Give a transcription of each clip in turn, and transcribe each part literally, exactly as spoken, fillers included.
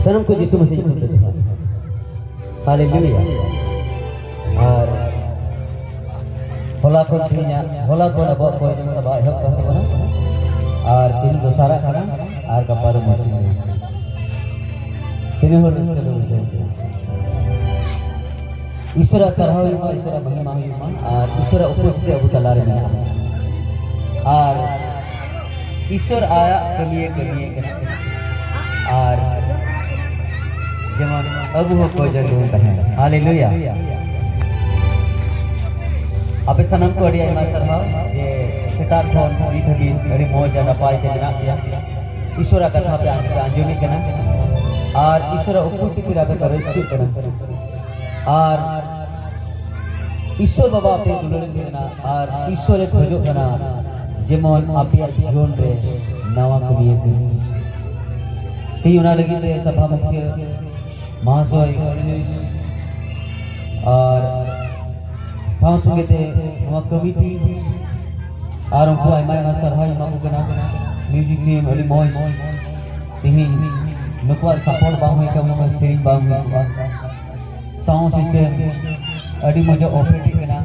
ᱥᱟᱱᱟᱢ ᱠᱚ ᱡᱤᱥᱩ ᱢᱟᱹᱥᱤ ᱧᱩᱛᱩᱢ ᱛᱮ ᱡᱚᱦᱟᱨ᱾ ᱦᱟᱞᱮᱞᱩᱭᱟ᱾ ᱟᱨ ᱦᱚᱞᱟ ᱠᱷᱚᱱ ᱛᱮᱦᱮᱧᱟᱜ, ᱦᱚᱞᱟ ᱠᱷᱚᱱ ᱟᱵᱚᱣᱟᱜ ᱠᱚᱭᱡᱚᱱ ᱥᱟᱵᱷᱟ ᱮᱦᱚᱵ ᱠᱟᱱ ᱛᱟᱵᱚᱱᱟ᱾ ᱟᱨ ᱛᱮᱦᱮᱧ ᱫᱚᱥᱟᱨᱟᱜ ᱠᱟᱱᱟ᱾ ᱟᱨ ᱜᱟᱯᱟ ᱫᱚ ᱢᱩᱪᱟᱹᱫ ᱠᱟᱱᱟ᱾ ᱛᱤᱱᱟᱹᱜ ᱦᱚᱲ ᱨᱟᱹᱥᱠᱟᱹ ᱫᱚ ᱵᱩᱡᱷᱟᱹᱣ ᱠᱮᱫᱟ? ᱤᱥᱚᱨᱟᱜ ᱥᱟᱨᱦᱟᱣ ᱦᱩᱭᱩᱜ ᱢᱟ, ᱤᱥᱚᱨᱟᱜ ᱢᱚᱦᱤᱢᱟ ᱦᱩᱭᱩᱜ ᱢᱟ, ᱟᱨ ᱤᱥᱚᱨᱟᱜ ᱩᱯᱚᱥᱛᱷᱤᱛᱤ ᱟᱵᱚ ᱛᱟᱞᱟᱨᱮ ᱢᱮᱱᱟᱜᱼᱟ᱾ ᱟᱨ ᱤᱥᱚᱨ ᱟᱭᱟᱜ ᱠᱟᱹᱢᱤᱭᱮ ᱠᱟᱹᱢᱤᱭᱮ ᱠᱟᱱᱟ᱾ ᱟᱨ ᱡᱮᱢᱚᱱ ᱟᱵᱚ ᱦᱚᱸ ᱠᱚᱭᱡᱚᱱ ᱵᱚᱱ ᱛᱟᱦᱮᱱᱟ᱾ ᱦᱟᱞᱮᱞᱩᱭᱟ᱾ ᱟᱯᱮ ᱥᱟᱱᱟᱢ ᱠᱚ ᱟᱹᱰᱤ ᱟᱭᱢᱟ ᱥᱟᱨᱦᱟᱣ ᱡᱮ ᱥᱮᱛᱟᱜ ᱠᱷᱚᱱ ᱱᱤᱛ ᱦᱟᱹᱵᱤᱡ ᱟᱹᱰᱤ ᱢᱚᱡᱽ ᱟᱨ ᱱᱟᱯᱟᱭ ᱛᱮ ᱢᱮᱱᱟᱜ ᱯᱮᱭᱟ᱾ ᱤᱥᱚᱨᱟᱜ ᱠᱟᱛᱷᱟ ᱯᱮ ᱟᱸᱡᱚᱢᱮᱫ ᱠᱟᱱᱟ ᱟᱨ ᱤᱥᱚᱨᱟᱜ ᱩᱯᱚᱥᱛᱷᱤᱛᱤ ᱨᱮ ᱟᱯᱮ ᱯᱮ ᱨᱟᱹᱥᱠᱟᱹᱜ ᱠᱟᱱᱟ᱾ ᱟᱨ ᱤᱥᱚᱨ ᱵᱟᱵᱟ ᱟᱯᱮ ᱫᱩᱞᱟᱹᱲ ᱠᱟᱱᱟ ᱟᱨ ᱤᱥᱚᱨ ᱮ ᱠᱷᱚᱡᱚᱜ ᱠᱟᱱᱟ ᱡᱮᱢᱚᱱ ᱟᱯᱮᱭᱟᱜ ᱡᱤᱭᱚᱱ ᱨᱮ ᱱᱟᱣᱟ ᱠᱟᱹᱢᱤᱭᱟᱹ ᱠᱟᱹᱢᱤ᱾ ᱛᱮᱦᱮᱧ ᱚᱱᱟ ᱞᱟᱹᱜᱤᱫ ᱛᱮ ᱥᱟᱵᱷᱟ ᱢᱩᱠᱷᱤᱭᱟᱹ ᱢᱟᱦᱟᱥᱚᱭ ᱟᱨ ᱥᱟᱶ ᱥᱚᱸᱜᱮ ᱛᱮ ᱱᱚᱣᱟ ᱠᱚᱢᱤᱴᱤ ᱟᱨ ᱩᱱᱠᱩ ᱟᱭᱢᱟ ᱟᱭᱢᱟ ᱥᱟᱨᱦᱟᱣ ᱤᱧ ᱮᱢᱟ ᱠᱚ ᱠᱟᱱᱟ᱾ ᱢᱤᱣᱡᱤᱠ ᱴᱤᱢ ᱟᱹᱰᱤ ᱢᱚᱡᱽ᱾ ᱛᱮᱦᱮᱧ ᱱᱩᱠᱩᱣᱟᱜ ᱥᱟᱯᱳᱨᱴ ᱵᱟᱝ ᱦᱩᱭ ᱠᱚᱜᱼᱟ, ᱥᱮᱨᱮᱧ ᱵᱟᱝ ᱦᱩᱭ ᱠᱚᱜᱼᱟ᱾ ᱥᱟᱣᱩᱱᱰ ᱥᱤᱥᱴᱮᱢ ᱟᱹᱰᱤ ᱢᱚᱡᱽ ᱚᱯᱟᱨᱮᱴ ᱠᱟᱱᱟ᱾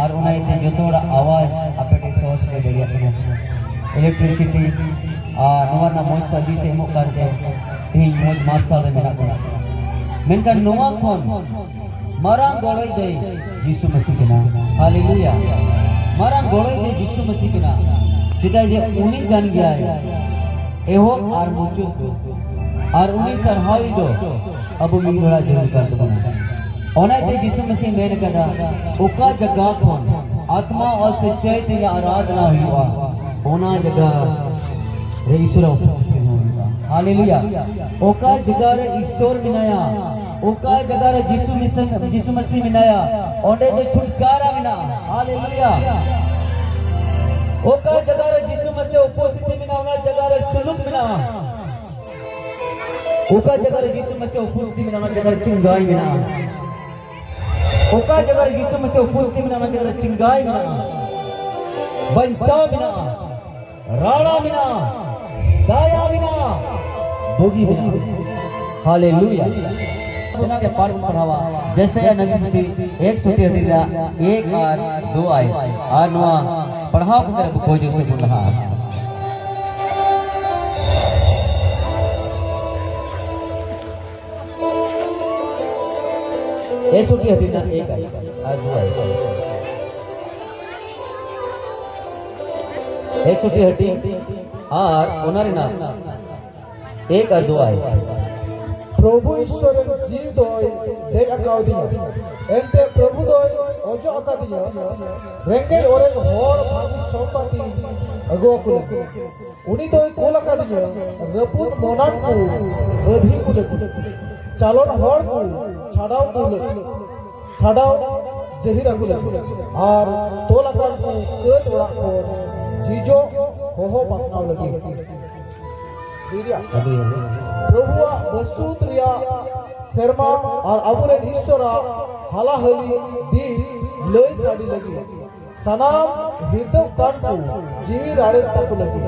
ᱟᱨ ᱚᱱᱟ ᱤᱭᱟᱹᱛᱮ ᱡᱚᱛᱚ ᱦᱚᱲᱟᱜ ᱟᱣᱟᱡᱽ ᱟᱯᱮ ᱴᱷᱮᱱ ᱥᱚᱦᱚᱡᱽ ᱛᱮ ᱫᱟᱲᱮᱭᱟᱜ ᱠᱟᱱᱟ᱾ ᱤᱞᱮᱠᱴᱨᱤᱥᱤᱴᱤ ᱟᱨ ᱱᱚᱣᱟ ᱨᱮᱱᱟᱜ ᱢᱚᱡᱽ ᱥᱟᱨᱵᱷᱤᱥ ᱮ ᱮᱢᱚᱜ ᱠᱟᱱᱛᱮ ᱛᱮᱦᱮᱧ ᱢᱚᱡᱽ ᱢᱟᱨᱥᱟᱞ ᱨᱮ ᱢᱮᱱᱟᱜ ᱵᱚᱱᱟ᱾ ᱢᱮᱱᱠᱷᱟᱱ ᱱᱚᱣᱟ ᱠᱷᱚᱱ ᱢᱟᱨᱟᱝ ᱜᱚᱲᱚᱭ ᱫᱚᱭ ᱡᱤᱥᱩ ᱢᱟᱹᱥᱤ ᱠᱟᱱᱟ᱾ ᱦᱟᱞᱮᱞᱩᱭᱟ᱾ ᱢᱟᱨᱟᱝ ᱜᱚᱲᱚᱭ ᱫᱚᱭ ᱡᱤᱥᱩ ᱢᱟᱹᱥᱤ ᱠᱟᱱᱟ᱾ ᱪᱮᱫᱟᱜ ᱡᱮ ᱩᱱᱤ ᱠᱟᱱ ᱜᱮᱭᱟᱭ ᱮᱦᱚᱵ ᱟᱨ ᱢᱩᱪᱟᱹᱫ ᱫᱚ᱾ ᱟᱨ ᱩᱱᱤ ᱥᱟᱨᱦᱟᱣᱤᱡ ᱫᱚ ᱟᱵᱚ ᱢᱤᱫ ᱦᱚᱲᱟᱜ ᱡᱟᱹᱨᱩᱲ ᱠᱟᱱ ᱛᱟᱵᱚᱱᱟ᱾ ᱚᱱᱟᱛᱮ ᱡᱤᱥᱩ ᱢᱟᱹᱥᱤ ᱢᱮᱱ ᱠᱟᱫᱟ, ᱚᱠᱟ ᱡᱟᱭᱜᱟ ᱠᱷᱚᱱ ᱟᱛᱢᱟ ᱟᱨ ᱥᱟᱪᱟᱭ ᱛᱮ ᱟᱨᱟᱫᱷᱱᱟ ᱦᱩᱭᱩᱜᱼᱟ, ᱚᱱᱟ ᱡᱟᱭᱜᱟ ᱨᱮ ᱤᱥᱚᱨᱟᱜ ᱩᱯᱚᱥᱛᱷᱤᱛᱤ ᱦᱚᱸ ᱦᱩᱭᱩᱜᱼᱟ᱾ ᱦᱟᱞᱮᱞᱩᱭᱟ᱾ ᱚᱠᱟ ᱡᱟᱭᱜᱟ ᱨᱮ ᱤᱥᱚᱨ ᱢᱮᱱᱟᱭᱟ, ᱚᱠᱟ ᱡᱟᱭᱜᱟ ᱨᱮ ᱡᱤᱥᱩ ᱢᱤᱥᱚᱱ, ᱡᱤᱥᱩ ᱢᱟᱹᱥᱤ ᱢᱮᱱᱟᱭᱟ, ᱚᱸᱰᱮ ᱫᱚ ᱪᱷᱩᱴᱠᱟᱨᱟ ᱢᱮᱱᱟᱜᱼᱟ᱾ ᱦᱟᱞᱮᱞᱩᱭᱟ᱾ ᱚᱠᱟ ᱡᱟᱭᱜᱟ ᱨᱮ ᱡᱤᱥᱩ ᱢᱟᱹᱥᱤ ᱩᱯᱚᱥᱛᱷᱤᱛᱤ ᱢᱮᱱᱟᱜᱼᱟ, ᱚᱱᱟ ᱡᱟᱭᱜᱟ ᱨᱮ ᱥᱩᱞᱩᱠ ᱢᱮᱱᱟᱜᱼᱟ᱾ ᱚᱠᱟ ᱡᱟᱭᱜᱟ ᱨᱮ ᱡᱤᱥᱩ ᱢᱟᱹᱥᱤ ᱩᱯᱚᱥᱛᱷᱤᱛᱤ ᱢᱮᱱᱟᱜᱼᱟ, ᱚᱱᱟ ᱡᱟᱭᱜᱟ ᱨᱮ ᱪᱤᱝᱜᱟᱭ ᱢᱮᱱᱟᱜᱼᱟ᱾ ᱚᱠᱟ ᱡᱟᱭᱜᱟ ᱨᱮ ᱡᱤᱥᱩ ᱢᱟᱹᱥᱤ ᱩᱯᱚᱥᱛᱷᱤᱛᱤ ᱢᱮᱱᱟᱜᱼᱟ, ᱚᱱᱟ ᱡᱟᱭᱜᱟ ᱨᱮ ᱪᱤᱝᱜᱟᱭ ᱢᱮᱱᱟᱜᱼᱟ, ᱵᱟᱧᱪᱟᱣ ᱢᱮᱱᱟᱜᱼᱟ, ᱨᱟᱲᱟ ᱢᱮᱱᱟᱜᱼᱟ, ᱫᱟᱭᱟ ᱢᱮᱱᱟᱜᱼᱟ, ᱵᱩᱜᱤ ᱢᱮᱱᱟᱜᱼᱟ᱾ ᱦᱟᱞᱮᱞᱩᱭᱟ᱾ ᱚᱱᱟ ᱜᱮ ᱯᱟᱲ ᱵᱚᱱ ᱯᱟᱲᱦᱟᱣᱟ, ᱡᱮᱥᱟᱭᱟ ᱱᱚᱵᱤ ᱥᱩᱴᱤ ᱮᱠᱥᱚᱴᱤ ᱦᱟᱹᱴᱤᱧ ᱨᱮᱱᱟᱜ ᱮᱠ ᱟᱨ ᱫᱩ ᱟᱭ᱾ ᱟᱨ ᱱᱚᱣᱟ ᱯᱟᱲᱦᱟᱣ ᱠᱟᱛᱮ ᱟᱵᱚ ᱠᱚ ᱡᱳᱨ ᱥᱮ ᱵᱚᱱ ᱞᱟᱦᱟᱜᱼᱟ᱾ ᱮᱠᱥᱚᱴᱤ ᱦᱟᱹᱴᱤᱧ ᱨᱮᱱᱟᱜ ᱮᱠ ᱟᱭ ᱟᱨ ᱫᱩ ᱟᱭ᱾ ᱮᱠᱥᱚᱴᱤ ᱦᱟᱹᱴᱤᱧ ᱟᱨ ᱚᱱᱟ ᱨᱮᱱᱟᱜ ᱮᱠ ᱟᱨ ᱫᱩ ᱟᱭ᱾ ᱯᱨᱚᱵᱷᱩ ᱤᱥᱥᱚᱨ ᱨᱮᱱ ᱡᱤᱣᱤ ᱫᱚᱭ ᱫᱮᱡ ᱟᱠᱟᱣᱫᱤᱧᱟ, ᱮᱱᱛᱮ ᱯᱨᱚᱵᱷᱩ ᱫᱚᱭ ᱚᱡᱚᱜ ᱟᱠᱟᱫᱤᱧᱟ, ᱨᱮᱸᱜᱮᱡ ᱚᱨᱮᱡ ᱦᱚᱲ ᱵᱷᱟᱹᱜᱤ ᱥᱚᱢᱯᱟᱹᱛᱤ ᱟᱹᱜᱩ ᱟᱠᱚ ᱞᱟᱹᱜᱤᱫ᱾ ᱩᱱᱤ ᱫᱚᱭ ᱠᱩᱞ ᱟᱠᱟᱫᱤᱧᱟ ᱨᱟᱹᱯᱩᱫ ᱢᱚᱱᱟᱱ ᱠᱚ ᱟᱹᱫᱷᱤ ᱠᱚ ᱞᱟᱹᱜᱤᱫ, ᱪᱟᱞᱚᱱ ᱦᱚᱲ ᱠᱚ ᱪᱷᱟᱰᱟᱣ ᱠᱚ ᱞᱟᱹᱜᱤᱫ, ᱪᱷᱟᱰᱟᱣ ᱡᱟᱹᱦᱤᱨ ᱟᱹᱜᱩ ᱞᱟᱹᱜᱤᱫ, ᱟᱨ ᱛᱚᱞ ᱟᱠᱟᱱ ᱠᱚ ᱠᱟᱹᱛ ᱚᱲᱟᱜ ᱠᱷᱚᱱ ᱡᱤᱡᱚᱜ ᱦᱚᱦᱚ ᱯᱟᱥᱱᱟᱣ ᱞᱟᱹᱜᱤᱫ᱾ ᱯᱨᱚᱵᱷᱩᱣᱟᱜ ᱵᱟᱹᱥᱩᱫ ᱨᱮᱭᱟᱜ ᱥᱮᱨᱢᱟ ᱟᱨ ᱟᱵᱚᱨᱮᱱ ᱤᱥᱥᱚᱨᱟᱜ ᱦᱟᱞᱟᱦᱟᱹᱞᱤ ᱫᱤᱱ ᱞᱟᱹᱭ ᱥᱟᱰᱮ ᱞᱟᱹᱜᱤᱫ ᱥᱟᱱᱟᱢ ᱦᱤᱨᱫᱟᱹᱣ ᱠᱟᱱ ᱠᱚ ᱡᱤᱣᱤ ᱨᱟᱲᱮᱡ ᱛᱟᱠᱚ ᱞᱟᱹᱜᱤᱫ᱾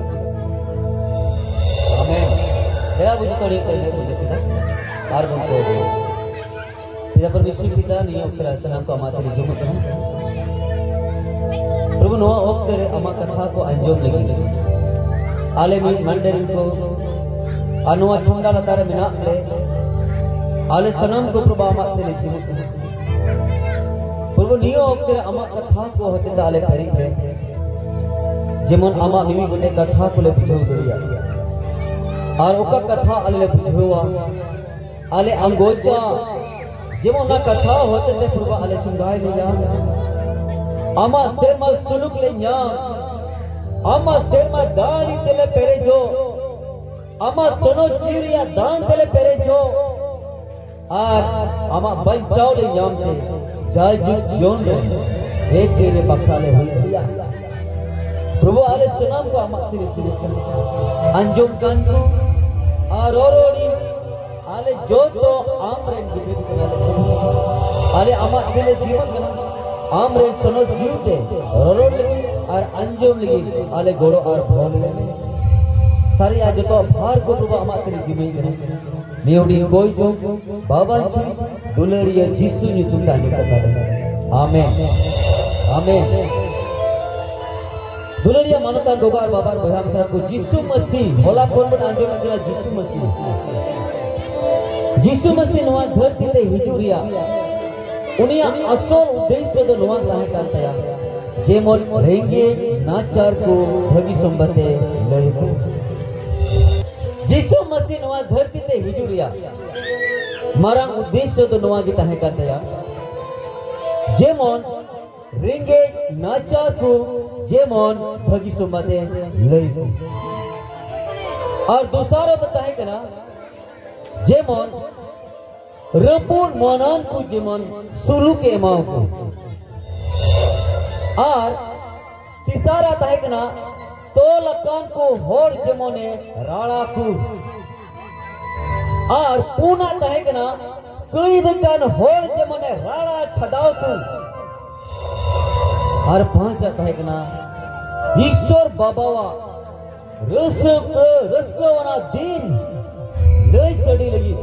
ᱟᱢᱮᱱ᱾ ᱫᱮᱞᱟ ᱵᱚᱱ ᱡᱚᱛᱚ ᱦᱚᱲ ᱢᱤᱫ ᱛᱮ ᱢᱮᱫ ᱵᱚᱱ ᱡᱟᱹᱯᱤᱫᱟ ᱟᱨ ᱵᱚᱱ ᱠᱚᱭᱚᱜᱟ᱾ ᱯᱤᱛᱟ ᱯᱚᱨᱢᱮᱥᱣᱚᱨ ᱯᱤᱛᱟ, ᱱᱤᱭᱟᱹ ᱚᱠᱛᱮ ᱨᱮ ᱥᱟᱱᱟᱢ ᱠᱚ ᱟᱢᱟᱜ ᱛᱤ ᱨᱮ ᱡᱷᱩᱢᱩᱜ ᱠᱟᱱᱟ᱾ ᱯᱨᱚᱵᱷᱩ, ᱱᱚᱣᱟ ᱚᱠᱛᱮ ᱨᱮ ᱟᱢᱟᱜ ᱠᱟᱛᱷᱟ ᱠᱚ ᱟᱸᱡᱚᱢ ᱞᱟᱹᱜᱤᱫ ᱟᱞᱮ ᱢᱤᱫ ᱢᱟᱱᱰᱟᱨᱤ ᱠᱚ ᱟᱨ ᱱᱚᱣᱟ ᱪᱷᱟᱢᱰᱟ ᱞᱟᱛᱟᱨ ᱨᱮ ᱢᱮᱱᱟᱜ ᱞᱮ ᱟᱞᱮ ᱥᱟᱱᱟᱢ ᱠᱚ ᱯᱨᱚᱵᱷᱩ ᱟᱢᱟᱜ ᱛᱤ ᱨᱮ ᱡᱷᱩᱢᱩᱜ ᱠᱟᱱᱟ᱾ ᱯᱨᱚᱵᱷᱩ, ᱱᱤᱭᱟᱹ ᱚᱠᱛᱮ ᱨᱮ ᱟᱢᱟᱜ ᱠᱟᱛᱷᱟ ᱠᱚ ᱦᱚᱛᱮᱛᱮ ᱟᱞᱮ ᱯᱮᱨᱮᱡ ᱞᱮ, ᱡᱮᱢᱚᱱ ᱟᱢᱟᱜ ᱢᱤᱢᱤᱫ ᱜᱚᱴᱮᱡ ᱠᱟᱛᱷᱟ ᱠᱚᱞᱮ ᱵᱩᱡᱷᱟᱹᱣ ᱫᱟᱲᱮᱭᱟᱜ᱾ ᱟᱨ ᱚᱠᱟ ᱠᱟᱛᱷᱟ ᱟᱞᱮ ᱞᱮ ᱵᱩᱡᱷᱟᱹᱣᱟ, ᱟᱞᱮ ᱟᱸᱜᱚᱪᱟ, ᱡᱮᱢᱚᱱ ᱚᱱᱟ ᱠᱟᱛᱷᱟ ᱦᱚᱛᱮᱛᱮ ᱯᱨᱚᱵᱷᱩ ᱟᱞᱮ ᱪᱚᱸᱜᱟᱭ ᱞᱮᱭᱟ᱾ ᱟᱢᱟᱜ ᱥᱮᱨᱢᱟ ᱥᱩᱱᱩᱠ ᱞᱮ ᱧᱟᱢ, ᱟᱢᱟᱜ ᱥᱮᱨᱢᱟ ᱫᱟᱲᱮ ᱛᱮᱞᱮ ᱯᱮᱨᱮᱡᱚᱜ, ᱟᱢᱟᱜ ᱥᱚᱱᱚᱛ ᱡᱤᱣᱤ ᱨᱮᱭᱟᱜ ᱫᱟᱱ ᱛᱮᱞᱮ ᱯᱮᱨᱮᱡᱚᱜ, ᱟᱨ ᱟᱢᱟᱜ ᱵᱟᱧᱪᱟᱣ ᱞᱮ ᱧᱟᱢ ᱛᱮ ᱡᱟᱭᱡᱩᱜᱽ ᱡᱤᱭᱚᱱ ᱨᱮ ᱦᱮᱡ ᱨᱮ ᱵᱟᱠᱷᱨᱟ ᱞᱮ ᱦᱩᱭ ᱫᱟᱲᱮᱭᱟᱜᱼᱟ᱾ ᱯᱨᱚᱵᱷᱩ, ᱟᱞᱮ ᱥᱟᱱᱟᱢ ᱠᱚ ᱟᱢᱟᱜ ᱛᱤᱨᱮ ᱡᱤᱣᱤ ᱠᱟᱱᱟ, ᱟᱸᱡᱚᱢ ᱠᱟᱱ ᱠᱚ ᱟᱨ ᱨᱚᱨᱚᱲᱤᱡ, ᱟᱞᱮ ᱡᱚᱛᱚ ᱟᱢ ᱨᱮᱱ ᱜᱤᱫᱽᱨᱟᱹ ᱠᱟᱱᱟ ᱞᱮ᱾ ᱟᱞᱮ ᱟᱢᱟᱜ ᱛᱤᱨᱮ ᱡᱤᱣᱤ ᱠᱟᱱᱟ, ᱟᱢ ᱨᱮᱱ ᱥᱚᱱᱚᱛ ᱡᱤᱣᱤ ᱛᱮ ᱨᱚᱨᱚᱲ ᱞᱟᱹᱜᱤᱫ ᱟᱨ ᱟᱸᱡᱚᱢ ᱞᱟᱹᱜᱤᱫ ᱟᱞᱮ ᱜᱚᱲᱚ ᱟᱨ ᱵᱷᱚᱨ ᱞᱮ ᱥᱟᱨᱤᱭᱟ ᱡᱚᱛᱚ ᱵᱷᱟᱨ ᱠᱚ ᱯᱨᱚᱵᱷᱩ ᱟᱢᱟᱜ ᱛᱤᱨᱮ ᱡᱤᱣᱤ ᱠᱟᱱᱟ᱾ ᱱᱤᱭᱟᱹ ᱦᱩᱰᱤᱧ ᱠᱚᱭ ᱪᱚᱝ ᱵᱟᱵᱟ ᱪᱚᱝ ᱫᱩᱞᱟᱹᱲᱤᱭᱟᱹ ᱡᱤᱥᱩ ᱧᱩᱛᱩᱢ ᱛᱮ ᱟᱸᱡᱚᱢ ᱠᱟᱛᱟ ᱞᱮ᱾ ᱟᱢᱮᱱ᱾ ᱟᱢᱮᱱ᱾ ᱫᱩᱞᱟᱹᱲᱤᱭᱟᱹ ᱢᱟᱱᱚᱛᱟᱱ ᱜᱚᱜᱚ ᱟᱨ ᱵᱟᱵᱟ ᱟᱨ ᱵᱚᱭᱦᱟ ᱢᱤᱥᱨᱟ ᱠᱚ, ᱡᱤᱥᱩ ᱢᱟᱹᱥᱤ, ᱦᱚᱞᱟ ᱠᱷᱚᱱ ᱵᱚᱱ ᱟᱸᱡᱚᱢᱮᱫ ᱠᱟᱱᱟ, ᱡᱤᱥᱩ ᱢᱟᱹᱥᱤ᱾ ᱡᱤᱥᱩ ᱢᱟᱹᱥᱤ ᱱᱚᱣᱟ ᱫᱷᱟᱹᱨᱛᱤ ᱛᱮ ᱦᱤᱡᱩᱜ ᱨᱮᱭᱟᱜ ᱩᱱᱤᱭᱟᱜ ᱟᱥᱚᱞ ᱩᱫᱽᱫᱮᱥᱥᱚ ᱫᱚ ᱱᱚᱣᱟ ᱛᱟᱦᱮᱸ ᱠᱟᱱ ᱛᱟᱭᱟ, ᱡᱮᱢᱚᱱ ᱨᱮᱸᱜᱮᱡ ᱱᱟᱪᱟᱨ ᱠᱚ ᱵᱷᱟᱹᱜᱤ ᱥᱚᱢᱵᱟᱛᱮ ᱞᱟᱹᱭ ᱠᱚ᱾ ᱡᱤᱥᱩ ᱢᱟᱹᱥᱤ ᱱᱚᱣᱟ ᱫᱷᱟᱹᱨᱛᱤ ᱛᱮ ᱦᱤᱡᱩᱜ ᱨᱮᱭᱟᱜ ᱢᱟᱨᱟᱝ ᱩᱫᱽᱫᱮᱥᱥᱚ ᱫᱚ ᱱᱚᱣᱟ ᱜᱮ ᱛᱟᱦᱮᱸ ᱠᱟᱱ ᱛᱟᱭᱟ, ᱡᱮᱢᱚᱱ ᱨᱮᱸᱜᱮᱡ ᱱᱟᱪᱟᱨ ᱠᱚ ᱡᱮᱢᱚᱱ ᱵᱷᱟᱹᱜᱤ ᱥᱚᱢᱵᱟᱫ ᱮ ᱞᱟᱹᱭ ᱠᱚ᱾ ᱟᱨ ᱫᱚᱥᱟᱨ ᱫᱚ ᱛᱟᱦᱮᱸ ᱠᱟᱱᱟ ᱡᱮᱢᱚᱱ ᱨᱟᱹᱯᱩᱫ ᱢᱚᱱᱟᱱ ᱠᱚ ᱡᱮᱢᱚᱱ ᱥᱩᱞᱩᱠ ᱮ ᱮᱢᱟᱣ ᱠᱚ᱾ ᱟᱨ ᱛᱮᱥᱟᱨᱟ ᱛᱟᱦᱮᱸ ᱠᱟᱱᱟ ᱛᱚᱞ ᱟᱠᱟᱱ ᱠᱚ ᱦᱚᱲ ᱡᱮᱢᱚᱱᱮ ᱨᱟᱲᱟ ᱠᱚ᱾ ᱟᱨ ᱯᱩᱱᱟᱜ ᱛᱟᱦᱮᱸ ᱠᱟᱱᱟ ᱠᱟᱹᱭᱫ ᱟᱠᱟᱱ ᱦᱚᱲ ᱡᱮᱢᱚᱱᱮ ᱨᱟᱲᱟ ᱪᱷᱟᱰᱟᱣ ᱠᱚ᱾ ᱟᱨ ᱯᱟᱸᱪᱟᱜ ᱛᱟᱦᱮᱸ ᱠᱟᱱᱟ ᱤᱥᱥᱚᱨ ᱵᱟᱵᱟᱣᱟᱜ ᱨᱟᱹᱥᱠᱟᱹ, ᱨᱟᱹᱥᱠᱟᱹ ᱟᱱᱟᱜ ᱫᱤᱱ ᱞᱟᱹᱭ ᱥᱟᱰᱮ ᱞᱟᱹᱜᱤᱫ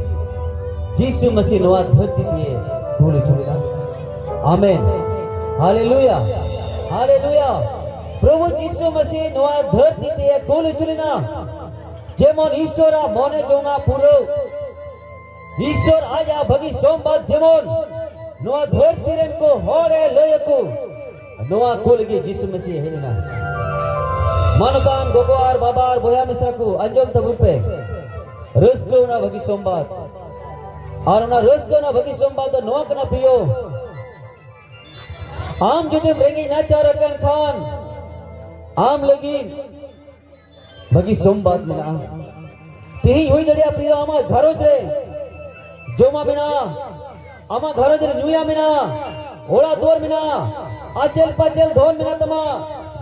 ᱡᱤᱥᱩ ᱢᱟᱹᱥᱤ ᱱᱚᱣᱟ ᱫᱷᱟᱹᱨᱛᱤ ᱛᱮ ᱠᱩᱞ ᱦᱚᱪᱚ ᱞᱮᱱᱟ᱾ ᱟᱢᱮᱱ᱾ ᱦᱟᱞᱮᱞᱩᱭᱟ᱾ ᱦᱟᱞᱮᱞᱩᱭᱟ᱾ ᱯᱨᱚᱵᱷᱩ ᱡᱤᱥᱩ ᱢᱟᱹᱥᱤ ᱱᱚᱣᱟ ᱫᱷᱟᱹᱨᱛᱤ ᱛᱮ ᱠᱩᱞ ᱦᱚᱪᱚ ᱞᱮᱱᱟ᱾ ᱡᱮᱢᱚᱱ ᱤᱥᱥᱚᱨᱟᱜ ᱢᱚᱱᱮ ᱡᱚᱝᱟ ᱯᱩᱨᱟᱹᱣ, ᱤᱥᱥᱚᱨ ᱟᱡᱟᱜ ᱵᱷᱟᱹᱜᱤ ᱥᱚᱢᱵᱟᱫ ᱡᱮᱢᱚᱱ ᱱᱚᱣᱟ ᱫᱷᱟᱹᱨᱛᱤ ᱨᱮᱱ ᱠᱚ ᱦᱚᱲ ᱮ ᱞᱟᱹᱭ ᱟᱠᱚ, ᱱᱚᱣᱟ ᱠᱚ ᱞᱟᱹᱜᱤᱫ ᱡᱤᱥᱩ ᱢᱟᱹᱥᱤ ᱦᱮᱡ ᱮᱱᱟ᱾ ᱢᱟᱱᱚᱛᱟᱱ ᱜᱚᱜᱚ ᱟᱨ ᱵᱟᱵᱟ ᱟᱨ ᱵᱚᱭᱦᱟ ᱢᱤᱥᱨᱟ ᱠᱚ, ᱟᱸᱡᱚᱢ ᱛᱟᱵᱚᱱ ᱯᱮ᱾ ᱨᱟᱹᱥᱠᱟᱹ ᱚᱱᱟ ᱵᱷᱟᱹᱜᱤ ᱥᱚᱢᱵᱟᱫ᱾ ᱟᱨ ᱚᱱᱟ ᱨᱟᱹᱥᱠᱟᱹ ᱚᱱᱟ ᱵᱷᱟᱹᱜᱤ ᱥᱚᱢᱵᱟᱫ ᱫᱚ ᱱᱚᱣᱟ ᱠᱟᱱᱟ, ᱯᱨᱤᱭᱚ, ᱟᱢ ᱡᱩᱫᱤᱢ ᱨᱮᱸᱜᱮᱡ ᱱᱟᱪᱟᱨ ᱟᱠᱟᱱ ᱠᱷᱟᱱ, ᱟᱢ ᱞᱟᱹᱜᱤᱫ ᱵᱷᱟᱹᱜᱤ ᱥᱚᱢᱵᱟᱫ ᱢᱮᱱᱟᱜᱼᱟ᱾ ᱛᱮᱦᱮᱧ ᱦᱩᱭ ᱫᱟᱲᱮᱭᱟᱜᱼᱟ, ᱯᱨᱤᱭᱚ, ᱟᱢᱟᱜ ᱜᱷᱟᱨᱚᱸᱡᱽ ᱨᱮ ᱡᱚᱢᱟᱜ ᱢᱮᱱᱟᱜᱼᱟ, ᱟᱢᱟᱜ ᱜᱷᱟᱨᱚᱸᱡᱽ ᱨᱮ ᱧᱩᱭᱟᱜ ᱢᱮᱱᱟᱜᱼᱟ, ᱚᱲᱟᱜ ᱫᱩᱣᱟᱹᱨ ᱢᱮᱱᱟᱜᱼᱟ, ᱟᱪᱮᱞ ᱯᱟᱪᱮᱞ ᱫᱷᱚᱱ ᱢᱮᱱᱟᱜ ᱛᱟᱢᱟ,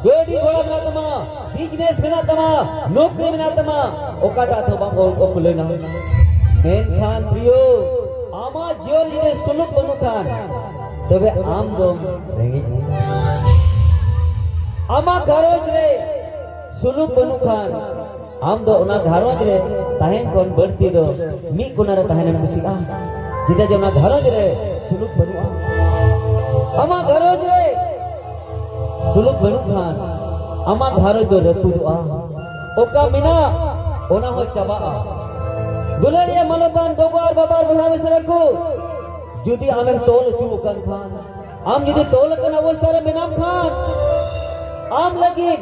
ᱜᱟᱹᱰᱤ ᱜᱷᱚᱲᱟ ᱢᱮᱱᱟᱜ ᱛᱟᱢᱟ, business ᱢᱮᱱᱟᱜ ᱛᱟᱢᱟ, ᱱᱚᱠᱨᱤ ᱢᱮᱱᱟᱜ ᱛᱟᱢᱟ, ᱚᱠᱟᱴᱟᱜ ᱛᱮᱦᱚᱸ ᱵᱟᱢ ᱚᱞ ᱚᱠᱩᱞᱟᱹᱭᱱᱟ᱾ ᱢᱮᱱᱠᱷᱟᱱ ᱯᱨᱤᱭᱚ, ᱟᱢᱟᱜ ᱡᱤᱭᱚᱱ ᱡᱩᱫᱤ ᱥᱩᱞᱩᱠ ᱵᱟᱹᱱᱩᱜ ᱠᱷᱟᱱ, ᱛᱚᱵᱮ ᱟᱢ ᱫᱚᱢ ᱨᱮᱸᱜᱮᱡ ᱜᱮᱭᱟ᱾ ᱟᱢᱟᱜ ᱜᱷᱟᱨᱚᱸᱡᱽ ᱨᱮ ᱥᱩᱞᱩᱠ ᱵᱟᱹᱱᱩᱜ ᱠᱷᱟᱱ, ᱟᱢ ᱫᱚ ᱚᱱᱟ ᱜᱷᱟᱨᱚᱸᱡᱽ ᱨᱮ ᱛᱟᱦᱮᱱ ᱠᱷᱚᱱ ᱵᱟᱹᱲᱛᱤ ᱫᱚ ᱢᱤᱫ ᱠᱚᱱᱟ ᱨᱮ ᱛᱟᱦᱮᱱᱮᱢ ᱠᱩᱥᱤᱜᱼᱟ᱾ ᱪᱮᱫᱟᱜ ᱡᱮ ᱚᱱᱟ ᱜᱷᱟᱨᱚᱸᱡᱽ ᱨᱮ ᱥᱩᱞᱩᱠ ᱵᱟᱹᱱᱩᱜᱼᱟ᱾ ᱟᱢᱟᱜ ᱜᱷᱟᱨᱚᱸᱡᱽ ᱨᱮ ᱥᱩᱞᱩᱠ ᱵᱟᱹᱱᱩᱜ ᱠᱷᱟᱱ ᱟᱢᱟᱜ ᱜᱷᱟᱨᱚᱸᱡᱽ ᱫᱚ ᱨᱟᱹᱯᱩᱫᱚᱜᱼᱟ᱾ ᱚᱠᱟ ᱢᱮᱱᱟᱜ, ᱚᱱᱟ ᱦᱚᱸ ᱪᱟᱵᱟᱜᱼᱟ᱾ ᱫᱩᱞᱟᱹᱲᱤᱭᱟᱹ ᱢᱟᱱᱚᱛᱟᱱ ᱜᱚᱜᱚ ᱟᱨ ᱵᱟᱵᱟ ᱟᱨ ᱵᱚᱭᱦᱟ ᱢᱤᱥᱨᱟ ᱠᱚ, ᱡᱩᱫᱤ ᱟᱢᱮᱢ ᱛᱚᱞ ᱦᱚᱪᱚ ᱟᱠᱟᱱ ᱠᱷᱟᱱ, ᱟᱢ ᱡᱩᱫᱤ ᱛᱚᱞ ᱟᱠᱟᱱ ᱚᱵᱚᱥᱛᱷᱟ ᱨᱮ ᱢᱮᱱᱟᱢ ᱠᱷᱟᱱ, ᱟᱢ ᱞᱟᱹᱜᱤᱫ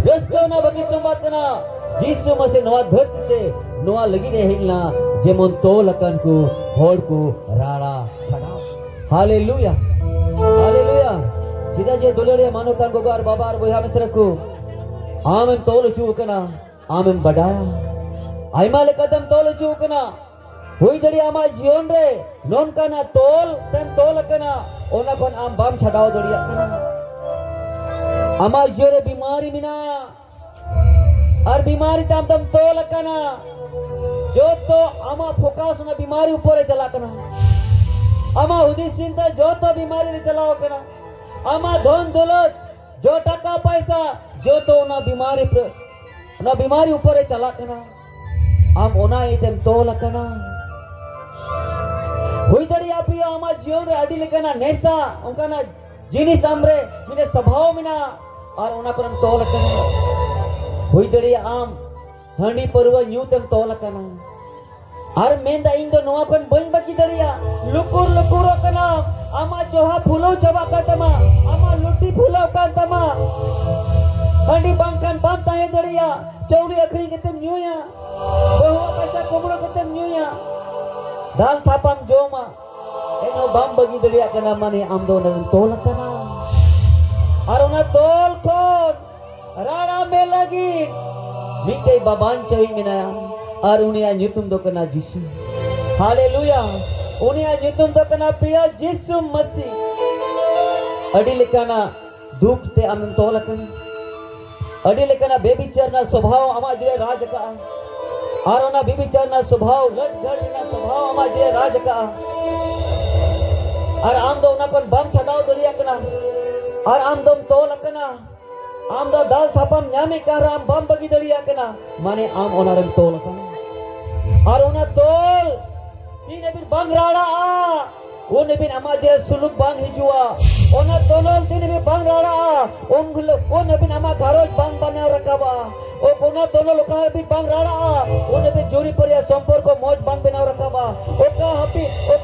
ᱨᱟᱹᱥᱠᱟᱹ ᱨᱮᱱᱟᱜ ᱵᱟᱹᱠᱤ ᱥᱚᱢᱵᱟᱫ ᱠᱟᱱᱟ᱾ ᱡᱤᱥᱩ ᱢᱟᱥᱤ ᱱᱚᱣᱟ ᱫᱷᱟᱹᱨᱛᱤ ᱛᱮ ᱱᱚᱣᱟ ᱞᱟᱹᱜᱤᱫ ᱮ ᱦᱮᱡ ᱞᱮᱱᱟ, ᱡᱮᱢᱚᱱ ᱛᱚᱞ ᱟᱠᱟᱱ ᱠᱚ ᱦᱚᱲ ᱠᱚ ᱨᱟᱲᱟ ᱪᱷᱟᱰᱟᱣ᱾ ᱦᱟᱞᱮᱞᱩᱭᱟ, ᱦᱟᱞᱮᱞᱩᱭᱟ᱾ ᱪᱮᱫᱟᱜ ᱡᱮ ᱫᱩᱞᱟᱹᱲᱤᱭᱟᱹ ᱢᱟᱱᱚᱛᱟᱱ ᱜᱚᱜᱚ ᱟᱨ ᱵᱟᱵᱟ ᱟᱨ ᱵᱚᱭᱦᱟ ᱢᱤᱥᱨᱟ ᱠᱚ, ᱟᱢᱮᱢ ᱛᱚᱞ ᱦᱚᱪᱚ ᱟᱠᱟᱱᱟ, ᱟᱢᱮᱢ ᱵᱟᱰᱟᱭᱟ, ᱟᱭᱢᱟ ᱞᱮᱠᱟᱛᱮᱢ ᱛᱚᱞ ᱦᱚᱪᱚ ᱟᱠᱟᱱᱟ᱾ ᱦᱩᱭ ᱫᱟᱲᱮᱭᱟᱜᱼᱟ ᱟᱢᱟᱜ ᱡᱤᱭᱚᱱ ᱨᱮ ᱱᱚᱝᱠᱟᱱᱟᱜ ᱛᱚᱞ ᱛᱮᱢ ᱛᱚᱞ ᱟᱠᱟᱱᱟ, ᱚᱱᱟ ᱠᱷᱚᱱ ᱟᱢ ᱵᱟᱢ ᱪᱷᱟᱰᱟᱣ ᱫᱟᱲᱮᱭᱟᱜ ᱠᱟᱱᱟ᱾ ᱟᱢᱟᱜ ᱡᱤᱭᱚᱱ ᱨᱮ ᱵᱤᱢᱟᱨᱤ ᱢᱮᱱᱟᱜᱼᱟ, ᱟᱨ ᱵᱤᱢᱟᱨᱤ ᱛᱮ ᱟᱢ ᱫᱚᱢ ᱛᱚᱞ ᱟᱠᱟᱱᱟ᱾ ᱡᱚᱛᱚ ᱟᱢᱟᱜ ᱯᱷᱳᱠᱟᱥ ᱚᱱᱟ ᱵᱤᱢᱟᱨᱤ ᱩᱯᱚᱨ ᱨᱮ ᱪᱟᱞᱟᱜ ᱠᱟᱱᱟ᱾ ᱟᱢᱟᱜ ᱦᱩᱫᱤᱥ ᱪᱤᱱᱛᱟᱹ ᱡᱚᱛᱚ ᱵᱤᱢᱟᱨᱤ ᱨᱮ ᱪᱟᱞᱟᱣ ᱟᱠᱟᱱᱟ᱾ ᱟᱢᱟᱜ ᱫᱷᱚᱱ ᱫᱚᱞᱚᱛ, ᱡᱚ ᱴᱟᱠᱟ ᱯᱟᱭᱥᱟ, ᱡᱚᱛᱚ ᱚᱱᱟ ᱵᱤᱢᱟᱨᱤ ᱯᱨᱚ-, ᱚᱱᱟ ᱵᱤᱢᱟᱨᱤ ᱩᱯᱚᱨ ᱨᱮ ᱪᱟᱞᱟᱜ ᱠᱟᱱᱟ᱾ ᱟᱢ ᱚᱱᱟ ᱤᱭᱟᱹᱛᱮᱢ ᱛᱚᱞ ᱟᱠᱟᱱᱟ᱾ ᱦᱩᱭ ᱫᱟᱲᱮᱭᱟᱜᱼᱟ ᱯᱮᱭᱟ ᱟᱢᱟᱜ ᱡᱤᱭᱚᱱ ᱨᱮ ᱟᱹᱰᱤ ᱞᱮᱠᱟᱱᱟᱜ ᱱᱮᱥᱟ, ᱚᱱᱠᱟᱱᱟᱜ ᱡᱤᱱᱤᱥ ᱟᱢᱨᱮ ᱢᱤᱫᱴᱮᱱ ᱥᱚᱵᱷᱟᱣ ᱢᱮᱱᱟᱜᱼᱟ ᱟᱨ ᱚᱱᱟ ᱠᱚᱨᱮᱢ ᱛᱚᱞ ᱟᱠᱟᱱᱟ᱾ ᱦᱩᱭ ᱫᱟᱲᱮᱭᱟᱜᱼᱟ ᱟᱢ ᱦᱟᱺᱰᱤ ᱯᱟᱹᱨᱣᱟᱹ ᱧᱩ ᱛᱮᱢ ᱛᱚᱞ ᱟᱠᱟᱱᱟ᱾ ᱟᱨ ᱢᱮᱱᱫᱟ, "ᱤᱧ ᱫᱚ ᱱᱚᱣᱟ ᱠᱷᱚᱱ ᱵᱟᱹᱧ ᱵᱟᱹᱜᱤ ᱫᱟᱲᱮᱭᱟᱜᱼᱟ᱾" ᱞᱩᱠᱩᱨ ᱞᱩᱠᱩᱨᱚᱜ ᱠᱟᱱᱟᱢ, ᱟᱢᱟᱜ ᱡᱚᱦᱟ ᱯᱷᱩᱞᱟᱹᱣ ᱪᱟᱵᱟᱜ ᱠᱟᱱ ᱛᱟᱢᱟ, ᱟᱢᱟᱜ ᱞᱩᱴᱤ ᱯᱷᱩᱞᱟᱹᱣ ᱠᱟᱱ ᱛᱟᱢᱟ᱾ ᱦᱟᱺᱰᱤ ᱵᱟᱝᱠᱷᱟᱱ ᱵᱟᱢ ᱛᱟᱦᱮᱸ ᱫᱟᱲᱮᱭᱟᱜᱼᱟ᱾ ᱪᱟᱣᱞᱮ ᱟᱹᱠᱷᱨᱤᱧ ᱠᱟᱛᱮᱢ ᱧᱩᱭᱟ, ᱵᱟᱹᱦᱩᱣᱟᱜ ᱯᱚᱭᱥᱟ ᱠᱩᱢᱵᱽᱲᱩ ᱠᱟᱛᱮᱢ ᱧᱩᱭᱟ, ᱫᱟᱞ ᱛᱷᱟᱯᱟᱢ ᱡᱚᱢᱟ, ᱮᱱᱦᱚᱸ ᱵᱟᱢ ᱵᱟᱹᱜᱤ ᱫᱟᱲᱮᱭᱟᱜ ᱠᱟᱱᱟ, ᱢᱟᱱᱮ ᱟᱢ ᱫᱚ ᱚᱸᱰᱮᱢ ᱛᱚᱞ ᱟᱠᱟᱱᱟ᱾ ᱟᱨ ᱚᱱᱟ ᱛᱚᱞ ᱠᱷᱚᱱ ᱨᱟᱲᱟ ᱢᱮ ᱞᱟᱹᱜᱤᱫ ᱢᱤᱫᱴᱮᱡ ᱵᱟᱵᱟᱧᱪᱟᱣᱤᱡ ᱢᱮᱱᱟᱭᱟ, ᱟᱨ ᱩᱱᱤᱭᱟᱜ ᱧᱩᱛᱩᱢ ᱫᱚ ᱠᱟᱱᱟ ᱡᱤᱥᱩ᱾ ᱦᱟᱞᱮᱞᱩᱭᱟ! ᱩᱱᱤᱭᱟᱜ ᱧᱩᱛᱩᱢ ᱫᱚ ᱠᱟᱱᱟ ᱯᱨᱤᱭᱟ ᱡᱤᱥᱩ ᱢᱟᱥᱤ᱾ ᱟᱹᱰᱤ ᱞᱮᱠᱟᱱᱟᱜ ᱫᱩᱠ ᱛᱮ ᱟᱢᱮᱢ ᱛᱚᱞ ᱟᱠᱟᱱᱟ᱾ ᱟᱹᱰᱤ ᱞᱮᱠᱟᱱᱟᱜ ᱵᱮᱵᱤᱪᱟᱨ ᱨᱮᱱᱟᱜ ᱥᱚᱵᱷᱟᱣ ᱟᱢᱟᱜ ᱡᱤᱣᱤ ᱨᱟᱡᱽ ᱟᱠᱟᱜᱼᱟ᱾ ᱟᱨ ᱚᱱᱟ ᱵᱮᱵᱤᱪᱟᱨ ᱨᱮᱱᱟᱜ ᱥᱚᱵᱷᱟᱣ, ᱞᱟᱹᱴ ᱜᱷᱟᱹᱴ ᱨᱮᱱᱟᱜ ᱥᱚᱵᱷᱟᱣ ᱟᱢᱟᱜ ᱡᱤᱣᱤ ᱨᱟᱡᱽ ᱟᱠᱟᱜᱼᱟ᱾ ᱟᱨ ᱟᱢ ᱫᱚ ᱚᱱᱟ ᱠᱷᱚᱱ ᱵᱟᱢ ᱪᱷᱟᱰᱟᱣ ᱫᱟᱲᱮᱭᱟᱜ ᱠᱟᱱᱟ᱾ ᱟᱨ ᱟᱢ ᱫᱚᱢ ᱛᱚᱞ ᱟᱠᱟᱱᱟ᱾ ᱟᱢ ᱫᱚ ᱫᱟᱞ ᱛᱷᱟᱯᱟᱢ ᱧᱟᱢᱮᱫ ᱠᱟᱱ ᱨᱮᱦᱚᱸ ᱟᱢ ᱵᱟᱢ ᱵᱟᱹᱜᱤ ᱫᱟᱲᱮᱭᱟᱜ ᱠᱟᱱᱟ, ᱢᱟᱱᱮ ᱟᱢ ᱚᱱᱟ ᱨᱮᱢ ᱛᱚᱞ ᱟᱠᱟᱱᱟ᱾ ᱟᱨ ᱚᱱᱟ ᱛᱚᱞ ᱛᱤᱱ ᱦᱟᱹᱵᱤᱡ ᱵᱟᱝ ᱨᱟᱲᱟᱜᱼᱟ, ᱩᱱ ᱦᱟᱹᱵᱤᱡ ᱟᱢᱟᱜ ᱡᱮ ᱥᱩᱞᱩᱠ ᱵᱟᱝ ᱦᱤᱡᱩᱜᱼᱟ᱾ ᱚᱱᱟ ᱛᱚᱱᱚᱞ ᱛᱤᱱ ᱦᱟᱹᱵᱤᱡ ᱵᱟᱝ ᱨᱟᱲᱟᱜᱼᱟ, ᱩᱱ ᱦᱤᱞᱳᱜ, ᱩᱱ ᱦᱟᱹᱵᱤᱡ ᱟᱢᱟᱜ ᱜᱷᱟᱨᱚᱸᱡᱽ ᱵᱟᱝ ᱵᱮᱱᱟᱣ ᱨᱟᱠᱟᱵᱼᱟ᱾ ᱚ, ᱚᱱᱟ ᱛᱚᱱᱚᱞ ᱚᱠᱟ ᱦᱟᱹᱵᱤᱡ ᱵᱟᱝ ᱨᱟᱲᱟᱜᱼᱟ, ᱩᱱ ᱦᱟᱹᱵᱤᱡ ᱡᱩᱨᱤ ᱯᱟᱹᱨᱤᱭᱟᱜ ᱥᱚᱢᱯᱚᱨᱠᱚ ᱢᱚᱡᱽ ᱵᱟᱝ ᱵᱮᱱᱟᱣ ᱨᱟᱠᱟᱵᱼᱟ᱾ ᱚᱠᱟ ᱦᱟᱹᱵᱤᱡ, ᱚ-,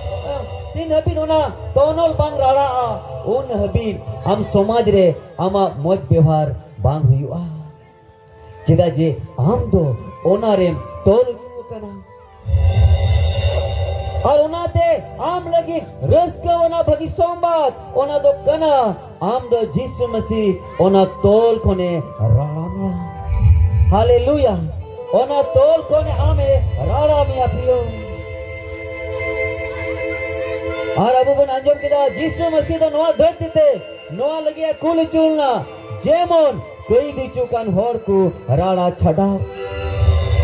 ᱛᱤᱱ ᱦᱟᱹᱵᱤᱡ ᱚᱱᱟ ᱛᱚᱱᱚᱞ ᱵᱟᱝ ᱨᱟᱲᱟᱜᱼᱟ, ᱩᱱ ᱦᱟᱹᱵᱤᱡ ᱟᱢ ᱥᱚᱢᱟᱡᱽ ᱨᱮ ᱟᱢᱟᱜ ᱢᱚᱡᱽ ᱵᱮᱣᱦᱟᱨ ᱵᱟᱝ ᱦᱩᱭᱩᱜᱼᱟ᱾ ᱪᱮᱫᱟᱜ ᱡᱮ ᱟᱢ ᱫᱚ ᱚᱱᱟ ᱨᱮᱢ ᱛᱚᱞ ᱦᱚᱪᱚ ᱟᱠᱟᱱᱟ᱾ ᱟᱨ ᱚᱱᱟᱛᱮ ᱟᱢ ᱞᱟᱹᱜᱤᱫ ᱨᱟᱹᱥᱠᱟᱹ ᱟᱱᱟᱜ ᱵᱷᱟᱹᱜᱤ ᱥᱚᱢᱵᱟᱫ ᱚᱱᱟ ᱫᱚ ᱠᱟᱱᱟ, ᱟᱢ ᱫᱚ ᱡᱤᱥᱩ ᱢᱟᱹᱥᱤ ᱚᱱᱟ ᱛᱚᱞ ᱠᱷᱚᱱᱮ ᱨᱟᱲᱟ ᱢᱮᱭᱟ᱾ ᱦᱟᱞᱮᱞᱩᱭᱟ! ᱚᱱᱟ ᱛᱚᱞ ᱠᱷᱚᱱᱮ ᱟᱢᱮ ᱨᱟᱲᱟ ᱢᱮᱭᱟ, ᱯᱨᱤᱭᱚ᱾ ᱟᱨ ᱟᱵᱚ ᱵᱚᱱ ᱟᱸᱡᱚᱢ ᱠᱮᱫᱟ, ᱡᱤᱥᱩ ᱢᱟᱹᱥᱤ ᱫᱚ ᱱᱚᱣᱟ ᱫᱷᱟᱹᱨᱛᱤ ᱛᱮ ᱱᱚᱣᱟ ᱞᱟᱹᱜᱤᱫ ᱮ ᱠᱩᱞ ᱦᱚᱪᱚ ᱞᱮᱱᱟ, ᱡᱮᱢᱚᱱ ᱠᱟᱹᱭᱫᱤ ᱦᱚᱪᱚ ᱠᱟᱱ ᱦᱚᱲ ᱠᱚ ᱨᱟᱲᱟ ᱪᱷᱟᱰᱟᱣ᱾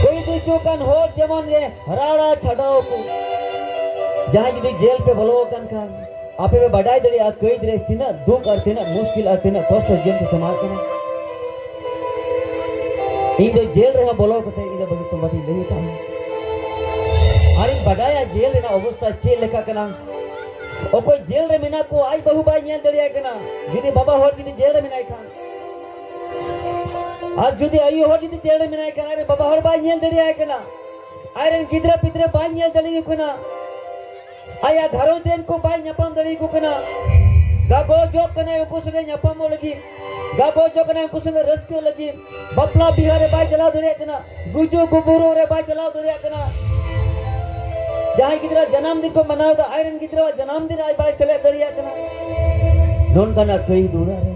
ᱠᱟᱹᱭᱫᱤ ᱦᱚᱪᱚ ᱠᱟᱱ ᱦᱚᱲ ᱡᱮᱢᱚᱱ ᱜᱮ ᱨᱟᱲᱟ ᱪᱷᱟᱰᱟᱣ ᱠᱚ᱾ ᱡᱟᱦᱟᱸᱭ ᱡᱩᱫᱤ ᱡᱮᱞ ᱯᱮ ᱵᱚᱞᱚ ᱟᱠᱟᱱ ᱠᱷᱟᱱ, ᱟᱯᱮ ᱯᱮ ᱵᱟᱰᱟᱭ ᱫᱟᱲᱮᱭᱟᱜᱼᱟ, ᱠᱟᱹᱭᱫ ᱨᱮ ᱛᱤᱱᱟᱹᱜ ᱫᱩᱠ ᱟᱨ ᱛᱤᱱᱟᱹᱜ ᱢᱩᱥᱠᱤᱞ ᱟᱨ ᱛᱤᱱᱟᱹᱜ ᱠᱚᱥᱴᱚ ᱡᱤᱭᱚᱱ ᱠᱚ ᱠᱷᱟᱸᱰᱟᱣ ᱠᱟᱱᱟ᱾ ᱤᱧ ᱫᱚ ᱡᱮᱞ ᱨᱮᱦᱚᱸ ᱵᱚᱞᱚ ᱠᱟᱛᱮ ᱤᱧ ᱫᱚ ᱵᱷᱟᱹᱜᱤ ᱥᱚᱢᱵᱟᱫ ᱤᱧ ᱞᱟᱹᱭ ᱟᱠᱟᱫᱼᱟ᱾ ᱟᱨᱤᱧ ᱵᱟᱰᱟᱭᱟ ᱡᱮᱞ ᱨᱮᱱᱟᱜ ᱚᱵᱚᱥᱛᱟ ᱪᱮᱫ ᱞᱮᱠᱟ ᱠᱟᱱᱟ᱾ ᱚᱠᱚᱭ ᱡᱮᱞ ᱨᱮ ᱢᱮᱱᱟᱜ ᱠᱚ, ᱟᱡ ᱵᱟᱹᱦᱩ ᱵᱟᱭ ᱧᱮᱞ ᱫᱟᱲᱮᱭᱟᱭ ᱠᱟᱱᱟ᱾ ᱡᱩᱫᱤ ᱵᱟᱵᱟ ᱦᱚᱲ ᱡᱩᱫᱤ ᱡᱮᱞ ᱨᱮ ᱢᱮᱱᱟᱭ ᱠᱷᱟᱱ, ᱟᱨ ᱡᱩᱫᱤ ᱟᱭᱳ ᱦᱚᱲ ᱡᱩᱫᱤ ᱡᱮᱞ ᱨᱮ ᱢᱮᱱᱟᱭ ᱠᱷᱟᱱ, ᱟᱨ ᱵᱟᱵᱟ ᱦᱚᱲ ᱵᱟᱭ ᱧᱮᱞ ᱫᱟᱲᱮᱭᱟᱭ ᱠᱟᱱᱟ, ᱟᱡᱨᱮᱱ ᱜᱤᱫᱽᱨᱟᱹ ᱯᱤᱫᱽᱨᱟᱹ ᱵᱟᱭ ᱧᱮᱞ ᱫᱟᱲᱮᱭᱟᱠᱚ ᱠᱟᱱᱟ, ᱟᱭᱟᱜ ᱜᱷᱟᱨᱚᱸᱡᱽ ᱨᱮᱱ ᱠᱚ ᱵᱟᱭ ᱧᱟᱯᱟᱢ ᱫᱟᱲᱮᱭᱟᱠᱚ ᱠᱟᱱᱟ᱾ ᱜᱟᱜᱚᱡᱚᱜ ᱠᱟᱱᱟᱭ ᱩᱱᱠᱩ ᱥᱚᱸᱜᱮ ᱧᱟᱯᱟᱢᱚᱜ ᱞᱟᱹᱜᱤᱫ, ᱜᱟᱜᱚᱡᱚᱜ ᱠᱟᱱᱟᱭ ᱩᱱᱠᱩ ᱥᱚᱸᱜᱮ ᱨᱟᱹᱥᱠᱟᱹ ᱞᱟᱹᱜᱤᱫ, ᱵᱟᱯᱞᱟ ᱵᱤᱦᱟᱹ ᱨᱮ ᱵᱟᱭ ᱪᱟᱞᱟᱣ ᱫᱟᱲᱮᱭᱟᱜ ᱠᱟᱱᱟ, ᱜᱩᱡᱩᱜ ᱜᱩᱵᱩᱨᱚᱜ ᱨᱮ ᱵᱟᱭ ᱪᱟᱞᱟᱣ ᱫᱟᱲᱮᱭᱟᱜ ᱠᱟᱱᱟ᱾ ᱡᱟᱦᱟᱸᱭ ᱜᱤᱫᱽᱨᱟᱹ ᱡᱟᱱᱟᱢ ᱫᱤᱱ ᱠᱚ ᱢᱟᱱᱟᱣ ᱮᱫᱟ, ᱟᱡᱨᱮᱱ ᱜᱤᱫᱽᱨᱟᱹᱣᱟᱜ ᱡᱟᱱᱟᱢ ᱫᱤᱱ ᱨᱮ ᱟᱡ ᱵᱟᱭ ᱥᱮᱞᱮᱫ ᱫᱟᱲᱮᱭᱟᱜ ᱠᱟᱱᱟ᱾ ᱱᱚᱝᱠᱟᱱᱟᱜ ᱠᱟᱹᱭ ᱫᱩᱲᱟ ᱨᱮ,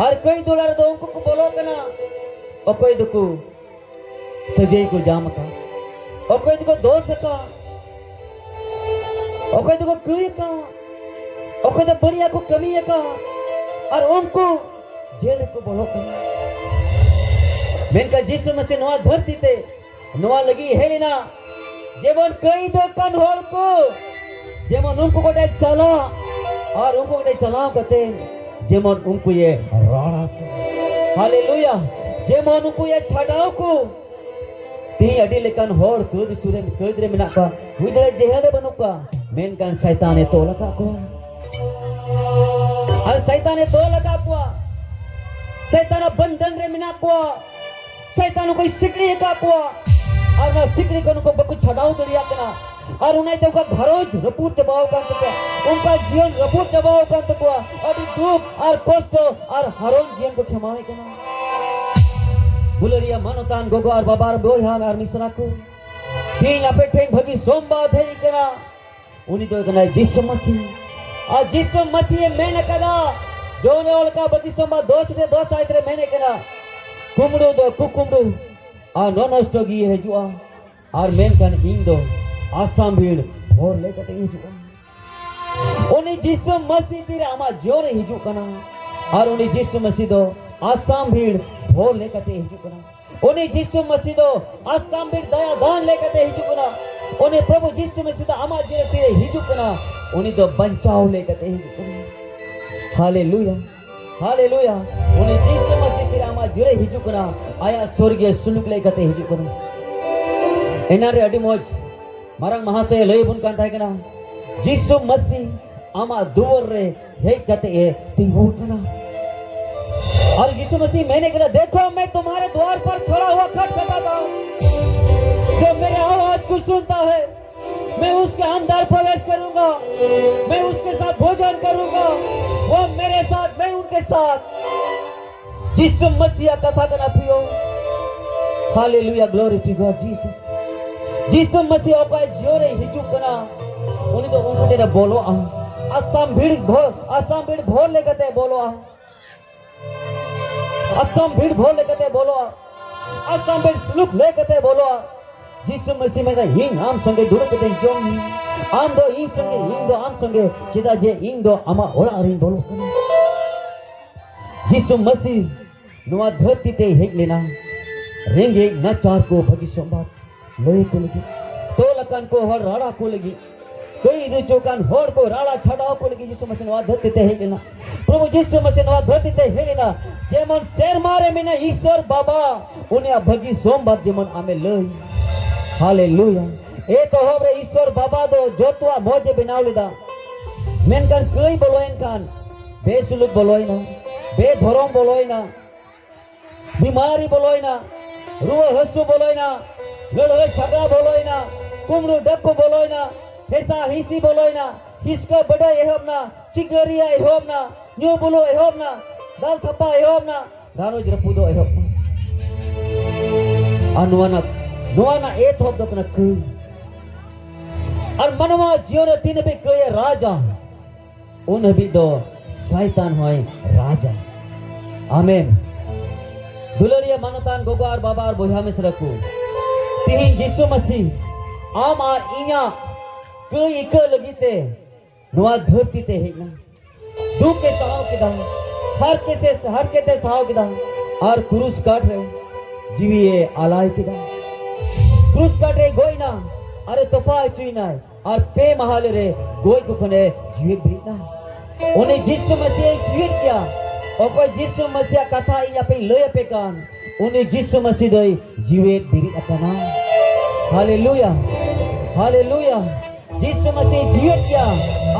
ᱟᱨ ᱠᱟᱹᱭ ᱫᱩᱲᱟ ᱨᱮᱫᱚ ᱩᱱᱠᱩ ᱠᱚ ᱵᱚᱞᱚᱜ ᱠᱟᱱᱟ, ᱚᱠᱚᱭ ᱫᱚᱠᱚ ᱥᱟᱹᱡᱟᱹᱭ ᱠᱚ ᱧᱟᱢ ᱟᱠᱟᱫ, ᱚᱠᱚᱭ ᱫᱚᱠᱚ ᱫᱳᱥ ᱟᱠᱟᱫ, ᱚᱠᱚᱭ ᱫᱚᱠᱚ ᱠᱟᱹᱭ ᱟᱠᱟᱫ, ᱚᱠᱚᱭ ᱫᱚ ᱵᱟᱹᱲᱤᱡ ᱠᱚ ᱠᱟᱹᱢᱤ ᱟᱠᱟᱫ, ᱟᱨ ᱩᱱᱠᱩ ᱡᱮᱞ ᱨᱮᱠᱚ ᱵᱚᱞᱚᱜ ᱠᱟᱱᱟ᱾ ᱢᱮᱱᱠᱷᱟᱱ ᱡᱤᱥᱩ ᱢᱟᱹᱥᱤ ᱱᱚᱣᱟ ᱫᱷᱟᱹᱨᱛᱤ ᱛᱮ ᱱᱚᱣᱟ ᱞᱟᱹᱜᱤᱫ ᱦᱮᱡ ᱮᱱᱟ, ᱡᱮᱢᱚᱱ ᱠᱟᱹᱭᱫᱚ ᱠᱟᱱ ᱦᱚᱲ ᱠᱚ, ᱡᱮᱢᱚᱱ ᱩᱱᱠᱩ ᱠᱚᱴᱷᱮᱱ ᱪᱟᱞᱟᱜ, ᱟᱨ ᱩᱱᱠᱩ ᱠᱚᱴᱷᱮᱱ ᱪᱟᱞᱟᱣ ᱠᱟᱛᱮ ᱡᱮᱢᱚᱱ ᱩᱱᱠᱩ ᱭᱮ ᱨᱟᱲᱟ ᱠᱚ᱾ ᱦᱟᱞᱮᱞᱩᱭᱟ᱾ ᱡᱮᱢᱚᱱ ᱩᱱᱠᱩ ᱭᱮ ᱪᱷᱟᱰᱟᱣ ᱠᱚ᱾ ᱛᱮᱦᱮᱧ ᱟᱹᱰᱤ ᱞᱮᱠᱟᱱ ᱦᱚᱲ ᱠᱟᱹᱫ ᱪᱩᱨᱮ, ᱠᱟᱹᱫ ᱨᱮ ᱢᱮᱱᱟᱜ ᱠᱚᱣᱟ, ᱦᱩᱭ ᱫᱟᱲᱮᱭᱟᱜᱼᱟ ᱡᱮᱦᱮᱞ ᱨᱮ ᱵᱟᱹᱱᱩᱜ ᱠᱚᱣᱟ, ᱢᱮᱱᱠᱷᱟᱱ ᱥᱟᱭᱛᱟᱱᱮ ᱛᱚᱞ ᱟᱠᱟᱫ ᱠᱚᱣᱟ᱾ ᱟᱨ ᱥᱟᱭᱛᱟᱱᱮ ᱛᱚᱞ ᱟᱠᱟᱫ ᱠᱚᱣᱟ᱾ ᱥᱟᱭᱛᱟᱱᱟᱜ ᱵᱚᱱᱫᱷᱚᱱ ᱨᱮ ᱢᱮᱱᱟᱜ ᱠᱚᱣᱟ᱾ ᱥᱟᱭᱛᱟᱱ ᱩᱱᱠᱩᱭ ᱥᱤᱠᱲᱤ ᱟᱠᱟᱫ ᱠᱚᱣᱟ᱾ ᱟᱨ ᱚᱱᱟ ᱥᱤᱠᱲᱤ ᱠᱷᱚᱱ ᱩᱱᱠᱩ ᱵᱟᱠᱚ ᱪᱷᱟᱰᱟᱣ ᱫᱟᱲᱮᱭᱟᱜ ᱠᱟᱱᱟ᱾ ᱟᱨ ᱚᱱᱟ ᱤᱭᱟᱹᱛᱮ ᱩᱱᱠᱩᱣᱟᱜ ᱜᱷᱟᱨᱚᱸᱡᱽ ᱨᱟᱹᱯᱩᱫ ᱪᱟᱵᱟᱣ ᱟᱠᱟᱱ ᱛᱟᱠᱚᱣᱟ᱾ ᱩᱱᱠᱩᱣᱟᱜ ᱡᱤᱭᱚᱱ ᱨᱟᱹᱯᱩᱫ ᱪᱟᱵᱟᱣ ᱟᱠᱟᱱ ᱛᱟᱠᱚᱣᱟ᱾ ᱟᱹᱰᱤ ᱫᱩᱠ ᱟᱨ ᱠᱚᱥᱴᱚ ᱟᱨ ᱦᱟᱨᱚᱱ ᱡᱤᱭᱚᱱ ᱠᱚ ᱠᱷᱮᱢᱟᱣᱮᱫ ᱠᱟᱱᱟ᱾ ᱫᱩᱞᱟᱹᱲᱤᱭᱟᱹ ᱢᱟᱱᱚᱛᱟᱱ ᱜᱚᱜᱚ ᱟᱨ ᱵᱟᱵᱟ ᱟᱨ ᱵᱚᱭᱦᱟ ᱟᱨ ᱢᱤᱥᱨᱟ ᱠᱚ, ᱛᱮᱦᱮᱧ ᱟᱯᱮ ᱴᱷᱮᱱ ᱵᱷᱟᱹᱜᱤ ᱥᱚᱢᱵᱟᱫ ᱦᱮᱡ ᱟᱠᱟᱱᱟ᱾ ᱩᱱᱤ ᱫᱚ ᱦᱩᱭᱩᱜ ᱠᱟᱱᱟᱭ ᱡᱤᱥᱩ ᱢᱟᱹᱥᱤ᱾ ᱟᱨ ᱡᱤᱥᱩ ᱢᱟᱹᱥᱤ ᱮ ᱢᱮᱱ ᱟᱠᱟᱫᱟ, ᱡᱚᱦᱚᱱ ᱚᱞ ᱟᱠᱟᱫ ᱵᱟᱹᱛᱤᱥᱚᱢ ᱵᱟ ᱫᱚᱥ ᱨᱮ ᱫᱚᱥ ᱟᱭᱟᱛ ᱨᱮ ᱢᱮᱱᱮᱫ ᱠᱟᱱᱟ, ᱠᱩᱢᱲᱩ ᱫᱚ ᱠᱩᱠᱩᱢᱲᱩ ᱟᱨ ᱱᱚᱱᱚᱥᱴᱚ ᱜᱮ ᱦᱤᱡᱩᱜᱼᱟ, ᱟᱨ ᱢᱮᱱᱠᱷᱟᱱ ᱤᱧ ᱫᱚ ᱟᱥᱟᱢ ᱵᱷᱤᱲ ᱵᱷᱳᱨ ᱞᱮᱠᱟᱛᱮ ᱦᱤᱡᱩᱜᱼᱟ᱾ ᱩᱱᱤ ᱡᱤᱥᱩ ᱢᱟᱹᱥᱤ ᱛᱤᱨᱮ ᱟᱢᱟᱜ ᱡᱤᱭᱚᱱ ᱨᱮ ᱦᱤᱡᱩᱜ ᱠᱟᱱᱟ, ᱟᱨ ᱩᱱᱤ ᱡᱤᱥᱩ ᱢᱟᱹᱥᱤ ᱫᱚ ᱟᱥᱟᱢ ᱵᱷᱤᱲ ᱵᱷᱳᱨ ᱞᱮᱠᱟᱛᱮ ᱦᱤᱡᱩᱜ ᱠᱟᱱᱟ᱾ ᱩᱱᱤ ᱡᱤᱥᱩ ᱢᱟᱹᱥᱤ ᱫᱚ ᱟᱥᱟᱢ ᱵᱷᱤᱲ ᱫᱟᱭᱟ ᱫᱟᱱ ᱞᱮᱠᱟᱛᱮ ᱦᱤᱡᱩᱜ ᱠᱟᱱᱟ᱾ ᱩᱱᱤ ᱯᱨᱚᱵᱷᱩ ᱡᱤᱥᱩ ᱢᱟᱹᱥᱤ ᱫᱚ ᱟᱢᱟᱜ ᱡᱤᱭᱚᱱ ᱨᱮ ᱛᱤᱨᱮ ᱦᱤᱡᱩᱜ ᱠᱟᱱᱟ, ᱩᱱᱤ ᱫᱚ ᱵᱟᱧᱪᱟᱣ ᱞᱮᱠᱟᱛᱮ ᱦᱤᱡᱩᱜ ᱠᱟᱱᱟ᱾ ᱦᱟᱞᱮᱞᱩᱭᱟ, ᱦᱟᱞᱮᱞᱩᱭᱟ᱾ ᱩᱱᱤ ᱡᱤᱥᱩ ᱢᱟᱹᱥᱤ ᱛᱤᱨᱮ ᱟᱢᱟᱜ ᱡᱤᱭᱚᱱ ᱨᱮ ᱦᱤᱡᱩᱜ ᱠᱟᱱᱟ, ᱟᱭᱟᱜ ᱥᱚᱨᱜᱤᱭᱚ ᱥᱩᱞᱩᱠ ᱞᱮᱠᱟᱛᱮ ᱦᱤᱡᱩᱜ ᱠᱟᱱᱟ᱾ ᱮᱱᱟᱱ ᱨᱮ ᱟᱹᱰᱤ ᱢᱚᱡᱽ ᱢᱟᱨᱟᱝ ᱢᱟᱦᱟᱥᱚᱭ ᱮ ᱞᱟᱹᱭ ᱟᱵᱚᱱ ᱠᱟᱱ ᱛᱟᱦᱮᱸ ᱠᱟᱱᱟ, ᱡᱤᱥᱩ ᱢᱟᱹᱥᱤ ᱟᱢᱟᱜ ᱫᱩᱣᱟᱹᱨ ᱨᱮ ᱦᱮᱡ ᱠᱟᱛᱮ ᱮ ᱛᱤᱸᱜᱩ ᱟᱠᱟᱱᱟ᱾ ᱟᱨ ᱡᱤᱥᱩ ᱢᱟᱹᱥᱤ ᱢᱮᱱᱮᱫ ᱠᱟᱱᱟ, "ᱫᱮᱠᱷᱳ, ᱢᱮ ᱛᱩᱢᱦᱟᱨᱮ ᱫᱩᱣᱟᱨ ᱯᱟᱨ ᱠᱷᱟᱲᱟ ᱦᱩᱣᱟ ᱠᱷᱟᱴᱠᱷᱟᱴᱟᱛᱟ ᱦᱩᱸ, ᱡᱚ ᱢᱮᱨᱮ ᱟᱣᱟᱡᱽ ᱠᱳ ᱥᱩᱱᱛᱟ ᱦᱮ, ᱢᱮ ᱩᱥᱠᱮ ᱟᱱᱫᱟᱨ ᱯᱨᱚᱵᱮᱥ ᱠᱟᱨᱩᱸᱜᱟ, ᱢᱮ ᱩᱥᱠᱮ ᱥᱟᱛ ᱵᱷᱳᱡᱚᱱ ᱠᱟᱨᱩᱸᱜᱟ, ᱣᱳ ᱢᱮᱨᱮ ᱥᱟᱛ, ᱢᱮ ᱩᱱᱠᱮ ᱥᱟᱛ᱾" ᱡᱤᱥᱩ ᱢᱟᱹᱥᱤᱭᱟᱜ ᱠᱟᱛᱷᱟ ᱠᱟᱱᱟ ᱯᱷᱤᱭᱳ᱾ Hallelujah, glory to God, Jesus. ᱡᱤᱥᱩ ᱢᱟᱹᱥᱤ ᱚᱠᱚᱭ ᱡᱤᱭᱚᱱ ᱨᱮ ᱦᱤᱡᱩᱜ ᱠᱟᱱᱟ, ᱩᱱᱤ ᱫᱚ ᱩᱱᱠᱩ ᱴᱷᱮᱱ ᱮ ᱵᱚᱞᱚᱜᱼᱟ᱾ ᱟᱥᱟᱢ ᱵᱷᱤᱲ ᱵᱷᱳᱨ, ᱟᱥᱟᱢ ᱵᱷᱤᱲ ᱵᱷᱳᱨ ᱞᱮᱠᱟᱛᱮ ᱵᱚᱞᱚᱜᱼᱟ᱾ ᱟᱥᱟᱢ ᱵᱷᱤᱲ ᱵᱷᱳᱨ ᱞᱮᱠᱟᱛᱮ ᱵᱚᱞᱚᱜᱼᱟ᱾ ᱟᱥᱟᱢ ᱵᱷᱤᱲ ᱥᱩᱞᱩᱠ ᱞᱮᱠᱟᱛᱮ ᱵᱚᱞᱚᱜᱼᱟ᱾ ᱡᱤᱥᱩ ᱢᱟᱹᱥᱤ ᱢᱮᱱᱟ, "ᱤᱧ ᱟᱢ ᱥᱚᱸᱜᱮ ᱫᱩᱲᱩᱵ ᱠᱟᱛᱮ ᱡᱚᱢ ᱧᱩ, ᱟᱢ ᱫᱚ ᱤᱧ ᱥᱚᱸᱜᱮ, ᱤᱧ ᱫᱚ ᱟᱢ ᱥᱚᱸᱜᱮ, ᱪᱮᱫᱟᱜ ᱡᱮ ᱤᱧ ᱫᱚ ᱟᱢᱟᱜ ᱚᱲᱟᱜ ᱨᱤᱧ ᱵᱚᱞᱚᱜ ᱠᱟᱱᱟ᱾" ᱡᱤᱥᱩ ᱢᱟᱹᱥᱤ ᱱᱚᱣᱟ ᱫᱷᱟᱹᱨᱛᱤ ᱛᱮᱭ ᱦᱮᱡ ᱞᱮᱱᱟ, ᱨᱮᱸᱜᱮᱡ ᱱᱟᱪᱟᱨ ᱠᱚ ᱵᱷᱟᱹᱜᱤ ᱥᱚᱢᱵᱟᱫ ᱞᱟᱹᱭ ᱠᱚ ᱞᱟᱹᱜᱤᱫ, ᱛᱚᱞ ᱟᱠᱟᱱ ᱠᱚ ᱦᱚᱲ ᱨᱟᱲᱟ ᱠᱚ ᱞᱟᱹᱜᱤᱫ, ᱠᱟᱹᱭ ᱤᱫᱤ ᱦᱚᱪᱚ ᱠᱟᱱ ᱦᱚᱲ ᱠᱚ ᱨᱟᱲᱟ ᱪᱷᱟᱰᱟᱣ ᱠᱚ ᱞᱟᱹᱜᱤᱫ ᱡᱤᱥᱩ ᱢᱟᱹᱥᱤ ᱱᱚᱣᱟ ᱫᱷᱟᱹᱨᱛᱤ ᱛᱮ ᱦᱮᱡ ᱞᱮᱱᱟ᱾ ᱯᱨᱚᱵᱷᱩ ᱡᱤᱥᱩ ᱢᱟᱹᱥᱤ ᱱᱚᱣᱟ ᱫᱷᱟᱹᱨᱛᱤ ᱛᱮ ᱦᱮᱡ ᱞᱮᱱᱟ᱾ ᱡᱮᱢᱚᱱ ᱥᱮᱨᱢᱟ ᱨᱮ ᱢᱮᱱᱟᱭ ᱤᱥᱥᱚᱨ ᱵᱟᱵᱟ, ᱩᱱᱤᱭᱟᱜ ᱵᱷᱟᱹᱜᱤ ᱥᱚᱢᱵᱟᱫ ᱡᱮᱢᱚᱱ ᱟᱢᱮ ᱞᱟᱹᱭ᱾ ᱦᱟᱞᱮᱞᱩᱭᱟ᱾ ᱮᱛᱚᱦᱚᱵ ᱨᱮ ᱤᱥᱥᱚᱨ ᱵᱟᱵᱟ ᱫᱚ ᱡᱚᱛᱚᱣᱟᱜ ᱢᱚᱡᱽ ᱮ ᱵᱮᱱᱟᱣ ᱞᱮᱫᱟ, ᱢᱮᱱᱠᱷᱟᱱ ᱠᱟᱹᱭ ᱵᱚᱞᱚᱭᱮᱱ ᱠᱷᱟᱱ ᱵᱮᱥᱩᱞᱩᱠ ᱵᱚᱞᱚᱭᱮᱱᱟ, ᱵᱮᱫᱷᱚᱨᱚᱢ ᱵᱚᱞᱚᱭᱮᱱᱟ, ᱵᱤᱢᱟᱨᱤ ᱵᱚᱞᱚᱭᱮᱱᱟ, ᱨᱩᱣᱟᱹ ᱦᱟᱹᱥᱩ ᱵᱚᱞᱚᱭᱮᱱᱟ, ᱞᱟᱹᱲᱦᱟᱹᱭ ᱡᱷᱟᱜᱽᱲᱟ ᱵᱚᱞᱚᱭᱮᱱᱟ, ᱠᱩᱢᱲᱩ ᱰᱟᱹᱠᱩ ᱵᱚᱞᱚᱭᱮᱱᱟ, ᱦᱮᱸᱥᱟ ᱦᱤᱸᱥᱤ ᱵᱚᱞᱚᱭᱮᱱᱟ, ᱦᱤᱥᱠᱟᱹ ᱵᱟᱹᱰᱟᱹᱭ ᱮᱦᱚᱵ ᱮᱱᱟ, ᱪᱤᱜᱟᱹᱨᱤᱭᱟ ᱮᱦᱚᱵ ᱮᱱᱟ, ᱧᱩ ᱵᱩᱞᱩ ᱮᱦᱚᱵ ᱮᱱᱟ, ᱫᱟᱞ ᱛᱷᱟᱯᱟ ᱮᱦᱚᱵ ᱮᱱᱟ, ᱜᱷᱟᱨᱚᱸᱡᱽ ᱨᱟᱹᱯᱩᱫᱚᱜ ᱮᱦᱚᱵ ᱮᱱᱟ᱾ ᱟᱨ ᱱᱚᱣᱟ ᱨᱮᱱᱟᱜ, ᱱᱚᱣᱟ ᱨᱮᱱᱟᱜ ᱮᱛᱚᱦᱚᱵ ᱫᱚ ᱠᱟᱱᱟ ᱠᱟᱹᱭ᱾ ᱟᱨ ᱢᱟᱱᱣᱟ ᱡᱤᱭᱚᱱ ᱨᱮ ᱛᱤᱱ ᱦᱟᱹᱵᱤᱡ ᱠᱟᱹᱭ ᱮ ᱨᱟᱡᱟ, ᱩᱱ ᱦᱟᱹᱵᱤᱡ ᱫᱚ ᱥᱟᱭᱛᱟᱱ ᱦᱚᱸᱭ ᱨᱟᱡᱟ᱾ ᱟᱢᱮᱱ᱾ ᱫᱩᱞᱟᱹᱲᱤᱭᱟᱹ ᱢᱟᱱᱚᱛᱟᱱ ᱜᱚᱜᱚ ᱟᱨ ᱵᱟᱵᱟ ᱟᱨ ᱵᱚᱭᱦᱟ ᱢᱤᱥᱨᱟ ᱠᱚ, ᱛᱤᱦᱤᱧ ᱡᱤᱥᱩ ᱢᱟᱹᱥᱤ ᱟᱢ ᱟᱨ ᱤᱧᱟᱜ ᱠᱟᱹᱭ ᱤᱠᱟᱹ ᱞᱟᱹᱜᱤᱫ ᱛᱮ ᱱᱚᱣᱟ ᱫᱷᱟᱹᱨᱛᱤ ᱛᱮ ᱦᱮᱡ ᱮᱱᱟ᱾ ᱫᱩᱠ ᱮ ᱥᱟᱦᱟᱣ ᱠᱮᱫᱟ, ᱦᱟᱨᱠᱮᱛ ᱮ, ᱦᱟᱨᱠᱮᱛ ᱮ ᱥᱟᱦᱟᱣ ᱠᱮᱫᱟ, ᱟᱨ ᱠᱨᱩᱥ ᱠᱟᱴ ᱨᱮ ᱡᱤᱣᱤ ᱮ ᱟᱞᱟᱭ ᱠᱮᱫᱟ᱾ ᱠᱨᱩᱥ ᱠᱟᱴ ᱨᱮ ᱜᱚᱡ ᱮᱱᱟ, ᱟᱨ ᱮ ᱛᱚᱯᱟ ᱦᱚᱪᱚᱭᱮᱱᱟᱭ, ᱟᱨ ᱯᱮ ᱢᱟᱦᱟ ᱨᱮ ᱜᱚᱡ ᱠᱚ ᱠᱷᱚᱱᱮ ᱡᱤᱣᱮᱫ ᱵᱮᱨᱮᱫ ᱮᱱᱟ᱾ ᱩᱱᱤ ᱡᱤᱥᱩ ᱢᱟᱹᱥᱤ ᱮ ᱡᱤᱣᱮᱫ ᱜᱮᱭᱟ᱾ ᱚᱠᱚᱭ ᱡᱤᱥᱩ ᱢᱟᱹᱥᱤᱭᱟᱜ ᱠᱟᱛᱷᱟ ᱤᱧ ᱟᱯᱮᱧ ᱞᱟᱹᱭ ᱟᱯᱮ ᱠᱟᱱ, ᱩᱱᱤ ᱡᱤᱥᱩ ᱢᱟᱹᱥᱤ ᱫᱚᱭ ᱡᱤᱣᱮᱫ ᱵᱮᱨᱮᱫ ᱟᱠᱟᱱᱟ᱾ ᱦᱟᱞᱮᱞᱩᱭᱟ, ᱦᱟᱞᱮᱞᱩᱭᱟ᱾ ᱡᱤᱥᱩ ᱢᱟᱹᱥᱤ ᱡᱤᱣᱮᱫ ᱜᱮᱭᱟ,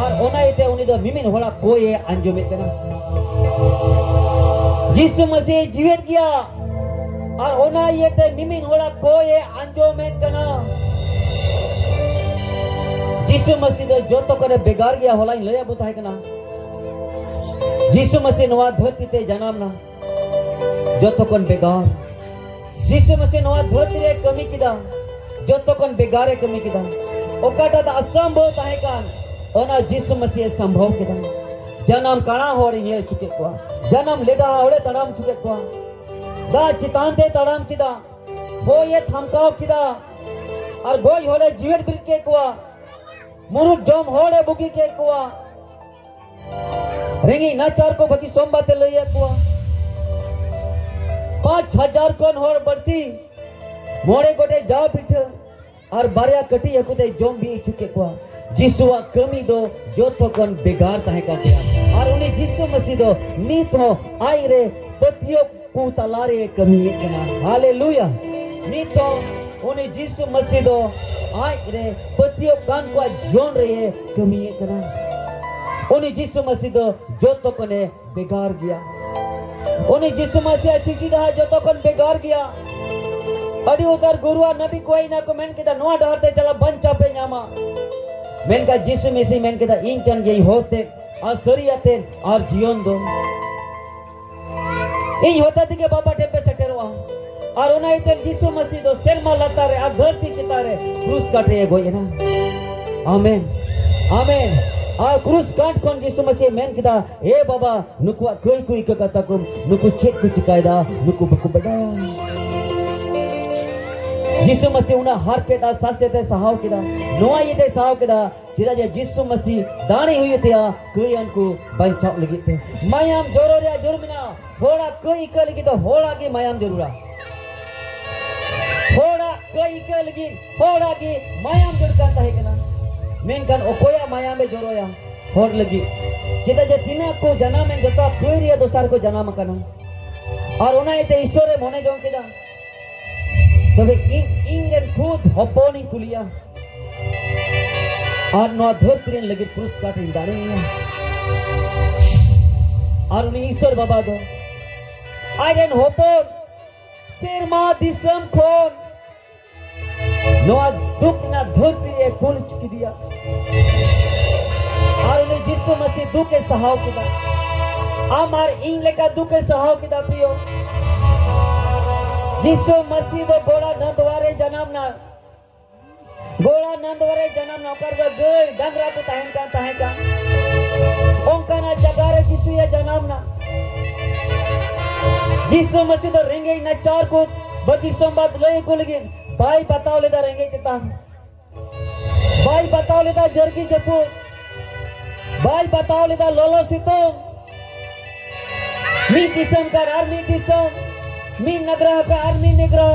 ᱟᱨ ᱚᱱᱟ ᱤᱭᱟᱹᱛᱮ ᱩᱱᱤ ᱫᱚ ᱢᱤᱢᱤᱫ ᱦᱚᱲᱟᱜ ᱠᱚᱭ ᱮ ᱟᱸᱡᱚᱢᱮᱫ ᱠᱟᱱᱟ᱾ ᱡᱤᱥᱩ ᱢᱟᱹᱥᱤ ᱡᱤᱣᱮᱫ ᱜᱮᱭᱟ, ᱟᱨ ᱚᱱᱟ ᱤᱭᱟᱹᱛᱮ ᱢᱤᱢᱤᱫ ᱦᱚᱲᱟᱜ ᱠᱚᱭ ᱮ ᱟᱸᱡᱚᱢᱮᱫ ᱠᱟᱱᱟ᱾ ᱡᱤᱥᱩ ᱢᱟᱹᱥᱤ ᱫᱚ ᱡᱚᱛᱚ ᱠᱷᱚᱱᱮ ᱵᱷᱮᱜᱟᱨ ᱜᱮᱭᱟ᱾ ᱦᱚᱞᱟᱧ ᱞᱟᱹᱭᱟᱫ ᱵᱚ ᱛᱟᱦᱮᱸ ᱠᱟᱱᱟ, ᱡᱤᱥᱩ ᱢᱟᱹᱥᱤ ᱱᱚᱣᱟ ᱫᱷᱟᱹᱨᱛᱤ ᱛᱮ ᱡᱟᱱᱟᱢ ᱱᱟ, ᱡᱚᱛᱚ ᱠᱷᱚᱱ ᱵᱷᱮᱜᱟᱨ᱾ ᱡᱤᱥᱩ ᱢᱟᱹᱥᱤ ᱱᱚᱣᱟ ᱫᱷᱟᱹᱨᱛᱤ ᱨᱮ ᱠᱟᱹᱢᱤ ᱠᱮᱫᱟ, ᱡᱚᱛᱚ ᱠᱷᱚᱱ ᱵᱷᱮᱜᱟᱨ ᱮ ᱠᱟᱹᱢᱤ ᱠᱮᱫᱟ᱾ ᱚᱠᱟᱴᱟᱜ ᱫᱚ ᱚᱥᱚᱢᱵᱷᱚᱵ ᱛᱟᱦᱮᱸ ᱠᱟᱱ, ᱚᱱᱟ ᱡᱤᱥᱩ ᱢᱟᱹᱥᱤ ᱮ ᱥᱚᱢᱵᱷᱚᱵ ᱠᱮᱫᱟ᱾ ᱡᱟᱱᱟᱢ ᱠᱟᱬᱟ ᱦᱚᱲ ᱮ ᱧᱮᱞ ᱦᱚᱪᱚ ᱠᱮᱫ ᱠᱚᱣᱟ, ᱡᱟᱱᱟᱢ ᱞᱮᱰᱟ ᱦᱚᱲ ᱮ ᱛᱟᱲᱟᱢ ᱦᱚᱪᱚ ᱠᱮᱫ ᱠᱚᱣᱟ, ᱫᱟᱜ ᱪᱮᱛᱟᱱ ᱛᱮ ᱛᱟᱲᱟᱢ ᱠᱮᱫᱟ, ᱦᱚᱭ ᱮ ᱛᱷᱟᱢᱠᱟᱣ ᱠᱮᱫᱟ, ᱟᱨ ᱜᱚᱡ ᱦᱚᱲ ᱮ ᱡᱤᱣᱮᱫ ᱵᱮᱨᱮᱫ ᱠᱮᱫ ᱠᱚᱣᱟ, ᱢᱩᱨᱩᱫ ᱡᱚᱢ ᱦᱚᱲ ᱮ ᱵᱩᱜᱤ ᱠᱮᱫ ᱠᱚᱣᱟ, ᱨᱮᱸᱜᱮᱡ ᱱᱟᱪᱟᱨ ᱠᱚ ᱵᱷᱟᱹᱜᱤ ᱥᱚᱢᱵᱟᱫ ᱮ ᱞᱟᱹᱭ ᱟᱫ ᱠᱚᱣᱟ᱾ ᱯᱟᱸᱪ ᱦᱟᱡᱟᱨ ᱠᱷᱚᱱ ᱦᱚᱲ ᱵᱟᱹᱲᱛᱤ ᱢᱚᱬᱮ ᱜᱚᱴᱮᱡ ᱡᱟᱣ ᱯᱤᱴᱷᱟᱹ ᱟᱨ ᱵᱟᱨᱭᱟ ᱠᱟᱹᱴᱤᱡ ᱦᱟᱹᱠᱩ ᱛᱮᱭ ᱡᱚᱢ ᱵᱤ ᱦᱚᱪᱚ ᱠᱮᱫ ᱠᱚᱣᱟ᱾ ᱡᱤᱥᱩᱣᱟᱜ ᱠᱟᱹᱢᱤ ᱫᱚ ᱡᱚᱛᱚ ᱠᱷᱚᱱ ᱵᱷᱮᱜᱟᱨ ᱛᱟᱦᱮᱸ ᱠᱟᱱ ᱛᱟᱭᱟ᱾ ᱟᱨ ᱩᱱᱤ ᱡᱤᱥᱩ ᱢᱟᱹᱥᱤ ᱫᱚ ᱱᱤᱛ ᱦᱚᱸ ᱟᱡ ᱨᱮ ᱯᱟᱹᱛᱭᱟᱹᱣ ᱠᱚ ᱛᱟᱞᱟᱨᱮ ᱠᱟᱹᱢᱤᱭᱮᱫ ᱠᱟᱱᱟ᱾ ᱦᱟᱞᱮᱞᱩᱭᱟ᱾ ᱱᱤᱛ ᱦᱚᱸ ᱩᱱᱤ ᱡᱤᱥᱩ ᱢᱟᱹᱥᱤ ᱫᱚ ᱟᱡ ᱨᱮ ᱯᱟᱹᱛᱭᱟᱹᱣ ᱠᱟᱱ ᱠᱚᱣᱟᱜ ᱡᱤᱭᱚᱱ ᱨᱮ ᱠᱟᱹᱢᱤᱭᱮᱫ ᱠᱟᱱᱟ᱾ ᱩᱱᱤ ᱡᱤᱥᱩ ᱢᱟᱹᱥᱤ ᱫᱚ ᱡᱚᱛᱚ ᱠᱷᱚᱱᱮ ᱵᱷᱮᱜᱟᱨ ᱜᱮᱭᱟ᱾ ᱩᱱᱤ ᱡᱤᱥᱩ ᱢᱟᱹᱥᱤᱭᱟᱜ ᱪᱤᱪᱤ ᱰᱟᱦᱟᱨ ᱡᱚᱛᱚ ᱠᱷᱚᱱ ᱵᱷᱮᱜᱟᱨ ᱜᱮᱭᱟ᱾ ᱟᱹᱰᱤ ᱩᱛᱟᱹᱨ ᱜᱩᱨᱩ ᱟᱨ ᱱᱟᱵᱤ ᱠᱚ ᱦᱮᱡ ᱮᱱᱟ ᱠᱚ, ᱢᱮᱱ ᱠᱮᱫᱟ, "ᱱᱚᱣᱟ ᱰᱟᱦᱟᱨ ᱛᱮ ᱪᱟᱞᱟᱣ, ᱵᱟᱧᱪᱟᱣ ᱯᱮ ᱧᱟᱢᱟ᱾" ᱢᱮᱱᱠᱷᱟᱱ ᱡᱤᱥᱩ ᱢᱟᱹᱥᱤ ᱢᱮᱱ ᱠᱮᱫᱟ, "ᱤᱧ ᱠᱟᱱ ᱜᱤᱭᱟᱹᱧ ᱦᱚᱨ ᱛᱮ ᱟᱨ ᱥᱟᱹᱨᱤᱭᱟᱛᱮ ᱟᱨ ᱡᱤᱭᱚᱱ ᱫᱚ᱾ ᱤᱧ ᱦᱚᱛᱮ ᱛᱮᱜᱮ ᱵᱟᱵᱟ ᱴᱷᱮᱱ ᱯᱮ ᱥᱮᱴᱮᱨᱚᱜᱼᱟ᱾" ᱟᱨ ᱚᱱᱟ ᱤᱭᱟᱹᱛᱮ ᱡᱤᱥᱩ ᱢᱟᱹᱥᱤ ᱫᱚ ᱥᱮᱨᱢᱟ ᱞᱟᱛᱟᱨ ᱨᱮ ᱟᱨ ᱫᱷᱟᱹᱨᱛᱤ ᱪᱮᱛᱟᱱ ᱨᱮ ᱠᱨᱩᱥ ᱠᱟᱴ ᱨᱮ ᱜᱚᱡ ᱮᱱᱟ᱾ ᱟᱢᱮᱱ, ᱟᱢᱮᱱ᱾ ᱟᱨ ᱠᱨᱩᱥ ᱠᱟᱴ ᱠᱷᱚᱱ ᱡᱤᱥᱩ ᱢᱟᱹᱥᱤ ᱢᱮᱱ ᱠᱮᱫᱟ, "ᱮ ᱵᱟᱵᱟ, ᱱᱩᱠᱩᱣᱟᱜ ᱠᱟᱹᱭ ᱠᱚ ᱤᱠᱟᱹ ᱠᱟᱛᱟ ᱠᱚ, ᱱᱩᱠᱩ ᱪᱮᱫ ᱠᱚ ᱪᱤᱠᱟᱭᱮᱫᱟ, ᱱᱩᱠᱩ ᱵᱟᱠᱚ ᱵᱟᱰᱟᱭᱟ᱾" ᱡᱤᱥᱩ ᱢᱟᱹᱥᱤ ᱚᱱᱟ ᱦᱟᱨᱠᱮᱛ ᱟᱨ ᱥᱟᱥᱮᱛ ᱮ ᱥᱟᱦᱟᱣ ᱠᱮᱫᱟ᱾ ᱱᱚᱣᱟ ᱤᱭᱟᱹᱛᱮ ᱥᱟᱦᱟᱣ ᱠᱮᱫᱟ, ᱪᱮᱫᱟᱜ ᱡᱮ ᱡᱤᱥᱩ ᱢᱟᱹᱥᱤ ᱫᱟᱲᱮ ᱦᱩᱭᱩᱜ ᱛᱟᱭᱟ ᱠᱟᱹᱭᱟᱱ ᱠᱚ ᱵᱟᱧᱪᱟᱣ ᱞᱟᱹᱜᱤᱫ ᱛᱮ᱾ ᱢᱟᱭᱟᱢ ᱡᱚᱨᱚ ᱨᱮᱭᱟᱜ ᱡᱟᱹᱨᱩᱲ ᱢᱮᱱᱟᱜᱼᱟ᱾ ᱦᱚᱲᱟᱜ ᱠᱟᱹᱭ ᱤᱠᱟᱹ ᱞᱟᱹᱜᱤᱫ ᱫᱚ ᱦᱚᱲᱟᱜ ᱜᱮ ᱢᱟᱭᱟᱢ ᱡᱟᱹᱨᱩᱲᱟ᱾ ᱦᱚᱲᱟᱜ ᱠᱟᱹᱭ ᱤᱠᱟᱹ ᱞᱟᱹᱜᱤᱫ ᱦᱚᱲᱟᱜ ᱜᱮ ᱢᱟᱭᱟᱢ ᱡᱟᱹᱨᱩᱲ ᱠᱟᱱ ᱛᱟᱦᱮᱸ ᱠᱟᱱᱟ᱾ ᱢᱮᱱᱠᱷᱟᱱ ᱚᱠᱚᱭᱟᱜ ᱢᱟᱭᱟᱢᱮ ᱡᱚᱨᱚᱭᱟ ᱦᱚᱲ ᱞᱟᱹᱜᱤᱫ? ᱪᱮᱫᱟᱜ ᱡᱮ ᱛᱤᱱᱟᱹᱜ ᱠᱚ ᱡᱟᱱᱟᱢᱮᱱ, ᱡᱚᱛᱚ ᱠᱟᱹᱭ ᱨᱮᱭᱟᱜ ᱫᱚᱥᱟᱨ ᱠᱚ ᱡᱟᱱᱟᱢ ᱟᱠᱟᱱᱟ᱾ ᱟᱨ ᱚᱱᱟ ᱤᱭᱟᱹᱛᱮ ᱤᱥᱚᱨᱮ ᱢᱚᱱᱮ ᱡᱚᱝ ᱠᱮᱫᱟ, ᱛᱚᱵᱮ ᱤᱧ, ᱤᱧ ᱨᱮᱱ ᱠᱷᱩᱫ ᱦᱚᱯᱚᱱᱤᱧ ᱠᱩᱞᱤᱭᱟ᱾ ᱟᱨ ᱱᱚᱣᱟ ᱫᱷᱟᱹᱨᱛᱤ ᱨᱮᱱ ᱞᱟᱹᱜᱤᱫ ᱠᱨᱩᱥ ᱠᱟᱴ ᱤᱧ ᱫᱟᱲᱮᱭᱟᱭᱟ᱾ ᱟᱨ ᱩᱱᱤ ᱤᱥᱚᱨ ᱵᱟᱵᱟ ᱫᱚ ᱟᱡ ᱨᱮᱱ ᱦᱚᱯᱚᱱ ᱥᱮᱨᱢᱟ ᱫᱤᱥᱚᱢ ᱠᱷᱚᱱ ᱱᱚᱣᱟ ᱫᱩᱠ ᱨᱮᱱᱟᱜ ᱫᱷᱟᱹᱨᱛᱤ ᱨᱮ ᱠᱩᱞ ᱠᱮᱫᱮᱭᱟ᱾ ᱟᱨ ᱩᱱᱤ ᱡᱤᱥᱩ ᱢᱟᱹᱥᱤ ᱫᱩᱠ ᱮ ᱥᱟᱦᱟᱣ ᱠᱮᱫᱟ᱾ ᱟᱢ ᱟᱨ ᱤᱧ ᱞᱮᱠᱟ ᱫᱩᱠ ᱮ ᱥᱟᱦᱟᱣ ᱠᱮᱫᱟ, ᱯᱨᱤᱭᱚ᱾ ᱡᱤᱥᱩ ᱢᱟᱹᱥᱤ ᱫᱚ ᱜᱚᱲᱟ ᱱᱟᱸᱫᱣᱟ ᱨᱮ ᱡᱟᱱᱟᱢ ᱱᱟ᱾ ᱜᱚᱲᱟ ᱱᱟᱸᱫᱣᱟ ᱨᱮ ᱡᱟᱱᱟᱢ ᱱᱟ᱾ ᱚᱠᱟ ᱨᱮᱫᱚ ᱜᱟᱹᱭ ᱰᱟᱝᱨᱟ ᱠᱚ ᱛᱟᱦᱮᱱ ᱠᱟᱱ ᱛᱟᱦᱮᱸ ᱠᱟᱱ, ᱚᱱᱠᱟᱱᱟᱜ ᱡᱟᱭᱜᱟ ᱨᱮ ᱡᱤᱥᱩᱭᱮ ᱡᱟᱱᱟᱢ ᱱᱟ᱾ ᱡᱤᱥᱩ ᱢᱟᱹᱥᱤ ᱫᱚ ᱨᱮᱸᱜᱮᱡ ᱱᱟᱪᱟᱨ ᱠᱚ ᱵᱟᱹᱜᱤ ᱥᱚᱢᱵᱟᱫ ᱞᱟᱹᱭ ᱟᱠᱚ ᱞᱟᱹᱜᱤᱫ ᱵᱟᱭ ᱵᱟᱛᱟᱣ ᱞᱮᱫᱟ ᱨᱮᱸᱜᱮᱡ ᱛᱮᱛᱟᱝ᱾ ᱵᱟᱭ ᱵᱟᱛᱟᱣ ᱞᱮᱫᱟ ᱡᱟᱹᱨᱜᱤ ᱡᱟᱹᱯᱩᱫ᱾ ᱵᱟᱭ ᱵᱟᱛᱟᱣ ᱞᱮᱫᱟ ᱞᱚᱞᱚ ᱥᱤᱛᱩᱝ᱾ ᱢᱤᱫ ᱫᱤᱥᱚᱢ ᱠᱷᱚᱱ ᱟᱨ ᱢᱤᱫ ᱫᱤᱥᱚᱢ, ᱢᱤᱫ ᱱᱟᱜᱽᱨᱟ ᱠᱷᱚᱱ ᱟᱨ ᱢᱤᱫ ᱱᱟᱜᱽᱨᱟ,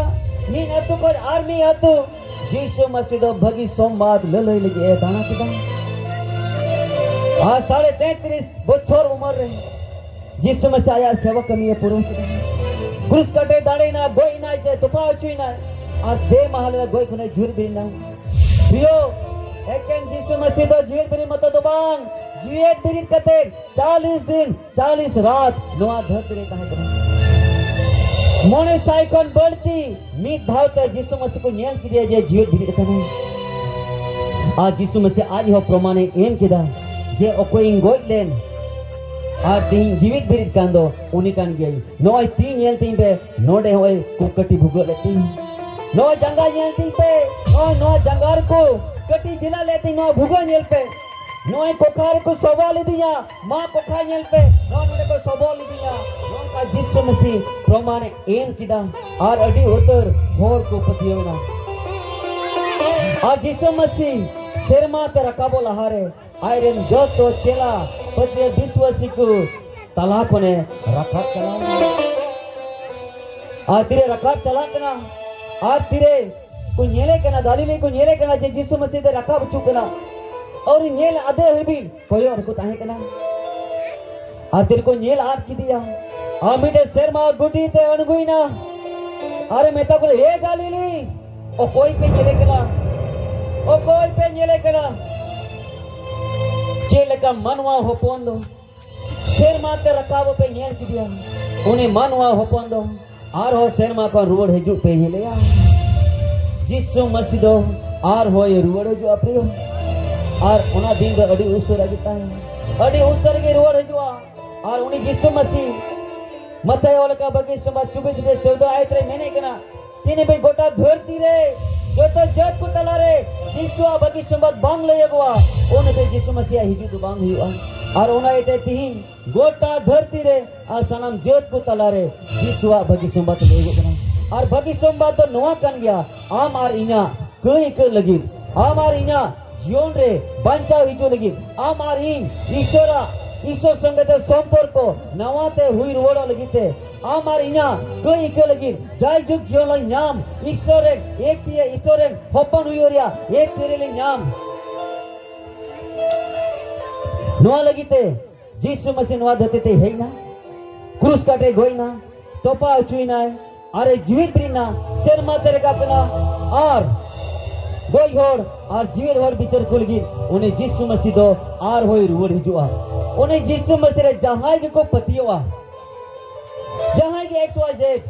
ᱢᱤᱫ ᱟᱹᱛᱩ ᱠᱷᱚᱱ ᱟᱨ ᱢᱤᱫ ᱟᱹᱛᱩ, ᱡᱤᱥᱩ ᱢᱟᱹᱥᱤ ᱫᱚ ᱵᱷᱟᱹᱜᱤ ᱥᱚᱢᱵᱟᱫ ᱞᱟᱹᱞᱟᱹᱭ ᱞᱟᱹᱜᱤᱫ ᱮ ᱫᱟᱬᱟ ᱠᱮᱫᱟ᱾ ᱟᱨ ᱥᱟᱲᱮ ᱛᱮᱛᱨᱤᱥ ᱵᱚᱪᱷᱚᱨ ᱩᱢᱮᱨ ᱨᱮ ᱡᱤᱥᱩ ᱢᱟᱹᱥᱤ ᱟᱭᱟᱜ ᱥᱮᱵᱟ ᱠᱟᱹᱢᱤᱭᱮ ᱯᱩᱨᱟᱹᱣ ᱠᱮᱫᱟ᱾ ᱠᱨᱩᱥ ᱠᱟᱴᱮ ᱫᱟᱲᱮᱭᱮᱱᱟ, ᱜᱚᱡ ᱮᱱᱟᱭ, ᱛᱮ ᱛᱚᱯᱟ ᱦᱚᱪᱚᱭᱮᱱᱟᱭ᱾ ᱟᱨ ᱯᱮ ᱢᱟᱦᱟ ᱞᱮᱠᱟ ᱜᱚᱡ ᱠᱷᱚᱱᱮ ᱡᱤᱣᱮᱫ ᱵᱮᱨᱮᱫ ᱮᱱᱟ᱾ ᱯᱨᱤᱭᱚ, ᱮᱠᱮᱱ ᱡᱤᱥᱩ ᱢᱟᱹᱥᱤ ᱫᱚ ᱡᱤᱣᱮᱫ ᱵᱮᱨᱮᱫ ᱢᱚᱛᱚ ᱫᱚ ᱵᱟᱝ, ᱡᱤᱣᱮᱫ ᱵᱮᱨᱮᱫ ᱠᱟᱛᱮ ᱪᱟᱞᱤᱥ ᱫᱤᱱ ᱪᱟᱞᱤᱥ ᱨᱟᱛ ᱱᱚᱣᱟ ᱫᱷᱟᱹᱨᱛᱤ ᱨᱮ ᱛᱟᱦᱮᱸ ᱠᱟᱱᱟ᱾ ᱢᱚᱬᱮ ᱥᱟᱭ ᱠᱷᱚᱱ ᱵᱟᱹᱲᱛᱤ ᱢᱤᱫ ᱫᱷᱟᱣ ᱛᱮ ᱡᱤᱥᱩ ᱢᱟᱹᱥᱤ ᱠᱚ ᱧᱮᱞ ᱠᱮᱫᱮᱭᱟ ᱡᱮ ᱡᱤᱣᱮᱫ ᱵᱮᱨᱮᱫ ᱟᱠᱟᱱᱟᱭ᱾ ᱟᱨ ᱡᱤᱥᱩ ᱢᱟᱹᱥᱤ ᱟᱡ ᱦᱚᱸ ᱯᱨᱚᱢᱟᱱᱮ ᱮᱢ ᱠᱮᱫᱟ ᱡᱮ ᱚᱠᱚᱭᱤᱧ ᱜᱚᱡ ᱞᱮᱱ ᱟᱨ ᱛᱮᱦᱮᱧ ᱡᱤᱣᱮᱫ ᱵᱮᱨᱮᱫ ᱠᱟᱱ ᱫᱚ ᱩᱱᱤ ᱠᱟᱱ ᱜᱮᱭᱟᱭ᱾ ᱱᱚᱜᱼᱚᱭ ᱛᱤ ᱧᱮᱞ ᱛᱤᱧ ᱯᱮ, ᱱᱚᱰᱮ ᱱᱚᱜᱼᱚᱭ ᱠᱚ ᱠᱟᱹᱴᱤᱡ ᱵᱷᱩᱜᱟᱹᱜ ᱞᱮᱫ ᱛᱤᱧ᱾ ᱱᱚᱜᱼᱚᱭ ᱡᱟᱸᱜᱟ ᱧᱮᱞ ᱛᱤᱧ ᱯᱮ, ᱱᱚᱜᱼᱚᱭ ᱱᱚᱣᱟ ᱡᱟᱸᱜᱟ ᱨᱮᱠᱚ ᱠᱟᱹᱴᱤᱡ ᱡᱤᱞᱟ ᱞᱮᱫ ᱛᱤᱧ, ᱱᱚᱣᱟ ᱵᱷᱩᱜᱟᱹᱜ ᱧᱮᱞ ᱯᱮ᱾ ᱱᱚᱜᱼᱚᱭ ᱠᱚᱠᱷᱟ ᱨᱮᱠᱚ ᱥᱚᱵᱚᱜ ᱞᱤᱫᱤᱧᱟ, ᱢᱟ ᱠᱚᱠᱷᱟ ᱧᱮᱞ ᱯᱮ, ᱱᱚᱜᱼᱚᱭ ᱱᱚᱰᱮ ᱠᱚ ᱥᱚᱵᱚᱜ ᱞᱤᱫᱤᱧᱟ᱾ ᱱᱚᱝᱠᱟ ᱡᱤᱥᱩ ᱢᱟᱹᱥᱤ ᱯᱨᱚᱢᱟᱱᱮ ᱮᱢ ᱠᱮᱫᱟ ᱟᱨ ᱟᱹᱰᱤ ᱩᱛᱟᱹᱨ ᱦᱚᱲ ᱠᱚ ᱯᱟᱹᱛᱭᱟᱹᱣ ᱮᱱᱟ᱾ ᱟᱨ ᱡᱤᱥᱩ ᱢᱟᱹᱥᱤ ᱥᱮᱨᱢᱟ ᱛᱮ ᱨᱟᱠᱟᱵᱚᱜ ᱞᱟᱦᱟᱨᱮ ᱟᱡᱨᱮᱱ ᱡᱚᱛᱚ ᱪᱮᱞᱟ ᱯᱟᱹᱛᱭᱟᱹᱣ ᱵᱤᱥᱣᱟᱥᱤ ᱠᱚ ᱛᱟᱞᱟ ᱠᱷᱚᱱᱮ ᱨᱟᱠᱟᱵ ᱪᱟᱞᱟᱣ ᱮᱱᱟ᱾ ᱟᱨ ᱛᱤᱨᱮ ᱨᱟᱠᱟᱵ ᱪᱟᱞᱟᱜ ᱠᱟᱱᱟ, ᱟᱨ ᱛᱤᱨᱮ ᱠᱚ ᱧᱮᱞᱮ ᱠᱟᱱᱟ, ᱜᱟᱞᱤᱞᱤ ᱠᱚ ᱧᱮᱞᱮ ᱠᱟᱱᱟ ᱡᱮ ᱡᱤᱥᱩ ᱢᱟᱹᱥᱤ ᱫᱚ ᱨᱟᱠᱟᱵ ᱦᱤᱡᱩᱜ ᱠᱟᱱᱟ᱾ ᱟᱹᱣᱨᱤ ᱧᱮᱞ ᱟᱫᱮ ᱦᱟᱹᱵᱤᱡ ᱠᱚᱭᱚᱜ ᱨᱮᱠᱚ ᱛᱟᱦᱮᱸ ᱠᱟᱱᱟ᱾ ᱟᱨ ᱛᱤᱨᱮ ᱠᱚ ᱧᱮᱞ ᱟᱫ ᱠᱮᱫᱮᱭᱟ᱾ ᱟᱨ ᱢᱤᱫᱴᱮᱱ ᱥᱮᱨᱢᱟ ᱜᱩᱴᱤ ᱛᱮ ᱟᱬᱜᱚᱭᱮᱱᱟ᱾ ᱟᱨᱮ ᱢᱮᱛᱟ ᱠᱚ, "ᱦᱮ ᱜᱟᱞᱤᱞᱤ, ᱚᱠᱚᱭ ᱯᱮ ᱧᱮᱞᱮ ᱠᱟᱱᱟ? ᱚᱠᱚᱭ ᱯᱮ ᱧᱮᱞᱮ ᱠᱟᱱᱟ? ᱪᱮᱫ ᱞᱮᱠᱟ ᱢᱟᱱᱣᱟ ᱦᱚᱯᱚᱱ ᱫᱚ ᱥᱮᱨᱢᱟ ᱛᱮ ᱨᱟᱠᱟᱵ ᱯᱮ ᱧᱮᱞ ᱠᱮᱫᱮᱭᱟ, ᱩᱱᱤ ᱢᱟᱱᱣᱟ ᱦᱚᱯᱚᱱ ᱫᱚ ᱟᱨᱦᱚᱸ ᱥᱮᱨᱢᱟ ᱠᱷᱚᱱ ᱨᱩᱣᱟᱹᱲ ᱦᱤᱡᱩᱜ ᱯᱮ ᱧᱮᱞᱮᱭᱟ᱾ ᱡᱤᱥᱩ ᱢᱟᱹᱥᱤ ᱫᱚ ᱟᱨᱦᱚᱸᱭ ᱨᱩᱣᱟᱹᱲ ᱦᱤᱡᱩᱜᱼᱟ ᱯᱨᱤᱭᱚ᱾ ᱟᱨ ᱚᱱᱟ ᱫᱤᱱ ᱫᱚ ᱟᱹᱰᱤ ᱩᱥᱟᱹᱨᱟ ᱜᱮ ᱛᱟᱦᱮᱸ, ᱟᱹᱰᱤ ᱩᱥᱟᱹᱨᱟ ᱜᱮ ᱨᱩᱣᱟᱹᱲ ᱦᱤᱡᱩᱜᱼᱟ᱾ ᱟᱨ ᱩᱱᱤ ᱡᱤᱥᱩ ᱢᱟᱹᱥᱤ ᱢᱟᱛᱟᱭ ᱚᱞ ᱟᱠᱟᱫ ᱵᱷᱟᱹᱜᱤ ᱥᱚᱢᱵᱟᱫ ᱪᱚᱵᱵᱤᱥ ᱨᱮ ᱪᱳᱫᱽᱫᱚ ᱟᱭᱟᱛ ᱨᱮ ᱢᱮᱱᱮᱫ ᱠᱟᱱᱟ, ᱛᱤᱱ ᱦᱟᱹᱵᱤᱡ ᱜᱚᱴᱟ ᱫᱷᱟᱹᱨᱛᱤ ᱨᱮ ᱡᱚᱛᱚ ᱡᱟᱹᱛ ᱠᱚ ᱛᱟᱞᱟᱨᱮ ᱡᱤᱥᱩᱣᱟᱜ ᱵᱷᱟᱹᱜᱤ ᱥᱚᱢᱵᱟᱫ ᱵᱟᱝ ᱞᱟᱹᱭᱟᱜᱚᱜᱼᱟ, ᱩᱱ ᱦᱟᱹᱵᱤᱡ ᱡᱤᱥᱩ ᱢᱟᱹᱥᱤᱭᱟᱜ ᱦᱤᱡᱩᱜ ᱫᱚ ᱵᱟᱝ ᱦᱩᱭᱩᱜᱼᱟ᱾ ᱟᱨ ᱚᱱᱟ ᱤᱭᱟᱹᱛᱮ ᱛᱤᱦᱤᱧ ᱜᱚᱴᱟ ᱫᱷᱟᱹᱨᱛᱤ ᱨᱮ ᱟᱨ ᱥᱟᱱᱟᱢ ᱡᱟᱹᱛ ᱠᱚ ᱛᱟᱞᱟᱨᱮ ᱡᱤᱥᱩᱣᱟᱜ ᱵᱷᱟᱹᱜᱤ ᱥᱚᱢᱵᱟᱫ ᱞᱟᱹᱭᱟᱜᱚᱜ ᱠᱟᱱᱟ᱾ ᱟᱨ ᱵᱷᱟᱹᱜᱤ ᱥᱚᱢᱵᱟᱫ ᱫᱚ ᱱᱚᱣᱟ ᱠᱟᱱ ᱜᱮᱭᱟ, ᱟᱢ ᱟᱨ ᱤᱧᱟᱹᱜ ᱠᱟᱹᱭ ᱟᱹᱭᱠᱟᱹᱜ ᱞᱟᱹᱜᱤᱫ, ᱟᱢ ᱟᱨ ᱤᱧᱟᱹᱜ ᱡᱤᱭᱚᱱ ᱨᱮ ᱵᱟᱧᱪᱟᱣ ᱦᱤᱡᱩᱜ ᱞᱟᱹᱜᱤᱫ, ᱟᱢ ᱟᱨ ᱤᱧ ᱤᱥᱚᱨᱟᱜ ᱤᱥᱚᱨ ᱥᱚᱸᱜᱮ ᱛᱮ ᱥᱚᱢᱯᱚᱨᱠᱚ ᱱᱟᱣᱟ ᱛᱮ ᱦᱩᱭ ᱨᱩᱣᱟᱹᱲᱚᱜ ᱞᱟᱹᱜᱤᱫ ᱛᱮ, ᱟᱢ ᱟᱨ ᱤᱧᱟᱜ ᱠᱟᱹᱭ ᱟᱹᱭᱠᱟᱹ ᱞᱟᱹᱜᱤᱫ ᱡᱟᱭᱡᱩᱜᱽ ᱡᱤᱭᱚᱱ ᱞᱟᱝ ᱧᱟᱢ, ᱤᱥᱚᱨ ᱨᱮᱱ ᱮᱠ ᱛᱤᱭᱮ ᱤᱥᱚᱨ ᱨᱮᱱ ᱦᱚᱯᱚᱱ ᱦᱩᱭᱩᱜ ᱨᱮᱭᱟᱜ ᱮᱠ ᱛᱤᱭᱮ ᱞᱮ ᱧᱟᱢ᱾ ᱱᱚᱣᱟ ᱞᱟᱹᱜᱤᱫ ᱛᱮ ᱡᱤᱥᱩ ᱢᱟᱹᱥᱤ ᱱᱚᱣᱟ ᱫᱷᱟᱹᱨᱛᱤ ᱛᱮ ᱦᱮᱡ ᱮᱱᱟ, ᱠᱨᱩᱥ ᱠᱟᱴ ᱨᱮ ᱜᱚᱡ ᱮᱱᱟ, ᱛᱚᱯᱟ ᱦᱚᱪᱚᱭᱮᱱᱟᱭ, ᱟᱨᱮ ᱡᱤᱣᱤᱫ ᱨᱮᱱᱟ, ᱥᱮᱨᱢᱟ ᱛᱮ ᱨᱟᱠᱟᱵ ᱮᱱᱟ, ᱟᱨ ᱜᱚᱡ ᱦᱚᱲ ᱟᱨ ᱡᱤᱣᱮᱫ ᱦᱚᱲ ᱵᱤᱪᱟᱹᱨ ᱠᱚ ᱞᱟᱹᱜᱤᱫ ᱩᱱᱤ ᱡᱤᱥᱩ ᱢᱟᱹᱥᱤ ᱫᱚ ᱟᱨ ᱦᱚᱸᱭ ᱨᱩᱣᱟᱹᱲ ᱦᱤᱡᱩᱜᱼᱟ᱾ ᱩᱱᱤ ᱡᱤᱥᱩ ᱢᱟᱹᱥᱤ ᱨᱮ ᱡᱟᱦᱟᱸᱭ ᱜᱮᱠᱚ ᱯᱟᱹᱛᱭᱟᱹᱣᱟ, ᱡᱟᱦᱟᱸᱭ ᱜᱮ X Y Z,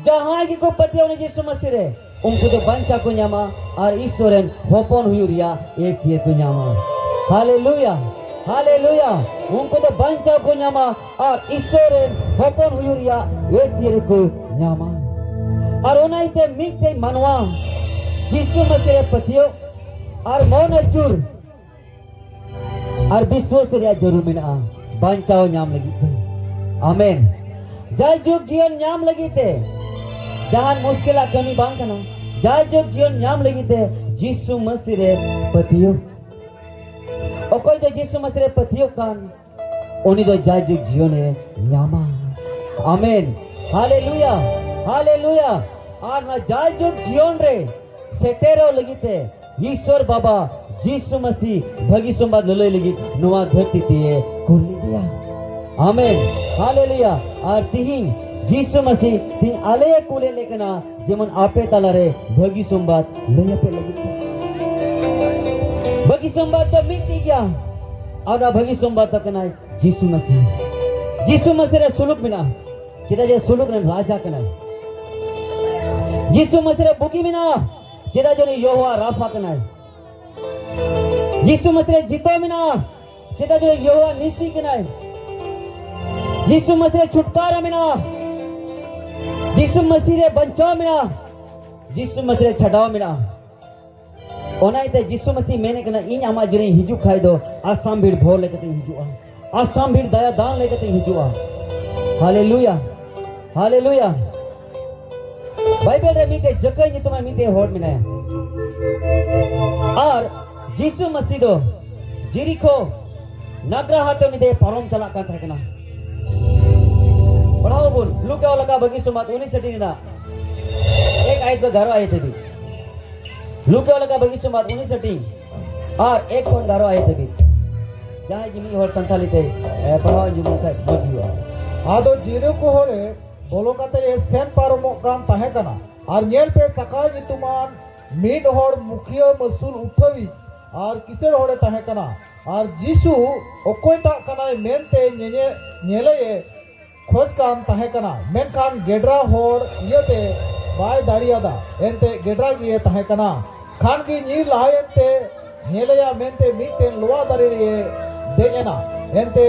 ᱡᱟᱦᱟᱸᱭ ᱜᱮᱠᱚ ᱯᱟᱹᱛᱭᱟᱹᱣ ᱩᱱᱤ ᱡᱤᱥᱩ ᱢᱟᱹᱥᱤ ᱨᱮ, ᱩᱱᱠᱩ ᱫᱚ ᱵᱟᱧᱪᱟᱣ ᱠᱚ ᱧᱟᱢᱟ ᱟᱨ ᱤᱥᱚᱨ ᱨᱮᱱ ᱦᱚᱯᱚᱱ ᱦᱩᱭᱩᱜ ᱨᱮᱭᱟᱜ ᱮᱠ ᱤᱭᱟᱹ ᱠᱚ ᱧᱟᱢᱟ᱾ ᱦᱟᱞᱮᱞᱩᱭᱟ, ᱦᱟᱞᱮᱞᱩᱭᱟ᱾ ᱩᱱᱠᱩ ᱫᱚ ᱵᱟᱧᱪᱟᱣ ᱠᱚ ᱧᱟᱢᱟ ᱟᱨ ᱤᱥᱚᱨ ᱨᱮᱱ ᱦᱚᱯᱚᱱ ᱦᱩᱭᱩᱜ ᱨᱮᱭᱟᱜ ᱮᱠ ᱤᱭᱟᱹ ᱠᱚ ᱧᱟᱢᱟ᱾ ᱟᱨ ᱚᱱᱟ ᱤᱭᱟᱹᱛᱮ ᱢᱤᱫᱴᱮᱡ ᱢᱟᱱᱣᱟ ᱡᱤᱥᱩ ᱢᱟᱹᱥᱤ ᱨᱮ ᱯᱟᱹᱛᱭᱟᱹᱣ ᱟᱨ ᱢᱚᱱ ᱟᱹᱪᱩᱨ ᱟᱨ ᱵᱤᱥᱣᱟᱥ ᱨᱮᱭᱟᱜ ᱡᱟᱹᱨᱩᱲ ᱢᱮᱱᱟᱜᱼᱟ ᱵᱟᱧᱪᱟᱣ ᱧᱟᱢ ᱞᱟᱹᱜᱤᱫ ᱛᱮ᱾ ᱟᱢᱮᱱ᱾ ᱡᱟᱭᱡᱩᱜᱽ ᱡᱤᱭᱚᱱ ᱧᱟᱢ ᱞᱟᱹᱜᱤᱫ ᱛᱮ ᱡᱟᱦᱟᱱ ᱢᱩᱥᱠᱤᱞᱟᱜ ᱠᱟᱹᱢᱤ ᱵᱟᱝ ᱠᱟᱱᱟ᱾ ᱡᱟᱭᱡᱩᱜᱽ ᱡᱤᱭᱚᱱ ᱧᱟᱢ ᱞᱟᱹᱜᱤᱫ ᱛᱮ ᱡᱤᱥᱩ ᱢᱟᱹᱥᱤ ᱨᱮ ᱯᱟᱹᱛᱭᱟᱹᱣ᱾ ᱚᱠᱚᱭ ᱫᱚ ᱡᱤᱥᱩ ᱢᱟᱹᱥᱤ ᱨᱮ ᱯᱟᱹᱛᱭᱟᱹᱣ ᱠᱟᱱ, ᱩᱱᱤ ᱫᱚ ᱡᱟᱭᱡᱩᱜᱽ ᱡᱤᱭᱚᱱᱮ ᱧᱟᱢᱟ᱾ ᱟᱢᱮᱱ᱾ ᱦᱟᱞᱮᱞᱩᱭᱟ, ᱦᱟᱞᱮᱞᱩᱭᱟ᱾ ᱟᱨ ᱚᱱᱟ ᱡᱟᱭᱡᱩᱜᱽ ᱡᱤᱭᱚᱱ ᱨᱮ ᱥᱮᱴᱮᱨᱚᱜ ᱞᱟᱹᱜᱤᱫ ᱛᱮ ᱤᱥᱚᱨ ᱵᱟᱵᱟ ᱡᱤᱥᱩ ᱢᱟᱹᱥᱤ ᱵᱷᱟᱹᱜᱤ ᱥᱚᱢᱵᱟᱫ ᱞᱟᱹᱞᱟᱹᱭ ᱞᱟᱹᱜᱤᱫ ᱱᱚᱣᱟ ᱫᱷᱟᱹᱨᱛᱤ ᱛᱮ ᱠᱩᱞ ᱞᱮᱫᱮᱭᱟ᱾ ᱟᱢᱮᱱ, ᱦᱟᱞᱮᱞᱩᱭᱟ᱾ ᱟᱨ ᱛᱤᱦᱤᱧ ᱡᱤᱥᱩ ᱢᱟᱹᱥᱤ ᱛᱤᱦᱤᱧ ᱟᱞᱮ ᱠᱩᱞᱮᱫ ᱞᱮ ᱠᱟᱱᱟ, ᱡᱮᱢᱚᱱ ᱟᱯᱮ ᱛᱟᱞᱟᱨᱮ ᱵᱷᱟᱹᱜᱤ ᱥᱚᱢᱵᱟᱫ ᱞᱟᱹᱭ ᱟᱯᱮ ᱞᱟᱹᱜᱤᱫ ᱛᱮ᱾ ᱵᱷᱟᱹᱜᱤ ᱥᱚᱢᱵᱟᱫ ᱫᱚ ᱢᱤᱫᱴᱤᱡ ᱜᱮᱭᱟ, ᱟᱨ ᱚᱱᱟ ᱵᱷᱟᱹᱜᱤ ᱥᱚᱢᱵᱟᱫ ᱫᱚ ᱠᱟᱱᱟᱭ ᱡᱤᱥᱩ ᱢᱟᱹᱥᱤ᱾ ᱡᱤᱥᱩ ᱢᱟᱹᱥᱤ ᱨᱮ ᱥᱩᱞᱩᱠ ᱢᱮᱱᱟᱜᱼᱟ, ᱪᱮᱫᱟᱜ ᱡᱮ ᱥᱩᱞᱩᱠ ᱨᱮᱱ ᱨᱟᱡᱟ ᱠᱟᱱᱟᱭ᱾ ᱡᱤᱥᱩ ᱢᱟᱹᱥᱤ ᱨᱮ ᱵᱩᱜᱤ ᱢᱮᱱᱟᱜᱼᱟ, ᱪᱮᱫᱟᱜ ᱡᱮ ᱩᱱᱤ ᱭᱮᱦᱳᱣᱟ ᱨᱟᱯᱷᱟ ᱠᱟᱱᱟᱭ᱾ ᱡᱤᱥᱩ ᱢᱟᱹᱥᱤ ᱨᱮ ᱡᱤᱛᱟᱹᱣ ᱢᱮᱱᱟᱜᱼᱟ, ᱪᱮᱫᱟᱜ ᱡᱮ ᱩᱱᱤ ᱭᱮᱦᱳᱣᱟ ᱱᱤᱥᱤ ᱠᱟᱱᱟᱭ᱾ ᱡᱤᱥᱩ ᱢᱟᱹᱥᱤ ᱨᱮ ᱪᱷᱩᱴᱠᱟᱨᱟ ᱢᱮᱱᱟᱜᱼᱟ, ᱡᱤᱥᱩ ᱢᱟᱹᱥᱤ ᱨᱮ ᱵᱟᱧᱪᱟᱣ ᱢᱮᱱᱟᱜᱼᱟ, ᱡᱤᱥᱩ ᱢᱟᱹᱥᱤ ᱨᱮ ᱪᱷᱟᱰᱟᱣ ᱢᱮᱱᱟᱜᱼᱟ᱾ ᱚᱱᱟ ᱤᱭᱟᱹᱛᱮ ᱡᱤᱥᱩ ᱢᱟᱹᱥᱤ ᱢᱮᱱᱮᱫ ᱠᱟᱱᱟ, ᱤᱧ ᱟᱢᱟᱜ ᱡᱩᱨᱤᱧ ᱦᱤᱡᱩᱜ ᱠᱷᱟᱡ ᱫᱚ ᱟᱥᱟᱢ ᱵᱷᱤᱲ ᱵᱷᱚᱨ ᱞᱮᱠᱟᱛᱮᱧ ᱦᱤᱡᱩᱜᱼᱟ, ᱟᱥᱟᱢ ᱵᱷᱤᱲ ᱫᱟᱭᱟ ᱫᱟᱱ ᱞᱮᱠᱟᱛᱮᱧ ᱦᱤᱡᱩᱜᱼᱟ᱾ ᱦᱟᱞᱮᱞᱩᱭᱟ, ᱦᱟᱞᱮᱞᱩᱭᱟ᱾ ᱵᱟᱭᱵᱮᱞ ᱨᱮ ᱢᱤᱫᱴᱮᱡ ᱡᱟᱠᱟᱭ ᱧᱩᱛᱩᱢᱟᱱ ᱢᱤᱫᱴᱮᱡ ᱦᱚᱲ ᱢᱮᱱᱟᱭᱟ᱾ ᱟᱨ ᱡᱤᱥᱩ ᱢᱟᱹᱥᱤ ᱫᱚ ᱡᱮᱨᱤᱠᱷᱚ ᱱᱟᱜᱽᱨᱟᱦᱟ ᱛᱮ ᱩᱱᱤ ᱫᱚᱭ ᱯᱟᱨᱚᱢ ᱪᱟᱞᱟᱜ ᱠᱟᱱ ᱛᱟᱦᱮᱸ ᱠᱟᱱᱟ᱾ ᱯᱟᱲᱦᱟᱣ ᱟᱵᱚᱱ, ᱞᱩᱠᱟ ᱚᱞ ᱟᱠᱟᱫ ᱵᱷᱟᱹᱜᱤ ᱥᱚᱢᱵᱟᱫ ᱩᱱᱤᱥ ᱦᱟᱹᱴᱤᱧ ᱨᱮᱱᱟᱜ ᱮᱠ ᱟᱭᱟᱛ ᱠᱷᱚᱱ ᱮᱜᱟᱨᱚ ᱟᱭᱟᱛ ᱫᱷᱟᱹᱵᱤᱡ᱾ ᱞᱩᱠᱟ ᱚᱞ ᱟᱠᱟᱫ ᱵᱷᱟᱹᱜᱤ ᱥᱚᱢᱵᱟᱫ ᱩᱱᱤᱥ ᱦᱟᱹᱴᱤᱧ ᱟᱨ ᱮᱠ ᱠᱷᱚᱱ ᱮᱜᱟᱨᱚ ᱟᱭᱟᱛ ᱫᱷᱟᱹᱵᱤᱡ᱾ ᱡᱟᱦᱟᱸᱭ ᱜᱮ ᱢᱤᱫ ᱦᱚᱲ ᱥᱟᱱᱛᱟᱲᱤ ᱛᱮ, ᱮ, ᱯᱟᱲᱦᱟᱣ ᱟᱸᱡᱚᱢ ᱞᱮᱠᱷᱟᱡ ᱢᱚᱡᱽ ᱦᱩᱭᱩᱜᱼᱟ᱾ ᱟᱫᱚ ᱡᱮᱨᱤᱠᱳ ᱦᱚᱨ ᱨᱮ ᱵᱚᱞᱚ ᱠᱟᱛᱮ ᱮ ᱥᱮᱱ ᱯᱟᱨᱚᱢᱚᱜ ᱠᱟᱱ ᱛᱟᱦᱮᱸ ᱠᱟᱱᱟ᱾ ᱟᱨ ᱧᱮᱞ ᱯᱮ, ᱥᱟᱠᱟᱭ ᱧᱩᱛᱩᱢᱟᱱ ᱢᱤᱫ ᱦᱚᱲ ᱢᱩᱠᱷᱤᱭᱟᱹ ᱢᱟᱹᱥᱩᱞ ᱩᱴᱷᱟᱹᱣᱤᱡ ᱟᱨ ᱠᱤᱥᱟᱹᱬ ᱦᱚᱲᱮ ᱛᱟᱦᱮᱸ ᱠᱟᱱᱟ᱾ ᱟᱨ ᱡᱤᱥᱩ ᱚᱠᱚᱭᱴᱟᱜ ᱠᱟᱱᱟᱭ ᱢᱮᱱᱛᱮ ᱧᱮᱧᱮ-, ᱧᱮᱞᱮᱭᱮ ᱠᱷᱚᱡᱽ ᱠᱟᱱ ᱛᱟᱦᱮᱸ ᱠᱟᱱᱟ, ᱢᱮᱱᱠᱷᱟᱱ ᱜᱮᱰᱨᱟ ᱦᱚᱲ ᱤᱭᱟᱹᱛᱮ ᱵᱟᱭ ᱫᱟᱲᱮᱭᱟᱫᱟ, ᱮᱱᱛᱮ ᱜᱮᱰᱨᱟ ᱜᱮᱭᱮ ᱛᱟᱦᱮᱸ ᱠᱟᱱᱟ᱾ ᱠᱷᱟᱱ ᱜᱮ ᱧᱤᱨ ᱞᱟᱦᱟᱭᱮᱱ ᱛᱮ ᱧᱮᱞᱮᱭᱟ ᱢᱮᱱᱛᱮ ᱢᱤᱫᱴᱮᱱ ᱞᱚᱣᱟ ᱫᱟᱨᱮ ᱨᱮᱭᱮ ᱫᱮᱡ ᱮᱱᱟ᱾ ᱮᱱᱛᱮ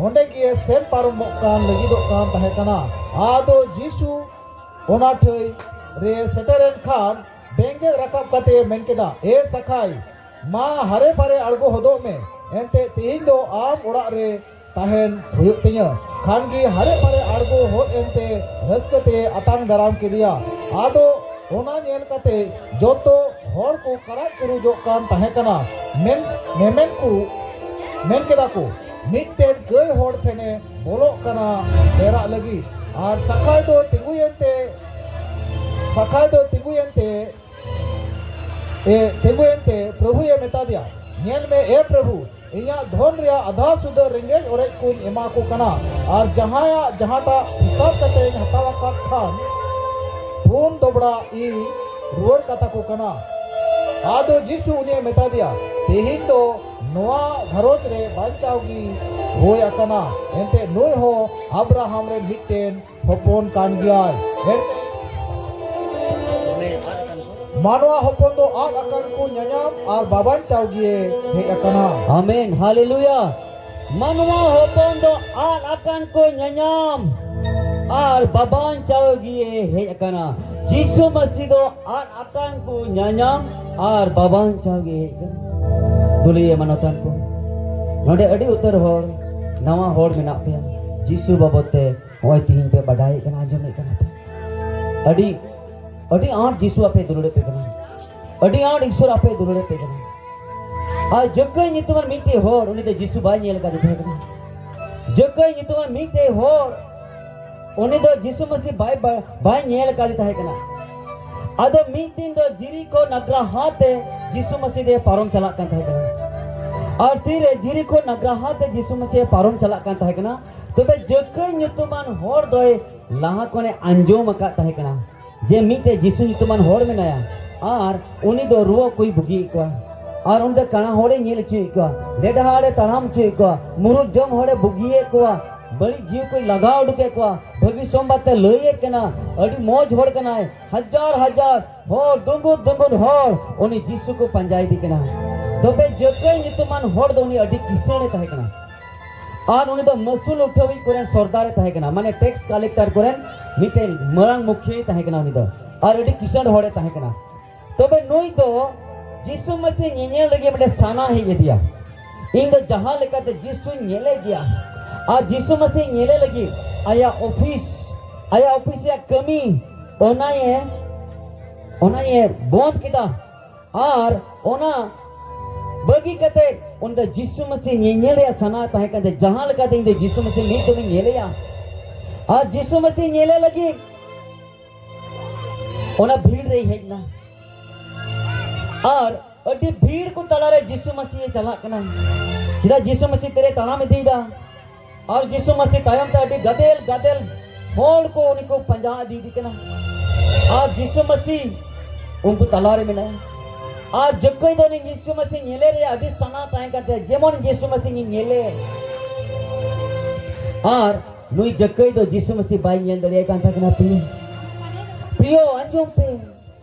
ᱚᱸᱰᱮ ᱜᱮᱭᱮ ᱥᱮᱱ ᱯᱟᱨᱚᱢᱚᱜ ᱠᱟᱱ ᱞᱟᱹᱜᱤᱫᱚᱜ ᱠᱟᱱ ᱛᱟᱦᱮᱸ ᱠᱟᱱᱟ᱾ ᱟᱫᱚ ᱡᱤᱥᱩ ᱚᱱᱟ ᱴᱷᱟᱹᱭ ᱨᱮ ᱥᱮᱴᱮᱨᱮᱱ ᱠᱷᱟᱱ, ᱵᱮᱸᱜᱮᱫ ᱨᱟᱠᱟᱵ ᱠᱟᱛᱮ ᱢᱮᱱ ᱠᱮᱫᱟ, "ᱮ ᱥᱟᱠᱷᱟᱭ, ᱢᱟ ᱦᱟᱨᱮ ᱯᱷᱟᱨᱮ ᱟᱬᱜᱚ ᱦᱚᱫᱚᱜ ᱢᱮ, ᱮᱱᱛᱮ ᱛᱮᱦᱮᱧ ᱫᱚ ᱟᱢ ᱚᱲᱟᱜ ᱨᱮ ᱛᱟᱦᱮᱱ ᱦᱩᱭᱩᱜ ᱛᱤᱧᱟᱹ᱾" ᱠᱷᱟᱱ ᱜᱮ ᱦᱟᱨᱮ ᱯᱷᱟᱨᱮ ᱟᱬᱜᱚ ᱦᱚᱫ ᱮᱱᱛᱮ ᱨᱟᱹᱥᱠᱟᱹ ᱛᱮ ᱟᱛᱟᱝ ᱫᱟᱨᱟᱢ ᱠᱮᱫᱮᱭᱟ᱾ ᱟᱫᱚ ᱚᱱᱟ ᱧᱮᱞ ᱠᱟᱛᱮ ᱡᱚᱛᱚ ᱦᱚᱲ ᱠᱚ ᱠᱟᱨᱟᱡ ᱠᱩᱨᱩᱡᱚᱜ ᱠᱟᱱ ᱛᱟᱦᱮᱸ ᱠᱟᱱᱟ᱾ ᱢᱮᱱ, ᱢᱮᱢᱮᱱ ᱠᱚ ᱢᱮᱱ ᱠᱮᱫᱟ ᱠᱚ, "ᱢᱤᱫᱴᱮᱱ ᱠᱟᱹᱭ ᱦᱚᱲ ᱴᱷᱮᱱᱮ ᱵᱚᱞᱚᱜ ᱠᱟᱱᱟ ᱰᱮᱨᱟᱜ ᱞᱟᱹᱜᱤᱫ᱾" ᱟᱨ ᱥᱟᱠᱷᱟᱭ ᱫᱚ ᱛᱤᱸᱜᱩᱭᱮᱱ ᱛᱮ, ᱥᱟᱠᱷᱟᱭ ᱫᱚ ᱛᱤᱸᱜᱩᱭᱮᱱ ᱛᱮ, ᱮ, ᱛᱤᱸᱜᱩᱭᱮᱱ ᱛᱮ ᱯᱨᱚᱵᱷᱩᱭᱮ ᱢᱮᱛᱟ ᱫᱮᱭᱟ, "ᱧᱮᱞ ᱢᱮ, ᱮ ᱯᱨᱚᱵᱷᱩ, ᱤᱧᱟᱹᱜ ᱫᱷᱚᱱ ᱨᱮᱭᱟᱜ ᱟᱫᱷᱟ ᱥᱩᱫᱷᱟᱹ ᱨᱮᱸᱜᱮᱡ ᱚᱨᱮᱡ ᱠᱚᱧ ᱮᱢᱟ ᱠᱚ ᱠᱟᱱᱟ, ᱟᱨ ᱡᱟᱦᱟᱸᱭᱟᱜ ᱡᱟᱦᱟᱸᱴᱟᱜ ᱦᱤᱥᱟᱹᱵ ᱠᱟᱛᱮᱧ ᱦᱟᱛᱟᱣ ᱟᱠᱟᱫ ᱠᱷᱟᱱ, ᱯᱩᱱ ᱫᱚᱵᱲᱟ ᱤᱧ ᱨᱩᱣᱟᱹᱲ ᱠᱟᱛᱟ ᱠᱚ ᱠᱟᱱᱟ᱾" ᱟᱫᱚ ᱡᱤᱥᱩ ᱩᱱᱤᱭᱮ ᱢᱮᱛᱟ ᱫᱮᱭᱟ, "ᱛᱮᱦᱮᱧ ᱫᱚ ᱱᱚᱣᱟ ᱜᱷᱟᱨᱚᱸᱡᱽ ᱨᱮ ᱵᱟᱧᱪᱟᱣ ᱜᱮ ᱦᱩᱭ ᱟᱠᱟᱱᱟ, ᱮᱱᱛᱮ ᱱᱩᱭ ᱦᱚᱸ ᱟᱵᱨᱟᱦᱟᱢ ᱨᱮᱱ ᱢᱤᱫᱴᱮᱱ ᱦᱚᱯᱚᱱ ᱠᱟᱱ ᱜᱮᱭᱟᱭ᱾" ᱮᱱᱛᱮ ᱢᱟᱱᱣᱟ ᱦᱚᱯᱚᱱ ᱫᱚ ᱟᱫ ᱟᱠᱟᱱ ᱠᱚ ᱧᱟᱧᱟᱢ ᱟᱨ ᱵᱟᱵᱟᱧᱪᱟᱣ ᱜᱮ ᱦᱮᱡ ᱟᱠᱟᱱᱟ᱾ ᱟᱢᱮᱱ, ᱦᱟᱞᱮᱞᱩᱭᱟ᱾ ᱢᱟᱱᱣᱟ ᱦᱚᱯᱚᱱ ᱫᱚ ᱟᱫ ᱟᱠᱟᱱ ᱠᱚ ᱧᱟᱧᱟᱢ ᱟᱨ ᱵᱟᱵᱟᱧᱪᱟᱣ ᱜᱮ ᱦᱮᱡ ᱟᱠᱟᱱᱟ᱾ ᱡᱤᱥᱩ ᱢᱟᱹᱥᱤ ᱫᱚ ᱟᱫ ᱟᱠᱟᱱ ᱠᱚ ᱧᱟᱧᱟᱢ ᱟᱨ ᱵᱟᱵᱟᱧᱪᱟᱣ ᱜᱮ ᱦᱮᱡ ᱟᱠᱟᱱᱟ᱾ ᱫᱩᱞᱟᱹᱲᱤᱭᱟᱹ ᱢᱟᱱᱚᱛᱟᱱ ᱠᱚ, ᱱᱚᱰᱮ ᱟᱹᱰᱤ ᱩᱛᱟᱹᱨ ᱦᱚᱲ, ᱱᱟᱣᱟ ᱦᱚᱲ ᱢᱮᱱᱟᱜ ᱯᱮᱭᱟ᱾ ᱡᱤᱥᱩ ᱵᱟᱵᱚᱫ ᱛᱮ ᱱᱚᱜᱼᱚᱭ ᱛᱤᱦᱤᱧ ᱯᱮ ᱵᱟᱰᱟᱭᱮᱫ ᱠᱟᱱᱟ, ᱟᱸᱡᱚᱢᱮᱫ ᱠᱟᱱᱟ ᱯᱮ᱾ ᱟᱹᱰᱤ, ᱟᱹᱰᱤ ᱟᱸᱴ ᱡᱤᱥᱩ ᱟᱯᱮ ᱫᱩᱞᱟᱹᱲ ᱯᱮ ᱠᱟᱱᱟ, ᱟᱹᱰᱤ ᱟᱸᱴ ᱤᱥᱚᱨ ᱟᱯᱮ ᱫᱩᱞᱟᱹᱲ ᱯᱮ ᱠᱟᱱᱟ᱾ ᱟᱨ ᱡᱟᱹᱠᱟᱹᱭ ᱧᱩᱛᱩᱢᱟᱱ ᱢᱤᱫᱴᱮᱡ ᱦᱚᱲ, ᱩᱱᱤ ᱫᱚ ᱡᱤᱥᱩ ᱵᱟᱭ ᱧᱮᱞ ᱟᱠᱟᱫᱮ ᱛᱟᱦᱮᱸ ᱠᱟᱱᱟ᱾ ᱡᱟᱹᱠᱟᱹᱭ ᱧᱩᱛᱩᱢᱟᱱ ᱢᱤᱫᱴᱮᱡ ᱦᱚᱲ, ᱩᱱᱤ ᱫᱚ ᱡᱤᱥᱩ ᱢᱟᱹᱥᱤ ᱵᱟᱭ, ᱵᱟᱭ, ᱵᱟᱭ ᱧᱮᱞ ᱟᱠᱟᱫᱮ ᱛᱟᱦᱮᱸ ᱠᱟᱱᱟ᱾ ᱟᱫᱚ ᱢᱤᱫ ᱫᱤᱱ ᱫᱚ ᱡᱤᱨᱤᱠᱚ ᱱᱟᱜᱽᱨᱟ ᱦᱟᱛ ᱛᱮ ᱡᱤᱥᱩ ᱢᱟᱹᱥᱤ ᱫᱚᱭ ᱯᱟᱨᱚᱢ ᱪᱟᱞᱟᱜ ᱠᱟᱱ ᱛᱟᱦᱮᱸ ᱠᱟᱱᱟ᱾ ᱟᱨ ᱛᱤᱨᱮ ᱡᱤᱨᱤᱠᱚ ᱱᱟᱜᱽᱨᱟ ᱦᱟᱛ ᱛᱮ ᱡᱤᱥᱩ ᱢᱟᱹᱥᱤ ᱯᱟᱨᱚᱢ ᱪᱟᱞᱟᱜ ᱠᱟᱱ ᱛᱟᱦᱮᱸ ᱠᱟᱱᱟ, ᱛᱚᱵᱮ ᱡᱟᱹᱠᱟᱹᱭ ᱧᱩᱛᱩᱢᱟᱱ ᱦᱚᱲ ᱫᱚᱭ ᱞᱟᱦᱟ ᱠᱷᱚᱱᱮ ᱟᱸᱡᱚᱢ ᱟᱠᱟᱫ ᱛᱟᱦᱮᱸ ᱠᱟᱱᱟ ᱡᱮ ᱢᱤᱫᱴᱮᱡ ᱡᱤᱥᱩ ᱧᱩᱛᱩᱢᱟᱱ ᱦᱚᱲ ᱢᱮᱱᱟᱭᱟ, ᱟᱨ ᱩᱱᱤ ᱫᱚ ᱨᱩᱣᱟᱹ ᱠᱚᱭ ᱵᱩᱜᱤᱭᱮᱫ ᱠᱚᱣᱟ, ᱟᱨ ᱩᱱᱤ ᱫᱚ ᱠᱟᱬᱟ ᱦᱚᱲᱮ ᱧᱮᱞ ᱦᱚᱪᱚᱭᱮᱫ ᱠᱚᱣᱟ, ᱰᱮᱰᱟ ᱦᱚᱲᱮ ᱛᱟᱲᱟᱢ ᱦᱚᱪᱚᱭᱮᱫ ᱠᱚᱣᱟ, ᱢᱩᱨᱩᱫ ᱡᱚᱢ ᱦᱚᱲᱮ ᱵᱩᱜᱤᱭᱮᱫ ᱠᱚᱣᱟ, ᱵᱟᱹᱲᱤᱡ ᱡᱤᱣᱤ ᱠᱚᱭ ᱞᱟᱜᱟᱣ ᱩᱰᱩᱠᱮᱫ ᱠᱚᱣᱟ, ᱵᱷᱟᱹᱜᱤ ᱥᱚᱢᱵᱟᱫ ᱛᱮ ᱞᱟᱹᱭᱮᱫ ᱠᱟᱱᱟ, ᱟᱹᱰᱤ ᱢᱚᱡᱽ ᱦᱚᱲ ᱠᱟᱱᱟᱭ, ᱦᱟᱡᱟᱨ ᱦᱟᱡᱟᱨ ᱦᱚᱲ, ᱫᱩᱸᱜᱩᱫ ᱫᱩᱸᱜᱩᱫ ᱦᱚᱲ ᱩᱱᱤ ᱡᱤᱥᱩ ᱠᱚ ᱯᱟᱸᱡᱟ ᱤᱫᱤ ᱠᱟᱱᱟ᱾ ᱛᱚᱵᱮ ᱡᱟᱹᱠᱟᱹᱭ ᱧᱩᱛᱩᱢᱟᱱ ᱦᱚᱲ ᱫᱚ ᱩᱱᱤ ᱟᱹᱰᱤ ᱠᱤᱥᱟᱹᱬᱮ ᱛᱟᱦᱮᱸ ᱠᱟᱱᱟ᱾ ᱟᱨ ᱩᱱᱤ ᱫᱚ ᱢᱟᱹᱥᱩᱞ ᱩᱴᱷᱟᱹᱣᱤᱡ ᱠᱚᱨᱮᱱ ᱥᱚᱨᱫᱟᱨᱮ ᱛᱟᱦᱮᱸ ᱠᱟᱱᱟ, ᱢᱟᱱᱮ ᱴᱮᱠᱥ ᱠᱟᱞᱮᱠᱴᱟᱨ ᱠᱚᱨᱮᱱ ᱢᱤᱫᱴᱮᱱ ᱢᱟᱨᱟᱝ ᱢᱩᱠᱷᱤᱭᱟᱹᱭ ᱛᱟᱦᱮᱸ ᱠᱟᱱᱟ ᱩᱱᱤ ᱫᱚ, ᱟᱨ ᱟᱹᱰᱤ ᱠᱤᱥᱟᱹᱬ ᱦᱚᱲᱮ ᱛᱟᱦᱮᱸ ᱠᱟᱱᱟ᱾ ᱛᱚᱵᱮ ᱱᱩᱭ ᱫᱚ ᱡᱤᱥᱩ ᱢᱟᱹᱥᱤ ᱧᱮᱧᱮᱞ ᱞᱟᱹᱜᱤᱫ ᱢᱤᱫᱴᱮᱱ ᱥᱟᱱᱟ ᱦᱮᱡ ᱟᱫᱮᱭᱟ, ᱤᱧ ᱫᱚ ᱡᱟᱦᱟᱸ ᱞᱮᱠᱟᱛᱮ ᱡᱤᱥᱩᱧ ᱧᱮᱞᱮ ᱜᱮᱭᱟ, ᱟᱨ ᱡᱤᱥᱩ ᱢᱟᱹᱥᱤ ᱧᱮᱞᱮ ᱞᱟᱹᱜᱤᱫ ᱟᱭᱟᱜ ᱚᱯᱷᱤᱥ, ᱟᱭᱟᱜ ᱚᱯᱷᱤᱥ ᱨᱮᱭᱟᱜ ᱠᱟᱹᱢᱤ, ᱚᱱᱟᱭᱮ, ᱚᱱᱟᱭᱮ ᱵᱚᱸᱫ ᱠᱮᱫᱟ᱾ ᱟᱨ ᱚᱱᱟ ᱵᱟᱹᱜᱤ ᱠᱟᱛᱮ ᱩᱱᱤ ᱫᱚ ᱡᱤᱥᱩ ᱢᱟᱹᱥᱤ ᱧᱮᱧᱮᱞ ᱨᱮᱭᱟᱜ ᱥᱟᱱᱟ ᱛᱟᱦᱮᱸ ᱠᱟᱱ ᱛᱟᱭᱟ, ᱡᱟᱦᱟᱸ ᱞᱮᱠᱟᱛᱮ ᱤᱧ ᱫᱚ ᱡᱤᱥᱩ ᱢᱟᱹᱥᱤ ᱢᱤᱫ ᱫᱚᱢᱤᱧ ᱧᱮᱞᱮᱭᱟ᱾ ᱟᱨ ᱡᱤᱥᱩ ᱢᱟᱹᱥᱤ ᱧᱮᱞᱮ ᱞᱟᱹᱜᱤᱫ ᱚᱱᱟ ᱵᱷᱤᱲ ᱨᱮᱭ ᱦᱮᱡ ᱮᱱᱟ᱾ ᱟᱨ ᱟᱹᱰᱤ ᱵᱷᱤᱲ ᱠᱚ ᱛᱟᱞᱟᱨᱮ ᱡᱤᱥᱩ ᱢᱟᱹᱥᱤ ᱪᱟᱞᱟᱜ ᱠᱟᱱᱟ᱾ ᱪᱮᱫᱟᱜ ᱡᱤᱥᱩ ᱢᱟᱹᱥᱤ ᱛᱮᱨᱮ ᱛᱟᱲᱟᱢ ᱤᱫᱤᱭᱮᱫᱟ᱾ ᱟᱨ ᱡᱤᱥᱩ ᱢᱟᱹᱥᱤ ᱛᱟᱭᱚᱢ ᱛᱮ ᱟᱹᱰᱤ ᱜᱟᱫᱮᱞ ᱜᱟᱫᱮᱞ ᱦᱚᱲ ᱠᱚ ᱩᱱᱤ ᱠᱚ ᱯᱟᱸᱡᱟ ᱤᱫᱤᱭᱮᱫᱮ ᱠᱟᱱᱟ᱾ ᱟᱨ ᱡᱤᱥᱩ ᱢᱟᱹᱥᱤ ᱩᱱᱠᱩ ᱛᱟᱞᱟᱨᱮ ᱢᱮᱱᱟᱭᱟ᱾ ᱟᱨ ᱡᱟᱹᱠᱟᱹᱭ ᱫᱚ ᱩᱱᱤ ᱡᱤᱥᱩ ᱢᱟᱹᱥᱤ ᱧᱮᱞᱮ ᱨᱮᱭᱟᱜ ᱟᱹᱰᱤ ᱥᱟᱱᱟ ᱛᱟᱦᱮᱸ ᱠᱟᱱ ᱛᱟᱭᱟ, ᱡᱮᱢᱚᱱ ᱡᱤᱥᱩ ᱢᱟᱹᱥᱤ ᱤᱧ ᱧᱮᱞᱮ᱾ ᱟᱨ ᱱᱩᱭ ᱡᱟᱹᱠᱟᱹᱭ ᱫᱚ ᱡᱤᱥᱩ ᱢᱟᱹᱥᱤ ᱵᱟᱭ ᱧᱮᱞ ᱫᱟᱲᱮᱭᱟᱭ ᱠᱟᱱ ᱛᱟᱦᱮᱸ ᱠᱟᱱᱟ᱾ ᱯᱨᱤᱭᱚ, ᱯᱨᱤᱭᱚ, ᱟᱸᱡᱚᱢ ᱯᱮ,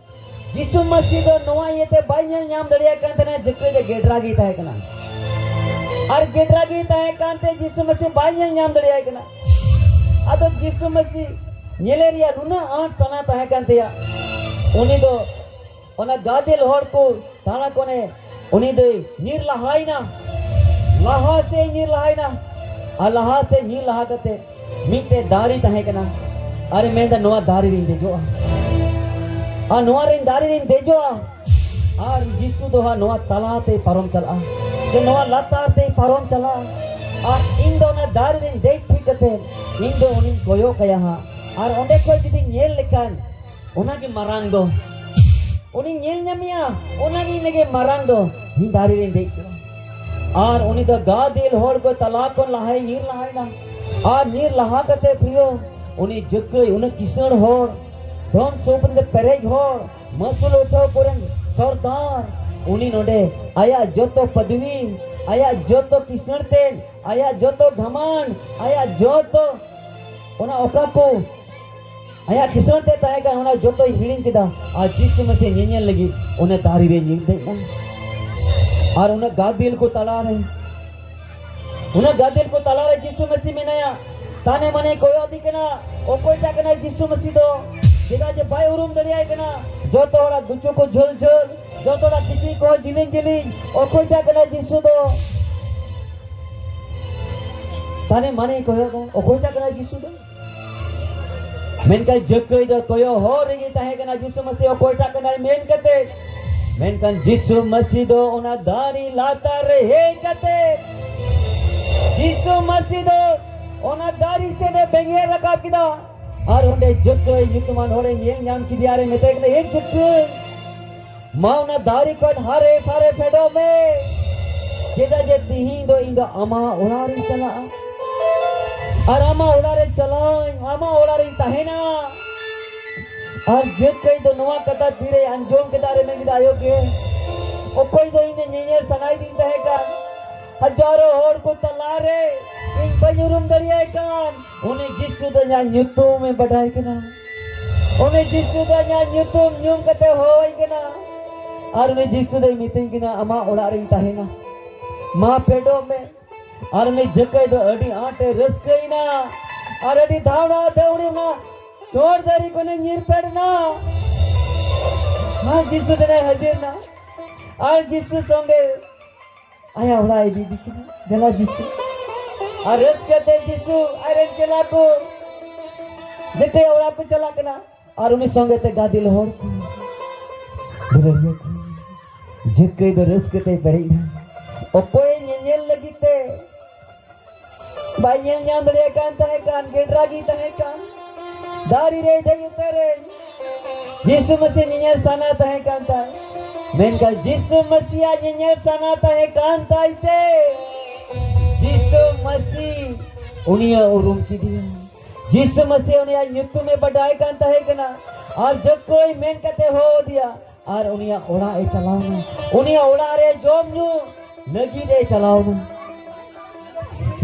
ᱡᱤᱥᱩ ᱢᱟᱹᱥᱤ ᱫᱚ ᱱᱚᱣᱟ ᱤᱭᱟᱹᱛᱮ ᱵᱟᱭ ᱧᱮᱞ ᱧᱟᱢ ᱫᱟᱲᱮᱭᱟᱜ ᱠᱟᱱ ᱛᱟᱦᱮᱱᱟ, ᱡᱟᱹᱠᱟᱹᱭ ᱫᱚ ᱜᱮᱰᱨᱟ ᱜᱮᱭ ᱛᱟᱦᱮᱸ ᱠᱟᱱᱟ᱾ ᱟᱨ ᱜᱮᱰᱨᱟ ᱜᱮᱭ ᱛᱟᱦᱮᱸ ᱠᱟᱱᱛᱮ ᱡᱤᱥᱩ ᱢᱟᱹᱥᱤ ᱵᱟᱭ ᱧᱮᱞ ᱧᱟᱢ ᱫᱟᱲᱮᱭᱟᱭ ᱠᱟᱱᱟ᱾ ᱟᱫᱚ ᱡᱤᱥᱩ ᱢᱟᱹᱥᱤ ᱧᱮᱞᱮ ᱨᱮᱭᱟᱜ ᱱᱩᱱᱟᱹᱜ ᱟᱸᱴ ᱥᱟᱱᱟ ᱛᱟᱦᱮᱸ ᱠᱟᱱ ᱛᱟᱭᱟ, ᱩᱱᱤ ᱫᱚ ᱚᱱᱟ ᱜᱟᱫᱮᱞ ᱦᱚᱲ ᱠᱚ ᱛᱟᱞᱟ ᱠᱷᱚᱱᱮ ᱩᱱᱤ ᱫᱚᱭ ᱧᱤᱨ ᱞᱟᱦᱟᱭᱮᱱᱟ, ᱞᱟᱦᱟ ᱥᱮᱫ ᱧᱤᱨ ᱞᱟᱦᱟᱭᱮᱱᱟ᱾ ᱟᱨ ᱞᱟᱦᱟ ᱥᱮᱫ ᱧᱤᱨ ᱞᱟᱦᱟ ᱠᱟᱛᱮ ᱢᱤᱫᱴᱮᱡ ᱫᱟᱨᱮ ᱛᱟᱦᱮᱸ ᱠᱟᱱᱟ᱾ ᱟᱨᱮ ᱢᱮᱱᱫᱟ, "ᱱᱚᱣᱟ ᱫᱟᱨᱮ ᱨᱤᱧ ᱫᱮᱡᱚᱜᱼᱟ, ᱟᱨ ᱱᱚᱣᱟ ᱨᱤᱧ ᱫᱟᱨᱮ ᱨᱤᱧ ᱫᱮᱡᱚᱜᱼᱟ, ᱟᱨ ᱡᱤᱥᱩ ᱫᱚ ᱦᱟᱸᱜ ᱱᱚᱣᱟ ᱛᱟᱞᱟ ᱛᱮᱭ ᱯᱟᱨᱚᱢ ᱪᱟᱞᱟᱜᱼᱟ, ᱥᱮ ᱱᱚᱣᱟ ᱞᱟᱛᱟᱨ ᱛᱮᱭ ᱯᱟᱨᱚᱢ ᱪᱟᱞᱟᱜᱼᱟ᱾ ᱟᱨ ᱤᱧ ᱫᱚ ᱚᱱᱟ ᱫᱟᱨᱮ ᱨᱮᱧ ᱫᱮᱡ ᱴᱷᱤᱠ ᱠᱟᱛᱮ ᱤᱧ ᱫᱚ ᱩᱱᱤᱧ ᱠᱚᱭᱚᱜ ᱠᱟᱭᱟ ᱦᱟᱸᱜ᱾ ᱟᱨ ᱚᱸᱰᱮ ᱠᱷᱚᱡ ᱡᱩᱫᱤᱧ ᱧᱮᱞ ᱞᱮᱠᱷᱟᱱ, ᱚᱱᱟᱜᱮ ᱢᱟᱨᱟᱝ ᱫᱚ, ᱩᱱᱤᱧ ᱧᱮᱞ ᱧᱟᱢᱮᱭᱟ, ᱚᱱᱟᱜᱮ ᱤᱧ ᱞᱟᱹᱜᱤᱫ ᱢᱟᱨᱟᱝ ᱫᱚ᱾ ᱤᱧ ᱫᱟᱨᱮ ᱨᱮᱧ ᱫᱮᱡ ᱠᱚᱜᱼᱟ᱾ ᱟᱨ ᱩᱱᱤ ᱫᱚ ᱜᱟᱫᱮᱞ ᱦᱚᱲ ᱠᱚ ᱛᱟᱞᱟ ᱠᱷᱚᱱ ᱞᱟᱦᱟᱭ ᱧᱤᱨ ᱞᱟᱦᱟᱭᱮᱱᱟ᱾ ᱟᱨ ᱧᱤᱨ ᱞᱟᱦᱟ ᱠᱟᱛᱮ ᱯᱨᱤᱭᱚ, ᱩᱱᱤ ᱡᱟᱹᱠᱟᱹᱭ, ᱩᱱᱟᱹᱜ ᱠᱤᱥᱟᱹᱬ ᱦᱚᱲ, ᱫᱷᱚᱱ ᱥᱚᱢᱯᱚᱫ ᱛᱮ ᱯᱮᱨᱮᱡ ᱦᱚᱲ, ᱢᱟᱹᱥᱩᱞ ᱩᱴᱷᱟᱹᱣ ᱠᱚᱨᱮᱱ ᱥᱚᱨᱫᱟᱨ, ᱩᱱᱤ ᱱᱚᱰᱮ ᱟᱭᱟᱜ ᱡᱚᱛᱚ ᱯᱚᱫᱽᱵᱤ, ᱟᱭᱟᱜ ᱡᱚᱛᱚ ᱠᱤᱥᱟᱹᱬ ᱛᱮ, ᱟᱭᱟᱜ ᱡᱚᱛᱚ ᱜᱷᱟᱢᱟᱱ, ᱟᱭᱟᱜ ᱡᱚᱛᱚ ᱚᱱᱟ ᱚᱠᱟ ᱠᱚ ᱟᱭᱟᱜ ᱠᱤᱥᱟᱹᱬ ᱛᱮ ᱛᱟᱦᱮᱸ ᱠᱟᱱ, ᱚᱱᱟ ᱡᱚᱛᱚᱭ ᱦᱤᱲᱤᱧ ᱠᱮᱫᱟ᱾ ᱟᱨ ᱡᱤᱥᱩ ᱢᱟᱹᱥᱤ ᱧᱮᱧᱮᱞ ᱞᱟᱹᱜᱤᱫ ᱚᱱᱟ ᱫᱟᱨᱮ ᱨᱮ ᱧᱤᱨ ᱫᱮᱡ ᱮᱱᱟ᱾ ᱟᱨ ᱚᱱᱟ ᱜᱟᱫᱮᱞ ᱠᱚ ᱛᱟᱞᱟᱨᱮ, ᱚᱱᱟ ᱜᱟᱫᱮᱞ ᱠᱚ ᱛᱟᱞᱟᱨᱮ ᱡᱤᱥᱩ ᱢᱟᱹᱥᱤ ᱢᱮᱱᱟᱭᱟ᱾ ᱛᱟᱱᱮ ᱢᱟᱱᱮ ᱠᱚᱭᱚᱜ ᱟᱫᱮ ᱠᱟᱱᱟ, ᱚᱠᱚᱭᱴᱟᱜ ᱠᱟᱱᱟᱭ ᱡᱤᱥᱩ ᱢᱟᱹᱥᱤ ᱫᱚ? ᱪᱮᱫᱟᱜ ᱡᱮ ᱵᱟᱭ ᱩᱨᱩᱢ ᱫᱟᱲᱮᱭᱟᱭ ᱠᱟᱱᱟ᱾ ᱡᱚᱛᱚ ᱦᱚᱲᱟᱜ ᱜᱩᱪᱩ ᱠᱚ ᱡᱷᱟᱹᱞ ᱡᱷᱟᱹᱞ, ᱡᱚᱛᱚ ᱦᱚᱲᱟᱜ ᱠᱤᱪᱨᱤᱡ ᱠᱚᱦᱚᱸ ᱡᱤᱞᱤᱧ ᱡᱤᱞᱤᱧ᱾ ᱚᱠᱚᱭᱴᱟᱜ ᱠᱟᱱᱟᱭ ᱡᱤᱥᱩ ᱫᱚ? ᱛᱟᱱᱮ ᱢᱟᱱᱮ ᱠᱚᱭᱚᱜ ᱫᱟ, ᱚᱠᱚᱭᱴᱟᱜ ᱠᱟᱱᱟᱭ ᱡᱤᱥᱩ ᱫᱚ? ᱢᱮᱱᱠᱷᱟᱱ ᱡᱟᱹᱠᱟᱹᱭ ᱫᱚ ᱠᱚᱭᱚᱜ ᱦᱚᱨ ᱨᱮᱜᱮ ᱛᱟᱦᱮᱸ ᱠᱟᱱᱟ, ᱡᱤᱥᱩ ᱢᱟᱹᱥᱤ ᱚᱠᱚᱭᱴᱟᱜ ᱠᱟᱱᱟᱭ ᱢᱮᱱ ᱠᱟᱛᱮ᱾ ᱢᱮᱱᱠᱷᱟᱱ ᱡᱤᱥᱩ ᱢᱟᱹᱥᱤ ᱫᱚ ᱚᱱᱟ ᱫᱟᱨᱮ ᱞᱟᱛᱟᱨ ᱨᱮ ᱦᱮᱡ ᱠᱟᱛᱮ, ᱡᱤᱥᱩ ᱢᱟᱹᱥᱤ ᱫᱚ ᱚᱱᱟ ᱫᱟᱨᱮ ᱥᱮᱫ ᱮ ᱵᱮᱸᱜᱮᱫ ᱨᱟᱠᱟᱵ ᱠᱮᱫᱟ᱾ ᱟᱨ ᱚᱸᱰᱮ ᱡᱟᱹᱠᱟᱹᱭ ᱧᱩᱛᱩᱢᱟᱱ ᱦᱚᱲᱮ ᱧᱮᱞ ᱧᱟᱢ ᱠᱮᱫᱮᱭᱟ ᱟᱨ ᱮ ᱢᱮᱛᱟᱭ ᱠᱟᱱᱟ, "ᱮ ᱡᱟᱹᱠᱟᱹᱭ, ᱢᱟ ᱚᱱᱟ ᱫᱟᱨᱮ ᱠᱷᱚᱱ ᱦᱟᱨᱮ ᱯᱷᱟᱨᱮ ᱯᱷᱮᱰᱚᱜ ᱢᱮ, ᱪᱮᱫᱟᱜ ᱡᱮ ᱛᱤᱦᱤᱧ ᱫᱚ ᱤᱧ ᱫᱚ ᱟᱢᱟᱜ ᱚᱲᱟᱜ ᱨᱤᱧ ᱪᱟᱞᱟᱜᱼᱟ, ᱟᱨ ᱟᱢᱟᱜ ᱚᱲᱟᱜ ᱨᱮ ᱪᱟᱞᱟᱣ ᱟᱹᱧ, ᱟᱢᱟᱜ ᱚᱲᱟᱜ ᱨᱤᱧ ᱛᱟᱦᱮᱱᱟ᱾" ᱟᱨ ᱡᱟᱹᱠᱟᱹᱭ ᱫᱚ ᱱᱚᱣᱟ ᱠᱟᱛᱷᱟ ᱛᱤᱨᱮᱭ ᱟᱸᱡᱚᱢ ᱠᱮᱫᱟ ᱟᱨ ᱮ ᱢᱮᱱ ᱠᱮᱫᱟ, "ᱟᱭᱳ ᱜᱮ, ᱚᱠᱚᱭ ᱫᱚ ᱤᱧ ᱧᱮᱧᱮᱞ ᱥᱟᱱᱟᱭᱮᱫᱤᱧ ᱛᱟᱦᱮᱸ ᱠᱟᱱ?" ᱦᱟᱡᱟᱨᱚ ᱦᱚᱲ ᱠᱚ ᱛᱟᱞᱟᱨᱮ ᱤᱧ ᱵᱟᱹᱧ ᱩᱨᱩᱢ ᱫᱟᱲᱮᱭᱟᱭ ᱠᱟᱱ, ᱩᱱᱤ ᱡᱤᱥᱩ ᱫᱚ ᱤᱧᱟᱹᱜ ᱧᱩᱛᱩᱢ ᱮ ᱵᱟᱰᱟᱭ ᱠᱟᱱᱟ᱾ ᱩᱱᱤ ᱡᱤᱥᱩ ᱫᱚ ᱤᱧᱟᱹᱜ ᱧᱩᱛᱩᱢ ᱧᱩᱢ ᱠᱟᱛᱮ ᱦᱚᱦᱚᱭ ᱠᱟᱱᱟ᱾ ᱟᱨ ᱩᱱᱤ ᱡᱤᱥᱩ ᱫᱚᱭ ᱢᱤᱛᱟᱹᱧ ᱠᱟᱱᱟ, "ᱟᱢᱟᱜ ᱚᱲᱟᱜ ᱨᱤᱧ ᱛᱟᱦᱮᱱᱟ, ᱢᱟ ᱯᱷᱮᱰᱚᱜ ᱢᱮ᱾" ᱟᱨ ᱩᱱᱤ ᱡᱟᱹᱠᱟᱹᱭ ᱫᱚ ᱟᱹᱰᱤ ᱟᱸᱴ ᱮ ᱨᱟᱹᱥᱠᱟᱹᱭᱮᱱᱟ᱾ ᱟᱨ ᱟᱹᱰᱤ ᱫᱷᱟᱣᱲᱟ ᱫᱷᱟᱹᱣᱲᱤ ᱚᱱᱟ ᱪᱚᱴ ᱫᱟᱨᱮ ᱠᱷᱚᱱᱮ ᱧᱤᱨ ᱯᱷᱮᱰ ᱮᱱᱟ᱾ ᱟᱨ ᱡᱤᱥᱩ ᱴᱷᱮᱱᱮ ᱦᱟᱹᱡᱤᱨ ᱮᱱᱟ᱾ ᱟᱨ ᱡᱤᱥᱩ ᱥᱚᱸᱜᱮ ᱟᱭᱟᱜ ᱚᱲᱟᱜ ᱤᱫᱤ ᱤᱫᱤ ᱠᱮᱫᱟ, "ᱫᱮᱞᱟ ᱡᱤᱥᱩ᱾" ᱟᱨ ᱨᱟᱹᱥᱠᱟᱹ ᱛᱮ ᱡᱤᱥᱩ ᱟᱡ ᱨᱮᱱ ᱪᱮᱞᱟ ᱠᱚ ᱡᱮᱛᱮ ᱚᱲᱟᱜ ᱠᱚ ᱪᱟᱞᱟᱜ ᱠᱟᱱᱟ᱾ ᱟᱨ ᱩᱱᱤ ᱥᱚᱸᱜᱮ ᱛᱮ ᱜᱟᱫᱮᱞ ᱦᱚᱲ ᱠᱚ, ᱫᱩᱞᱟᱹᱲᱤᱭᱟᱹ ᱠᱚ, ᱡᱟᱹᱠᱟᱹᱭ ᱫᱚ ᱨᱟᱹᱥᱠᱟᱹ ᱛᱮᱭ ᱯᱮᱨᱮᱡ ᱮᱱᱟ᱾ ᱚᱠᱚᱭᱮ ᱧᱮᱧᱮᱞ ᱞᱟᱹᱜᱤᱫ ᱛᱮ ᱵᱟᱭ ᱧᱮᱞ ᱧᱟᱢ ᱫᱟᱲᱮᱭᱟᱜ ᱠᱟᱱ ᱛᱟᱦᱮᱸ ᱠᱟᱱ, ᱜᱮᱰᱨᱟ ᱜᱮ ᱛᱟᱦᱮᱸ ᱠᱟᱱ, ᱫᱟᱨᱮ ᱨᱮ ᱫᱮᱡ ᱩᱛᱟᱹᱨ ᱮᱱ᱾ ᱡᱤᱥᱩ ᱢᱟᱹᱥᱤ ᱧᱮᱧᱮᱞ ᱥᱟᱱᱟ ᱛᱟᱦᱮᱸ ᱠᱟᱱ ᱛᱟᱭ, ᱢᱮᱱᱠᱷᱟᱱ ᱡᱤᱥᱩ ᱢᱟᱹᱥᱤᱭᱟᱜ ᱧᱮᱧᱮᱞ ᱥᱟᱱᱟ ᱛᱟᱦᱮᱸ ᱠᱟᱱ ᱛᱟᱭ ᱛᱮ ᱡᱤᱥᱩ ᱢᱟᱹᱥᱤ ᱩᱱᱤᱭᱟᱜ ᱩᱨᱩᱢ ᱠᱮᱫᱮᱭᱟ᱾ ᱡᱤᱥᱩ ᱢᱟᱹᱥᱤ ᱩᱱᱤᱭᱟᱜ ᱧᱩᱛᱩᱢ ᱮ ᱵᱟᱰᱟᱭ ᱠᱟᱱ ᱛᱟᱦᱮᱸ ᱠᱟᱱᱟ ᱟᱨ ᱡᱚᱛᱚᱭ ᱢᱮᱱ ᱠᱟᱛᱮ ᱦᱚᱦᱚ ᱟᱫᱮᱭᱟ᱾ ᱟᱨ ᱩᱱᱤᱭᱟᱜ ᱚᱲᱟᱜ ᱮ ᱪᱟᱞᱟᱣ ᱮᱱᱟ, ᱩᱱᱤᱭᱟᱜ ᱚᱲᱟᱜ ᱨᱮ ᱡᱚᱢ ᱧᱩ ᱞᱟᱹᱜᱤᱫ ᱮ ᱪᱟᱞᱟᱣ ᱮᱱᱟ᱾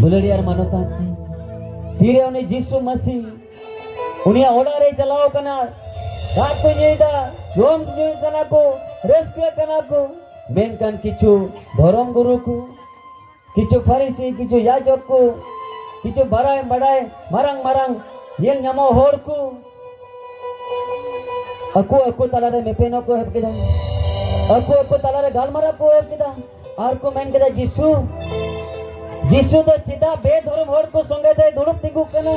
ᱫᱩᱞᱟᱹᱲᱤᱭᱟᱹ ᱟᱨ ᱢᱟᱱᱚᱛᱟᱱ ᱠᱚ, ᱛᱤᱨᱮ ᱩᱱᱤ ᱡᱤᱥᱩ ᱢᱟᱹᱥᱤ ᱩᱱᱤᱭᱟᱜ ᱚᱲᱟᱜ ᱨᱮ ᱪᱟᱞᱟᱣ ᱠᱟᱱᱟ, ᱫᱟᱜ ᱠᱚ ᱧᱩᱭᱮᱫᱟ, ᱡᱚᱢ ᱧᱩᱭ ᱠᱟᱱᱟ ᱠᱚ, ᱨᱟᱹᱥᱠᱟᱹᱜ ᱠᱟᱱᱟ ᱠᱚ, ᱢᱮᱱᱠᱷᱟᱱ ᱠᱤᱪᱷᱩ ᱫᱷᱚᱨᱚᱢ ᱜᱩᱨᱩ ᱠᱚ, ᱠᱤᱪᱷᱩ ᱯᱷᱟᱨᱤᱥᱤ, ᱠᱤᱪᱷᱩ ᱭᱟᱡᱚᱠ ᱠᱚ, ᱠᱤᱪᱷᱩ ᱵᱟᱲᱟᱭ ᱵᱟᱲᱟᱭ ᱢᱟᱨᱟᱝ ᱢᱟᱨᱟᱝ ᱧᱮᱞ ᱧᱟᱢᱚᱜ ᱦᱚᱲ ᱠᱚ ᱟᱠᱚ ᱟᱠᱚ ᱛᱟᱞᱟᱨᱮ ᱢᱮᱯᱮᱱᱚᱜ ᱠᱚ ᱮᱦᱚᱵ ᱠᱮᱫᱟ᱾ ᱟᱠᱚ ᱟᱠᱚ ᱛᱟᱞᱟᱨᱮ ᱜᱟᱞᱢᱟᱨᱟᱣ ᱠᱚ ᱮᱦᱚᱵ ᱠᱮᱫᱟ᱾ ᱟᱨ ᱠᱚ ᱢᱮᱱ ᱠᱮᱫᱟ, "ᱡᱤᱥᱩ, ᱡᱤᱥᱩ ᱫᱚ ᱪᱮᱫᱟᱜ ᱵᱮᱫᱷᱚᱨᱚᱢ ᱦᱚᱲ ᱠᱚ ᱥᱚᱸᱜᱮ ᱛᱮᱭ ᱫᱩᱲᱩᱵ ᱛᱤᱸᱜᱩᱜ ᱠᱟᱱᱟ?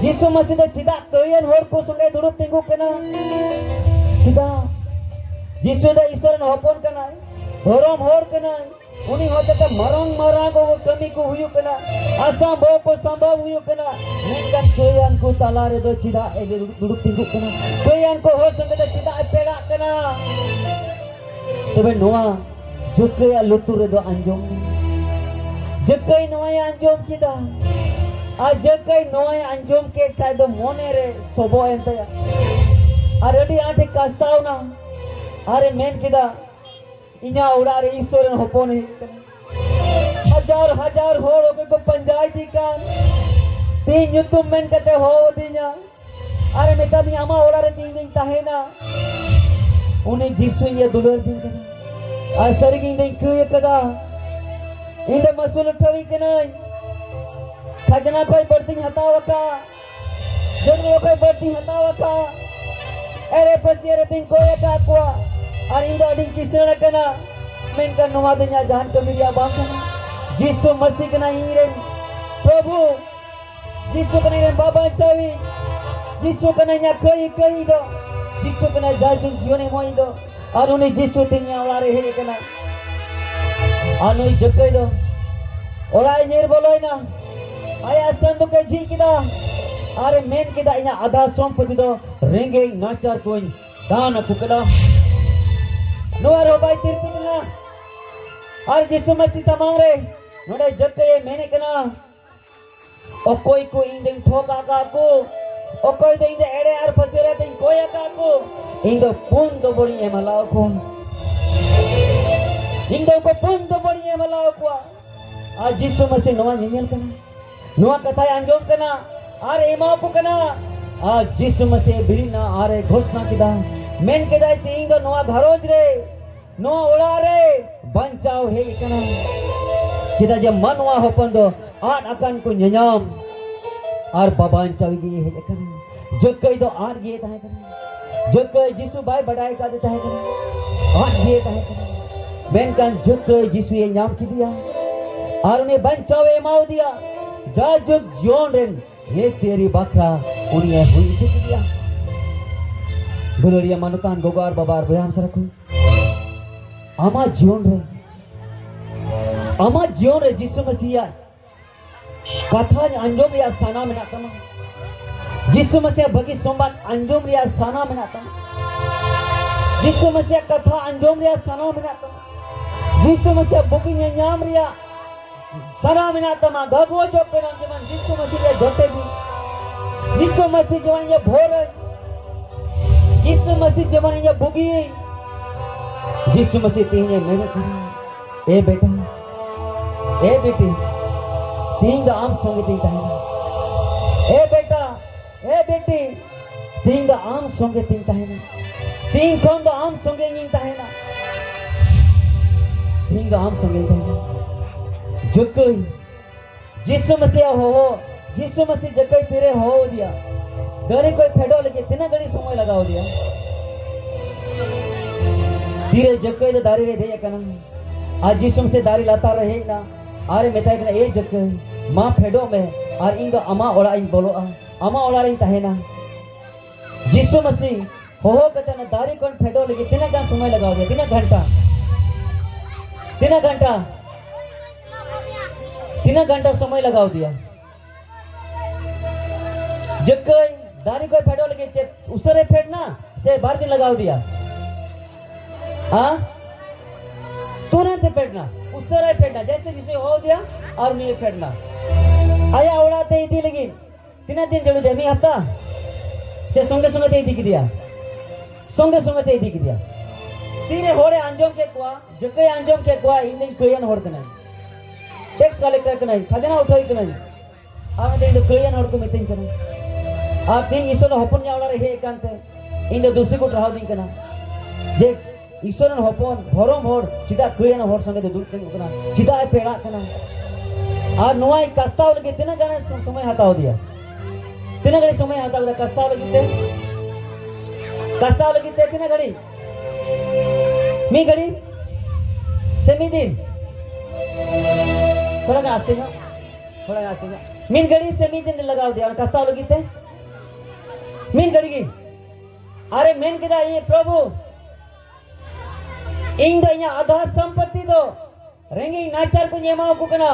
ᱡᱤᱥᱩ ᱢᱟᱹᱥᱤ ᱫᱚ ᱪᱮᱫᱟᱜ ᱠᱟᱹᱭᱟᱱ ᱦᱚᱲ ᱠᱚ ᱥᱚᱸᱜᱮ ᱫᱩᱲᱩᱵ ᱛᱤᱸᱜᱩᱜ ᱠᱟᱱᱟ? ᱪᱮᱫᱟᱜ? ᱡᱤᱥᱩ ᱫᱚ ᱤᱥᱚᱨ ᱨᱮᱱ ᱦᱚᱯᱚᱱ ᱠᱟᱱᱟᱭ, ᱫᱷᱚᱨᱚᱢ ᱦᱚᱲ ᱠᱟᱱᱟᱭ, ᱩᱱᱤ ᱦᱚᱛᱮᱛᱮ ᱢᱟᱨᱟᱝ ᱢᱟᱨᱟᱝ ᱠᱚ ᱠᱟᱹᱢᱤ ᱠᱚ ᱦᱩᱭᱩᱜ ᱠᱟᱱᱟ, ᱟᱥᱟᱢᱵᱷᱚᱵ ᱠᱚ ᱥᱟᱢᱵᱷᱚᱵ ᱦᱩᱭᱩᱜ ᱠᱟᱱᱟ, ᱢᱮᱱᱠᱷᱟᱱ ᱠᱟᱹᱭᱟᱱ ᱠᱚ ᱛᱟᱞᱟ ᱨᱮᱫᱚ ᱪᱮᱫᱟᱜ ᱮ ᱫᱩᱲᱩᱵ ᱛᱤᱸᱜᱩᱜ ᱠᱟᱱᱟ? ᱠᱟᱹᱭᱟᱱ ᱠᱚ ᱦᱚᱲ ᱥᱚᱸᱜᱮ ᱫᱚ ᱪᱮᱫᱟᱜ ᱮ ᱯᱮᱲᱟᱜ ᱠᱟᱱᱟ?" ᱛᱚᱵᱮ ᱱᱚᱣᱟ ᱡᱟᱹᱠᱟᱹᱭᱟᱜ ᱞᱩᱛᱩᱨ ᱨᱮᱫᱚ ᱟᱸᱡᱚᱢ ᱮᱱᱟ᱾ ᱡᱟᱹᱠᱟᱹᱭ ᱱᱚᱣᱟᱭ ᱟᱸᱡᱚᱢ ᱠᱮᱫᱟ᱾ ᱟᱨ ᱡᱟᱹᱠᱟᱹᱭ ᱱᱚᱣᱟᱭ ᱟᱸᱡᱚᱢ ᱠᱮᱫ ᱠᱷᱟᱡ ᱫᱚ ᱢᱚᱱᱮ ᱨᱮ ᱥᱚᱵᱚᱜ ᱮᱱ ᱛᱟᱭᱟ᱾ ᱟᱨ ᱟᱹᱰᱤ ᱟᱸᱴ ᱮ ᱠᱟᱥᱛᱟᱣ ᱮᱱᱟ᱾ ᱟᱨ ᱮ ᱢᱮᱱ ᱠᱮᱫᱟ, "ᱤᱧᱟᱹᱜ ᱚᱲᱟᱜ ᱨᱮ ᱤᱥᱚᱨ ᱨᱮᱱ ᱦᱚᱯᱚᱱ ᱦᱮᱡ ᱠᱟᱱᱟ᱾ ᱦᱟᱡᱟᱨ ᱦᱟᱡᱟᱨ ᱦᱚᱲ ᱚᱠᱚᱭ ᱠᱚ ᱯᱟᱸᱡᱟᱭᱮᱫᱮ ᱠᱟᱱ, ᱛᱮᱦᱮᱧ ᱧᱩᱛᱩᱢ ᱢᱮᱱ ᱠᱟᱛᱮ ᱦᱚᱦᱚ ᱟᱹᱫᱤᱧᱟ᱾ ᱟᱨ ᱢᱮᱛᱟᱫᱤᱧᱟ, ᱟᱢᱟᱜ ᱚᱲᱟᱜ ᱨᱮ ᱛᱮᱦᱮᱧ ᱫᱚᱧ ᱛᱟᱦᱮᱱᱟ᱾ ᱩᱱᱤ ᱡᱤᱥᱩ ᱤᱧᱮ ᱫᱩᱞᱟᱹᱲ ᱫᱤᱧ ᱠᱟᱱᱟ᱾ ᱟᱨ ᱥᱟᱹᱨᱤᱜᱮ ᱤᱧ ᱫᱚᱧ ᱠᱟᱹᱭ ᱟᱠᱟᱫᱟ᱾ ᱤᱧ ᱫᱚ ᱢᱟᱹᱥᱩᱞ ᱩᱴᱷᱟᱹᱣᱤᱡ ᱠᱟᱹᱱᱟᱹᱧ᱾ ᱠᱷᱟᱡᱽᱱᱟ ᱠᱷᱚᱡ ᱵᱟᱹᱲᱛᱤᱧ ᱦᱟᱛᱟᱣ ᱟᱠᱟᱫ᱾ ᱡᱚᱱ ᱠᱷᱚᱡ ᱵᱟᱹᱲᱛᱤᱧ ᱦᱟᱛᱟᱣ ᱟᱠᱟᱫ᱾ ᱮᱲᱮ ᱯᱟᱹᱥᱤ ᱨᱮ ᱛᱤᱧ ᱠᱚᱭ ᱟᱠᱟᱫ ᱠᱚᱣᱟ᱾ ᱟᱨ ᱤᱧ ᱫᱚ ᱟᱹᱰᱤᱧ ᱠᱤᱥᱟᱹᱬ ᱟᱠᱟᱱᱟ᱾ ᱢᱮᱱᱠᱷᱟᱱ ᱱᱚᱣᱟ ᱫᱚ ᱤᱧᱟᱹᱜ ᱡᱟᱦᱟᱱ ᱠᱟᱹᱢᱤ ᱨᱮᱭᱟᱜ ᱵᱟᱝ ᱠᱟᱱᱟ᱾ ᱡᱤᱥᱩ ᱢᱟᱹᱥᱤ ᱠᱟᱱᱟᱭ ᱤᱧ ᱨᱮᱱ ᱯᱨᱚᱵᱷᱩ᱾ ᱡᱤᱥᱩ ᱠᱟᱱᱟᱭ ᱤᱧ ᱨᱮᱱ ᱵᱟᱵᱟ ᱵᱟᱧᱪᱟᱣᱤᱡ᱾ ᱡᱤᱥᱩ ᱠᱟᱱᱟᱭ ᱤᱧᱟᱹᱜ ᱠᱟᱹᱭ ᱠᱟᱹᱭ ᱫᱚ᱾ ᱡᱤᱥᱩ ᱠᱟᱱᱟᱭ ᱡᱟᱭᱡᱩᱜᱽ ᱡᱤᱭᱚᱱ ᱮᱢᱚᱜᱤᱡ ᱫᱚ᱾ ᱟᱨ ᱩᱱᱤ ᱡᱤᱥᱩ ᱛᱮᱦᱮᱧ ᱚᱲᱟᱜ ᱨᱮ ᱦᱮᱡ ᱟᱠᱟᱱᱟ᱾ ᱟᱨ ᱱᱩᱭ ᱡᱟᱹᱠᱟᱹᱭ ᱫᱚ ᱚᱲᱟᱜ ᱮ ᱧᱤᱨ ᱵᱚᱞᱚᱭᱮᱱᱟ᱾ ᱟᱭᱟᱜ ᱥᱟᱱᱫᱩᱠ ᱮ ᱡᱷᱤᱡ ᱠᱮᱫᱟ ᱟᱨ ᱮ ᱢᱮᱱ ᱠᱮᱫᱟ, "ᱤᱧᱟᱹᱜ ᱟᱫᱷᱟ ᱥᱚᱢᱯᱚᱛᱤ ᱫᱚ ᱨᱮᱸᱜᱮᱡ ᱱᱟᱪᱟᱨ ᱠᱚᱧ ᱫᱟᱱ ᱟᱠᱚ ᱠᱟᱱᱟ᱾" ᱱᱚᱣᱟ ᱨᱮᱦᱚᱸ ᱵᱟᱭ ᱛᱤᱨᱯᱤᱫ ᱞᱮᱱᱟ᱾ ᱟᱨ ᱡᱤᱥᱩ ᱢᱟᱹᱥᱤ ᱥᱟᱢᱟᱝ ᱨᱮ ᱱᱚᱰᱮ ᱡᱟᱹᱠᱟᱹᱭ ᱮ ᱢᱮᱱᱮᱫ ᱠᱟᱱᱟ, ᱚᱠᱚᱭ ᱠᱚ ᱤᱧ ᱫᱚᱧ ᱴᱷᱚᱠ ᱟᱠᱟᱫ ᱠᱚ, ᱚᱠᱚᱭ ᱫᱚ ᱤᱧ ᱫᱚ ᱮᱲᱮ ᱟᱨ ᱯᱷᱟᱹᱥᱤ ᱨᱮ ᱫᱚᱧ ᱠᱚᱭ ᱟᱠᱟᱫ ᱠᱚ, ᱤᱧ ᱫᱚ ᱯᱩᱱ ᱫᱚᱵᱚᱲ ᱤᱧ ᱮᱢ ᱦᱟᱞᱟ ᱟᱠᱚᱣᱟ᱾ ᱤᱧ ᱫᱚ ᱩᱱᱠᱩ ᱯᱩᱱ ᱫᱚᱵᱚᱲ ᱤᱧ ᱮᱢ ᱦᱟᱞᱟ ᱟᱠᱚᱣᱟ᱾ ᱟᱨ ᱡᱤᱥᱩ ᱢᱟᱹᱥᱤ ᱱᱚᱣᱟ ᱧᱮᱧᱮᱞ ᱠᱟᱱᱟ, ᱱᱚᱣᱟ ᱠᱟᱛᱷᱟᱭ ᱟᱸᱡᱚᱢ ᱠᱟᱱᱟ ᱟᱨ ᱮᱢᱟ ᱠᱚ ᱠᱟᱱᱟ᱾ ᱟᱨ ᱡᱤᱥᱩ ᱢᱟᱹᱥᱤ ᱵᱤᱨᱤᱫ ᱮᱱᱟ ᱟᱨ ᱮ ᱜᱷᱳᱥᱱᱟ ᱠᱮᱫᱟ, ᱢᱮᱱ ᱠᱮᱫᱟᱭ, "ᱛᱮᱦᱮᱧ ᱫᱚ ᱱᱚᱣᱟ ᱜᱷᱟᱨᱚᱸᱡᱽ ᱨᱮ, ᱱᱚᱣᱟ ᱚᱲᱟᱜ ᱨᱮ ᱵᱟᱧᱪᱟᱣ ᱦᱮᱡ ᱟᱠᱟᱱᱟ, ᱪᱮᱫᱟᱜ ᱡᱮ ᱢᱟᱱᱣᱟ ᱦᱚᱯᱚᱱ ᱫᱚ ᱟᱫ ᱟᱠᱟᱱ ᱠᱚ ᱧᱮᱧᱟᱢ ᱟᱨ ᱵᱟᱵᱟᱧᱪᱟᱣ ᱜᱮ ᱦᱮᱡ ᱟᱠᱟᱱᱟ᱾" ᱡᱟᱹᱠᱟᱹᱭ ᱫᱚ ᱟᱫ ᱜᱮ ᱛᱟᱦᱮᱸ ᱠᱟᱱᱟ᱾ ᱡᱟᱹᱠᱟᱹᱭ ᱡᱤᱥᱩ ᱵᱟᱭ ᱵᱟᱰᱟᱭ ᱟᱠᱟᱫᱮ ᱛᱟᱦᱮᱸ ᱠᱟᱱᱟ, ᱟᱫ ᱜᱮ ᱛᱟᱦᱮᱸ ᱠᱟᱱᱟ᱾ ᱢᱮᱱᱠᱷᱟᱱ ᱡᱟᱹᱠᱟᱹᱭ ᱡᱤᱥᱩᱭ ᱧᱟᱢ ᱠᱮᱫᱮᱭᱟ ᱟᱨ ᱩᱱᱤ ᱵᱟᱧᱪᱟᱣ ᱮ ᱮᱢᱟᱣᱟᱫᱮᱭᱟ᱾ ᱡᱟᱭᱡᱩᱜᱽ ᱡᱤᱭᱚᱱ ᱨᱮᱱ ᱱᱤᱛ ᱛᱮᱭᱟᱨᱤ ᱵᱟᱠᱷᱨᱟ ᱩᱱᱤ ᱮ ᱦᱩᱭ ᱦᱚᱪᱚ ᱠᱮᱫᱮᱭᱟ᱾ ᱫᱩᱞᱟᱹᱲᱤᱭᱟᱹ ᱢᱟᱱᱚᱛᱟᱱ ᱜᱚᱜᱚ ᱟᱨ ᱵᱟᱵᱟ ᱟᱨ ᱵᱚᱭᱦᱟ ᱢᱤᱥᱨᱟ ᱠᱚ, ᱟᱢᱟᱜ ᱡᱤᱭᱚᱱ ᱨᱮ, ᱟᱢᱟᱜ ᱡᱤᱭᱚᱱ ᱨᱮ ᱡᱤᱥᱩ ᱢᱟᱹᱥᱤᱭᱟᱜ ᱠᱟᱛᱷᱟ ᱟᱸᱡᱚᱢ ᱨᱮᱭᱟᱜ ᱥᱟᱱᱟ ᱢᱮᱱᱟᱜ ᱛᱟᱢᱟ? ᱡᱤᱥᱩ ᱢᱟᱹᱥᱤᱭᱟᱜ ᱵᱷᱟᱹᱜᱤ ᱥᱚᱢᱵᱟᱫ ᱟᱸᱡᱚᱢ ᱨᱮᱭᱟᱜ ᱥᱟᱱᱟ ᱢᱮᱱᱟᱜ ᱛᱟᱢᱟ? ᱡᱤᱥᱩ ᱢᱟᱹᱥᱤᱭᱟᱜ ᱠᱟᱛᱷᱟ ᱟᱸᱡᱚᱢ ᱨᱮᱭᱟᱜ ᱥᱟᱱᱟ ᱢᱮᱱᱟᱜ ᱛᱟᱢᱟ? ᱡᱤᱥᱩ ᱢᱟᱹᱥᱤᱭᱟᱜ ᱵᱩᱜᱤ ᱧᱮᱧᱟᱢ ᱨᱮᱭᱟᱜ ᱥᱟᱱᱟ ᱢᱮᱱᱟᱜ ᱛᱟᱢᱟ? ᱜᱟᱜᱚᱡᱚᱜ ᱠᱟᱱᱟᱢ ᱡᱮᱢᱚᱱ ᱡᱤᱥᱩ ᱢᱟᱹᱥᱤ ᱨᱮᱭᱟᱜ ᱡᱚᱛᱚ ᱜᱮ, ᱡᱤᱥᱩ ᱢᱟᱹᱥᱤ ᱡᱮᱢᱚᱱ ᱤᱧᱟᱹᱜ ᱵᱷᱳᱨ, ᱡᱤᱥᱩ ᱢᱟᱹᱥᱤ ᱡᱮᱢᱚᱱ ᱤᱧᱟᱹᱜ ᱵᱩᱜᱤ᱾ ᱡᱤᱥᱩ ᱢᱟᱹᱥᱤ ᱛᱮᱦᱮᱧ ᱮ ᱢᱮᱱᱮᱫ ᱠᱟᱱᱟ, "ᱮ ᱵᱮᱴᱟ, ᱮ ᱵᱤᱴᱤ, ᱛᱮᱦᱮᱧ ᱫᱚ ᱟᱢ ᱥᱚᱸᱜᱮ ᱛᱤᱧ ᱛᱟᱦᱮᱱᱟ᱾ ᱮ ᱵᱮᱴᱟ, ᱮ ᱵᱤᱴᱤ, ᱛᱮᱦᱮᱧ ᱫᱚ ᱟᱢ ᱥᱚᱸᱜᱮ ᱛᱤᱧ ᱛᱟᱦᱮᱱᱟ᱾ ᱛᱮᱦᱮᱧ ᱠᱷᱚᱱ ᱫᱚ ᱟᱢ ᱥᱚᱸᱜᱮ ᱤᱧᱤᱧ ᱛᱟᱦᱮᱱᱟ᱾ ᱛᱮᱦᱮᱧ ᱫᱚ ᱟᱢ ᱥᱚᱸᱜᱮᱧ ᱛᱟᱦᱮᱱᱟ᱾" ᱡᱟᱹᱠᱟᱹᱭ ᱡᱤᱥᱩ ᱢᱟᱹᱥᱤᱭᱟᱜ ᱦᱚᱦᱚ, ᱡᱤᱥᱩ ᱢᱟᱹᱥᱤ ᱡᱟᱹᱠᱟᱹᱭ ᱛᱤᱨᱮ ᱦᱚᱦᱚ ᱟᱫᱮᱭᱟ, ᱫᱟᱨᱮ ᱠᱷᱚᱱ ᱯᱷᱮᱰᱚᱜ ᱞᱟᱹᱜᱤᱫ ᱛᱤᱱᱟᱹᱜ ᱜᱷᱟᱹᱲᱤᱡ ᱥᱚᱢᱚᱭ ᱞᱟᱜᱟᱣ ᱟᱫᱮᱭᱟ? ᱛᱤᱨᱮ ᱡᱟᱹᱠᱟᱹᱭ ᱫᱚ ᱫᱟᱨᱮ ᱨᱮ ᱫᱮᱡ ᱟᱠᱟᱱᱟ᱾ ᱟᱨ ᱡᱤᱥᱩ ᱢᱟᱹᱥᱤ ᱫᱟᱨᱮ ᱞᱟᱛᱟᱨ ᱨᱮ ᱦᱮᱡ ᱮᱱᱟ ᱟᱨ ᱮ ᱢᱮᱛᱟᱭ ᱠᱟᱱᱟ, "ᱮ ᱡᱟᱹᱠᱟᱹᱭ, ᱢᱟ ᱯᱷᱮᱰᱚᱜ ᱢᱮ ᱟᱨ ᱤᱧ ᱫᱚ ᱟᱢᱟᱜ ᱚᱲᱟᱜ ᱤᱧ ᱵᱚᱞᱚᱜᱼᱟ, ᱟᱢᱟᱜ ᱚᱲᱟᱜ ᱨᱤᱧ ᱛᱟᱦᱮᱱᱟ᱾" ᱡᱤᱥᱩ ᱢᱟᱹᱥᱤ ᱦᱚᱦᱚ ᱠᱟᱛᱮ ᱚᱱᱟ ᱫᱟᱨᱮ ᱠᱷᱚᱱ ᱯᱷᱮᱰᱚᱜ ᱞᱟᱹᱜᱤᱫ ᱛᱤᱱᱟᱹᱜ ᱜᱟᱱ ᱥᱚᱢᱚᱭ ᱞᱟᱜᱟᱣ ᱫᱮᱭᱟ? ᱛᱤᱱᱟᱹᱜ ᱜᱷᱟᱱᱴᱟ? ᱛᱤᱱᱟᱹᱜ ᱜᱷᱟᱱᱴᱟ? ᱛᱤᱱᱟᱹᱜ ᱜᱷᱟᱱᱴᱟ ᱥᱚᱢᱚᱭ ᱞᱟᱜᱟᱣ ᱫᱮᱭᱟ? ᱡᱟᱹᱠᱟᱹᱭ ᱫᱟᱨᱮ ᱠᱷᱚᱱ ᱯᱷᱮᱰᱚᱜ ᱞᱟᱹᱜᱤᱫ ᱪᱮᱫ ᱩᱥᱟᱹᱨᱟᱭ ᱯᱷᱮᱰ ᱱᱟ ᱥᱮ ᱵᱟᱨ ᱫᱤᱱ ᱞᱟᱜᱟᱣ ᱫᱮᱭᱟ? ᱦᱮᱸ? ᱛᱩᱨᱟᱹᱱᱛ ᱮ ᱯᱷᱮᱰ ᱱᱟ, ᱩᱥᱟᱹᱨᱟᱭ ᱯᱷᱮᱰ ᱱᱟ, ᱡᱮᱭᱥᱮ ᱡᱮᱭᱥᱮ ᱦᱚᱦᱚ ᱫᱮᱭᱟ ᱟᱨ ᱩᱱᱤ ᱯᱷᱮᱰ ᱱᱟ᱾ ᱟᱭᱟᱜ ᱚᱲᱟᱜ ᱛᱮ ᱤᱫᱤ ᱞᱟᱹᱜᱤᱫ ᱛᱤᱱᱟᱹᱜ ᱫᱤᱱ ᱡᱟᱹᱨᱩᱲ ᱫᱮᱭᱟ? ᱢᱤᱫ ᱦᱟᱯᱛᱟ? ᱥᱮ ᱥᱚᱸᱜᱮ ᱥᱚᱸᱜᱮ ᱛᱮ ᱤᱫᱤ ᱠᱮᱫᱮᱭᱟ? ᱥᱚᱸᱜᱮ ᱥᱚᱸᱜᱮ ᱛᱮ ᱤᱫᱤ ᱠᱮᱫᱮᱭᱟ᱾ ᱛᱤᱨᱮ ᱦᱚᱲᱮ ᱟᱸᱡᱚᱢ ᱠᱮᱫ ᱠᱚᱣᱟ, ᱡᱟᱹᱠᱟᱹᱭ ᱟᱸᱡᱚᱢ ᱠᱮᱫ ᱠᱚᱣᱟ, "ᱤᱧ ᱫᱚᱧ ᱠᱟᱹᱭᱟᱱ ᱦᱚᱲ ᱠᱟᱹᱱᱟᱹᱧ, ᱴᱮᱠᱥ ᱠᱟᱞᱮᱠᱴᱟᱨ ᱠᱟᱹᱱᱟᱹᱧ, ᱠᱷᱟᱡᱽᱱᱟ ᱩᱴᱷᱟᱹᱣᱤᱡ ᱠᱟᱹᱱᱟᱹᱧ", ᱟᱨ ᱢᱮᱱᱫᱟ, "ᱤᱧ ᱫᱚ ᱠᱟᱹᱭᱟᱱ ᱦᱚᱲ ᱠᱚ ᱢᱤᱛᱟᱹᱧ ᱠᱟᱱᱟ, ᱟᱨ ᱛᱮᱦᱮᱧ ᱤᱥᱚᱨ ᱦᱚᱯᱚᱱ ᱧᱟᱜ ᱚᱲᱟᱜ ᱨᱮ ᱦᱮᱡ ᱟᱠᱟᱱ ᱛᱮ ᱤᱧ ᱫᱚ ᱫᱩᱥᱤ ᱠᱚ ᱴᱟᱨᱦᱟᱣ ᱫᱤᱧ ᱠᱟᱱᱟ, ᱡᱮ ᱤᱥᱚᱨ ᱨᱮᱱ ᱦᱚᱯᱚᱱ, ᱫᱷᱚᱨᱚᱢ ᱦᱚᱲ ᱪᱮᱫᱟᱜ ᱠᱟᱹᱭᱟᱱ ᱦᱚᱲ ᱥᱚᱸᱜᱮ ᱛᱮ ᱫᱩᱲᱩᱵ ᱛᱤᱸᱜᱩᱜ ᱠᱟᱱᱟ, ᱪᱮᱫᱟᱜ ᱮ ᱯᱮᱲᱟᱜ ᱠᱟᱱᱟ?" ᱟᱨ ᱱᱚᱣᱟᱭ ᱠᱟᱥᱛᱟᱣ ᱞᱟᱹᱜᱤᱫ ᱛᱤᱱᱟᱹᱜ ᱜᱟᱱ ᱥᱚᱢᱚᱭ ᱦᱟᱛᱟᱣ ᱫᱮᱭᱟ? ᱛᱤᱱᱟᱹᱜ ᱜᱷᱟᱹᱲᱤᱡ ᱥᱚᱢᱚᱭ ᱦᱟᱛᱟᱣ ᱠᱮᱫᱟ ᱠᱟᱥᱛᱟᱣ ᱞᱟᱹᱜᱤᱫ ᱛᱮ? ᱠᱟᱥᱛᱟᱣ ᱞᱟᱹᱜᱤᱫ ᱛᱮ ᱛᱤᱱᱟᱹᱜ ᱜᱷᱟᱹᱲᱤᱡ? ᱢᱤᱫ ᱜᱷᱟᱹᱲᱤᱡ ᱥᱮ ᱢᱤᱫ ᱫᱤᱱ? ᱛᱷᱚᱲᱟ ᱜᱟᱱ ᱟᱥᱛᱮ ᱧᱚᱜ, ᱛᱷᱚᱲᱟ ᱜᱟᱱ ᱟᱥᱛᱮ ᱧᱚᱜ᱾ ᱢᱤᱫ ᱜᱷᱟᱹᱲᱤᱡ ᱥᱮ ᱢᱤᱫ ᱫᱤᱱ ᱞᱟᱜᱟᱣ ᱫᱮᱭᱟ ᱚᱱᱟ ᱠᱟᱥᱛᱟᱣ ᱞᱟᱹᱜᱤᱫ ᱛᱮ? ᱢᱤᱫ ᱜᱷᱟᱹᱲᱤᱡ ᱜᱮ᱾ ᱟᱨᱮ ᱢᱮᱱ ᱠᱮᱫᱟ, "ᱤᱧ ᱯᱨᱚᱵᱷᱩ, ᱤᱧ ᱫᱚ ᱤᱧᱟᱹᱜ ᱟᱫᱷᱟ ᱥᱚᱢᱯᱚᱛᱤ ᱫᱚ ᱨᱮᱸᱜᱮᱡ ᱱᱟᱪᱟᱨ ᱠᱚᱧ ᱮᱢᱟ ᱠᱚ ᱠᱟᱱᱟ,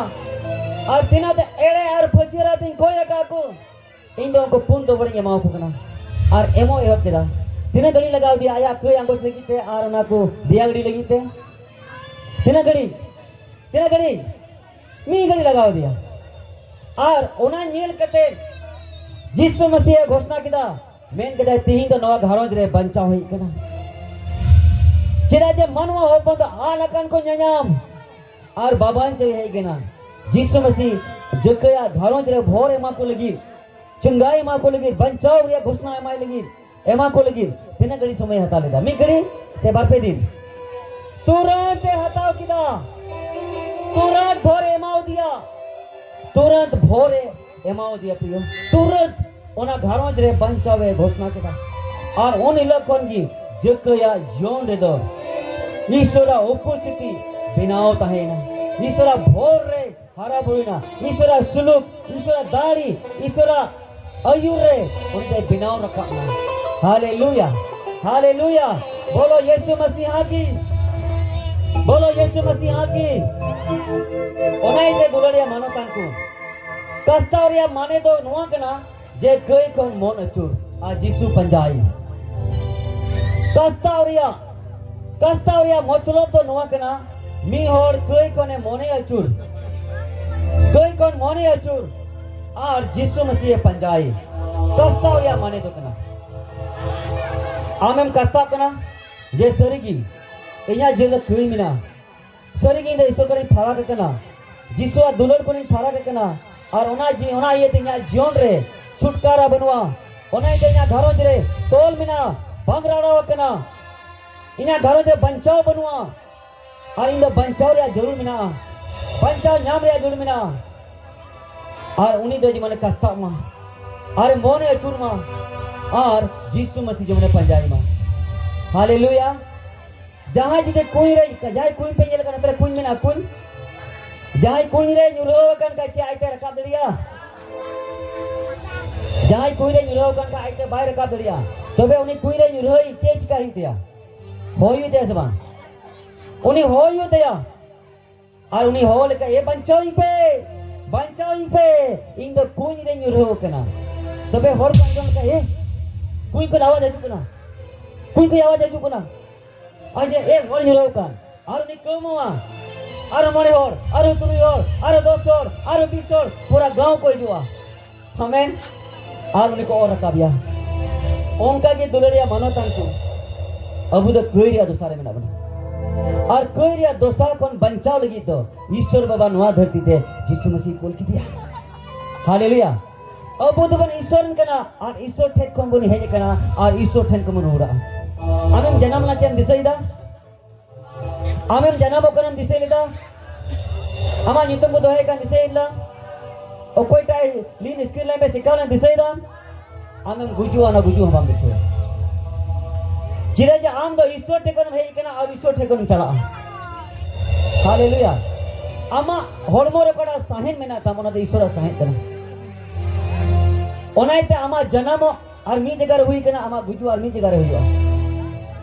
ᱟᱨ ᱛᱤᱱᱟᱹᱜ ᱫᱚ ᱮᱲᱮ ᱟᱨ ᱯᱷᱟᱹᱥᱤᱭᱟᱹ ᱨᱟᱛᱤᱧ ᱠᱚᱭ ᱟᱠᱟᱫ ᱠᱚ, ᱤᱧ ᱫᱚ ᱩᱱᱠᱩ ᱯᱩᱱ ᱫᱚᱵᱚᱲᱤᱧ ᱮᱢᱟ ᱠᱚ ᱠᱟᱱᱟ᱾" ᱟᱨ ᱮᱢᱚᱜ ᱮᱦᱚᱵ ᱠᱮᱫᱟ᱾ ᱛᱤᱱᱟᱹᱜ ᱜᱷᱟᱹᱲᱤᱡ ᱞᱟᱜᱟᱣ ᱫᱮᱭᱟ ᱟᱭᱟᱜ ᱠᱟᱹᱭ ᱟᱸᱜᱚᱪ ᱞᱟᱹᱜᱤᱫ ᱛᱮ ᱟᱨ ᱚᱱᱟ ᱠᱚ ᱫᱮᱭᱟ ᱜᱤᱰᱤ ᱞᱟᱹᱜᱤᱫ ᱛᱮ? ᱛᱤᱱᱟᱹᱜ ᱜᱷᱟᱹᱲᱤᱡ? ᱛᱤᱱᱟᱹᱜ ᱜᱷᱟᱹᱲᱤᱡ? ᱢᱤᱫ ᱜᱷᱟᱹᱲᱤᱡ ᱞᱟᱜᱟᱣ ᱫᱮᱭᱟ᱾ ᱟᱨ ᱚᱱᱟ ᱧᱮᱞ ᱠᱟᱛᱮ ᱡᱤᱥᱩ ᱢᱟᱹᱥᱤᱭᱟᱜ ᱜᱷᱳᱥᱱᱟ ᱠᱮᱫᱟ, ᱢᱮᱱ ᱠᱮᱫᱟᱭ, "ᱛᱤᱦᱤᱧ ᱫᱚ ᱱᱚᱣᱟ ᱜᱷᱟᱨᱚᱸᱡᱽ ᱨᱮ ᱵᱟᱧᱪᱟᱣ ᱦᱮᱡ ᱠᱟᱱᱟ, ᱪᱮᱫᱟᱜ ᱡᱮ ᱢᱟᱱᱣᱟ ᱦᱚᱯᱚᱱ ᱫᱚ ᱟᱫ ᱟᱠᱟᱱ ᱠᱚ ᱧᱟᱧᱟᱢ ᱟᱨ ᱵᱟᱵᱟᱧᱪᱚᱭ ᱦᱮᱡ ᱠᱟᱱᱟ᱾" ᱡᱤᱥᱩ ᱢᱟᱹᱥᱤ ᱡᱟᱹᱠᱟᱹᱭᱟᱜ ᱜᱷᱟᱨᱚᱸᱡᱽ ᱨᱮ ᱵᱷᱳᱨ ᱮᱢᱟ ᱠᱚ ᱞᱟᱹᱜᱤᱫ, ᱪᱟᱸᱜᱟᱭ ᱮᱢᱟ ᱠᱚ ᱞᱟᱹᱜᱤᱫ, ᱵᱟᱧᱪᱟᱣ ᱨᱮᱭᱟᱜ ᱜᱷᱳᱥᱱᱟ ᱮᱢᱟᱭ ᱞᱟᱹᱜᱤᱫ, ᱮᱢᱟ ᱠᱚ ᱞᱟᱹᱜᱤᱫ ᱛᱤᱱᱟᱹᱜ ᱜᱷᱟᱹᱲᱤᱡ ᱥᱚᱢᱚᱭ ᱦᱟᱛᱟᱣ ᱞᱮᱫᱟ? ᱢᱤᱫ ᱜᱷᱟᱹᱲᱤᱡ ᱥᱮ ᱵᱟᱨ ᱯᱮ ᱫᱤᱱ? ᱛᱩᱨᱟᱹᱱᱛ ᱮ ᱦᱟᱛᱟᱣ ᱠᱮᱫᱟ, ᱛᱩᱨᱟᱹᱱᱛ ᱵᱷᱳᱨ ᱮ ᱮᱢᱟᱣ ᱫᱮᱭᱟ, ᱛᱩᱨᱟᱹᱱᱛ ᱵᱷᱳᱨ ᱮ ᱮᱢᱟᱣ ᱫᱮᱭᱟ ᱯᱨᱤᱭᱚ, ᱛᱩᱨᱟᱹᱱᱛ ᱚᱱᱟ ᱜᱷᱟᱨᱚᱸᱡᱽ ᱨᱮ ᱵᱟᱧᱪᱟᱣ ᱮ ᱜᱷᱳᱥᱱᱟ ᱠᱮᱫᱟ᱾ ᱟᱨ ᱩᱱ ᱦᱤᱞᱳᱜ ᱠᱷᱚᱱ ᱜᱮ ᱡᱟᱹᱠᱟᱹᱭᱟᱜ ᱡᱤᱭᱚᱱ ᱨᱮᱫᱚ ᱤᱥᱚᱨᱟᱜ ᱩᱯᱚᱥᱛᱷᱤᱛᱤ ᱵᱮᱱᱟᱣ ᱛᱟᱦᱮᱸᱭᱮᱱᱟ᱾ ᱤᱥᱚᱨᱟᱜ ᱵᱷᱳᱨ ᱨᱮ ᱦᱟᱨᱟ ᱵᱩᱨᱩᱭᱮᱱᱟ᱾ ᱤᱥᱚᱨᱟᱜ ᱥᱩᱞᱩᱠ, ᱤᱥᱚᱨᱟᱜ ᱫᱟᱲᱮ, ᱤᱥᱚᱨᱟᱜ ᱟᱹᱭᱩᱨ ᱨᱮ ᱚᱱᱛᱮ ᱵᱮᱱᱟᱣ ᱨᱟᱠᱟᱵ ᱮᱱᱟ᱾ ᱦᱟᱞᱮᱞᱩᱭᱟ᱾ ᱦᱟᱞᱮᱞᱩᱭᱟ᱾ ᱵᱚᱞᱚ ᱭᱤᱥᱩ ᱢᱟᱥᱤᱦᱟ ᱠᱤ᱾ ᱵᱚᱞᱚ ᱭᱤᱥᱩ ᱢᱟᱥᱤᱦᱟ ᱠᱤ᱾ ᱚᱱᱟ ᱤᱭᱟᱹᱛᱮ ᱫᱩᱞᱟᱹᱲᱤᱭᱟ ᱢᱟᱱᱚᱛᱟᱱ ᱠᱚ, ᱠᱟᱥᱛᱟᱣ ᱨᱮᱭᱟᱜ ᱢᱟᱱᱮ ᱫᱚ ᱱᱚᱣᱟ ᱠᱟᱱᱟ ᱡᱮ ᱠᱟᱹᱭ ᱠᱷᱚᱱ ᱢᱚᱱ ᱟᱹᱪᱩᱨ ᱟᱨ ᱡᱤᱥᱩ ᱯᱟᱸᱡᱟᱭ᱾ ᱠᱟᱥᱛᱟᱣ ᱨᱮᱭᱟᱜ, ᱠᱟᱥᱛᱟᱣ ᱨᱮᱭᱟᱜ ᱢᱚᱛᱞᱚᱵ ᱫᱚ ᱱᱚᱣᱟ ᱠᱟᱱᱟ, ᱢᱤᱫ ᱦᱚᱲ ᱠᱟᱹᱭ ᱠᱷᱚᱱᱮ ᱢᱚᱱᱮ ᱟᱹᱪᱩᱨ, ᱠᱟᱹᱭ ᱠᱷᱚᱱ ᱢᱚᱱᱮ ᱟᱹᱪᱩᱨ ᱟᱨ ᱡᱤᱥᱩ ᱢᱟᱥᱤᱦ ᱯᱟᱸᱡᱟᱭ᱾ ᱠᱟᱥᱛᱟᱣ ᱨᱮᱭᱟᱜ ᱢᱟᱱᱮ ᱫᱚ ᱠᱟᱱᱟ, ᱟᱢᱮᱢ ᱠᱟᱥᱛᱟᱜ ᱠᱟᱱᱟ ᱡᱮ ᱥᱟᱹᱨᱤᱜᱮ ᱤᱧᱟᱹᱜ ᱡᱤᱭᱚᱱ ᱨᱮ ᱠᱟᱹᱭ ᱢᱮᱱᱟᱜᱼᱟ, ᱥᱟᱹᱨᱤᱜᱮ ᱤᱧ ᱫᱚ ᱤᱥᱚᱨ ᱠᱷᱚᱱᱤᱧ ᱯᱷᱟᱨᱟᱠ ᱟᱠᱟᱱᱟ, ᱡᱤᱥᱩᱣᱟᱜ ᱫᱩᱞᱟᱹᱲ ᱠᱷᱚᱱᱤᱧ ᱯᱷᱟᱨᱟᱠ ᱟᱠᱟᱱᱟ, ᱟᱨ ᱚᱱᱟ ᱡᱤ-, ᱚᱱᱟ ᱤᱭᱟᱹᱛᱮ ᱤᱧᱟᱹᱜ ᱡᱤᱭᱚᱱ ᱨᱮ ᱪᱷᱩᱴᱠᱟᱨᱟ ᱵᱟᱹᱱᱩᱜᱼᱟ, ᱚᱱᱟ ᱤᱭᱟᱹᱛᱮ ᱤᱧᱟᱹᱜ ᱜᱷᱟᱨᱚᱸᱡᱽ ᱨᱮ ᱛᱚᱞ ᱢᱮᱱᱟᱜᱼᱟ, ᱵᱟᱝ ᱨᱟᱲᱟᱣ ᱟᱠᱟᱱᱟ, ᱤᱧᱟᱹᱜ ᱜᱷᱟᱨᱚᱸᱡᱽ ᱨᱮ ᱵᱟᱧᱪᱟᱣ ᱵᱟᱹᱱᱩᱜᱼᱟ, ᱟᱨ ᱤᱧ ᱫᱚ ᱵᱟᱧᱪᱟᱣ ᱨᱮᱭᱟᱜ ᱡᱟᱹᱨᱩᱲ ᱢᱮᱱᱟᱜᱼᱟ, ᱵᱟᱧᱪᱟᱣ ᱧᱟᱢ ᱨᱮᱭᱟᱜ ᱡᱟᱹᱨᱩᱲ ᱢᱮᱱᱟᱜᱼᱟ᱾ ᱟᱨ ᱩᱱᱤ ᱫᱚ ᱡᱮᱢᱚᱱᱮ ᱠᱟᱥᱛᱟᱜ ᱢᱟ, ᱟᱨ ᱢᱚᱱᱮ ᱟᱹᱪᱩᱨ ᱢᱟ, ᱟᱨ ᱡᱤᱥᱩ ᱢᱟᱹᱥᱤ ᱡᱮᱢᱚᱱᱮ ᱯᱟᱸᱡᱟᱭ ᱢᱟ᱾ ᱦᱟᱞᱮᱞᱩᱭᱟ᱾ ᱡᱟᱦᱟᱸᱭ ᱡᱩᱫᱤ ᱠᱩᱧ ᱨᱮ, ᱡᱟᱦᱟᱸᱭ ᱠᱩᱧ ᱯᱮ ᱧᱮᱞ ᱠᱟᱱᱟ, ᱛᱟᱦᱞᱮ ᱠᱩᱧ ᱢᱮᱱᱟᱜᱼᱟ, ᱠᱩᱧ? ᱡᱟᱦᱟᱸᱭ ᱠᱩᱧ ᱨᱮ ᱧᱩᱨᱦᱟᱹ ᱟᱠᱟᱱ ᱠᱷᱟᱡ ᱪᱮᱫ ᱟᱡᱛᱮ ᱨᱟᱠᱟᱵ ᱫᱟᱲᱮᱭᱟᱜᱼᱟ? ᱡᱟᱦᱟᱸᱭ ᱠᱩᱧ ᱨᱮ ᱧᱩᱨᱦᱟᱹ ᱟᱠᱟᱱ ᱠᱷᱟᱡ ᱟᱡᱛᱮ ᱵᱟᱭ ᱨᱟᱠᱟᱵ ᱫᱟᱲᱮᱭᱟᱜᱼᱟ᱾ ᱛᱚᱵᱮ ᱩᱱᱤ ᱠᱩᱧ ᱨᱮ ᱧᱩᱨᱦᱟᱹᱭ ᱪᱮᱫ ᱪᱤᱠᱟ ᱦᱩᱭᱩᱜ ᱛᱟᱭᱟ? ᱦᱚᱭ ᱦᱩᱭᱩᱜ ᱛᱟᱭᱟ ᱥᱮ ᱵᱟᱝ? ᱩᱱᱤ ᱦᱚᱭ ᱦᱩᱭᱩᱜ ᱛᱟᱭᱟ᱾ ᱟᱨ ᱩᱱᱤ ᱦᱚᱦᱚ ᱞᱮᱠᱟ, "ᱮ, ᱵᱟᱧᱪᱟᱣᱤᱧ ᱯᱮ, ᱵᱟᱧᱪᱟᱣᱤᱧ ᱯᱮ, ᱤᱧ ᱫᱚ ᱠᱩᱧ ᱨᱮᱧ ᱧᱩᱨᱦᱟᱹ ᱟᱠᱟᱱᱟ᱾" ᱛᱚᱵᱮ ᱦᱚᱲ ᱠᱚ ᱟᱸᱡᱚᱢ ᱞᱮᱠᱷᱟᱡ, "ᱮ, ᱠᱩᱧ ᱠᱷᱚᱱ ᱟᱣᱟᱡ ᱦᱤᱡᱩᱜ ᱠᱟᱱᱟ, ᱠᱩᱧ ᱠᱷᱚᱱ ᱟᱣᱟᱡ ᱦᱤᱡᱩᱜ ᱠᱟᱱᱟ᱾" ᱟᱨ ᱡᱮ, "ᱮ, ᱦᱚᱲ ᱧᱩᱨᱦᱟᱹ ᱟᱠᱟᱱ", ᱟᱨ ᱩᱱᱤ ᱠᱟᱹᱣᱢᱟᱹᱣᱟ, ᱟᱨᱚ ᱢᱚᱬᱮ ᱦᱚᱲ, ᱟᱨᱚ ᱛᱩᱨᱩᱭ ᱦᱚᱲ, ᱟᱨᱚ ᱫᱚᱥ ᱦᱚᱲ, ᱟᱨᱚ ᱵᱤᱥ ᱦᱚᱲ, ᱯᱩᱨᱟ ᱜᱟᱶ ᱠᱚ ᱦᱤᱡᱩᱜᱼᱟ᱾ ᱟᱢᱮᱱ᱾ ᱟᱨ ᱩᱱᱤ ᱠᱚ ᱚᱨ ᱨᱟᱠᱟᱵᱮᱭᱟ᱾ ᱚᱱᱠᱟ ᱜᱮ ᱫᱩᱞᱟᱹᱲᱤᱭᱟ ᱢᱟᱱᱚᱛᱟᱱ ᱠᱚ, ᱟᱵᱚ ᱫᱚ ᱠᱟᱹᱭ ᱨᱮᱭᱟᱜ ᱫᱚᱥᱟ ᱨᱮ ᱢᱮᱱᱟᱜ ᱵᱚᱱᱟ᱾ ᱟᱨ ᱠᱟᱹᱭ ᱨᱮᱭᱟᱜ ᱫᱚᱥᱟ ᱠᱷᱚᱱ ᱵᱟᱧᱪᱟᱣ ᱞᱟᱹᱜᱤᱫ ᱫᱚ ᱤᱥᱥᱚᱨ ᱵᱟᱵᱟ ᱱᱚᱣᱟ ᱫᱷᱟᱹᱨᱛᱤ ᱛᱮ ᱡᱤᱥᱩ ᱢᱟᱹᱥᱤ ᱠᱩᱞ ᱠᱮᱫᱮᱭᱟ᱾ ᱦᱟᱞᱮᱞᱩᱭᱟ᱾ ᱟᱵᱚ ᱫᱚᱵᱚᱱ ᱤᱥᱥᱚᱨ ᱨᱮᱱ ᱠᱟᱱᱟ ᱟᱨ ᱤᱥᱥᱚᱨ ᱴᱷᱮᱱ ᱠᱷᱚᱱ ᱵᱚᱱ ᱦᱮᱡ ᱟᱠᱟᱱᱟ ᱟᱨ ᱤᱥᱥᱚᱨ ᱴᱷᱮᱱ ᱠᱷᱚᱱ ᱵᱚᱱ ᱨᱩᱣᱟᱹᱲᱟ᱾ ᱟᱢᱮᱢ ᱡᱟᱱᱟᱢ ᱞᱮᱱᱟ ᱪᱮᱫ ᱮᱢ ᱫᱤᱥᱟᱹᱭᱮᱫᱟ? ᱟᱢᱮᱢ ᱡᱟᱱᱟᱢᱚᱜ ᱠᱟᱱᱟᱢ ᱫᱤᱥᱟᱹᱭ ᱞᱮᱫᱟ? ᱟᱢᱟᱜ ᱧᱩᱛᱩᱢ ᱠᱚ ᱫᱚᱦᱚᱭᱮᱫ ᱠᱟᱱ ᱫᱤᱥᱟᱹᱭ ᱞᱮᱫᱟ? ᱚᱠᱚᱭᱴᱟᱜ ᱞᱤᱱ ᱥᱠᱨᱤᱱ ᱞᱟᱭᱤᱱ ᱨᱮ ᱥᱤᱠᱷᱟᱣ ᱞᱮᱱ ᱫᱤᱥᱟᱹᱭ ᱫᱟᱢ? ᱟᱢᱮᱢ ᱜᱩᱡᱩᱜᱼᱟ, ᱚᱱᱟ ᱜᱩᱡᱩᱜ ᱦᱚᱸ ᱵᱟᱢ ᱫᱤᱥᱟᱹᱭᱟ᱾ ᱪᱮᱫᱟᱜ ᱡᱮ ᱟᱢ ᱫᱚ ᱤᱥᱥᱚᱨ ᱴᱷᱮᱱ ᱠᱷᱚᱱᱮᱢ ᱦᱮᱡ ᱟᱠᱟᱱᱟ ᱟᱨ ᱤᱥᱥᱚᱨ ᱴᱷᱮᱱ ᱠᱷᱚᱱᱮᱢ ᱪᱟᱞᱟᱜᱼᱟ᱾ ᱦᱟᱞᱮᱞᱩᱭᱟ᱾ ᱟᱢᱟᱜ ᱦᱚᱲᱢᱚ ᱨᱮ ᱚᱠᱟᱴᱟᱜ ᱥᱟᱦᱮᱸᱫ ᱢᱮᱱᱟᱜ ᱛᱟᱢ, ᱚᱱᱟ ᱫᱚ ᱤᱥᱥᱚᱨᱟᱜ ᱥᱟᱦᱮᱸᱫ ᱠᱟᱱᱟ᱾ ᱚᱱᱟ ᱤᱭᱟᱹᱛᱮ ᱟᱢᱟᱜ ᱡᱟᱱᱟᱢᱚᱜ ᱟᱨ ᱢᱤᱫ ᱡᱟᱭᱜᱟ ᱨᱮ ᱦᱩᱭ ᱠᱟᱱᱟ, ᱟᱢᱟᱜ ᱜᱩᱡᱩᱜ ᱟᱨ ᱢᱤᱫ ᱡᱟᱭᱜᱟ ᱨᱮ ᱦᱩᱭᱩᱜᱼᱟ᱾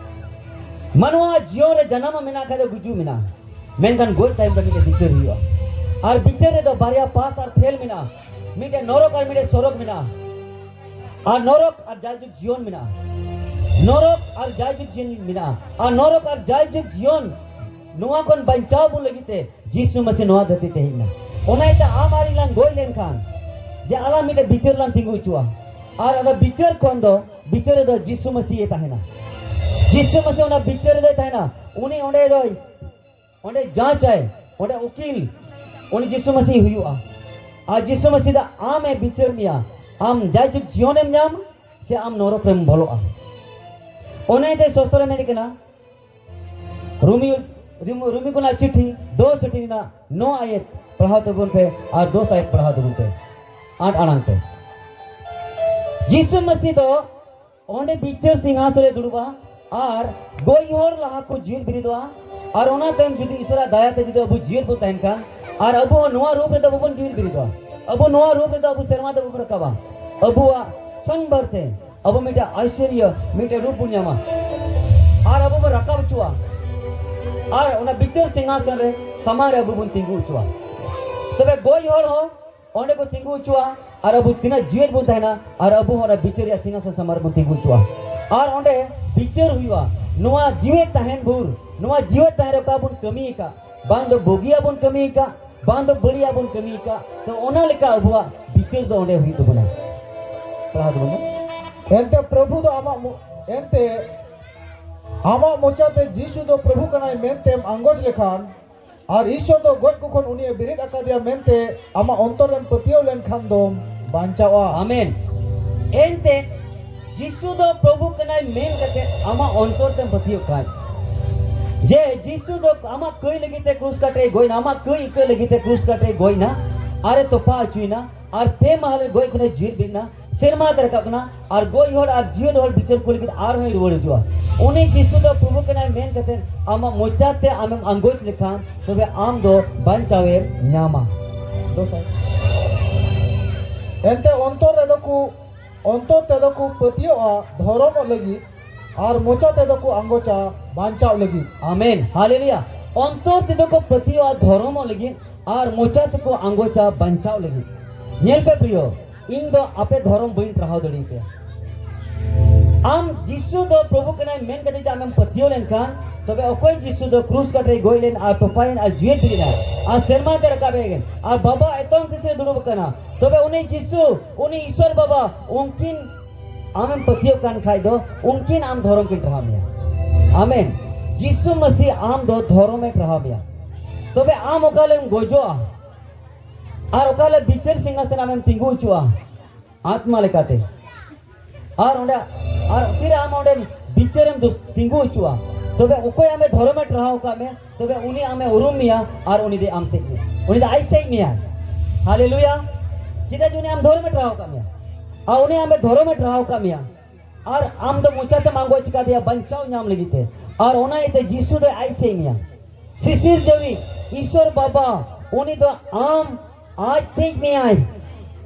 ᱢᱟᱱᱣᱟ ᱡᱤᱭᱚᱱ ᱨᱮ ᱡᱟᱱᱟᱢ ᱢᱮᱱᱟᱜ ᱠᱷᱟᱡ ᱫᱚ ᱜᱩᱡᱩᱜ ᱢᱮᱱᱟᱜᱼᱟ, ᱢᱮᱱᱠᱷᱟᱱ ᱜᱚᱡ ᱛᱟᱭᱚᱢ ᱫᱚ ᱢᱤᱫᱴᱮᱱ ᱵᱤᱪᱟᱹᱨ ᱦᱩᱭᱩᱜᱼᱟ᱾ ᱟᱨ ᱵᱤᱪᱟᱹᱨ ᱨᱮᱫᱚ ᱵᱟᱨᱭᱟ ᱯᱟᱥ ᱟᱨ ᱯᱷᱮᱞ ᱢᱮᱱᱟᱜᱼᱟ, ᱢᱤᱫᱴᱮᱱ ᱱᱚᱨᱚᱠ ᱟᱨ ᱢᱤᱫᱴᱮᱱ ᱥᱚᱨᱚᱠ ᱢᱮᱱᱟᱜᱼᱟ᱾ ᱟᱨ ᱱᱚᱨᱚᱠ ᱟᱨ ᱡᱟᱭᱡᱩᱜᱽ ᱡᱤᱭᱚᱱ ᱢᱮᱱᱟᱜᱼᱟ᱾ ᱱᱚᱨᱚᱠ ᱟᱨ ᱡᱟᱭᱡᱩᱜᱽ ᱡᱤᱭᱚᱱ ᱢᱮᱱᱟᱜᱼᱟ᱾ ᱟᱨ ᱱᱚᱨᱚᱠ ᱟᱨ ᱡᱟᱭᱡᱩᱜᱽ ᱡᱤᱭᱚᱱ, ᱱᱚᱣᱟ ᱠᱷᱚᱱ ᱵᱟᱧᱪᱟᱣ ᱵᱚᱱ ᱞᱟᱹᱜᱤᱫ ᱛᱮ ᱡᱤᱥᱩ ᱢᱟᱹᱥᱤ ᱱᱚᱣᱟ ᱫᱷᱟᱹᱨᱛᱤ ᱛᱮ ᱦᱮᱡ ᱮᱱᱟ᱾ ᱚᱱᱟ ᱤᱭᱟᱹᱛᱮ ᱟᱢ ᱟᱨ ᱤᱧ ᱞᱟᱝ ᱜᱚᱡ ᱞᱮᱱᱠᱷᱟᱱ, ᱡᱮ ᱟᱞᱟᱝ ᱢᱤᱫᱴᱮᱱ ᱵᱤᱪᱟᱹᱨ ᱞᱟᱝ ᱛᱤᱸᱜᱩ ᱦᱚᱪᱚᱣᱟ᱾ ᱟᱨ ᱚᱱᱟ ᱵᱤᱪᱟᱹᱨ ᱠᱷᱚᱱ ᱫᱚ, ᱵᱤᱪᱟᱹᱨ ᱨᱮᱫᱚ ᱡᱤᱥᱩ ᱢᱟᱹᱥᱤ ᱮ ᱛᱟᱦᱮᱱᱟ᱾ ᱡᱤᱥᱩ ᱢᱟᱹᱥᱤ ᱚᱱᱟ ᱵᱤᱪᱟᱹᱨ ᱨᱮᱫᱚᱭ ᱛᱟᱦᱮᱱᱟ᱾ ᱩᱱᱤ ᱚᱸᱰᱮ ᱫᱚᱭ, ᱚᱸᱰᱮ ᱡᱟᱸᱪᱟᱭ, ᱚᱸᱰᱮ ᱩᱠᱤᱞ, ᱩᱱᱤ ᱡᱤᱥᱩ ᱢᱟᱹᱥᱤ ᱦᱩᱭᱩᱜᱼᱟ᱾ ᱟᱨ ᱡᱤᱥᱩ ᱢᱟᱹᱥᱤ ᱫᱚ ᱟᱢ ᱮ ᱵᱤᱪᱟᱹᱨ ᱢᱮᱭᱟ, ᱟᱢ ᱡᱟᱭᱡᱩᱜᱽ ᱡᱤᱭᱚᱱᱮᱢ ᱧᱟᱢ, ᱥᱮ ᱟᱢ ᱱᱚᱨᱚᱠ ᱨᱮᱢ ᱵᱚᱞᱚᱜᱼᱟ᱾ ᱚᱱᱟ ᱤᱭᱟᱹᱛᱮ ᱥᱚᱥᱛᱚᱨ ᱨᱮ ᱢᱮᱱ ᱠᱟᱱᱟ, ᱨᱩᱢᱤ, ᱨᱩᱢᱤ, ᱨᱩᱢᱤ ᱠᱚᱱᱟᱜ ᱪᱤᱴᱷᱤ ᱫᱚᱥ ᱪᱤᱴᱷᱤ ᱨᱮᱱᱟᱜ ᱱᱚ ᱟᱭᱮᱛ ᱯᱟᱲᱦᱟᱣ ᱛᱟᱵᱚᱱ ᱯᱮ ᱟᱨ ᱫᱚᱥ ᱟᱭᱮᱛ ᱯᱟᱲᱦᱟᱣ ᱛᱟᱵᱚᱱ ᱯᱮ, ᱟᱸᱴ ᱟᱲᱟᱝ ᱛᱮ᱾ ᱡᱤᱥᱩ ᱢᱟᱹᱥᱤ ᱫᱚ ᱚᱸᱰᱮ ᱵᱤᱪᱟᱹᱨ ᱥᱤᱝᱦᱟᱥᱚᱱ ᱨᱮ ᱫᱩᱲᱩᱵᱼᱟ ᱟᱨ ᱜᱚᱡ ᱦᱚᱲ ᱞᱟᱦᱟ ᱠᱚ ᱡᱤᱣᱮᱫ ᱵᱮᱨᱮᱫᱚᱜᱼᱟ᱾ ᱟᱨ ᱚᱱᱟ ᱛᱟᱭᱚᱢ ᱡᱩᱫᱤ ᱤᱥᱚᱨᱟᱜ ᱫᱟᱭᱟ ᱛᱮ ᱡᱩᱫᱤ ᱟᱵᱚ ᱡᱤᱭᱟᱹᱲ ᱵᱚᱱ ᱛᱟᱦᱮᱱ ᱠᱷᱟᱱ, ᱟᱨ ᱟᱵᱚ ᱦᱚᱸ ᱱᱚᱣᱟ ᱨᱩᱯ ᱨᱮᱫᱚ ᱵᱟᱵᱚᱱ ᱡᱤᱣᱮᱫ ᱵᱮᱨᱮᱫᱚᱜᱼᱟ, ᱟᱵᱚ ᱱᱚᱣᱟ ᱨᱩᱯ ᱨᱮᱫᱚ ᱟᱵᱚ ᱥᱮᱨᱢᱟ ᱫᱚ ᱵᱟᱵᱚᱱ ᱨᱟᱠᱟᱵᱟ, ᱟᱵᱚᱣᱟᱜ ᱪᱷᱚᱱ ᱵᱷᱚᱨ ᱛᱮ ᱟᱵᱚ ᱢᱤᱫᱴᱮᱱ ᱟᱭᱥᱚᱨᱭᱚ, ᱢᱤᱫᱴᱮᱱ ᱨᱩᱯ ᱵᱚᱱ ᱧᱟᱢᱟ᱾ ᱟᱨ ᱟᱵᱚ ᱵᱚᱱ ᱨᱟᱠᱟᱵ ᱦᱚᱪᱚᱜᱼᱟ᱾ ᱟᱨ ᱚᱱᱟ ᱵᱤᱪᱟᱹᱨ ᱥᱤᱝᱦᱟᱥᱚᱱ ᱨᱮ ᱥᱟᱢᱟᱝ ᱨᱮ ᱟᱵᱚ ᱵᱚᱱ ᱛᱤᱸᱜᱩ ᱦᱚᱪᱚᱜᱼᱟ᱾ ᱛᱚᱵᱮ ᱜᱚᱡ ᱦᱚᱲ ᱦᱚᱸ ᱚᱸᱰᱮ ᱠᱚ ᱛᱤᱸᱜᱩ ᱦᱚᱪᱚᱜᱼᱟ᱾ ᱟᱨ ᱟᱵᱚ ᱛᱤᱱᱟᱹᱜ ᱡᱤᱣᱮᱫ ᱵᱚᱱ ᱛᱟᱦᱮᱱᱟ, ᱟᱨ ᱟᱵᱚ ᱦᱚᱸ ᱚᱱᱟ ᱵᱤᱪᱟᱹᱨ ᱨᱮᱭᱟᱜ ᱥᱤᱝᱦᱟᱥᱚᱱ ᱥᱟᱢᱟᱝ ᱨᱮᱵᱚᱱ ᱛᱤᱸᱜᱩ ᱦᱚᱪᱚᱜᱼᱟ᱾ ᱟᱨ ᱚᱸᱰᱮ ᱵᱤᱪᱟᱹᱨ ᱦᱩᱭᱩᱜᱼᱟ, ᱱᱚᱣᱟ ᱡᱤᱣᱮᱫ ᱛᱟᱦᱮᱱ ᱵᱷᱳᱨ, ᱱᱚᱣᱟ ᱡᱤᱣᱮᱫ ᱛᱟᱦᱮᱱ ᱨᱮ ᱚᱠᱟ ᱵᱚᱱ ᱠᱟᱹᱢᱤ ᱟᱠᱟᱫ, ᱵᱟᱝ ᱫᱚ ᱵᱩᱜᱤᱭᱟᱜ ᱵᱚᱱ ᱠᱟᱹᱢᱤ ᱟᱠᱟᱫ, ᱵᱟᱝ ᱫᱚ ᱵᱟᱹᱲᱤᱡᱟᱜ ᱵᱚᱱ ᱠᱟᱹᱢᱤ ᱟᱠᱟᱫ, ᱛᱚ ᱚᱱᱟ ᱞᱮᱠᱟ ᱟᱵᱚᱣᱟᱜ ᱵᱤᱪᱟᱹᱨ ᱫᱚ ᱚᱸᱰᱮ ᱦᱩᱭᱩᱜ ᱛᱟᱵᱚᱱᱟ᱾ ᱯᱟᱲᱦᱟᱣ ᱛᱟᱵᱚᱱ ᱢᱮ᱾ ᱮᱱᱛᱮ ᱯᱨᱚᱵᱷᱩ ᱫᱚ ᱟᱢᱟᱜ ᱢᱚ-, ᱮᱱᱛᱮ ᱟᱢᱟᱜ ᱢᱚᱪᱟᱛᱮ ᱡᱤᱥᱩ ᱫᱚ ᱯᱨᱚᱵᱷᱩ ᱠᱟᱱᱟᱭ ᱢᱮᱱᱛᱮᱢ ᱟᱸᱜᱚᱪ ᱞᱮᱠᱷᱟᱱ, ᱟᱨ ᱤᱥᱚᱨ ᱫᱚ ᱜᱚᱡ ᱠᱚ ᱠᱷᱚᱱ ᱩᱱᱤᱭᱮ ᱵᱮᱨᱮᱫ ᱟᱠᱟᱫᱮᱭᱟ ᱢᱮᱱᱛᱮ ᱟᱢᱟᱜ ᱚᱱᱛᱚᱨ ᱨᱮᱢ ᱯᱟᱹᱛᱭᱟᱹᱣ ᱞᱮᱱᱠᱷᱟᱱ ᱫᱚᱢ ᱵᱟᱧᱪᱟᱣᱟ᱾ ᱟᱢᱮᱱ᱾ ᱮᱱᱛᱮ ᱡᱤᱥᱩ ᱫᱚ ᱯᱨᱚᱵᱷᱩ ᱠᱟᱱᱟᱭ ᱢᱮᱱ ᱠᱟᱛᱮ ᱟᱢᱟᱜ ᱚᱱᱛᱚᱨ ᱛᱮᱢ ᱯᱟᱹᱛᱭᱟᱹᱣ ᱠᱷᱟᱱ, ᱡᱮ ᱡᱤᱥᱩ ᱫᱚ ᱟᱢᱟᱜ ᱠᱟᱹᱭ ᱞᱟᱹᱜᱤᱫ ᱛᱮ ᱠᱨᱩᱥ ᱠᱟᱴᱨᱮ ᱜᱚᱡ ᱮᱱᱟ, ᱟᱢᱟᱜ ᱠᱟᱹᱭ ᱤᱠᱟᱹ ᱞᱟᱹᱜᱤᱫ ᱛᱮ ᱠᱨᱩᱥ ᱠᱟᱴᱨᱮ ᱜᱚᱡ ᱮᱱᱟ, ᱟᱨᱮ ᱛᱚᱯᱟ ᱦᱚᱪᱚᱭᱮᱱᱟ, ᱟᱨ ᱯᱮ ᱢᱟᱦᱟ ᱨᱮ ᱜᱚᱡ ᱠᱷᱚᱱᱮ ᱡᱤᱣᱮᱫ ᱵᱮᱨᱮᱫ ᱮᱱᱟ, ᱥᱮᱨᱢᱟ ᱛᱮ ᱨᱟᱠᱟᱵ ᱠᱟᱱᱟ, ᱟᱨ ᱜᱚᱡ ᱦᱚᱲ ᱟᱨ ᱡᱤᱣᱮᱫ ᱦᱚᱲ ᱵᱤᱪᱟᱹᱨ ᱠᱚ ᱞᱟᱹᱜᱤᱫ ᱟᱨᱦᱚᱸᱭ ᱨᱩᱣᱟᱹᱲ ᱦᱤᱡᱩᱜᱼᱟ᱾ ᱩᱱᱤ ᱡᱤᱥᱩ ᱫᱚ ᱯᱨᱚᱵᱷᱩ ᱠᱟᱱᱟᱭ ᱢᱮᱱ ᱠᱟᱛᱮ ᱟᱢᱟᱜ ᱢᱚᱪᱟ ᱛᱮ ᱟᱢᱮᱢ ᱟᱸᱜᱚᱪ ᱞᱮᱠᱷᱟᱱ, ᱛᱚᱵᱮ ᱟᱢ ᱫᱚ ᱵᱟᱧᱪᱟᱣᱮᱢ ᱧᱟᱢᱟ᱾ ᱫᱚᱥᱟᱨ, ᱮᱱᱛᱮ ᱚᱱᱛᱚᱨ ᱨᱮᱫᱚ ᱠᱚ, ᱚᱱᱛᱚᱨ ᱛᱮᱫᱚ ᱠᱚ ᱯᱟᱹᱛᱭᱟᱹᱜᱼᱟ ᱫᱷᱚᱨᱚᱢᱚᱜ ᱞᱟᱹᱜᱤᱫ, ᱟᱨ ᱢᱚᱪᱟ ᱛᱮᱫᱚ ᱠᱚ ᱟᱸᱜᱚᱪᱟ ᱵᱟᱧᱪᱟᱣ ᱞᱟᱹᱜᱤᱫ᱾ ᱟᱢᱮᱱ, ᱦᱟᱞᱮᱞᱩᱭᱟ᱾ ᱚᱱᱛᱚᱨ ᱛᱮᱫᱚ ᱠᱚ ᱯᱟᱹᱛᱭᱟᱹᱣᱟ ᱫᱷᱚᱨᱚᱢᱚᱜ ᱞᱟᱹᱜᱤᱫ, ᱟᱨ ᱢᱚᱪᱟ ᱛᱮᱠᱚ ᱟᱸᱜᱚᱪᱟ ᱵᱟᱧᱪᱟᱣ ᱞᱟᱹᱜᱤᱫ᱾ ᱧᱮᱞ ᱯᱮ ᱯᱨᱤᱭᱚ, ᱤᱧ ᱫᱚ ᱟᱯᱮ ᱫᱷᱚᱨᱚᱢ ᱵᱟᱹᱧ ᱴᱟᱨᱦᱟᱣ ᱫᱟᱲᱮᱭᱟᱯᱮᱭᱟ᱾ ᱟᱢ ᱡᱤᱥᱩ ᱫᱚ ᱯᱨᱚᱵᱷᱩ ᱠᱟᱱᱟᱭ ᱢᱮᱱ ᱠᱟᱛᱮ ᱡᱩᱫᱤ ᱟᱢᱮᱢ ᱯᱟᱹᱛᱭᱟᱹᱣ ᱞᱮᱱᱠᱷᱟᱱ, ᱛᱚᱵᱮ ᱚᱠᱚᱭ ᱡᱤᱥᱩ ᱫᱚ ᱠᱨᱩᱥ ᱠᱟᱴᱷ ᱨᱮᱭ ᱜᱚᱡ ᱞᱮᱱ ᱟᱨ ᱛᱚᱯᱟᱭᱮᱱ ᱟᱨ ᱡᱤᱣᱮᱫ ᱵᱮᱨᱮᱫ ᱮᱱᱟ ᱟᱨ ᱥᱮᱨᱢᱟ ᱛᱮ ᱨᱟᱠᱟᱵ ᱦᱮᱡ ᱮᱱ ᱟᱨ ᱵᱟᱵᱟ ᱮᱛᱚᱢ ᱛᱤᱥ ᱨᱮ ᱫᱩᱲᱩᱵ ᱟᱠᱟᱱᱟ, ᱛᱚᱵᱮ ᱩᱱᱤ ᱡᱤᱥᱩ, ᱩᱱᱤ ᱤᱥᱚᱨ ᱵᱟᱵᱟ, ᱩᱱᱠᱤᱱ ᱟᱢᱮᱢ ᱯᱟᱹᱛᱭᱟᱹᱣ ᱠᱟᱱ ᱠᱷᱟᱡ ᱫᱚ ᱩᱱᱠᱤᱱ ᱟᱢ ᱫᱷᱚᱨᱚᱢ ᱠᱤᱱ ᱴᱟᱨᱦᱟᱣ ᱢᱮᱭᱟ᱾ ᱟᱢᱮᱱ᱾ ᱡᱤᱥᱩ ᱢᱟᱹᱥᱤ ᱟᱢ ᱫᱚ ᱫᱷᱚᱨᱚᱢᱮ ᱴᱟᱨᱦᱟᱣ ᱢᱮᱭᱟ᱾ ᱛᱚᱵᱮ ᱟᱢ ᱚᱠᱟ ᱦᱤᱞᱳᱜ ᱮᱢ ᱜᱚᱡᱚᱜᱼᱟ ᱟᱨ ᱚᱠᱟ ᱦᱤᱞᱳᱜ ᱵᱤᱪᱟᱹᱨ ᱥᱤᱝᱦᱟᱥᱚᱱ ᱟᱢᱮᱢ ᱛᱤᱸᱜᱩ ᱦᱚᱪᱚᱜᱼᱟ, ᱟᱛᱢᱟ ᱞᱮᱠᱟᱛᱮ᱾ ᱟᱨ ᱚᱸᱰᱮ, ᱟᱨ ᱛᱤᱨᱮ ᱟᱢ ᱚᱸᱰᱮ ᱵᱤᱪᱟᱹᱨᱮᱢ ᱫᱩᱥ-, ᱛᱤᱸᱜᱩ ᱦᱚᱪᱚᱜᱼᱟ, ᱛᱚᱵᱮ ᱚᱠᱚᱭ ᱟᱢᱮ ᱫᱷᱚᱨᱚᱢᱮ ᱴᱟᱨᱦᱟᱣ ᱟᱠᱟᱫ ᱢᱮ, ᱛᱚᱵᱮ ᱩᱱᱤ ᱟᱢᱮ ᱩᱨᱩᱢ ᱢᱮᱭᱟ ᱟᱨ ᱩᱱᱤ ᱫᱚᱭ ᱟᱢ ᱥᱮᱫ ᱢᱮᱭᱟ, ᱩᱱᱤ ᱫᱚ ᱟᱡ ᱥᱮᱫ ᱢᱮᱭᱟ᱾ ᱦᱟᱞᱮᱞᱩᱭᱟ᱾ ᱪᱮᱫᱟᱜ ᱡᱮ ᱩᱱᱤ ᱟᱢ ᱫᱷᱚᱨᱚᱢᱮ ᱴᱟᱨᱦᱟᱣ ᱟᱠᱟᱫ ᱢᱮᱭᱟ, ᱟᱨ ᱩᱱᱤ ᱟᱢᱮ ᱫᱷᱚᱨᱚᱢᱮ ᱴᱟᱨᱦᱟᱣ ᱟᱠᱟᱫ ᱢᱮᱭᱟ᱾ ᱟᱨ ᱟᱢ ᱫᱚ ᱢᱚᱪᱟ ᱛᱮᱢ ᱟᱸᱜᱚᱪ ᱠᱟᱫᱮᱭᱟ ᱵᱟᱧᱪᱟᱣ ᱧᱟᱢ ᱞᱟᱹᱜᱤᱫ ᱛᱮ, ᱟᱨ ᱚᱱᱟ ᱤᱭᱟᱹᱛᱮ ᱡᱤᱥᱩ ᱫᱚᱭ ᱟᱡ ᱥᱮᱫ ᱢᱮᱭᱟ᱾ ᱥᱤᱥᱤᱨ ᱡᱟᱹᱣᱤᱡ ᱤᱥᱚᱨ ᱵᱟᱵᱟ, ᱩᱱᱤ ᱫᱚ ᱟᱢ ᱟᱡ ᱥᱮᱫ ᱢᱮᱭᱟᱭ᱾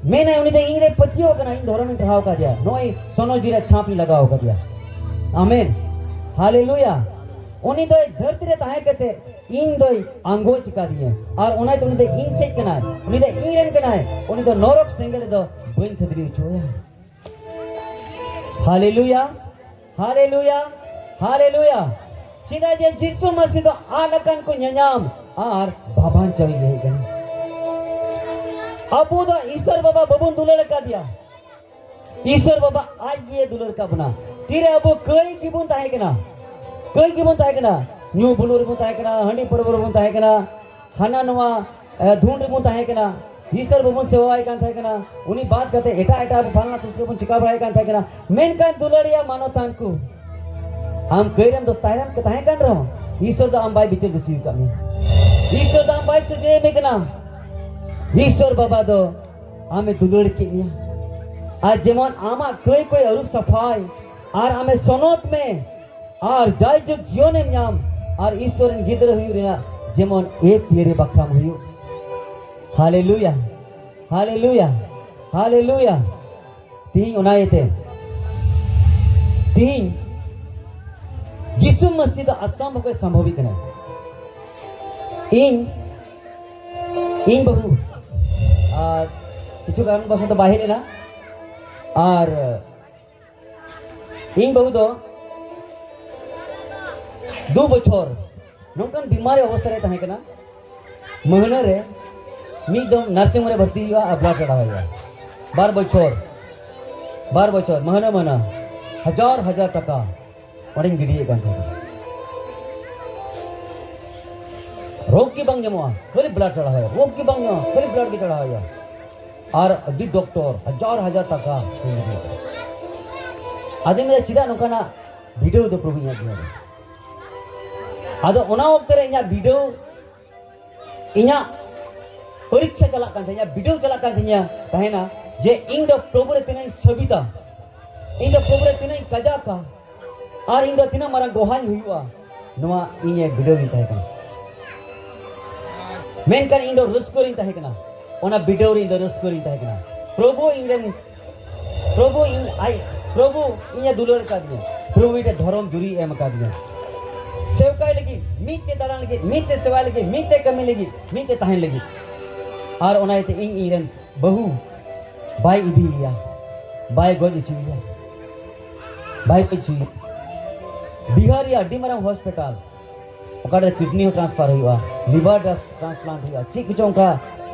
ᱢᱮᱱᱟᱭ, ᱩᱱᱤ ᱫᱚ ᱤᱧ ᱨᱮ ᱯᱟᱹᱛᱭᱟᱹᱣ ᱠᱟᱱᱟ, ᱤᱧ ᱫᱷᱚᱨᱚᱢᱤᱧ ᱴᱟᱨᱦᱟᱣ ᱠᱟᱫᱮᱭᱟ, ᱱᱚᱜᱼᱚᱭ ᱥᱚᱱᱚᱡᱤ ᱨᱮ ᱪᱷᱟᱯ ᱤᱧ ᱞᱟᱜᱟᱣ ᱠᱟᱫᱮᱭᱟ᱾ ᱟᱢᱮᱱ᱾ ᱦᱟᱞᱮᱞᱩᱭᱟ᱾ ᱩᱱᱤ ᱫᱚ ᱫᱷᱟᱹᱨᱛᱤ ᱨᱮ ᱛᱟᱦᱮᱸ ᱠᱟᱛᱮ ᱤᱧ ᱫᱚᱭ ᱟᱸᱜᱚᱪ ᱠᱟᱫᱤᱧᱟ, ᱟᱨ ᱚᱱᱟ ᱛᱮ ᱩᱱᱤ ᱫᱚ ᱤᱧ ᱥᱮᱫ ᱠᱟᱱᱟᱭ, ᱩᱱᱤ ᱫᱚ ᱤᱧ ᱨᱮᱱ ᱠᱟᱱᱟᱭ, ᱩᱱᱤ ᱫᱚ ᱱᱚᱨᱚᱠ ᱥᱮᱸᱜᱮᱞ ᱨᱮᱫᱚ ᱵᱟᱹᱧ ᱠᱷᱟᱹᱫᱽᱨᱤ ᱦᱚᱪᱚᱣᱟᱭᱟ᱾ ᱦᱟᱞᱮᱞᱩᱭᱟ, ᱦᱟᱞᱮᱞᱩᱭᱟ, ᱦᱟᱞᱮᱞᱩᱭᱟ᱾ ᱪᱮᱫᱟᱜ ᱡᱮ ᱡᱤᱥᱩ ᱢᱟᱹᱥᱤ ᱫᱚ ᱟᱫ ᱟᱠᱟᱱ ᱠᱚ ᱧᱮᱧᱟᱢ ᱟᱨ ᱵᱟᱵᱟᱱ ᱪᱟᱹᱣᱤ ᱦᱮᱡ ᱠᱟᱱᱟ᱾ ᱟᱵᱚ ᱫᱚ ᱤᱥᱚᱨ ᱵᱟᱵᱟ ᱵᱟᱵᱚᱱ ᱫᱩᱞᱟᱹᱲ ᱟᱠᱟᱫᱮᱭᱟ, ᱤᱥᱚᱨ ᱵᱟᱵᱟ ᱟᱡ ᱜᱮ ᱫᱩᱞᱟᱹᱲ ᱟᱠᱟᱫ ᱵᱚᱱᱟ᱾ ᱛᱤᱨᱮ ᱟᱵᱚ ᱠᱟᱹᱭ ᱜᱮᱵᱚᱱ ᱛᱟᱦᱮᱸ ᱠᱟᱱᱟ, ᱠᱟᱹᱭ ᱜᱮᱵᱚᱱ ᱛᱟᱦᱮᱸ ᱠᱟᱱᱟ, ᱧᱩ ᱵᱩᱞᱩᱜ ᱨᱮᱵᱚᱱ ᱛᱟᱦᱮᱸ ᱠᱟᱱᱟ, ᱦᱟᱺᱰᱤ ᱯᱟᱹᱨᱣᱟᱹ ᱨᱮᱵᱚᱱ ᱛᱟᱦᱮᱸ ᱠᱟᱱᱟ, ᱦᱟᱱᱟ ᱱᱚᱣᱟ, ᱮ, ᱫᱷᱩᱱ ᱨᱮᱵᱚᱱ ᱛᱟᱦᱮᱸ ᱠᱟᱱᱟ, ᱤᱥᱚᱨ ᱵᱟᱵᱚᱱ ᱥᱮᱵᱟᱣᱟᱭ ᱠᱟᱱ ᱛᱟᱦᱮᱸ ᱠᱟᱱᱟ, ᱩᱱᱤ ᱵᱟᱫ ᱠᱟᱛᱮ ᱮᱴᱟᱜ ᱮᱴᱟᱜ ᱯᱷᱟᱞᱱᱟ ᱛᱩᱥᱠᱟᱹ ᱵᱚᱱ ᱪᱤᱠᱟ ᱵᱟᱲᱟᱭ ᱠᱟᱱ ᱛᱟᱦᱮᱸ ᱠᱟᱱᱟ᱾ ᱢᱮᱱᱠᱷᱟᱱ ᱫᱩᱞᱟᱹᱲᱤᱭᱟ ᱢᱟᱱᱚᱛᱟᱱ ᱠᱚ, ᱟᱢ ᱠᱟᱹᱭ ᱨᱮᱢ ᱫᱚ ᱛᱟᱭᱱᱚᱢ ᱛᱮ ᱛᱟᱦᱮᱸ ᱠᱟᱱ ᱨᱮᱦᱚᱸ, ᱤᱥᱚᱨ ᱫᱚ ᱟᱢ ᱵᱟᱭ ᱵᱤᱪᱟᱹᱨ ᱫᱩᱥᱤ ᱟᱠᱟᱫ ᱢᱮᱭᱟ᱾ ᱤᱥᱚᱨ ᱫᱚ ᱟᱢ ᱵᱟᱭ ᱥᱟᱹᱡᱟᱹᱭ ᱢᱮ ᱠᱟᱱᱟ᱾ ᱤᱥᱚᱨ ᱵᱟᱵᱟ ᱫᱚ ᱟᱢᱮ ᱫᱩᱞᱟᱹᱲ ᱠᱮᱫ ᱢᱮᱭᱟ᱾ ᱟᱨ ᱡᱮᱢᱚᱱ ᱟᱢᱟᱜ ᱠᱟᱹᱭ ᱠᱚᱭ ᱟᱹᱨᱩᱵ ᱥᱟᱯᱷᱟᱭ ᱟᱨ ᱟᱢᱮ ᱥᱚᱱᱚᱛ ᱢᱮ, ᱟᱨ ᱡᱟᱭᱡᱩᱜᱽ ᱡᱤᱭᱚᱱᱮᱢ ᱧᱟᱢ, ᱟᱨ ᱤᱥᱚᱨ ᱨᱮᱱ ᱜᱤᱫᱽᱨᱟᱹ ᱦᱩᱭᱩᱜ ᱨᱮᱭᱟᱜ ᱡᱮᱢᱚᱱ ᱮ ᱛᱤᱭᱟᱹᱨᱤ ᱵᱟᱠᱷᱨᱟᱢ ᱦᱩᱭᱩᱜ᱾ ᱦᱟᱞᱮᱞᱩᱭᱟ, ᱦᱟᱞᱮᱞᱩᱭᱟ, ᱦᱟᱞᱮᱞᱩᱭᱟ᱾ ᱛᱤᱦᱤᱧ ᱚᱱᱟ ᱤᱭᱟᱹᱛᱮ, ᱛᱤᱦᱤᱧ ᱡᱤᱥᱩ ᱢᱟᱹᱥᱤ ᱫᱚ ᱟᱥᱟᱢ ᱠᱷᱚᱱ ᱥᱚᱢᱵᱷᱚᱵᱤ ᱠᱟᱱᱟᱭ᱾ ᱤᱧ ᱤᱧ ᱵᱟᱹᱦᱩ ᱟᱨ ᱠᱤᱪᱷᱩ ᱠᱟᱨᱚᱱ ᱵᱚᱥᱚᱛ ᱵᱟᱭ ᱦᱮᱡ ᱞᱮᱱᱟ᱾ ᱟᱨ ᱤᱧ ᱵᱟᱹᱦᱩ ᱫᱚ ᱫᱩ ᱵᱚᱪᱷᱚᱨ ᱱᱚᱝᱠᱟᱱ ᱵᱤᱢᱟᱨᱤ ᱚᱵᱚᱥᱛᱷᱟ ᱨᱮ ᱛᱟᱦᱮᱸ ᱠᱟᱱᱟ᱾ ᱢᱟᱹᱦᱱᱟᱹ ᱨᱮ ᱢᱤᱫ ᱫᱚᱢ ᱱᱟᱨᱥᱤᱝ ᱦᱳᱢ ᱨᱮ ᱵᱷᱚᱨᱛᱤ ᱦᱩᱭᱩᱜᱼᱟ ᱟᱨ ᱵᱞᱟᱰ ᱪᱟᱲᱦᱟᱣ ᱦᱩᱭᱩᱜᱼᱟ᱾ ᱵᱟᱨ ᱵᱚᱪᱷᱚᱨ, ᱵᱟᱨ ᱵᱚᱪᱷᱚᱨ, ᱢᱟᱹᱦᱱᱟᱹ ᱢᱟᱹᱦᱱᱟᱹ ᱦᱟᱡᱟᱨ ᱦᱟᱡᱟᱨ ᱴᱟᱠᱟ ᱚᱸᱰᱮᱧ ᱜᱤᱰᱤᱭᱮᱫ ᱠᱟᱱ ᱛᱟᱦᱮᱸᱱᱟ᱾ ᱨᱳᱜᱽ ᱜᱮ ᱵᱟᱝ ᱧᱟᱢᱚᱜᱼᱟ, ᱠᱷᱟᱹᱞᱤ ᱵᱞᱟᱰ ᱪᱟᱲᱦᱟᱣ ᱦᱩᱭᱩᱜᱼᱟ᱾ ᱨᱳᱜᱽ ᱜᱮ ᱵᱟᱝ ᱧᱟᱢᱚᱜᱼᱟ, ᱠᱷᱟᱹᱞᱤ ᱵᱞᱟᱰ ᱜᱮ ᱪᱟᱲᱦᱟᱣ ᱦᱩᱭᱩᱜᱼᱟ᱾ ᱟᱨ ᱟᱹᱰᱤ ᱰᱚᱠᱴᱚᱨ ᱦᱟᱡᱟᱨ ᱦᱟᱡᱟᱨ ᱴᱟᱠᱟ ᱠᱚ ᱤᱫᱤᱭᱮᱫᱟ᱾ ᱟᱫᱚᱧ ᱢᱮᱱᱫᱟ, ᱪᱮᱫᱟᱜ ᱱᱚᱝᱠᱟᱱᱟᱜ ᱵᱤᱰᱟᱹᱣ ᱫᱚ ᱯᱨᱚᱵᱷᱩ ᱤᱧᱟᱹᱜ ᱡᱤᱭᱚᱱ ᱨᱮ? ᱟᱫᱚ ᱚᱱᱟ ᱚᱠᱛᱮ ᱨᱮ ᱤᱧᱟᱹᱜ ᱵᱤᱰᱟᱹᱣ, ᱤᱧᱟᱹᱜ ᱯᱚᱨᱤᱠᱠᱷᱟ ᱪᱟᱞᱟᱜ ᱠᱟᱱ ᱛᱤᱧᱟ, ᱵᱤᱰᱟᱹᱣ ᱪᱟᱞᱟᱜ ᱠᱟᱱ ᱛᱤᱧᱟ ᱛᱟᱦᱮᱱᱟ ᱡᱮ ᱤᱧ ᱫᱚ ᱯᱨᱚᱵᱷᱩ ᱨᱮ ᱛᱤᱱᱟᱹᱜ ᱤᱧ ᱥᱟᱹᱵᱤᱛᱟ, ᱤᱧ ᱫᱚ ᱯᱨᱚᱵᱷᱩ ᱨᱮ ᱛᱤᱱᱟᱹᱜ ᱤᱧ ᱠᱟᱡᱟᱠᱟ, ᱟᱨ ᱤᱧ ᱫᱚ ᱛᱤᱱᱟᱹᱜ ᱢᱟᱨᱟᱝ ᱜᱚᱦᱟᱧ ᱦᱩᱭᱩᱜᱼᱟ, ᱱᱚᱣᱟ ᱤᱧᱮ ᱵᱤᱰᱟᱹᱣ ᱤᱧ ᱛᱟᱦᱮᱸ ᱠᱟᱱᱟ᱾ ᱢᱮᱱᱠᱷᱟᱱ ᱤᱧ ᱫᱚ ᱨᱟᱹᱥᱠᱟᱹ ᱨᱤᱧ ᱛᱟᱦᱮᱸ ᱠᱟᱱᱟ, ᱚᱱᱟ ᱵᱤᱰᱟᱹᱣ ᱨᱮ ᱤᱧ ᱫᱚ ᱨᱟᱹᱥᱠᱟᱹ ᱨᱤᱧ ᱛᱟᱦᱮᱸ ᱠᱟᱱᱟ᱾ ᱯᱨᱚᱵᱷᱩ ᱤᱧ ᱨᱮᱱ, ᱯᱨᱚᱵᱷᱩ ᱤᱧ ᱟᱡ, ᱯᱨᱚᱵᱷᱩ ᱤᱧᱮ ᱫᱩᱞᱟᱹᱲ ᱟᱠᱟᱫᱤᱧᱟ, ᱯᱨᱚᱵᱷᱩ ᱢᱤᱫᱴᱮᱱ ᱫᱷᱚᱨᱚᱢ ᱡᱩᱨᱤ ᱮᱢ ᱟᱠᱟᱫᱤᱧᱟ᱾ ᱥᱮᱣᱠᱟᱭ ᱞᱟᱹᱜᱤᱫ, ᱢᱤᱫ ᱛᱮ ᱫᱟᱬᱟᱱ ᱞᱟᱹᱜᱤᱫ, ᱢᱤᱫ ᱛᱮ ᱥᱮᱵᱟᱭ ᱞᱟᱹᱜᱤᱫ, ᱢᱤᱫ ᱛᱮ ᱠᱟᱹᱢᱤ ᱞᱟᱹᱜᱤᱫ, ᱢᱤᱫ ᱛᱮ ᱛᱟᱦᱮᱱ ᱞᱟᱹᱜᱤᱫ᱾ ᱟᱨ ᱚᱱᱟ ᱤᱭᱟᱹᱛᱮ ᱤᱧ ᱤᱧ ᱨᱮᱱ ᱵᱟᱹᱦᱩ ᱵᱟᱭ ᱤᱫᱤᱭᱮᱭᱟ, ᱵᱟᱭ ᱜᱚᱡ ᱦᱚᱪᱚᱭᱮᱭᱟ, ᱵᱟᱭ ᱜᱚᱡ ᱦᱚᱪᱚᱭᱮᱭᱟ᱾ ᱵᱤᱦᱟᱨ ᱨᱮᱭᱟᱜ ᱟᱹᱰᱤ ᱢᱟᱨᱟᱝ ᱦᱚᱥᱯᱤᱴᱟᱞ, ᱚᱠᱟᱨᱮ ᱠᱤᱰᱱᱤ ᱦᱚᱸ ᱴᱨᱟᱱᱥᱯᱷᱟᱨ ᱦᱩᱭᱩᱜᱼᱟ, ᱞᱤᱵᱷᱟᱨ ᱴᱨᱟᱱᱥᱯᱞᱟᱱᱴ ᱦᱩᱭᱩᱜᱼᱟ, ᱪᱮᱫ ᱠᱚᱪᱚᱝ ᱚᱱᱠᱟ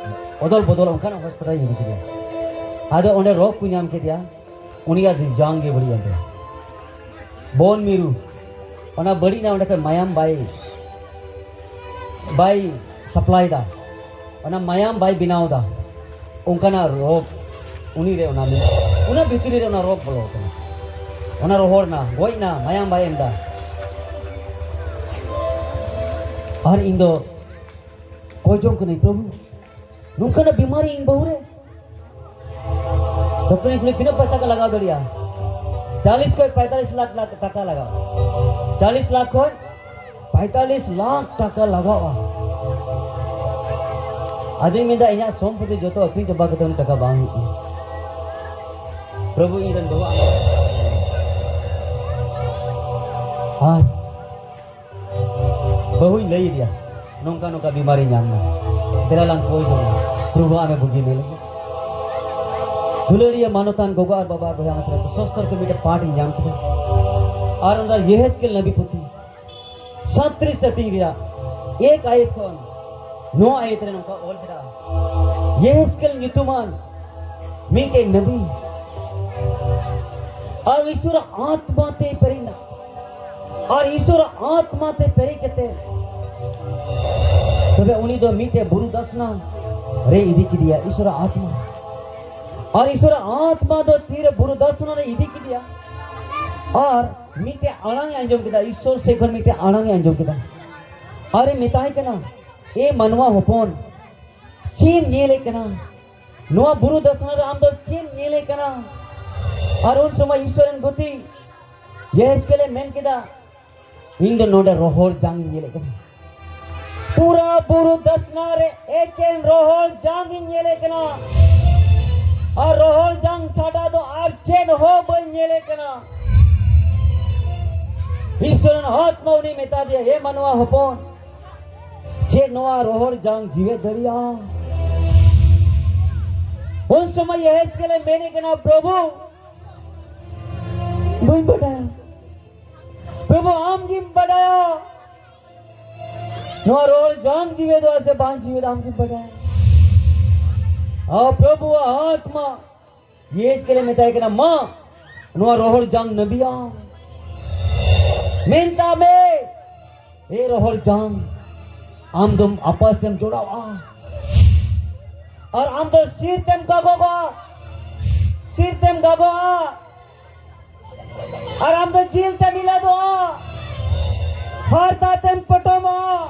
ᱚᱫᱚᱞ ᱵᱚᱫᱚᱞ ᱚᱱᱠᱟᱱᱟᱜ ᱦᱚᱥᱯᱤᱴᱟᱞ ᱤᱧ ᱤᱫᱤ ᱠᱮᱫᱮᱭᱟ᱾ ᱟᱫᱚ ᱚᱸᱰᱮ ᱨᱳᱜᱽ ᱠᱚ ᱧᱟᱢ ᱠᱮᱫᱮᱭᱟ, ᱩᱱᱤᱭᱟᱜ ᱡᱟᱝ ᱜᱮ ᱵᱟᱹᱲᱤᱡ ᱮᱱ ᱛᱟᱭᱟ᱾ ᱵᱳᱱ ᱢᱤᱨᱩ, ᱚᱱᱟ ᱵᱟᱹᱲᱤᱡ ᱮᱱᱟ, ᱚᱸᱰᱮ ᱠᱷᱚᱱ ᱢᱟᱭᱟᱢ ᱵᱟᱭ, ᱵᱟᱭ ᱥᱟᱯᱞᱟᱭ ᱮᱫᱟ, ᱚᱱᱟ ᱢᱟᱭᱟᱢ ᱵᱟᱭ ᱵᱮᱱᱟᱣ ᱮᱫᱟ, ᱚᱱᱠᱟᱱᱟᱜ ᱨᱳᱜᱽ ᱩᱱᱤ ᱨᱮ ᱚᱱᱟ ᱢᱮᱱᱟᱜᱼᱟ᱾ ᱚᱱᱟ ᱵᱷᱤᱛᱨᱤ ᱨᱮ ᱚᱱᱟ ᱨᱳᱜᱽ ᱵᱚᱞᱚ ᱟᱠᱟᱱᱟ, ᱚᱱᱟ ᱨᱚᱦᱚᱲ ᱮᱱᱟ, ᱜᱚᱡ ᱮᱱᱟ, ᱢᱟᱭᱟᱢ ᱵᱟᱭ ᱮᱢ ᱮᱫᱟ᱾ ᱟᱨ ᱤᱧ ᱫᱚ ᱠᱚᱭ ᱡᱚᱝ ᱠᱟᱹᱱᱟᱹᱧ, ᱯᱨᱚᱵᱷᱩ, ᱱᱚᱝᱠᱟᱱᱟᱜ ᱵᱤᱢᱟᱨᱤ ᱤᱧ ᱵᱟᱹᱦᱩ ᱨᱮ? ᱰᱚᱠᱴᱚᱨ ᱤᱧ ᱠᱩᱞᱤ, ᱛᱤᱱᱟᱹᱜ ᱯᱚᱭᱥᱟ ᱠᱚ ᱞᱟᱜᱟᱣ ᱫᱟᱲᱮᱭᱟᱜᱼᱟ? ᱪᱟᱞᱤᱥ ᱠᱷᱚᱱ ᱯᱚᱸᱭᱛᱟᱞᱤᱥ ᱞᱟᱠᱷ, ᱞᱟᱠᱷ ᱴᱟᱠᱟ ᱞᱟᱜᱟᱜᱼᱟ᱾ ᱪᱟᱞᱤᱥ ᱞᱟᱠᱷ ᱠᱷᱚᱱ ᱯᱚᱸᱭᱛᱟᱞᱤᱥ ᱞᱟᱠᱷ ᱴᱟᱠᱟ ᱞᱟᱜᱟᱜᱼᱟ᱾ ᱟᱫᱚᱧ ᱢᱮᱱᱫᱟ, ᱤᱧᱟᱹᱜ ᱥᱚᱢᱯᱚᱛᱤ ᱡᱚᱛᱚ ᱟᱹᱠᱷᱨᱤᱧ ᱪᱟᱵᱟ ᱠᱟᱛᱮ ᱦᱚᱸ ᱴᱟᱠᱟ ᱵᱟᱝ ᱦᱩᱭᱩᱜᱼᱟ᱾ ᱯᱨᱚᱵᱷᱩ, ᱤᱧ ᱨᱮᱱ ᱵᱟᱹᱦᱩ ᱟᱢ ᱟᱨ ᱵᱟᱹᱦᱩᱭ ᱞᱟᱹᱭ ᱟᱫᱮᱭᱟ, "ᱱᱚᱝᱠᱟ ᱱᱚᱝᱠᱟ ᱵᱤᱢᱟᱨᱤ ᱧᱟᱢ ᱮᱱᱟ, ᱫᱮᱞᱟ ᱞᱟᱝ ᱠᱚᱭ ᱡᱚᱝᱟ, ᱯᱨᱚᱵᱷᱩ ᱟᱢᱮ ᱵᱩᱜᱤ ᱢᱮ ᱞᱟᱹᱜᱤᱫ᱾" ᱫᱩᱞᱟᱹᱲᱤᱭᱟᱹ ᱢᱟᱱᱚᱛᱟᱱ ᱜᱚᱜᱚ ᱟᱨ ᱵᱟᱵᱟ ᱵᱚᱭᱦᱟ ᱢᱤᱥᱨᱟ ᱠᱚ, ᱥᱚᱥᱛᱚᱨ ᱠᱚ ᱢᱤᱫᱴᱮᱱ ᱯᱟᱴ ᱤᱧ ᱧᱟᱢ ᱠᱮᱫᱟ᱾ ᱟᱨ ᱚᱱᱟ ᱭᱮᱦᱮᱥᱠᱮᱞ ᱱᱟᱵᱤ ᱯᱩᱛᱷᱤ ᱥᱟᱛᱨᱤᱥ ᱦᱟᱹᱴᱤᱧ ᱨᱮᱭᱟᱜ ᱮᱠ ᱟᱭᱮᱛ ᱠᱷᱚᱱ ᱱᱚᱣᱟ ᱟᱭᱮᱛ ᱨᱮ ᱱᱚᱝᱠᱟ ᱚᱞ ᱢᱮᱱᱟᱜᱼᱟ, ᱭᱮᱦᱮᱥᱠᱮᱞ ᱧᱩᱛᱩᱢᱟᱱ ᱢᱤᱫᱴᱮᱱ ᱱᱟᱵᱤ ᱟᱨ ᱤᱥᱚᱨᱟᱜ ᱟᱛᱢᱟ ᱛᱮ ᱯᱮᱨᱮᱡ ᱮᱱᱟ᱾ ᱟᱨ ᱤᱥᱚᱨᱟᱜ ᱟᱛᱢᱟ ᱛᱮ ᱯᱮᱨᱮᱡ ᱠᱟᱛᱮ, ᱛᱚᱵᱮ ᱩᱱᱤ ᱫᱚ ᱢᱤᱫᱴᱮᱱ ᱵᱩᱨᱩ ᱫᱟᱥᱱᱟ ᱨᱮ ᱤᱫᱤ ᱠᱮᱫᱮᱭᱟ ᱤᱥᱚᱨᱟᱜ ᱟᱛᱢᱟ᱾ ᱟᱨ ᱤᱥᱚᱨᱟᱜ ᱟᱛᱢᱟ ᱫᱚ ᱛᱤᱨᱮ ᱵᱩᱨᱩ ᱫᱟᱥᱱᱟ ᱨᱮ ᱤᱫᱤ ᱠᱮᱫᱮᱭᱟ, ᱟᱨ ᱢᱤᱫᱴᱮᱱ ᱟᱲᱟᱝ ᱮ ᱟᱸᱡᱚᱢ ᱠᱮᱫᱟ, ᱤᱥᱚᱨ ᱥᱮᱫ ᱠᱷᱚᱱ ᱢᱤᱫᱴᱮᱱ ᱟᱲᱟᱝ ᱮ ᱟᱸᱡᱚᱢ ᱠᱮᱫᱟ᱾ ᱟᱨᱮ ᱢᱮᱛᱟᱭ ᱠᱟᱱᱟ, "ᱮ ᱢᱟᱱᱣᱟ ᱦᱚᱯᱚᱱ, ᱪᱮᱫ ᱮᱢ ᱧᱮᱞᱮᱫ ᱠᱟᱱᱟ? ᱱᱚᱣᱟ ᱵᱩᱨᱩ ᱫᱟᱥᱱᱟ ᱨᱮ ᱟᱢ ᱫᱚ ᱪᱮᱫ ᱮᱢ ᱧᱮᱞᱮᱫ ᱠᱟᱱᱟ?" ᱟᱨ ᱩᱱ ᱥᱚᱢᱚᱭ ᱤᱥᱚᱨ ᱨᱮᱱ ᱜᱩᱛᱤ ᱭᱮᱦᱮᱥᱠᱮᱞᱮ ᱢᱮᱱ ᱠᱮᱫᱟ, "ᱤᱧ ᱫᱚ ᱱᱚᱰᱮ ᱨᱚᱦᱚᱲ ᱡᱟᱝ ᱤᱧ ᱧᱮᱞᱮᱫ ᱠᱟᱱᱟ᱾ ᱯᱩᱨᱟ ᱵᱩᱨᱩ ᱫᱟᱥᱱᱟ ᱨᱮ ᱮᱠᱮᱱ ᱨᱚᱦᱚᱲ ᱡᱟᱝ ᱤᱧ ᱧᱮᱞᱮᱫ ᱠᱟᱱᱟ᱾ ᱟᱨ ᱨᱚᱦᱚᱲ ᱡᱟᱝ ᱪᱷᱟᱰᱟ ᱫᱚ ᱟᱨ ᱪᱮᱫ ᱦᱚᱸ ᱵᱟᱹᱧ ᱧᱮᱞᱮᱫ ᱠᱟᱱᱟ᱾" ᱤᱥᱚᱨ ᱨᱮᱱ ᱟᱛᱢᱟ ᱩᱱᱤ ᱢᱮᱛᱟ ᱫᱮᱭᱟ, "ᱦᱮ ᱢᱟᱱᱣᱟ ᱦᱚᱯᱚᱱ, ᱪᱮᱫ ᱱᱚᱣᱟ ᱨᱚᱦᱚᱲ ᱡᱟᱝ ᱡᱤᱣᱮᱫ ᱫᱟᱲᱮᱭᱟᱜᱼᱟ?" ᱩᱱ ᱥᱚᱢᱚᱭ ᱭᱮᱦᱮᱥᱠᱮᱞᱮ ᱢᱮᱱᱮᱫ ᱠᱟᱱᱟ, "ᱯᱨᱚᱵᱷᱩ, ᱵᱟᱹᱧ ᱵᱟᱰᱟᱭᱟ᱾ ᱯᱨᱚᱵᱷᱩ, ᱟᱢ ᱜᱮᱢ ᱵᱟᱰᱟᱭᱟ᱾ ᱱᱚᱣᱟ ᱨᱚᱦᱚᱲ ᱡᱟᱝ ᱡᱤᱣᱮᱫᱚᱜᱼᱟ ᱥᱮ ᱵᱟᱝ ᱡᱤᱣᱮᱫᱚᱜᱼᱟ, ᱟᱢ ᱜᱮᱢ ᱵᱟᱰᱟᱭᱟ᱾" ᱟᱨ ᱯᱨᱚᱵᱷᱩᱣᱟᱜ ᱟᱛᱢᱟ ᱭᱮᱦᱮᱥᱠᱮᱞᱮ ᱢᱮᱛᱟᱭ ᱠᱟᱱᱟ, "ᱢᱟ, ᱱᱚᱣᱟ ᱨᱚᱦᱚᱲ ᱡᱟᱝ ᱱᱟᱹᱵᱤᱭᱟ ᱢᱮᱱ ᱠᱟᱜ ᱢᱮ, ᱮ ᱨᱚᱦᱚᱲ ᱡᱟᱝ, ᱟᱢ ᱫᱚᱢ ᱟᱯᱟᱥ ᱛᱮᱢ ᱡᱚᱲᱟᱣᱟ, ᱟᱨ ᱟᱢ ᱫᱚ ᱥᱤᱨ ᱛᱮᱢ ᱜᱟᱜᱚᱜᱼᱟ, ᱥᱤᱨ ᱛᱮᱢ ᱜᱟᱜᱚᱜᱼᱟ, ᱟᱨ ᱟᱢ ᱫᱚ ᱡᱤᱞ ᱛᱮᱢ ᱤᱞᱟᱫᱚᱜᱼᱟ, ᱦᱟᱨᱛᱟ ᱛᱮᱢ ᱯᱚᱴᱚᱢᱚᱜᱼᱟ,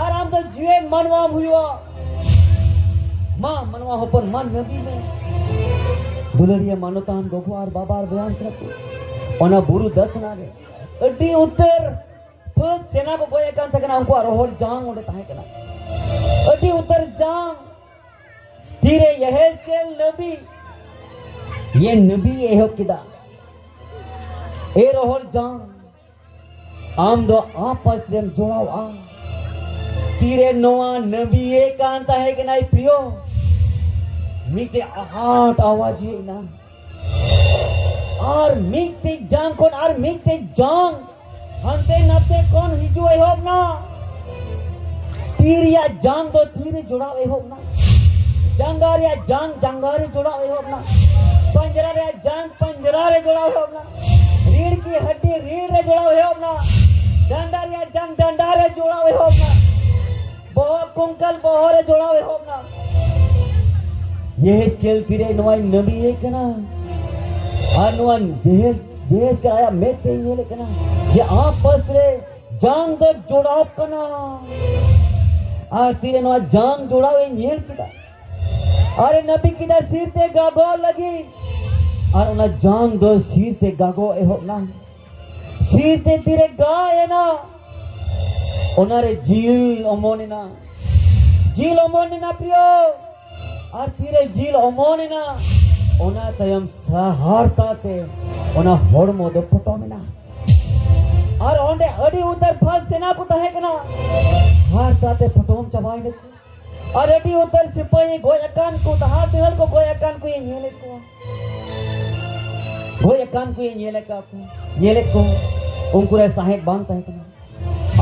ᱟᱨ ᱟᱢ ᱫᱚ ᱡᱤᱣᱮᱫ ᱢᱟᱱᱣᱟᱢ ᱦᱩᱭᱩᱜᱼᱟ᱾ ᱢᱟ, ᱢᱟᱱᱣᱟ ᱦᱚᱯᱚᱱ, ᱢᱟ ᱱᱟᱹᱵᱤ ᱢᱮ᱾" ᱫᱩᱞᱟᱹᱲᱤᱭᱟᱹ ᱢᱟᱱᱚᱛᱟᱱ ᱜᱚᱜᱚ ᱟᱨ ᱵᱟᱵᱟ ᱟᱨ ᱵᱚᱭᱦᱟ ᱢᱤᱥᱨᱟ ᱠᱚ, ᱚᱱᱟ ᱵᱩᱨᱩ ᱫᱟᱥᱱᱟ ᱨᱮ ᱟᱹᱰᱤ ᱩᱛᱟᱹᱨ ᱯᱷᱟᱹᱫ ᱥᱮᱱᱟ ᱠᱚ ᱜᱚᱡ ᱟᱠᱟᱱ ᱛᱟᱦᱮᱸ ᱠᱟᱱᱟ, ᱩᱱᱠᱩᱣᱟᱜ ᱨᱚᱦᱚᱲ ᱡᱟᱝ ᱚᱸᱰᱮ ᱛᱟᱦᱮᱸ ᱠᱟᱱᱟ᱾ ᱟᱹᱰᱤ ᱩᱛᱟᱹᱨ ᱡᱟᱝ᱾ ᱛᱤᱨᱮ ᱭᱮᱦᱮᱥᱠᱮᱞ ᱱᱟᱹᱵᱤ, ᱤᱭᱟᱹ ᱱᱟᱹᱵᱤ ᱮᱦᱚᱵ ᱠᱮᱫᱟ, ᱮ ᱨᱚᱦᱚᱲ ᱡᱟᱝ, ᱟᱢ ᱫᱚ ᱟᱯᱟᱥ ᱨᱮᱢ ᱡᱚᱲᱟᱣᱟ᱾ ᱛᱤᱨᱮ ᱱᱚᱣᱟ ᱱᱟᱵᱤᱭᱮ ᱠᱟᱱ ᱛᱟᱦᱮᱸ ᱠᱟᱱᱟᱭ ᱯᱨᱤᱭᱚ, ᱢᱤᱫᱴᱮᱡ ᱟᱦᱟᱴ ᱟᱣᱟᱡ ᱦᱮᱡ ᱮᱱᱟ᱾ ᱟᱨ ᱢᱤᱫᱴᱮᱡ ᱡᱟᱝ ᱠᱷᱚᱱ ᱟᱨ ᱢᱤᱫᱴᱮᱡ ᱡᱟᱝ ᱦᱟᱱᱛᱮ ᱱᱟᱛᱮ ᱠᱷᱚᱱ ᱦᱤᱡᱩᱜ ᱮᱦᱚᱵ ᱮᱱᱟ᱾ ᱛᱤ ᱨᱮᱭᱟᱜ ᱡᱟᱝ ᱫᱚ ᱛᱤ ᱨᱮ ᱡᱚᱲᱟᱣ ᱮᱦᱚᱵ ᱮᱱᱟ᱾ ᱡᱟᱸᱜᱟ ᱨᱮᱭᱟᱜ ᱡᱟᱝ ᱡᱟᱸᱜᱟ ᱨᱮ ᱡᱚᱲᱟᱣ ᱮᱦᱚᱵ ᱮᱱᱟ᱾ ᱯᱟᱸᱡᱽᱨᱟ ᱨᱮᱭᱟᱜ ᱡᱟᱝ ᱯᱟᱸᱡᱽᱨᱟ ᱨᱮ ᱡᱚᱲᱟᱣ ᱮᱦᱚᱵ ᱮᱱᱟ᱾ ᱨᱤᱲ ᱠᱤ ᱦᱟᱹᱰᱤ ᱨᱤᱲ ᱨᱮ ᱡᱚᱲᱟᱣ ᱮᱦᱚᱵ ᱮᱱᱟ᱾ ᱰᱟᱸᱰᱟ ᱨᱮᱭᱟᱜ ᱡᱟᱝ ᱰᱟᱸᱰᱟ ᱨᱮ ᱡᱚᱲᱟᱣ ᱮᱦᱚᱵ ᱮᱱᱟ᱾ ᱵᱚᱦᱚᱜ ᱠᱚᱝᱠᱟᱞ ᱵᱚᱦᱚᱜ ᱨᱮ ᱡᱚᱲᱟᱣ ᱮᱦᱚᱵ ᱮᱱᱟ᱾ ᱭᱮᱦᱮᱥᱠᱮᱞ ᱛᱤᱨᱮ ᱱᱚᱣᱟᱭ ᱱᱟᱵᱤᱭᱮ ᱠᱟᱱᱟ᱾ ᱟᱨ ᱱᱚᱣᱟ ᱡᱮᱦᱮᱥ ᱡᱮᱦᱮᱥᱠᱮᱞ ᱟᱭᱟᱜ ᱢᱮᱫ ᱛᱮᱭ ᱧᱮᱞᱮ ᱠᱟᱱᱟ ᱡᱮ ᱟᱯᱟᱥ ᱨᱮ ᱡᱟᱝ ᱫᱚ ᱡᱚᱲᱟᱣ ᱠᱟᱱᱟ᱾ ᱟᱨ ᱛᱤᱨᱮ ᱱᱚᱣᱟ ᱡᱟᱝ ᱡᱚᱲᱟᱣ ᱮ ᱧᱮᱞ ᱠᱮᱫᱟ, ᱟᱨ ᱮ ᱱᱟᱵᱤ ᱠᱮᱫᱟ ᱥᱤᱨ ᱛᱮ ᱜᱟᱜᱚ ᱞᱟᱹᱜᱤᱫ᱾ ᱟᱨ ᱚᱱᱟ ᱡᱟᱝ ᱫᱚ ᱥᱤᱨ ᱛᱮ ᱜᱟᱜᱚ ᱮᱦᱚᱵ ᱮᱱᱟ᱾ ᱥᱤᱨ ᱛᱮ ᱛᱤᱨᱮ ᱜᱟᱜ ᱮᱱᱟ, ᱚᱱᱟᱨᱮ ᱡᱤᱞ ᱚᱢᱚᱱ ᱮᱱᱟ᱾ ᱡᱤᱞ ᱚᱢᱚᱱ ᱮᱱᱟ ᱯᱨᱤᱭᱚ᱾ ᱟᱨ ᱛᱤᱨᱮ ᱡᱤᱞ ᱚᱢᱚᱱ ᱮᱱᱟ, ᱚᱱᱟ ᱛᱟᱭᱚᱢ ᱥᱟ- ᱦᱟᱨᱛᱟ ᱛᱮ ᱚᱱᱟ ᱦᱚᱲᱢᱚ ᱫᱚ ᱯᱚᱴᱚᱢ ᱮᱱᱟ᱾ ᱟᱨ ᱚᱸᱰᱮ ᱟᱹᱰᱤ ᱩᱛᱟᱹᱨ ᱯᱷᱟᱞ ᱥᱮᱱᱟ ᱠᱚ ᱛᱟᱦᱮᱸ ᱠᱟᱱᱟ, ᱦᱟᱨᱛᱟ ᱛᱮ ᱯᱚᱴᱚᱢ ᱪᱟᱵᱟᱭᱮᱱᱟ᱾ ᱟᱨ ᱟᱹᱰᱤ ᱩᱛᱟᱹᱨ ᱥᱤᱯᱟᱹᱦᱤ ᱜᱚᱡ ᱟᱠᱟᱱ ᱠᱚ, ᱛᱟᱦᱟᱲ ᱛᱤᱦᱟᱹᱲ ᱠᱚ ᱜᱚᱡ ᱟᱠᱟᱱ ᱠᱚ ᱧᱮᱞᱮᱫ ᱠᱚᱣᱟ᱾ ᱜᱚᱡ ᱟᱠᱟᱱ ᱠᱚ ᱧᱮᱞᱮᱫ ᱠᱚᱣᱟ, ᱧᱮᱞᱮᱫ ᱠᱚ᱾ ᱩᱱᱠᱩ ᱨᱮ ᱥᱟᱦᱮᱫ ᱵᱟᱝ ᱛᱟᱦᱮᱸ ᱠᱟᱱᱟ᱾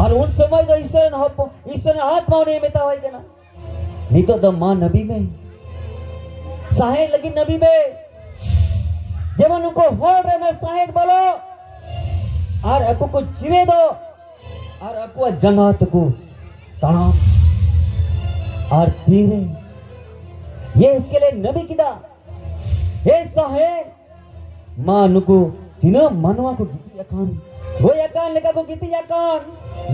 ᱟᱨ ᱩᱱ ᱥᱚᱢᱚᱭ ᱫᱚ ᱤᱥᱚᱨ ᱨᱮᱱ ᱦᱚᱯᱚᱱ, ᱤᱥᱚᱨ ᱨᱮᱱ ᱟᱛᱢᱟ ᱩᱱᱤᱭ ᱢᱮᱛᱟᱣᱟᱭ ᱠᱟᱱᱟ, ᱱᱤᱛᱚᱜ ᱫᱚ ᱢᱟ ᱱᱟᱵᱤ ᱢᱮ, ᱥᱟᱦᱮᱫ ᱞᱟᱹᱜᱤᱫ ᱱᱟᱵᱤ ᱢᱮ, ᱡᱮᱢᱚᱱ ᱩᱱᱠᱩ ᱦᱚᱲ ᱨᱮ ᱥᱟᱦᱮᱫ ᱵᱚᱞᱚ ᱟᱨ ᱟᱠᱚ ᱠᱚ ᱡᱤᱣᱮᱫᱚᱜ ᱟᱨ ᱟᱠᱚᱣᱟᱜ ᱡᱟᱸᱜᱟ ᱛᱮᱠᱚ ᱛᱟᱲᱟᱢ᱾ ᱟᱨ ᱛᱤᱨᱮ ᱭᱮᱦᱮᱥᱠᱮᱞᱮ ᱱᱟᱵᱤ ᱠᱮᱫᱟ, ᱦᱮ ᱥᱟᱦᱮᱫ, ᱢᱟ ᱱᱩᱠᱩ ᱛᱤᱱᱟᱹᱜ ᱢᱟᱱᱣᱟ ᱠᱚ ᱜᱤᱛᱤᱡ ᱟᱠᱟᱱ, ᱜᱚᱡ ᱟᱠᱟᱱ ᱞᱮᱠᱟ ᱠᱚ ᱜᱤᱛᱤᱡ ᱟᱠᱟᱱ,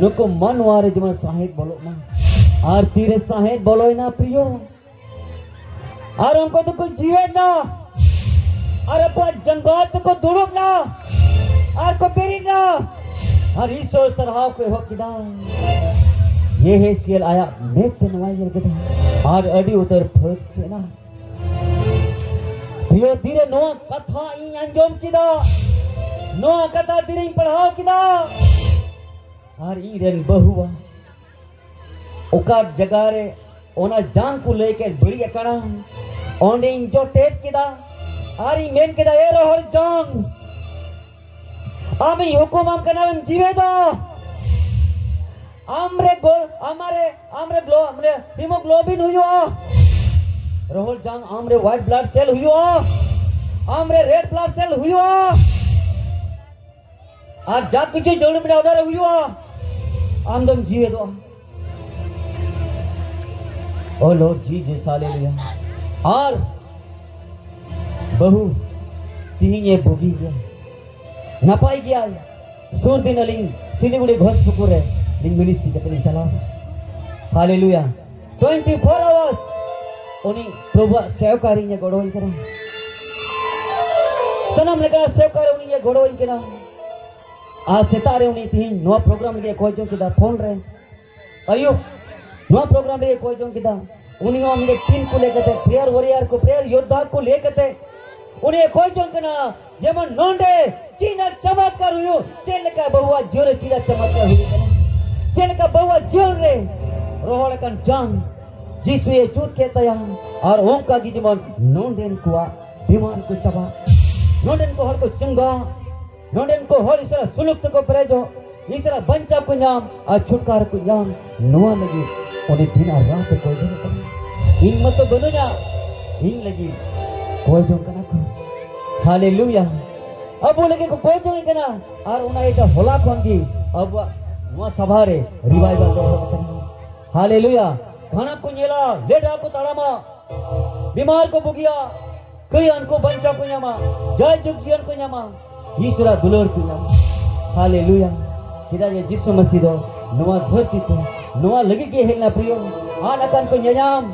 ᱱᱩᱠᱩ ᱢᱟᱱᱣᱟ ᱨᱮ ᱡᱮᱢᱚᱱ ᱥᱟᱦᱮᱫ ᱵᱚᱞᱚᱜ ᱢᱟ᱾ ᱟᱨ ᱛᱤᱨᱮ ᱥᱟᱦᱮᱫ ᱵᱚᱞᱚᱭᱮᱱᱟ ᱯᱨᱤᱭᱚ, ᱟᱨ ᱩᱱᱠᱩ ᱫᱚᱠᱚ ᱡᱤᱣᱮᱫ ᱮᱱᱟ, ᱟᱨ ᱟᱠᱚᱣᱟᱜ ᱡᱟᱸᱜᱟ ᱛᱮᱠᱚ ᱫᱩᱲᱩᱵ ᱮᱱᱟ, ᱟᱨ ᱠᱚ ᱵᱮᱨᱮᱫ ᱮᱱᱟ, ᱟᱨ ᱤᱥᱚᱨ ᱥᱟᱨᱦᱟᱣ ᱠᱚ ᱮᱦᱚᱵ ᱠᱮᱫᱟ᱾ ᱭᱮᱦᱮᱥᱠᱮᱞ ᱟᱭᱟᱜ ᱢᱮᱫ ᱛᱮ ᱱᱚᱣᱟᱭ ᱧᱮᱞ ᱠᱮᱫᱟ, ᱟᱨ ᱟᱹᱰᱤ ᱩᱛᱟᱹᱨ ᱯᱷᱟᱹᱫ ᱥᱮ ᱮᱱᱟ᱾ ᱯᱨᱤᱭᱚ, ᱛᱤᱨᱮ ᱱᱚᱣᱟ ᱠᱟᱛᱷᱟ ᱤᱧ ᱟᱸᱡᱚᱢ ᱠᱮᱫᱟ, ᱱᱚᱣᱟ ᱠᱟᱛᱷᱟ ᱛᱤᱨᱮᱧ ᱯᱟᱲᱦᱟᱣ ᱠᱮᱫᱟ, ᱟᱨ ᱤᱧ ᱨᱮᱱ ᱵᱟᱹᱦᱩᱣᱟ ᱚᱠᱟ ᱡᱟᱭᱜᱟ ᱨᱮ ᱚᱱᱟ ᱡᱟᱝ ᱠᱚ ᱞᱟᱹᱭ ᱠᱮᱫ ᱵᱟᱹᱲᱤᱡ ᱟᱠᱟᱱᱟ, ᱚᱸᱰᱮᱧ ᱡᱚᱴᱮᱫ ᱠᱮᱫᱟ ᱟᱨᱤᱧ ᱢᱮᱱ ᱠᱮᱫᱟ, "ᱮ ᱨᱚᱦᱚᱲ ᱡᱟᱝ, ᱟᱢᱤᱧ ᱦᱩᱠᱩᱢᱟᱢ ᱠᱟᱱᱟ, ᱟᱢ ᱡᱤᱣᱮᱫᱚᱜ ᱟᱢ ᱨᱮ ᱜᱳᱞ, ᱟᱢᱟᱨᱮ, ᱟᱢ ᱨᱮ ᱜᱞᱳ-, ᱢᱟᱱᱮ ᱦᱤᱢᱳᱜᱞᱳᱵᱤᱱ ᱦᱩᱭᱩᱜᱼᱟ, ᱨᱚᱦᱚᱲ ᱡᱟᱝ ᱟᱢ ᱨᱮ ᱦᱣᱟᱭᱤᱴ ᱵᱞᱟᱰ ᱥᱮᱞ ᱦᱩᱭᱩᱜᱼᱟ, ᱟᱢ ᱨᱮ ᱨᱮᱰ ᱵᱞᱟᱰ ᱥᱮᱞ ᱦᱩᱭᱩᱜᱼᱟ, ᱟᱨ ᱡᱟ ᱠᱤᱪᱷᱩ ᱡᱟᱹᱨᱩᱲ ᱢᱮᱱᱟᱜᱼᱟ ᱚᱱᱟ ᱨᱮ ᱦᱩᱭᱩᱜᱼᱟ, ᱟᱢ ᱫᱚᱢ ᱡᱤᱣᱮᱫᱚᱜᱼᱟ." Oh Lord Jesus, hallelujah. ᱟᱨ ᱵᱟᱹᱦᱩ ᱛᱤᱦᱤᱧ ᱮ ᱵᱩᱜᱤ ᱜᱮᱭᱟ, ᱱᱟᱯᱟᱭ ᱜᱮᱭᱟᱭ᱾ ᱥᱩᱨ ᱫᱤᱱ ᱟᱹᱞᱤᱧ ᱥᱤᱞᱤᱜᱩᱲᱤ ᱜᱷᱳᱥᱯᱩᱠᱩᱨ ᱨᱮ ᱟᱹᱞᱤᱧ ᱢᱤᱱᱤᱥᱴᱨᱤ ᱠᱟᱛᱮ ᱞᱤᱧ ᱪᱟᱞᱟᱣ ᱮᱱᱟ᱾ ᱦᱟᱞᱮᱞᱩᱭᱟ᱾ Twenty four hours ᱩᱱᱤ ᱯᱨᱚᱵᱷᱩᱣᱟᱜ ᱥᱮᱣᱠᱟ ᱨᱮ ᱤᱧᱮ ᱜᱚᱲᱚᱣᱟᱹᱧ ᱠᱟᱱᱟ᱾ ᱥᱟᱱᱟᱢ ᱞᱮᱠᱟᱱᱟᱜ ᱥᱮᱣᱠᱟ ᱨᱮ ᱩᱱᱤ ᱤᱧᱮ ᱜᱚᱲᱚᱣᱟᱹᱧ ᱠᱟᱱᱟ᱾ ᱟᱨ ᱥᱮᱛᱟᱜ ᱨᱮ ᱩᱱᱤ ᱛᱤᱦᱤᱧ ᱱᱚᱣᱟ ᱯᱨᱳᱜᱨᱟᱢ ᱞᱟᱹᱜᱤᱫ ᱮ ᱠᱚᱭ ᱡᱚᱝ ᱠᱮᱫᱟ ᱯᱷᱳᱱ ᱨᱮ᱾ ᱟᱭᱩᱵ ᱱᱚᱣᱟ ᱯᱨᱳᱜᱨᱟᱢ ᱨᱮ ᱠᱚᱭ ᱡᱚᱝ ᱠᱮᱫᱟ᱾ ᱩᱱᱤ ᱦᱚᱸ ᱢᱤᱫᱴᱮᱱ ᱴᱤᱢ ᱠᱚ ᱞᱟᱹᱭ ᱠᱟᱛᱮ, ᱯᱞᱮᱭᱟᱨ ᱣᱟᱨᱤᱭᱟᱨ ᱠᱚ, ᱯᱞᱮᱭᱟᱨ ᱭᱳᱫᱽᱫᱷᱟ ᱠᱚ ᱞᱟᱹᱭ ᱠᱟᱛᱮ ᱩᱱᱤ ᱠᱚᱭ ᱡᱚᱝ ᱠᱟᱱᱟ, ᱡᱮᱢᱚᱱ ᱱᱚᱰᱮ ᱪᱮᱫ ᱨᱮᱱᱟᱜ ᱪᱚᱢᱚᱛᱠᱟᱨ ᱦᱩᱭᱩᱜ, ᱪᱮᱫ ᱞᱮᱠᱟ ᱵᱟᱹᱦᱩᱣᱟᱜ ᱡᱤᱭᱚᱱ ᱨᱮ ᱪᱮᱫ ᱨᱮᱱᱟᱜ ᱪᱚᱢᱚᱛᱠᱟᱨ ᱦᱩᱭᱩᱜ ᱠᱟᱱᱟ, ᱪᱮᱫ ᱞᱮᱠᱟ ᱵᱟᱹᱦᱩᱣᱟᱜ ᱡᱤᱭᱚᱱ ᱨᱮ ᱨᱚᱦᱚᱲ ᱟᱠᱟᱱ ᱡᱟᱝ ᱡᱤᱥᱩᱭᱮ ᱡᱩᱛ ᱠᱮᱫ ᱛᱟᱭᱟ᱾ ᱟᱨ ᱚᱱᱠᱟ ᱜᱮ ᱡᱮᱢᱚᱱ ᱱᱚᱰᱮᱱ ᱠᱚᱣᱟᱜ ᱵᱤᱢᱟᱨ ᱠᱚ ᱪᱟᱵᱟᱜ, ᱱᱚᱰᱮᱱ ᱠᱚ ᱦᱚᱲ ᱠᱚ ᱪᱮᱸᱜᱷᱟ, ᱱᱚᱰᱮᱱ ᱠᱚ ᱦᱚᱲ ᱤᱥᱚᱨᱟᱜ ᱥᱩᱞᱩᱠ ᱛᱮᱠᱚ ᱯᱮᱨᱮᱡᱚᱜ, ᱤᱥᱚᱨᱟᱜ ᱵᱟᱧᱪᱟᱣ ᱠᱚ ᱧᱟᱢ ᱟᱨ ᱪᱷᱩᱴᱠᱟᱨᱟ ᱠᱚ ᱧᱟᱢ, ᱱᱚᱣᱟ ᱞᱟᱹᱜᱤᱫ ᱩᱱᱤ ᱫᱤᱱ ᱟᱨ ᱨᱟᱛ ᱮ ᱠᱚᱭ ᱡᱚᱝ ᱠᱟᱱᱟ᱾ ᱤᱧ ᱢᱟᱛᱚ ᱵᱟᱹᱱᱩᱧᱟ, ᱤᱧ ᱞᱟᱹᱜᱤᱫ ᱠᱚᱭ ᱡᱚᱝ ᱠᱟᱱᱟ ᱠᱚ᱾ ᱦᱟᱞᱮᱞᱩᱭᱟ᱾ ᱟᱵᱚ ᱞᱟᱹᱜᱤᱫ ᱠᱚ ᱠᱚᱭ ᱡᱚᱝ ᱠᱟᱱᱟ᱾ ᱟᱨ ᱚᱱᱟ ᱤᱭᱟᱹᱛᱮ ᱦᱚᱞᱟ ᱠᱷᱚᱱ ᱜᱮ ᱟᱵᱚᱣᱟᱜ ᱱᱚᱣᱟ ᱥᱟᱵᱷᱟ ᱨᱮ ᱨᱤᱵᱟᱭᱵᱟᱞ ᱫᱚ ᱮᱦᱚᱵ ᱟᱠᱟᱱᱟ᱾ ᱦᱟᱞᱮᱞᱩᱭᱟ᱾ ᱜᱷᱟᱱᱟ ᱠᱚ ᱧᱮᱞᱟ, ᱞᱮᱰᱟ ᱠᱚ ᱛᱟᱲᱟᱢᱟ, ᱵᱤᱢᱟᱨ ᱠᱚ ᱵᱩᱜᱤᱭᱟ, ᱠᱟᱹᱭᱟᱱ ᱠᱚ ᱵᱟᱧᱪᱟᱣ ᱠᱚ ᱧᱟᱢᱟ, ᱡᱟᱭᱡᱩᱜᱽ ᱡᱤᱭᱚᱱ ᱠᱚ ᱧᱟᱢᱟ, ᱤᱥᱚᱨᱟᱜ ᱫᱩᱞᱟᱹᱲ ᱠᱚ ᱧᱟᱢᱟ᱾ ᱦᱟᱞᱮᱞᱩᱭᱟ᱾ ᱪᱮᱫᱟᱜ ᱡᱮ ᱡᱤᱥᱩ ᱢᱟᱹᱥᱤ ᱫᱚ ᱱᱚᱣᱟ ᱫᱷᱟᱹᱨᱛᱤ ᱛᱮ ᱱᱚᱣᱟ ᱞᱟᱹᱜᱤᱫ ᱜᱮ ᱦᱮᱡ ᱞᱮᱱᱟ, ᱯᱨᱤᱭᱚ᱾ ᱟᱫ ᱟᱠᱟᱱ ᱠᱚ ᱧᱮᱧᱟᱢ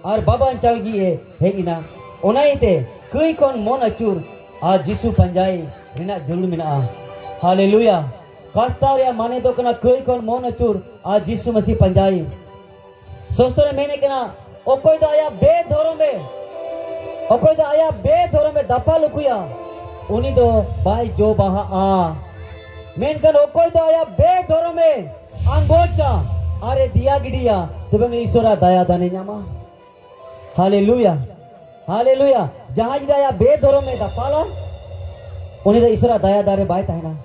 ᱟᱨ ᱵᱟᱵᱟᱱᱪᱟᱣ ᱞᱟᱹᱜᱤᱫ ᱮ ᱦᱮᱡ ᱮᱱᱟ᱾ ᱚᱱᱟ ᱤᱭᱟᱹᱛᱮ ᱠᱟᱹᱭ ᱠᱷᱚᱱ ᱢᱚᱱ ᱟᱹᱪᱩᱨ ᱟᱨ ᱡᱤᱥᱩ ᱯᱟᱸᱡᱟᱭ ᱨᱮᱱᱟᱜ ᱡᱟᱹᱨᱩᱲ ᱢᱮᱱᱟᱜᱼᱟ᱾ ᱦᱟᱞᱮᱞᱩᱭᱟ᱾ ᱠᱟᱥᱛᱟᱣ ᱨᱮᱭᱟᱜ ᱢᱟᱱᱮ ᱫᱚ ᱠᱟᱱᱟ ᱠᱟᱹᱭ ᱠᱷᱚᱱ ᱢᱚᱱ ᱟᱹᱪᱩᱨ ᱟᱨ ᱡᱤᱥᱩ ᱢᱟᱹᱥᱤ ᱯᱟᱸᱡᱟᱭ᱾ ᱥᱚᱥᱛᱚ ᱨᱮ ᱢᱮᱱᱮᱫ ᱠᱟᱱᱟ, ᱚᱠᱚᱭ ᱫᱚ ᱟᱭᱟᱜ ᱵᱮᱫᱷᱚᱨᱚᱢ ᱮ, ᱚᱠᱚᱭ ᱫᱚ ᱟᱭᱟᱜ ᱵᱮᱫᱷᱚᱨᱚᱢ ᱮ ᱫᱟᱯᱟᱞ ᱩᱠᱩᱭᱟ, ᱩᱱᱤ ᱫᱚ ᱵᱟᱭ ᱡᱚ ᱵᱟᱦᱟᱜᱼᱟ᱾ ᱢᱮᱱᱠᱷᱟᱱ ᱚᱠᱚᱭ ᱫᱚ ᱟᱭᱟᱜ ᱵᱮᱫᱷᱚᱨᱚᱢᱮ ᱟᱸᱜᱚᱪᱟ ᱟᱨᱮ ᱫᱮᱭᱟ ᱜᱤᱰᱤᱭᱟ, ᱛᱚᱵᱮ ᱩᱱᱤ ᱤᱥᱚᱨᱟᱜ ᱫᱟᱭᱟ ᱫᱟᱱᱮ ᱧᱟᱢᱟ᱾ ᱦᱟᱞᱮᱞᱩᱭᱟ, ᱦᱟᱞᱮᱞᱩᱭᱟ᱾ ᱡᱟᱦᱟᱸᱭ ᱡᱩᱫᱤ ᱟᱭᱟᱜ ᱵᱮᱫᱷᱚᱨᱚᱢᱮ ᱫᱟᱯᱟᱞᱟ, ᱩᱱᱤ ᱫᱚ ᱤᱥᱚᱨᱟᱜ ᱫᱟᱭᱟ ᱫᱟᱨᱮ ᱵᱟᱭ ᱛᱟᱦᱮᱱᱟ᱾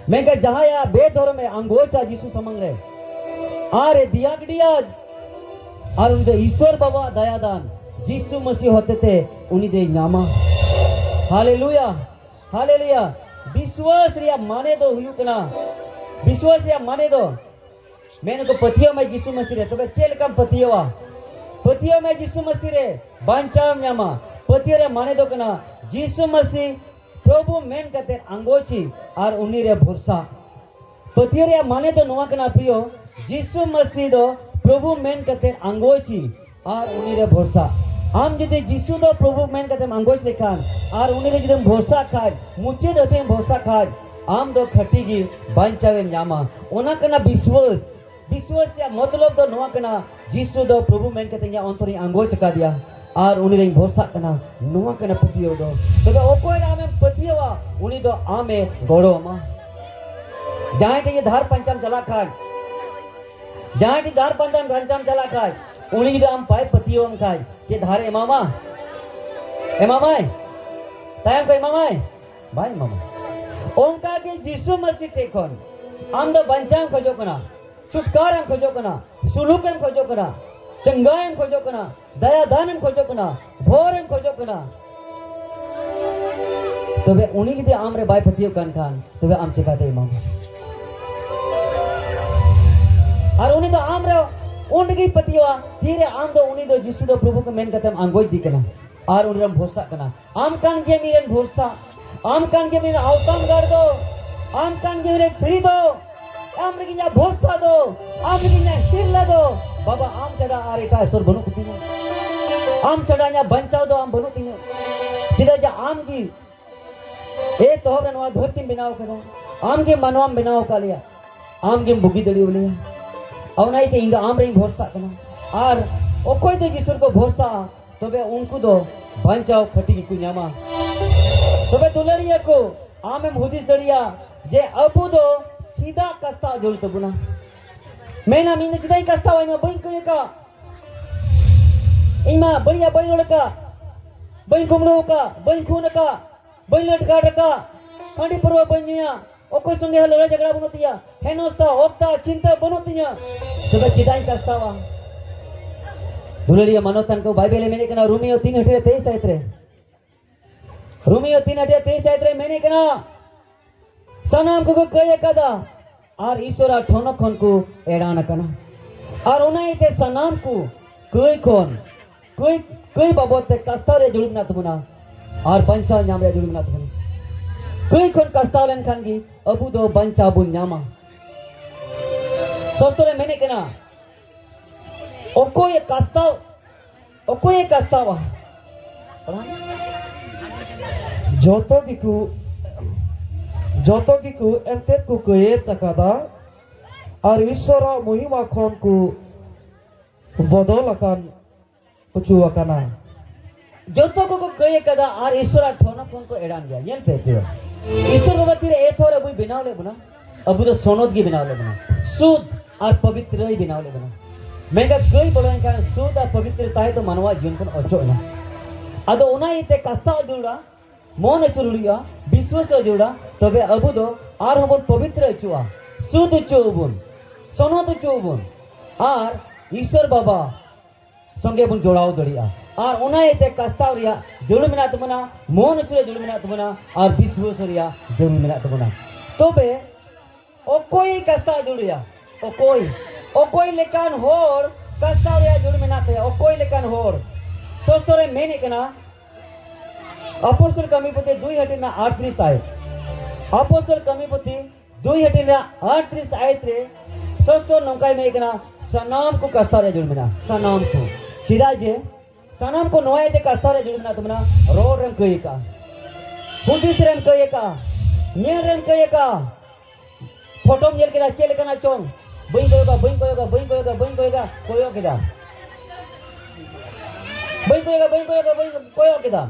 ᱢᱮᱱᱠᱷᱟᱱ ᱡᱟᱦᱟᱸᱭ ᱟᱭᱟᱜ ᱵᱮᱫᱷᱚᱨᱚᱢᱮ ᱟᱸᱜᱚᱪᱟ ᱡᱤᱥᱩ ᱥᱟᱢᱟᱝ ᱨᱮ ᱟᱨᱮ ᱫᱮᱭᱟ ᱜᱤᱰᱤᱭᱟ, ᱟᱨ ᱩᱱᱤ ᱫᱚ ᱤᱥᱚᱨ ᱵᱟᱵᱟᱣᱟᱜ ᱫᱟᱭᱟ ᱫᱟᱱ ᱡᱤᱥᱩ ᱢᱟᱹᱥᱤ ᱦᱚᱛᱮᱛᱮ ᱩᱱᱤ ᱫᱚᱭ ᱧᱟᱢᱟ᱾ ᱦᱟᱞᱮᱞᱩᱭᱟ, ᱦᱟᱞᱮᱞᱩᱭᱟ᱾ ᱵᱤᱥᱣᱟᱥ ᱨᱮᱭᱟᱜ ᱢᱟᱱᱮ ᱫᱚ ᱦᱩᱭᱩᱜ ᱠᱟᱱᱟ, ᱵᱤᱥᱣᱟᱥ ᱨᱮᱭᱟᱜ ᱢᱟᱱᱮ ᱫᱚ ᱢᱮᱱ ᱠᱚ ᱯᱟᱹᱛᱭᱟᱹᱣ ᱢᱮ ᱡᱤᱥᱩ ᱢᱟᱹᱥᱤ ᱨᱮ᱾ ᱛᱚᱵᱮ ᱪᱮᱫ ᱞᱮᱠᱟᱢ ᱯᱟᱹᱛᱭᱟᱹᱣᱟ? ᱯᱟᱹᱛᱭᱟᱹᱣ ᱢᱮ ᱡᱤᱥᱩ ᱢᱟᱹᱥᱤ ᱨᱮ, ᱵᱟᱧᱪᱟᱣ ᱮᱢ ᱧᱟᱢᱟ᱾ ᱯᱟᱹᱛᱭᱟᱹᱣ ᱨᱮᱭᱟᱜ ᱢᱟᱱᱮ ᱫᱚ ᱠᱟᱱᱟ ᱡᱤᱥᱩ ᱢᱟᱹᱥᱤ ᱯᱨᱚᱵᱷᱩ ᱢᱮᱱ ᱠᱟᱛᱮ ᱟᱸᱜᱚᱪᱤ ᱟᱨ ᱩᱱᱤ ᱨᱮ ᱵᱷᱚᱨᱥᱟ᱾ ᱯᱟᱹᱛᱭᱟᱹᱣ ᱨᱮᱭᱟᱜ ᱢᱟᱱᱮ ᱫᱚ ᱱᱚᱣᱟ ᱠᱟᱱᱟ ᱯᱨᱤᱭᱚ, ᱡᱤᱥᱩ ᱢᱟᱹᱥᱤ ᱫᱚ ᱯᱨᱚᱵᱷᱩ ᱢᱮᱱ ᱠᱟᱛᱮ ᱟᱸᱜᱚᱪᱤ ᱟᱨ ᱩᱱᱤ ᱨᱮ ᱵᱷᱚᱨᱥᱟ᱾ ᱟᱢ ᱡᱩᱫᱤ ᱡᱤᱥᱩ ᱫᱚ ᱯᱨᱚᱵᱷᱩ ᱢᱮᱱ ᱠᱟᱛᱮᱢ ᱟᱸᱜᱚᱪ ᱞᱮᱠᱷᱟᱱ ᱟᱨ ᱩᱱᱤ ᱨᱮ ᱡᱩᱫᱤᱢ ᱵᱷᱚᱨᱥᱟ ᱠᱷᱟᱡ, ᱢᱩᱪᱟᱹᱫ ᱦᱟᱹᱵᱤᱡ ᱮᱢ ᱵᱷᱚᱨᱥᱟ ᱠᱷᱟᱡ, ᱟᱢ ᱫᱚ ᱠᱷᱟᱹᱴᱤ ᱜᱮ ᱵᱟᱧᱪᱟᱣ ᱮᱢ ᱧᱟᱢᱟ᱾ ᱚᱱᱟ ᱠᱟᱱᱟ ᱵᱤᱥᱣᱟᱥ᱾ ᱵᱤᱥᱣᱟᱥ ᱨᱮᱭᱟᱜ ᱢᱚᱛᱞᱚᱵ ᱫᱚ ᱱᱚᱣᱟ ᱠᱟᱱᱟ, ᱡᱤᱥᱩ ᱫᱚ ᱯᱨᱚᱵᱷᱩ ᱢᱮᱱ ᱠᱟᱛᱮ ᱤᱧᱟᱹᱜ ᱚᱱᱛᱚᱨ ᱤᱧ ᱟᱸᱜᱚᱪ ᱟᱠᱟᱫᱮᱭᱟ ᱟᱨ ᱩᱱᱤ ᱨᱮᱧ ᱵᱷᱚᱨᱥᱟᱜ ᱠᱟᱱᱟ᱾ ᱱᱚᱣᱟ ᱠᱟᱱᱟ ᱯᱟᱹᱛᱭᱟᱹᱣ ᱫᱚ᱾ ᱛᱚᱵᱮ ᱚᱠᱚᱭ ᱨᱮ ᱟᱢᱮᱢ ᱯᱟᱹᱛᱭᱟᱹᱣᱟ, ᱩᱱᱤ ᱫᱚ ᱟᱢᱮ ᱜᱚᱲᱚ ᱟᱢᱟ᱾ ᱡᱟᱦᱟᱸᱭ ᱴᱷᱮᱱ ᱫᱷᱟᱨ ᱯᱟᱧᱪᱟᱢ ᱪᱟᱞᱟᱜ ᱠᱷᱟᱱ, ᱡᱟᱦᱟᱸᱭ ᱴᱷᱮᱱ ᱫᱷᱟᱨ ᱯᱟᱧᱪᱟᱢ, ᱯᱟᱧᱪᱟᱢ ᱪᱟᱞᱟᱜ ᱠᱷᱟᱱ, ᱩᱱᱤ ᱡᱩᱫᱤ ᱟᱢ ᱵᱟᱭ ᱯᱟᱹᱛᱭᱟᱹᱣᱟᱢ ᱠᱷᱟᱱ, ᱪᱮᱫ ᱫᱷᱟᱨᱮ ᱮᱢᱟᱢᱟ? ᱮᱢᱟᱢᱟᱭ? ᱛᱟᱭᱚᱢ ᱠᱷᱚᱱ ᱮᱢᱟᱢᱟᱭ? ᱵᱟᱭ ᱮᱢᱟᱢᱟ᱾ ᱚᱱᱠᱟ ᱜᱮ ᱡᱤᱥᱩ ᱢᱟᱹᱥᱤ ᱴᱷᱮᱱ ᱠᱷᱚᱱ ᱟᱢ ᱫᱚ ᱵᱟᱧᱪᱟᱣ ᱮᱢ ᱠᱷᱚᱡᱚᱜ ᱠᱟᱱᱟ, ᱪᱷᱩᱴᱠᱟᱨᱟᱢ ᱠᱷᱚᱡᱚᱜ ᱠᱟᱱᱟ, ᱥᱩᱞᱩᱠ ᱮᱢ ᱠᱷᱚᱡᱚᱜ ᱠᱟᱱᱟ, ᱪᱟᱸᱜᱟᱭᱮᱢ ᱠᱷᱚᱡᱚᱜ ᱠᱟᱱᱟ, ᱫᱟᱭᱟ ᱫᱟᱱ ᱮᱢ ᱠᱷᱚᱡᱚᱜ ᱠᱟᱱᱟ, ᱵᱷᱳᱨ ᱮᱢ ᱠᱷᱚᱡᱚᱜ ᱠᱟᱱᱟ, ᱛᱚᱵᱮ ᱩᱱᱤ ᱡᱩᱫᱤ ᱟᱢ ᱨᱮ ᱵᱟᱭ ᱯᱟᱹᱛᱭᱟᱹᱣ ᱠᱟᱱ ᱠᱷᱟᱱ, ᱛᱚᱵᱮ ᱟᱢ ᱪᱮᱠᱟᱛᱮ ᱮᱢᱟᱢᱟ? ᱟᱨ ᱩᱱᱤ ᱫᱚ ᱟᱢ ᱨᱮ ᱩᱱ ᱨᱮᱜᱮᱭ ᱯᱟᱹᱛᱭᱟᱹᱣᱟ, ᱛᱤᱨᱮ ᱟᱢ ᱫᱚ ᱩᱱᱤ ᱫᱚ ᱡᱤᱥᱩ ᱫᱚ ᱯᱨᱚᱵᱷᱩ ᱠᱚ ᱢᱮᱱ ᱠᱟᱛᱮᱢ ᱟᱸᱜᱚᱪ ᱤᱫᱤ ᱠᱟᱱᱟ ᱟᱨ ᱩᱱᱤ ᱨᱮᱢ ᱵᱷᱚᱨᱥᱟᱜ ᱠᱟᱱᱟ᱾ ᱟᱢ ᱠᱟᱱ ᱜᱮᱭᱟᱢ ᱤᱧ ᱨᱮᱱ ᱵᱷᱚᱨᱥᱟ, ᱟᱢ ᱠᱟᱱ ᱜᱮᱭᱟᱢ ᱤᱧ ᱨᱮᱱ ᱟᱣᱛᱟᱱ ᱜᱟᱲ ᱫᱚ, ᱟᱢ ᱠᱟᱱ ᱜᱮᱭᱟᱢ ᱤᱧ ᱨᱮᱱ ᱯᱷᱤᱨᱤ ᱫᱚ, ᱟᱢ ᱨᱮᱜᱮ ᱤᱧᱟᱹᱜ ᱵᱷᱚᱨᱥᱟ ᱫᱚ, ᱟᱢ ᱨᱮᱜᱮ ᱤᱧᱟᱹᱜ ᱥᱤᱨᱞᱟᱹ ᱫᱚ᱾ ᱵᱟᱵᱟ, ᱟᱢ ᱪᱷᱟᱰᱟ ᱟᱨ ᱮᱴᱟᱜ ᱤᱥᱚᱨ ᱵᱟᱹᱱᱩᱜ ᱠᱚᱛᱤᱧᱟ᱾ ᱟᱢ ᱪᱷᱟᱰᱟ ᱤᱧᱟᱹᱜ ᱵᱟᱧᱪᱟᱣ ᱫᱚ ᱟᱢ ᱵᱟᱹᱱᱩᱜ ᱛᱤᱧᱟᱹ᱾ ᱪᱮᱫᱟᱜ ᱡᱮ ᱟᱢ ᱜᱮ ᱮᱛᱚᱦᱚᱵ ᱨᱮ ᱱᱚᱣᱟ ᱫᱷᱟᱹᱨᱛᱤᱢ ᱵᱮᱱᱟᱣ ᱠᱟᱫᱟ, ᱟᱢ ᱜᱮ ᱢᱟᱱᱣᱟᱢ ᱵᱮᱱᱟᱣ ᱟᱠᱟᱫ ᱞᱮᱭᱟ, ᱟᱢ ᱜᱮᱢ ᱵᱩᱜᱤ ᱫᱟᱲᱮᱭᱟᱞᱮᱭᱟ᱾ ᱚᱱᱟ ᱤᱭᱟᱹᱛᱮ ᱤᱧ ᱫᱚ ᱟᱢ ᱨᱮᱧ ᱵᱷᱚᱨᱥᱟᱜ ᱠᱟᱱᱟ᱾ ᱟᱨ ᱚᱠᱚᱭ ᱫᱚ ᱡᱤᱥᱩ ᱨᱮᱠᱚ ᱵᱷᱚᱨᱥᱟᱜᱼᱟ, ᱛᱚᱵᱮ ᱩᱱᱠᱩ ᱫᱚ ᱵᱟᱧᱪᱟᱣ ᱠᱷᱟᱹᱴᱤ ᱜᱮᱠᱚ ᱧᱟᱢᱟ᱾ ᱛᱚᱵᱮ ᱫᱩᱞᱟᱹᱲᱤᱭᱟᱹ ᱠᱚ, ᱟᱢᱮᱢ ᱦᱩᱫᱤᱥ ᱫᱟᱲᱮᱭᱟᱜᱼᱟ, ᱡᱮ ᱟᱵᱚ ᱫᱚ ᱪᱮᱫᱟᱜ ᱠᱟᱥᱛᱟᱣ ᱡᱟᱹᱨᱩᱲ ᱛᱟᱵᱚᱱᱟ? ᱢᱮᱱᱟᱢ, ᱤᱧ ᱫᱚ ᱪᱮᱫᱟᱜ ᱤᱧ ᱠᱟᱥᱛᱟᱣᱟ? ᱤᱧ ᱢᱟ ᱵᱟᱹᱧ ᱠᱟᱹᱭ ᱟᱠᱟᱫ, ᱤᱧ ᱢᱟ ᱵᱟᱹᱲᱤᱡᱟᱜ ᱵᱟᱹᱧ ᱨᱚᱲ ᱟᱠᱟᱫ, ᱵᱟᱹᱧ ᱠᱩᱢᱵᱽᱲᱩ ᱟᱠᱟᱫ, ᱵᱟᱹᱧ ᱠᱷᱩᱱ ᱟᱠᱟᱫ, ᱵᱟᱹᱧ ᱞᱟᱹᱴ ᱜᱟᱰ ᱟᱠᱟᱫ, ᱦᱟᱺᱰᱤ ᱯᱟᱹᱨᱣᱟᱹ ᱵᱟᱹᱧ ᱧᱩᱭᱟ, ᱚᱠᱚᱭ ᱥᱚᱸᱜᱮ ᱦᱚᱸ ᱞᱟᱹᱲᱦᱟᱹᱭ ᱡᱷᱟᱜᱽᱲᱟ ᱵᱟᱹᱱᱩᱜ ᱛᱤᱧᱟ, ᱦᱮᱱᱚᱥᱛᱟ ᱚᱠᱛᱟ ᱪᱤᱱᱛᱟᱹ ᱵᱟᱹᱱᱩᱜ ᱛᱤᱧᱟ, ᱛᱚᱵᱮ ᱪᱮᱫᱟᱜ ᱤᱧ ᱠᱟᱥᱛᱟᱣᱟ? ᱫᱩᱞᱟᱹᱲᱤᱭᱟᱹ ᱢᱟᱱᱚᱛᱟᱱ ᱠᱚ, ᱵᱟᱭᱵᱮᱞᱮ ᱢᱮᱱᱮᱫ ᱠᱟᱱᱟ, ᱨᱳᱢᱤᱭᱳ ᱛᱤᱱ ᱦᱟᱹᱴᱤᱧ ᱨᱮ ᱛᱮᱭᱤᱥ ᱟᱭᱟᱛ ᱨᱮ, ᱨᱳᱢᱤᱭᱳ ᱛᱤᱱ ᱦᱟᱹᱴᱤᱧ ᱨᱮ ᱛᱮᱭᱤᱥ ᱟᱭᱟᱛ ᱨᱮ ᱢᱮᱱᱮᱫ ᱠᱟᱱᱟ, ᱥᱟᱱᱟᱢ ᱠᱚᱠᱚ ᱠᱟᱹᱭ ᱟᱠᱟᱫᱟ ᱟᱨ ᱤᱥᱚᱨᱟᱜ ᱴᱷᱚᱱᱚᱠ ᱠᱷᱚᱱ ᱠᱚ ᱮᱲᱟᱱ ᱟᱠᱟᱱᱟ᱾ ᱟᱨ ᱚᱱᱟ ᱤᱭᱟᱹᱛᱮ ᱥᱟᱱᱟᱢ ᱠᱚ ᱠᱟᱹᱭ ᱠᱷᱚᱱ, ᱠᱟᱹᱭ, ᱠᱟᱹᱭ ᱵᱟᱵᱚᱫ ᱛᱮ ᱠᱟᱥᱛᱟᱣ ᱨᱮᱭᱟᱜ ᱡᱟᱹᱨᱩᱲ ᱢᱮᱱᱟᱜ ᱛᱟᱵᱚᱱᱟ ᱟᱨ ᱵᱟᱧᱪᱟᱣ ᱧᱟᱢ ᱨᱮᱭᱟᱜ ᱡᱟᱹᱨᱩᱲ ᱢᱮᱱᱟᱜ ᱛᱟᱵᱚᱱᱟ᱾ ᱠᱟᱹᱭ ᱠᱷᱚᱱ ᱠᱟᱥᱛᱟᱣ ᱞᱮᱱᱠᱷᱟᱱ ᱜᱮ ᱟᱵᱚ ᱫᱚ ᱵᱟᱧᱪᱟᱣ ᱵᱚᱱ ᱧᱟᱢᱟ᱾ ᱥᱚᱥᱛᱚ ᱨᱮ ᱢᱮᱱᱮᱫ ᱠᱟᱱᱟ, ᱚᱠᱚᱭᱮ ᱠᱟᱥᱛᱟᱣ, ᱚᱠᱚᱭᱮ ᱠᱟᱥᱛᱟᱣᱟ? ᱡᱚᱛᱚ ᱜᱮᱠᱚ, ᱡᱚᱛᱚ ᱜᱮᱠᱚ ᱮᱱᱛᱮᱫ ᱠᱚ ᱠᱟᱹᱭᱮᱛ ᱟᱠᱟᱫᱟ ᱟᱨ ᱤᱥᱚᱨᱟᱜ ᱢᱚᱦᱤᱢᱟ ᱠᱷᱚᱱ ᱠᱚ ᱵᱚᱫᱚᱞ ᱟᱠᱟᱱ ᱦᱚᱪᱚ ᱟᱠᱟᱱᱟ᱾ ᱡᱚᱛᱚ ᱠᱚᱠᱚ ᱠᱟᱹᱭ ᱟᱠᱟᱫᱟ ᱟᱨ ᱤᱥᱚᱨᱟᱜ ᱴᱷᱚᱱᱚ ᱠᱷᱚᱱ ᱠᱚ ᱮᱲᱟᱱ ᱜᱮᱭᱟ᱾ ᱧᱮᱞ ᱯᱮ ᱛᱚ, ᱤᱥᱚᱨ ᱵᱟᱵᱟ ᱛᱤᱨᱮ ᱮᱛᱚᱦᱚᱵ ᱨᱮ ᱟᱵᱚᱭ ᱵᱮᱱᱟᱣ ᱞᱮᱫ ᱵᱚᱱᱟ? ᱟᱵᱚ ᱫᱚ ᱥᱚᱱᱚᱛ ᱜᱮ ᱵᱮᱱᱟᱣ ᱞᱮᱫ ᱵᱚᱱᱟ, ᱥᱩᱫ ᱟᱨ ᱯᱚᱵᱤᱛᱨᱚᱭ ᱵᱮᱱᱟᱣ ᱞᱮᱫ ᱵᱚᱱᱟ᱾ ᱢᱮᱱᱠᱷᱟᱱ ᱠᱟᱹᱭ ᱵᱚᱞᱚᱭᱮᱱ ᱠᱷᱟᱱ ᱥᱩᱫ ᱟᱨ ᱯᱚᱵᱤᱛᱨᱚ ᱛᱟᱦᱮᱸ ᱫᱚ ᱢᱟᱱᱣᱟ ᱡᱤᱭᱚᱱ ᱠᱷᱚᱱ ᱚᱪᱚᱜ ᱮᱱᱟ᱾ ᱟᱫᱚ ᱚᱱᱟ ᱤᱭᱟᱹᱛᱮ ᱠᱟᱥᱛᱟᱣ ᱡᱟᱹᱨᱩᱲᱟ, ᱢᱚᱱ ᱟᱹᱪᱩᱨ ᱦᱩᱭᱩᱜᱼᱟ, ᱵᱤᱥᱣᱟᱥᱚᱜ ᱡᱟᱹᱨᱩᱲᱟ, ᱛᱚᱵᱮ ᱟᱵᱚ ᱫᱚ ᱟᱨᱦᱚᱸ ᱵᱚᱱ ᱯᱚᱵᱤᱛᱨᱚ ᱦᱚᱪᱚᱜᱼᱟ, ᱥᱩᱫ ᱦᱚᱪᱚᱜ ᱟᱵᱚᱱ, ᱥᱚᱱᱚᱛ ᱦᱚᱪᱚᱜ ᱟᱵᱚᱱ, ᱟᱨ ᱤᱥᱚᱨ ᱵᱟᱵᱟ ᱥᱚᱸᱜᱮ ᱵᱚᱱ ᱡᱚᱲᱟᱣ ᱫᱟᱲᱮᱭᱟᱜᱼᱟ᱾ ᱟᱨ ᱚᱱᱟ ᱤᱭᱟᱹᱛᱮ ᱠᱟᱥᱛᱟᱣ ᱨᱮᱭᱟᱜ ᱡᱟᱹᱨᱩᱲ ᱢᱮᱱᱟᱜ ᱛᱟᱵᱚᱱᱟ, ᱢᱚᱱ ᱟᱹᱪᱩᱨ ᱨᱮᱭᱟᱜ ᱡᱟᱹᱨᱩᱲ ᱢᱮᱱᱟᱜ ᱛᱟᱵᱚᱱᱟ, ᱟᱨ ᱵᱤᱥᱣᱟᱥ ᱨᱮᱭᱟᱜ ᱡᱟᱹᱨᱩᱲ ᱢᱮᱱᱟᱜ ᱛᱟᱵᱚᱱᱟ᱾ ᱛᱚᱵᱮ ᱚᱠᱚᱭ ᱠᱟᱥᱛᱟᱣ ᱡᱟᱹᱨᱩᱲᱟ? ᱚᱠᱚᱭ, ᱚᱠᱚᱭ ᱞᱮᱠᱟᱱ ᱦᱚᱲ ᱠᱟᱥᱛᱟᱣ ᱨᱮᱭᱟᱜ ᱡᱟᱹᱨᱩᱲ ᱢᱮᱱᱟᱜ ᱛᱟᱭᱟ? ᱚᱠᱚᱭ ᱞᱮᱠᱟᱱ ᱦᱚᱲ? ᱥᱚᱥᱛᱚ ᱨᱮ ᱢᱮᱱᱮᱫ ᱠᱟᱱᱟ, ᱟᱯᱚᱥᱛᱚᱞ ᱠᱟᱹᱢᱤ ᱯᱩᱛᱷᱤ ᱫᱩᱭ ᱦᱟᱹᱴᱤᱧ ᱨᱮᱱᱟᱜ ᱟᱴᱛᱨᱤᱥ ᱟᱭᱟᱛ᱾ ᱟᱯᱚᱥᱛᱚᱞ ᱠᱟᱹᱢᱤ ᱯᱩᱛᱷᱤ ᱫᱩᱭ ᱦᱟᱹᱴᱤᱧ ᱨᱮᱱᱟᱜ ᱟᱴᱛᱨᱤᱥ ᱟᱭᱟᱛ ᱨᱮ ᱥᱚᱥᱛᱚ ᱱᱚᱝᱠᱟᱭ ᱢᱮᱱᱮᱫ ᱠᱟᱱᱟ, ᱥᱟᱱᱟᱢ ᱠᱚ ᱠᱟᱥᱛᱟᱣ ᱨᱮᱭᱟᱜ ᱡᱟᱹᱨᱩᱲ ᱢᱮᱱᱟᱜᱼᱟ, ᱥᱟᱱᱟᱢ ᱠᱚ᱾ ᱪᱮᱫᱟᱜ ᱡᱮ ᱥᱟᱱᱟᱢ ᱠᱚ ᱱᱚᱣᱟ ᱤᱭᱟᱹᱛᱮ ᱠᱟᱥᱛᱟᱣ ᱨᱮᱭᱟᱜ ᱡᱟᱹᱨᱩᱲ ᱢᱮᱱᱟᱜ ᱛᱟᱵᱚᱱᱟ᱾ ᱨᱚᱲ ᱨᱮᱢ ᱠᱟᱹᱭ ᱟᱠᱟᱫᱼᱟ, ᱦᱩᱫᱤᱥ ᱨᱮᱢ ᱠᱟᱹᱭ ᱟᱠᱟᱫᱼᱟ, ᱧᱮᱞ ᱨᱮᱢ ᱠᱟᱹᱭ ᱟᱠᱟᱫᱼᱟ, ᱯᱷᱳᱴᱳᱢ ᱧᱮᱞ ᱠᱮᱫᱟ ᱪᱮᱫ ᱞᱮᱠᱟᱱᱟᱜ ᱪᱚᱝ, ᱵᱟᱹᱧ ᱠᱚᱭᱚᱜᱟ, ᱵᱟᱹᱧ ᱠᱚᱭᱚᱜᱟ, ᱵᱟᱹᱧ ᱠᱚᱭᱚᱜᱟ, ᱵᱟᱹᱧ ᱠᱚᱭᱚᱜᱟ, ᱠᱚᱭᱚᱜ ᱠᱮᱫᱟ, ᱵᱟᱹᱧ ᱠᱚᱭᱚᱜᱟ, ᱵᱟᱹᱧ ᱠᱚᱭᱚᱜᱟ, ᱵᱟᱹᱧ ᱠᱚᱭᱚᱜ ᱠᱮᱫᱟ᱾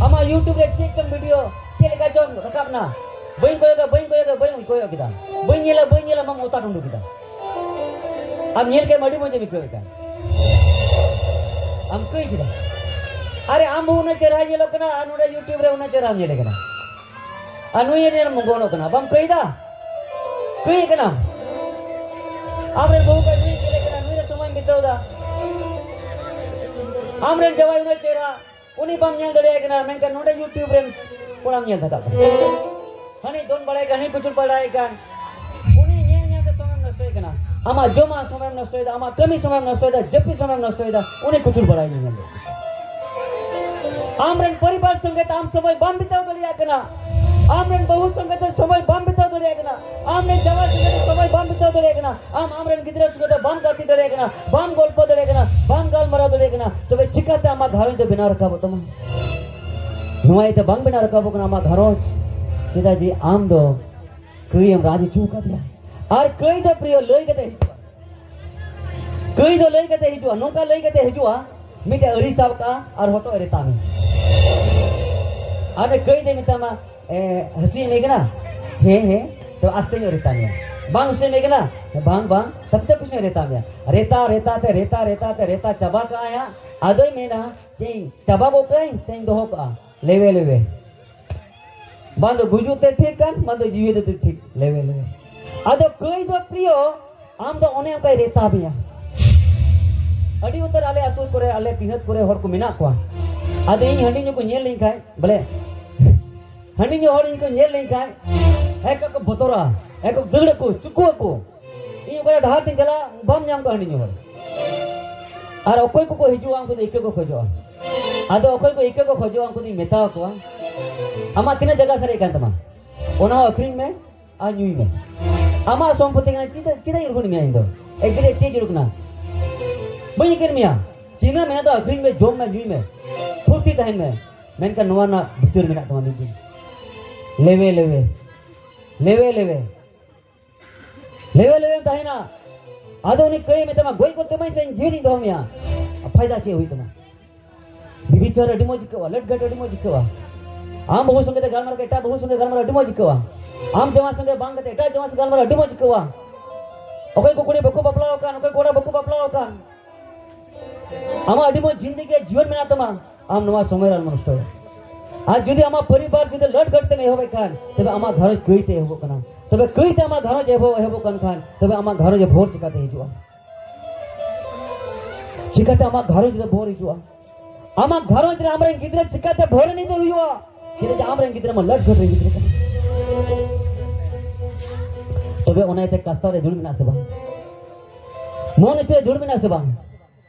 ᱟᱢᱟᱜ YouTube ᱨᱮ ᱪᱮᱫ ᱪᱚᱝ ᱵᱷᱤᱰᱤᱭᱳ ᱪᱮᱫ ᱞᱮᱠᱟ ᱪᱚᱝ ᱨᱟᱠᱟᱵ ᱮᱱᱟ, ᱵᱟᱹᱧ ᱠᱚᱭᱚᱜᱟ, ᱵᱟᱹᱧ ᱠᱚᱭᱚᱜᱟ, ᱵᱟᱹᱧ ᱠᱚᱭᱚᱜ ᱠᱮᱫᱟ᱾ ᱵᱟᱹᱧ ᱧᱮᱞᱟ, ᱵᱟᱹᱧ ᱧᱮᱞᱟ, ᱟᱢᱮᱢ ᱚᱛᱟ ᱴᱩᱸᱰᱩ ᱠᱮᱫᱟ᱾ ᱟᱢ ᱧᱮᱞ ᱠᱮᱫ ᱟᱹᱰᱤ ᱢᱚᱡᱽ ᱮᱢ ᱟᱹᱭᱠᱟᱹᱣᱮᱫ ᱠᱟᱱ᱾ ᱟᱢ ᱠᱟᱹᱭ ᱠᱮᱫᱟ᱾ ᱟᱨᱮ, ᱟᱢ ᱦᱚᱸ ᱩᱱᱟᱹᱜ ᱪᱮᱦᱨᱟ ᱧᱮᱞᱚᱜ ᱠᱟᱱᱟ ᱟᱨ ᱱᱚᱰᱮ YouTube ᱨᱮ ᱩᱱᱟᱹᱜ ᱪᱮᱦᱨᱟᱢ ᱧᱮᱞᱮ ᱠᱟᱱᱟ᱾ ᱟᱨ ᱱᱩᱭ ᱧᱮᱞ ᱢᱚᱝᱜᱚᱞᱚᱜ ᱠᱟᱱᱟ᱾ ᱵᱟᱢ ᱠᱟᱹᱭ ᱫᱟ? ᱠᱟᱹᱭ ᱠᱟᱱᱟᱢ᱾ ᱟᱢᱨᱮᱱ ᱵᱟᱹᱦᱩ ᱠᱚ ᱱᱩᱭ ᱧᱮᱞᱮ ᱠᱟᱱᱟ, ᱱᱩᱭ ᱨᱮ ᱥᱚᱢᱚᱭ ᱵᱤᱛᱟᱹᱣ ᱫᱟ᱾ ᱟᱢᱨᱮᱱ ᱡᱟᱶᱟᱭ ᱩᱱᱟᱹᱜ ᱪᱮᱦᱨᱟ, ᱩᱱᱤ ᱵᱟᱢ ᱧᱮᱞ ᱫᱟᱲᱮᱭᱟᱭ ᱠᱟᱱᱟ, ᱢᱮᱱᱠᱷᱟᱱ ᱱᱚᱰᱮ YouTube ᱨᱮᱱ ᱠᱚᱲᱟᱢ ᱧᱮᱞ ᱫᱷᱟᱠᱟᱜ ᱠᱟᱱᱟ᱾ ᱦᱟᱹᱱᱤ ᱫᱚᱱ ᱵᱟᱲᱟᱭ ᱠᱟᱱ, ᱦᱟᱹᱱᱤ ᱠᱩᱪᱩᱲ ᱵᱟᱲᱟᱭ ᱠᱟᱱ, ᱩᱱᱤ ᱧᱮᱞ ᱧᱮᱞ ᱛᱮ ᱥᱚᱢᱚᱭᱮᱢ ᱱᱚᱥᱴᱚᱭᱮᱫ ᱠᱟᱱᱟ᱾ ᱟᱢᱟᱜ ᱡᱚᱢᱟᱜ ᱥᱚᱢᱚᱭᱮᱢ ᱱᱚᱥᱴᱚᱭᱮᱫᱟ, ᱟᱢᱟᱜ ᱠᱟᱹᱢᱤ ᱥᱚᱢᱚᱭᱮᱢ ᱱᱚᱥᱴᱚᱭᱮᱫᱟ, ᱡᱟᱹᱯᱤᱫ ᱥᱚᱢᱚᱭᱮᱢ ᱱᱚᱥᱴᱚᱭᱮᱫᱟ, ᱩᱱᱤ ᱠᱩᱪᱩᱲ ᱵᱟᱲᱟᱭ ᱧᱮᱞ ᱧᱮᱞ ᱛᱮ᱾ ᱟᱢᱨᱮᱱ ᱯᱚᱨᱤᱵᱟᱨ ᱥᱚᱸᱜᱮ ᱛᱮ ᱟᱢ ᱥᱚᱢᱚᱭ ᱵᱟᱢ ᱵᱤᱛᱟᱹᱣ ᱫᱟᱲᱮᱭᱟᱜ ᱠᱟᱱᱟ᱾ ᱟᱢᱨᱮᱱ ᱵᱟᱹᱦᱩ ᱥᱚᱸᱜᱮ ᱛᱮ ᱥᱚᱢᱚᱭ ᱵᱟᱢ ᱵᱤᱛᱟᱹᱣ ᱫᱟᱲᱮᱭᱟᱜ ᱠᱟᱱᱟ᱾ ᱟᱢᱨᱮᱱ ᱡᱟᱶᱟᱭ ᱥᱚᱸᱜᱮ ᱛᱮ ᱥᱚᱢᱚᱭ ᱵᱟᱢ ᱵᱤᱛᱟᱹᱣ ᱫᱟᱲᱮᱭᱟᱜ ᱠᱟᱱᱟ᱾ ᱟᱢ ᱟᱢᱨᱮᱱ ᱜᱤᱫᱽᱨᱟᱹ ᱥᱚᱸᱜᱮ ᱛᱮ ᱵᱟᱢ ᱜᱟᱛᱮ ᱫᱟᱲᱮᱭᱟᱜ ᱠᱟᱱᱟ, ᱵᱟᱢ ᱜᱚᱞᱯᱚ ᱫᱟᱲᱮᱭᱟᱜ ᱠᱟᱱᱟ, ᱵᱟᱢ ᱜᱟᱞᱢᱟᱨᱟᱣ ᱫᱟᱲᱮᱭᱟᱜ ᱠᱟᱱᱟ, ᱛᱚᱵᱮ ᱪᱤᱠᱟᱛᱮ ᱟᱢᱟᱜ ᱜᱷᱟᱨᱚᱸᱡᱽ ᱫᱚ ᱵᱮᱱᱟᱣ ᱨᱟᱠᱟᱵᱚᱜ ᱛᱟᱢᱟ? ᱱᱚᱣᱟ ᱤᱭᱟᱹᱛᱮ ᱵᱟᱝ ᱵᱮᱱᱟᱣ ᱨᱟᱠᱟᱵᱚᱜ ᱠᱟᱱᱟ ᱟᱢᱟᱜ ᱜᱷᱟᱨᱚᱸᱡᱽ, ᱪᱮᱫᱟᱜ ᱡᱮ ᱟᱢ ᱫᱚ ᱠᱟᱹᱭ ᱮᱢ ᱨᱟᱡᱽ ᱦᱚᱪᱚ ᱟᱠᱟᱫᱮᱭᱟ᱾ ᱟᱨ ᱠᱟᱹᱭ ᱫᱚ ᱯᱨᱤᱭᱚ ᱞᱟᱹᱭ ᱠᱟᱛᱮ ᱦᱤᱡᱩᱜᱼᱟ᱾ ᱠᱟᱹᱭ ᱫᱚ ᱞᱟᱹᱭ ᱠᱟᱛᱮ ᱦᱤᱡᱩᱜᱼᱟ, ᱱᱚᱝᱠᱟ ᱞᱟᱹᱭ ᱠᱟᱛᱮ ᱦᱤᱡᱩᱜᱼᱟ, ᱢᱤᱫᱴᱮᱡ ᱟᱹᱨᱤ ᱥᱟᱵ ᱠᱟᱜᱼᱟ ᱟᱨ ᱦᱚᱴᱚᱜ ᱮ ᱨᱮᱛᱟ ᱢᱮ᱾ ᱟᱨ ᱩᱱᱤ ᱠᱟᱹᱭ ᱫᱚᱭ ᱢᱮᱛᱟᱢᱟ, "ᱮ, ᱦᱟᱹᱥᱩᱭᱮᱫ ᱢᱮ ᱠᱟᱱᱟ? ᱦᱮᱸ, ᱦᱮᱸ, ᱛᱚ ᱟᱥᱛᱮ ᱧᱚᱜ ᱨᱮᱛᱟ ᱢᱮᱭᱟ᱾ ᱵᱟᱝ ᱦᱟᱹᱥᱩᱭᱮᱫ ᱢᱮ ᱠᱟᱱᱟ? ᱵᱟᱝ, ᱵᱟᱝ, ᱛᱟᱯᱮ ᱛᱮ ᱠᱩᱥᱤᱧ ᱨᱮᱛᱟ ᱢᱮᱭᱟ᱾" ᱨᱮᱛᱟ, ᱨᱮᱛᱟ ᱛᱮ, ᱨᱮᱛᱟ, ᱨᱮᱛᱟ ᱛᱮ, ᱨᱮᱛᱟ ᱪᱟᱵᱟ ᱠᱟᱜᱼᱟᱭ ᱦᱟᱸᱜ᱾ ᱟᱫᱚᱭ ᱢᱮᱱᱟ, "ᱪᱮᱫ ᱤᱧ ᱪᱟᱵᱟ ᱜᱚᱫ ᱠᱟᱜᱼᱟᱹᱧ ᱥᱮᱧ ᱫᱚᱦᱚ ᱠᱟᱜᱼᱟ?" ᱞᱮᱣᱮ, ᱞᱮᱣᱮ᱾ ᱵᱟᱝ ᱫᱚ ᱜᱩᱡᱩᱜ ᱛᱮ ᱴᱷᱤᱠ ᱠᱟᱱ, ᱵᱟᱝ ᱫᱚ ᱡᱤᱣᱤ ᱛᱮ ᱴᱷᱤᱠ, ᱞᱮᱣᱮ, ᱞᱮᱣᱮ᱾ ᱟᱫᱚ ᱠᱟᱹᱭ ᱫᱚ ᱯᱨᱤᱭᱚ, ᱟᱢ ᱫᱚ ᱚᱱᱮ ᱚᱱᱠᱟᱭ ᱨᱮᱛᱟ ᱢᱮᱭᱟ᱾ ᱟᱹᱰᱤ ᱩᱛᱟᱹᱨ ᱟᱞᱮ ᱟᱹᱛᱩ ᱠᱚᱨᱮ, ᱟᱞᱮ ᱴᱤᱦᱟᱹᱛ ᱠᱚᱨᱮ ᱦᱚᱲ ᱠᱚ ᱢᱮᱱᱟᱜ ᱠᱚᱣᱟ᱾ ᱟᱫᱚ ᱤᱧ ᱦᱟᱺᱰᱤ ᱧᱩ ᱠᱚ ᱧᱮᱞ ᱞᱤᱧ ᱠᱷᱟᱡ, ᱵᱚᱞᱮ, ᱦᱟᱺᱰᱤ ᱧᱩ ᱦᱚᱲ ᱤᱧ ᱠᱚ ᱧᱮᱞ ᱞᱤᱧ ᱠᱷᱟᱡ, ᱮᱠ ᱠᱚ ᱵᱚᱛᱚᱨᱟ, ᱮᱠ ᱠᱚ ᱫᱟᱹᱲ ᱟᱠᱚ, ᱪᱩᱠᱩ ᱟᱠᱚ᱾ ᱤᱧ ᱚᱠᱟᱨᱮ ᱰᱟᱦᱟᱨ ᱛᱤᱧ ᱪᱟᱞᱟᱜᱼᱟ, ᱵᱟᱢ ᱧᱟᱢ ᱠᱚᱣᱟ ᱦᱟᱺᱰᱤ ᱧᱩ ᱦᱚᱲ᱾ ᱟᱨ ᱚᱠᱚᱭ ᱠᱚᱠᱚ ᱦᱤᱡᱩᱜᱼᱟ, ᱩᱱᱠᱩ ᱫᱚ ᱤᱠᱟᱹ ᱠᱚ ᱠᱷᱚᱡᱚᱜᱼᱟ᱾ ᱟᱫᱚ ᱚᱠᱚᱭ ᱠᱚ ᱤᱠᱟᱹ ᱠᱚ ᱠᱷᱚᱡᱚᱜᱼᱟ, ᱩᱱᱠᱩ ᱫᱚᱧ ᱢᱮᱛᱟ ᱟᱠᱚᱣᱟ, "ᱟᱢᱟᱜ ᱛᱤᱱᱟᱹᱜ ᱡᱟᱭᱜᱟ ᱥᱟᱨᱮᱡ ᱠᱟᱱ ᱛᱟᱢᱟ? ᱚᱱᱟ ᱦᱚᱸ ᱟᱹᱠᱷᱨᱤᱧ ᱢᱮ ᱟᱨ ᱧᱩᱭ ᱢᱮ᱾ ᱟᱢᱟᱜ ᱥᱚᱢᱯᱚᱛᱤ ᱠᱟᱱᱟ, ᱪᱮᱫᱟᱜ, ᱪᱮᱫᱟᱜ ᱤᱧ ᱨᱩᱠᱷᱤᱱ ᱢᱮᱭᱟ? ᱤᱧ ᱫᱚ ᱮᱠᱫᱤᱱ ᱪᱮᱫ ᱡᱩᱞᱩᱜ ᱠᱟᱱᱟ? ᱵᱟᱹᱧ ᱤᱠᱟᱹᱨ ᱢᱮᱭᱟ᱾ ᱪᱤᱱᱦᱟᱹ ᱢᱮᱱᱟᱜ ᱫᱚ ᱟᱹᱠᱷᱨᱤᱧ ᱢᱮ, ᱡᱚᱢ ᱢᱮ, ᱧᱩᱭ ᱢᱮ, ᱯᱷᱩᱨᱛᱤ ᱛᱟᱦᱮᱱ ᱢᱮ, ᱢᱮᱱᱠᱷᱟᱱ ᱱᱚᱣᱟ ᱨᱮᱱᱟᱜ ᱵᱷᱤᱛᱟᱹᱨ ᱢᱮᱱᱟᱜ ᱛᱟᱢᱟ ᱢᱤᱫ ᱫᱤᱱ ᱞᱮᱣᱮ, ᱞᱮᱣᱮ, ᱞᱮᱣᱮ, ᱞᱮᱣᱮ, ᱞᱮᱣᱮᱢ ᱛᱟᱦᱮᱱᱟ᱾" ᱟᱫᱚ ᱩᱱᱤ ᱠᱟᱹᱭ ᱢᱮᱛᱟᱢᱟ, "ᱜᱚᱡ ᱜᱚᱫ ᱠᱟᱹᱢᱟᱹᱧ ᱥᱮ ᱤᱧ ᱡᱤᱣᱤ ᱨᱤᱧ ᱫᱚᱦᱚ ᱢᱮᱭᱟ?" ᱟᱨ ᱯᱷᱟᱭᱫᱟ ᱪᱮᱫ ᱦᱩᱭᱩᱜ ᱛᱟᱢᱟ? ᱵᱤᱵᱤᱪᱟᱨ ᱟᱹᱰᱤ ᱢᱚᱡᱽ ᱟᱹᱭᱠᱟᱹᱜᱼᱟ, ᱞᱮᱴ ᱜᱷᱟᱴ ᱟᱹᱰᱤ ᱢᱚᱡᱽ ᱟᱹᱭᱠᱟᱹᱜᱼᱟ᱾ ᱟᱢ ᱵᱟᱹᱦᱩ ᱥᱚᱸᱜᱮ ᱛᱮ ᱜᱟᱞᱢᱟᱨᱟᱣ ᱠᱟᱛᱮ ᱮᱴᱟᱜ ᱵᱟᱹᱦᱩ ᱥᱚᱸᱜᱮ ᱜᱟᱞᱢᱟᱨᱟᱣ ᱟᱹᱰᱤ ᱢᱚᱡᱽ ᱟᱹᱭᱠᱟᱹᱣᱟ᱾ ᱟᱢ ᱡᱟᱶᱟᱭ ᱥᱚᱸᱜᱮ ᱵᱟᱝ ᱠᱟᱛᱮ ᱮᱴᱟᱜ ᱡᱟᱶᱟᱭ ᱥᱚᱸᱜᱮ ᱜᱟᱞᱢᱟᱨᱟᱣ ᱟᱹᱰᱤ ᱢᱚᱡᱽ ᱟᱹᱭᱠᱟᱹᱣᱟ᱾ ᱚᱠᱚᱭ ᱠᱚ ᱠᱩᱲᱤ ᱵᱟᱠᱚ ᱵᱟᱯᱞᱟ ᱟᱠᱟᱱ, ᱚᱠᱚᱭ ᱠᱚᱲᱟ ᱵᱟᱠᱚ ᱵᱟᱯᱞᱟ ᱟᱠᱟᱱ, ᱟᱢᱟᱜ ᱟᱹᱰᱤ ᱢᱚᱡᱽ ᱡᱤᱱᱫᱮᱜᱤ ᱡᱤᱭᱚᱱ ᱢᱮᱱᱟᱜ ᱛᱟᱢᱟ, ᱟᱢ ᱱᱚᱣᱟ ᱥᱚᱢᱚᱭ ᱨᱮ ᱟᱞᱚᱢ ᱱᱚᱥᱴᱚᱭᱟ᱾ ᱟᱨ ᱡᱩᱫᱤ ᱟᱢᱟᱜ ᱯᱚᱨᱤᱵᱟᱨ ᱡᱩᱫᱤ ᱞᱟᱹᱴ ᱜᱷᱟᱹᱴ ᱛᱮᱢ ᱮᱦᱚᱵᱮᱫ ᱠᱷᱟᱱ, ᱛᱚᱵᱮ ᱟᱢᱟᱜ ᱜᱷᱟᱨᱚᱸᱡᱽ ᱠᱟᱹᱭ ᱛᱮ ᱮᱦᱚᱵᱚᱜ ᱠᱟᱱᱟ, ᱛᱚᱵᱮ ᱠᱟᱹᱭ ᱛᱮ ᱟᱢᱟᱜ ᱜᱷᱟᱨᱚᱸᱡᱽ ᱮᱦᱚᱵ, ᱮᱦᱚᱵᱚᱜ ᱠᱟᱱ ᱠᱷᱟᱱ, ᱛᱚᱵᱮ ᱟᱢᱟᱜ ᱜᱷᱟᱨᱚᱸᱡᱽ ᱨᱮ ᱵᱷᱳᱨ ᱪᱤᱠᱟᱹᱛᱮ ᱦᱤᱡᱩᱜᱼᱟ? ᱪᱤᱠᱟᱹᱛᱮ ᱟᱢᱟᱜ ᱜᱷᱟᱨᱚᱸᱡᱽ ᱨᱮ ᱵᱷᱳᱨ ᱦᱤᱡᱩᱜᱼᱟ? ᱟᱢᱟᱜ ᱜᱷᱟᱨᱚᱸᱡᱽ ᱨᱮ ᱟᱢᱨᱮᱱ ᱜᱤᱫᱽᱨᱟᱹ ᱪᱤᱠᱟᱹᱛᱮ ᱵᱷᱳᱨ ᱮᱱᱮᱡ ᱫᱚ ᱦᱩᱭᱩᱜᱼᱟ? ᱪᱮᱫᱟᱜ ᱡᱮ ᱟᱢᱨᱮᱱ ᱜᱤᱫᱽᱨᱟᱹ ᱢᱟ ᱞᱟᱹᱴ ᱜᱷᱟᱹᱴ ᱨᱮᱱ ᱜᱤᱫᱽᱨᱟᱹ ᱠᱟᱱᱟ᱾ ᱛᱚᱵᱮ ᱚᱱᱟ ᱤᱭᱟᱹᱛᱮ ᱠᱟᱥᱛᱟᱣ ᱨᱮ ᱡᱩᱲ ᱢᱮᱱᱟᱜ ᱥᱮ ᱵᱟᱝ? ᱢᱚᱱ ᱤᱪᱪᱷᱟᱹ ᱨᱮ ᱡᱩᱲ ᱢᱮᱱᱟᱜ ᱥᱮ ᱵᱟᱝ?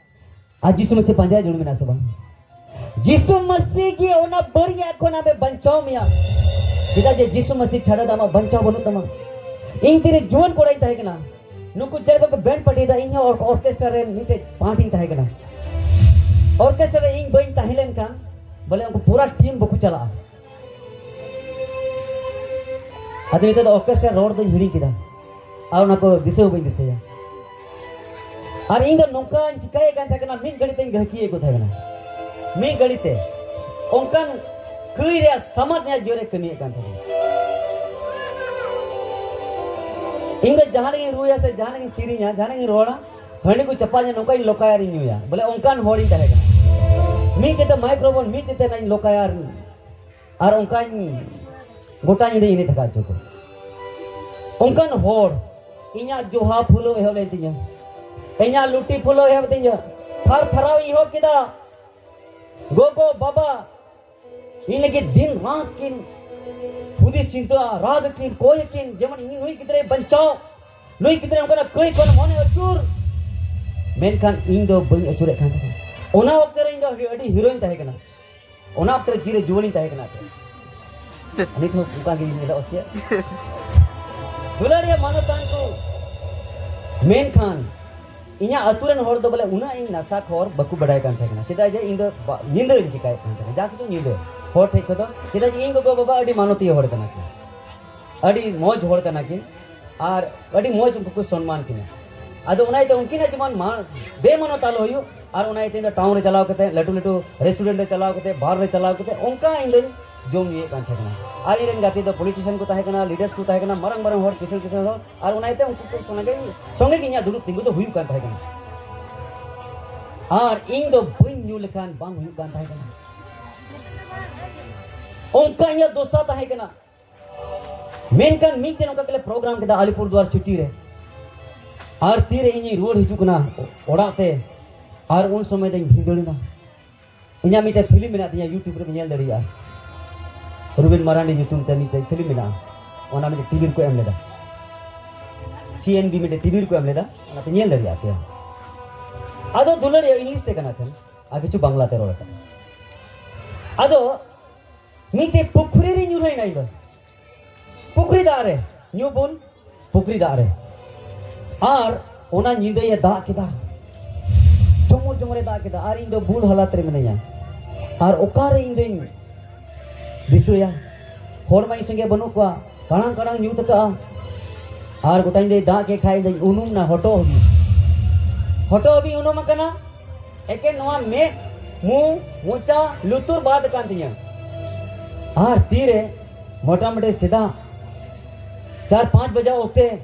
ᱟᱨ ᱡᱤᱥᱩ ᱢᱟᱹᱥᱤ ᱯᱟᱸᱡᱟ ᱡᱩᱲ ᱢᱮᱱᱟᱜ ᱥᱮ ᱵᱟᱝ? ᱡᱤᱥᱩ ᱢᱟᱹᱥᱤ ᱜᱮ ᱚᱱᱟ ᱵᱟᱹᱲᱤᱡᱟᱜ ᱠᱷᱚᱱ ᱟᱢᱮ ᱵᱟᱧᱪᱟᱣ ᱢᱮᱭᱟ᱾ ᱪᱮᱫᱟᱜ ᱡᱮ ᱡᱤᱥᱩ ᱢᱟᱹᱥᱤ ᱪᱷᱟᱲᱟ ᱫᱚ ᱟᱢᱟᱜ ᱵᱟᱧᱪᱟᱣ ᱵᱟᱹᱱᱩᱜ ᱛᱟᱢᱟ᱾ ᱤᱧ ᱛᱤᱨᱮ ᱡᱩᱣᱟᱹᱱ ᱠᱚᱲᱟᱧ ᱛᱟᱦᱮᱸ ᱠᱟᱱᱟ, ᱱᱩᱠᱩ ᱪᱮᱫ ᱞᱮᱠᱟ ᱠᱚ ᱵᱮᱱᱰ ᱯᱟᱨᱴᱤᱭᱮᱫᱟ, ᱤᱧ ᱦᱚᱸ ᱚᱨ-, ᱚᱨᱠᱮᱥᱴᱨᱟ ᱨᱮ ᱢᱤᱫᱴᱮᱡ ᱯᱟᱨᱴ ᱤᱧ ᱛᱟᱦᱮᱸ ᱠᱟᱱᱟ᱾ ᱚᱨᱠᱮᱥᱴᱨᱟ ᱨᱮ ᱤᱧ ᱵᱟᱹᱧ ᱛᱟᱦᱮᱸ ᱞᱮᱱᱠᱷᱟᱱ, ᱵᱚᱞᱮ, ᱩᱱᱠᱩ ᱯᱩᱨᱟ ᱴᱤᱢ ᱵᱟᱠᱚ ᱪᱟᱞᱟᱜᱼᱟ᱾ ᱟᱫᱚ ᱱᱤᱛᱚᱜ ᱫᱚ ᱚᱨᱠᱮᱥᱴᱨᱟ ᱨᱚᱲ ᱫᱚᱧ ᱦᱤᱲᱤᱧ ᱠᱮᱫᱟ, ᱟᱨ ᱚᱱᱟ ᱠᱚ ᱫᱤᱥᱟᱹ ᱦᱚᱸ ᱵᱟᱹᱧ ᱫᱤᱥᱟᱹᱭᱟ᱾ ᱟᱨ ᱤᱧ ᱫᱚ ᱱᱚᱝᱠᱟᱧ ᱪᱤᱠᱟᱹᱭᱮᱫ ᱠᱟᱱ ᱛᱟᱦᱮᱸ ᱠᱟᱱᱟ, ᱢᱤᱫ ᱜᱷᱟᱹᱲᱤ ᱛᱮᱧ ᱜᱟᱹᱦᱠᱤᱭᱮᱫ ᱠᱚ ᱛᱟᱦᱮᱸ ᱠᱟᱱᱟ, ᱢᱤᱫ ᱜᱷᱟᱹᱲᱤ ᱛᱮ ᱚᱱᱠᱟᱱ ᱠᱟᱹᱭ ᱨᱮᱭᱟᱜ ᱥᱟᱢᱟᱫ ᱨᱮᱭᱟᱜ ᱡᱳᱨᱮ ᱠᱟᱹᱢᱤᱭᱮᱫ ᱠᱟᱱ ᱛᱟᱦᱮᱸ ᱠᱟᱱᱟ᱾ ᱤᱧ ᱫᱚ ᱡᱟᱦᱟᱸ ᱨᱮᱜᱮᱧ ᱨᱩᱭᱟ ᱥᱮ ᱡᱟᱦᱟᱸ ᱨᱮᱜᱮᱧ ᱥᱮᱨᱮᱧᱟ, ᱡᱟᱦᱟᱸ ᱨᱮᱜᱮᱧ ᱨᱚᱲᱟ, ᱦᱟᱺᱰᱤ ᱠᱚ ᱪᱟᱯᱟᱫ ᱤᱧᱟ, ᱱᱚᱝᱠᱟᱧ ᱞᱚᱠᱟᱭᱟᱨᱤᱧ ᱧᱩᱭᱟ᱾ ᱵᱚᱞᱮ, ᱚᱱᱠᱟᱱ ᱦᱚᱲᱤᱧ ᱛᱟᱦᱮᱸ ᱠᱟᱱᱟ᱾ ᱢᱤᱫ ᱛᱤᱛᱮ ᱢᱟᱭᱠᱨᱳᱯᱷᱳᱱ, ᱢᱤᱫ ᱛᱤᱛᱮ ᱱᱟᱧ ᱞᱚᱠᱟᱭᱟᱨ, ᱟᱨ ᱚᱱᱠᱟᱧ ᱜᱚᱴᱟ ᱧᱤᱫᱟᱹᱧ ᱮᱱᱮᱡ ᱛᱷᱟᱠᱟ ᱦᱚᱪᱚ ᱠᱚᱣᱟ᱾ ᱚᱱᱠᱟᱱ ᱦᱚᱲ, ᱤᱧᱟᱹᱜ ᱡᱚᱦᱟ ᱯᱷᱩᱞᱟᱹᱣ ᱮᱦᱚᱵ ᱞᱮᱱ ᱛᱤᱧᱟᱹ, ᱤᱧᱟᱹᱜ ᱞᱩᱴᱤ ᱯᱷᱩᱞᱟᱹᱣ ᱮᱦᱚᱵ ᱛᱤᱧᱟᱹ, ᱛᱷᱟᱨ ᱛᱷᱟᱨᱟᱣ ᱤᱧ ᱮᱦᱚᱵ ᱠᱮᱫᱟ᱾ ᱜᱚᱜᱚ ᱵᱟᱵᱟ ᱤᱧ ᱞᱟᱹᱜᱤᱫ ᱫᱤᱱ ᱨᱟᱛ ᱠᱤᱱ ᱦᱩᱫᱤᱥ ᱪᱤᱱᱛᱟᱹᱜᱼᱟ, ᱨᱟᱜᱽ ᱟᱹᱠᱤᱱ, ᱠᱚᱭ ᱟᱹᱠᱤᱱ, ᱡᱮᱢᱚᱱ ᱤᱧ ᱱᱩᱭ ᱜᱤᱫᱽᱨᱟᱹᱭ ᱵᱟᱧᱪᱟᱣ, ᱱᱩᱭ ᱜᱤᱫᱽᱨᱟᱹ ᱚᱱᱠᱟᱱᱟᱜ ᱠᱟᱹᱭ ᱠᱷᱚᱱ ᱢᱚᱱᱮ ᱟᱹᱪᱩᱨ᱾ ᱢᱮᱱᱠᱷᱟᱱ ᱤᱧ ᱫᱚ ᱵᱟᱹᱧ ᱟᱹᱪᱩᱨᱮᱫ ᱠᱟᱱ ᱛᱟᱦᱮᱸᱱᱟ᱾ ᱚᱱᱟ ᱚᱠᱛᱮ ᱨᱮ ᱤᱧ ᱫᱚ ᱟᱹᱰᱤ, ᱟᱹᱰᱤ ᱦᱤᱨᱳᱧ ᱛᱟᱦᱮᱸ ᱠᱟᱱᱟ᱾ ᱚᱱᱟ ᱚᱠᱛᱮ ᱨᱮ ᱡᱤᱣᱤ ᱨᱮ ᱡᱩᱣᱟᱹᱱᱤᱧ ᱛᱟᱦᱮᱸ ᱠᱟᱱᱟ᱾ ᱱᱤᱛ ᱦᱚᱸ ᱚᱱᱠᱟ ᱜᱮ ᱧᱮᱞᱚᱜᱼᱟ ᱥᱮ? ᱫᱩᱞᱟᱹᱲᱤᱭᱟᱹ ᱢᱟᱱᱚᱛᱟᱱ ᱠᱚ, ᱢᱮᱱᱠᱷᱟᱱ ᱤᱧᱟᱹᱜ ᱟᱹᱛᱩ ᱨᱮᱱ ᱦᱚᱲ ᱫᱚ ᱵᱚᱞᱮ ᱩᱱᱟᱹᱜ ᱤᱧ ᱱᱟᱥᱟ ᱠᱷᱚᱨ ᱵᱟᱠᱚ ᱵᱟᱰᱟᱭ ᱠᱟᱱ ᱛᱟᱦᱮᱸ ᱠᱟᱱᱟ᱾ ᱪᱮᱫᱟᱜ ᱡᱮ ᱤᱧ ᱫᱚ ᱵᱟ-, ᱧᱤᱫᱟᱹᱧ ᱪᱤᱠᱟᱹᱭᱮᱫ ᱠᱟᱱ ᱛᱟᱦᱮᱸ ᱠᱟᱱᱟ, ᱡᱟ ᱠᱤᱪᱷᱩ ᱧᱤᱫᱟᱹ ᱦᱚᱲ ᱴᱷᱮᱡ ᱠᱷᱚᱱ ᱫᱚ᱾ ᱪᱮᱫᱟᱜ ᱡᱮ ᱤᱧ ᱜᱚᱜᱚ ᱵᱟᱵᱟ ᱟᱹᱰᱤ ᱢᱟᱱᱚᱛᱤᱭᱟᱹ ᱦᱚᱲ ᱠᱟᱱᱟ ᱠᱤᱱ, ᱟᱹᱰᱤ ᱢᱚᱡᱽ ᱦᱚᱲ ᱠᱟᱱᱟ ᱠᱤᱱ, ᱟᱨ ᱟᱹᱰᱤ ᱢᱚᱡᱽ ᱩᱱᱠᱩ ᱠᱚ ᱥᱚᱱᱢᱟᱱ ᱠᱤᱧᱟ᱾ ᱟᱫᱚ ᱚᱱᱟ ᱤᱭᱟᱹᱛᱮ ᱩᱱᱠᱤᱱᱟᱜ ᱡᱮᱢᱚᱱ ᱢᱟ-, ᱵᱮᱢᱟᱱᱚᱛ ᱟᱞᱚ ᱦᱩᱭᱩᱜ, ᱟᱨ ᱚᱱᱟ ᱤᱭᱟᱹᱛᱮ ᱤᱧ ᱫᱚ ᱴᱟᱣᱩᱱ ᱨᱮ ᱪᱟᱞᱟᱣ ᱠᱟᱛᱮ, ᱞᱟᱹᱴᱩ ᱞᱟᱹᱴᱩ ᱨᱮᱥᱴᱩᱨᱮᱱᱴ ᱨᱮ ᱪᱟᱞᱟᱣ ᱠᱟᱛᱮ, ᱵᱟᱨ ᱨᱮ ᱪᱟᱞᱟᱣ ᱠᱟᱛᱮ, ᱚᱱᱠᱟ ᱤᱧ ᱫᱚᱧ ᱡᱚᱢ ᱧᱩᱭᱮᱫ ᱠᱟᱱ ᱛᱟᱦᱮᱸ ᱠᱟᱱᱟ᱾ ᱟᱨ ᱤᱧ ᱨᱮᱱ ᱜᱟᱛᱮ ᱫᱚ ᱯᱚᱞᱤᱴᱤᱥᱤᱭᱟᱱ ᱠᱚ ᱛᱟᱦᱮᱸ ᱠᱟᱱᱟ, ᱞᱤᱰᱟᱨᱥ ᱠᱚ ᱛᱟᱦᱮᱸ ᱠᱟᱱᱟ, ᱢᱟᱨᱟᱝ ᱢᱟᱨᱟᱝ ᱦᱚᱲ, ᱠᱤᱥᱟᱹᱬ ᱠᱤᱥᱟᱹᱬ ᱦᱚᱲ, ᱟᱨ ᱚᱱᱟ ᱤᱭᱟᱹᱛᱮ ᱩᱱᱠᱩ ᱠᱚ ᱥᱚᱸᱜᱮ ᱜᱮ, ᱥᱚᱸᱜᱮ ᱜᱮ ᱤᱧᱟᱹᱜ ᱫᱩᱲᱩᱵ ᱛᱤᱸᱜᱩ ᱫᱚ ᱦᱩᱭᱩᱜ ᱠᱟᱱ ᱛᱟᱦᱮᱸ ᱠᱟᱱᱟ᱾ ᱟᱨ ᱤᱧ ᱫᱚ ᱵᱟᱹᱧ ᱧᱩ ᱞᱮᱠᱷᱟᱱ ᱵᱟᱝ ᱦᱩᱭᱩᱜ ᱠᱟᱱ ᱛᱟᱦᱮᱸ ᱠᱟᱱᱟ, ᱚᱱᱠᱟ ᱤᱧᱟᱹᱜ ᱫᱚᱥᱟ ᱛᱟᱦᱮᱸ ᱠᱟᱱᱟ᱾ ᱢᱮᱱᱠᱷᱟᱱ ᱢᱤᱫ ᱫᱤᱱ ᱚᱱᱠᱟ ᱜᱮᱞᱮ ᱯᱨᱳᱜᱨᱟᱢ ᱠᱮᱫᱟ ᱟᱞᱤᱯᱩᱨᱫᱩᱣᱟᱨ ᱥᱤᱴᱤ ᱨᱮ, ᱟᱨ ᱛᱤᱨᱮ ᱤᱧᱤᱧ ᱨᱩᱣᱟᱹᱲ ᱦᱤᱡᱩᱜ ᱠᱟᱱᱟ ᱚᱲᱟᱜ ᱛᱮ, ᱟᱨ ᱩᱱ ᱥᱚᱢᱚᱭ ᱫᱚᱧ ᱵᱷᱤᱸᱫᱟᱹᱲ ᱮᱱᱟ᱾ ᱤᱧᱟᱹᱜ ᱢᱤᱫᱴᱮᱱ ᱯᱷᱤᱞᱢ ᱢᱮᱱᱟᱜ ᱛᱤᱧᱟᱹ, YouTube ᱨᱮᱢ ᱧᱮᱞ ᱫᱟᱲᱮᱭᱟᱜᱼᱟ, ᱨᱩᱵᱮᱱ ᱢᱟᱨᱟᱱᱰᱤ ᱧᱩᱛᱩᱢ ᱛᱮ ᱢᱤᱫᱴᱮᱱ ᱯᱷᱤᱞᱢ ᱢᱮᱱᱟᱜᱼᱟ, ᱚᱱᱟ ᱢᱤᱫᱴᱮᱱ ᱴᱤᱵᱷᱤ ᱨᱮᱠᱚ ᱮᱢ ᱞᱮᱫᱟ, ᱥᱤ ᱮᱱ ᱵᱤ ᱢᱤᱫᱴᱮᱱ ᱴᱤᱵᱷᱤ ᱨᱮᱠᱚ ᱮᱢ ᱞᱮᱫᱟ, ᱚᱱᱟ ᱯᱮ ᱧᱮᱞ ᱫᱟᱲᱮᱭᱟᱜᱼᱟ ᱯᱮ᱾ ᱟᱫᱚ ᱫᱩᱞᱟᱹᱲᱤᱭᱟᱹ ᱤᱝᱞᱤᱥ ᱛᱮ ᱠᱟᱱᱟ ᱠᱷᱟᱱ, ᱟᱨ ᱠᱤᱪᱷᱩ ᱵᱟᱝᱞᱟ ᱛᱮ ᱨᱚᱲ ᱟᱠᱟᱱᱟ᱾ ᱟᱫᱚ ᱢᱤᱫᱴᱮᱡ ᱯᱩᱠᱷᱨᱤ ᱨᱮ ᱧᱩᱨᱦᱟᱹᱭᱮᱱᱟ ᱤᱧ ᱫᱚ᱾ ᱯᱩᱠᱷᱨᱤ ᱫᱟᱜ ᱨᱮ, ᱧᱩ ᱵᱩᱞ ᱯᱩᱠᱷᱨᱤ ᱫᱟᱜ ᱨᱮ᱾ ᱟᱨ ᱚᱱᱟ ᱧᱤᱫᱟᱹᱭᱮ ᱫᱟᱜ ᱠᱮᱫᱟ, ᱡᱷᱚᱢᱚᱨ ᱡᱷᱚᱢᱚᱨᱮ ᱫᱟᱜ ᱠᱮᱫᱟ, ᱟᱨ ᱤᱧ ᱫᱚ ᱵᱩᱞ ᱦᱟᱞᱟᱛ ᱨᱮ ᱢᱤᱱᱟᱹᱧᱟ᱾ ᱟᱨ ᱚᱠᱟᱨᱮ ᱤᱧ ᱫᱚᱧ ᱫᱤᱥᱟᱹᱭᱟ? ᱦᱚᱲ ᱢᱟ ᱤᱧ ᱥᱚᱸᱜᱮ ᱵᱟᱹᱱᱩᱜ ᱠᱚᱣᱟ, ᱠᱟᱲᱟᱝ ᱠᱟᱲᱟᱝ ᱧᱩᱛ ᱟᱠᱟᱜᱼᱟ᱾ ᱟᱨ ᱜᱚᱴᱟᱧ ᱫᱟᱜ ᱠᱮᱫ ᱠᱷᱟᱡ ᱤᱧ ᱫᱚᱧ ᱩᱱᱩᱢ ᱱᱟ ᱦᱚᱴᱚᱜ ᱦᱟᱹᱵᱤᱡ, ᱦᱚᱴᱚᱜ ᱦᱟᱹᱵᱤᱡ ᱩᱱᱩᱢ ᱟᱠᱟᱱᱟ᱾ ᱮᱠᱮᱱ ᱱᱚᱣᱟ ᱢᱮᱫ, ᱢᱩ, ᱢᱚᱪᱟ, ᱞᱩᱛᱩᱨ ᱵᱟᱫ ᱟᱠᱟᱱ ᱛᱤᱧᱟᱹ᱾ ᱟᱨ ᱛᱤᱨᱮ ᱢᱚᱴᱟᱢᱩᱴᱤ ᱥᱮᱛᱟᱜ ᱪᱟᱨ ᱯᱟᱸᱪ ᱵᱟᱡᱟ ᱚᱠᱛᱮ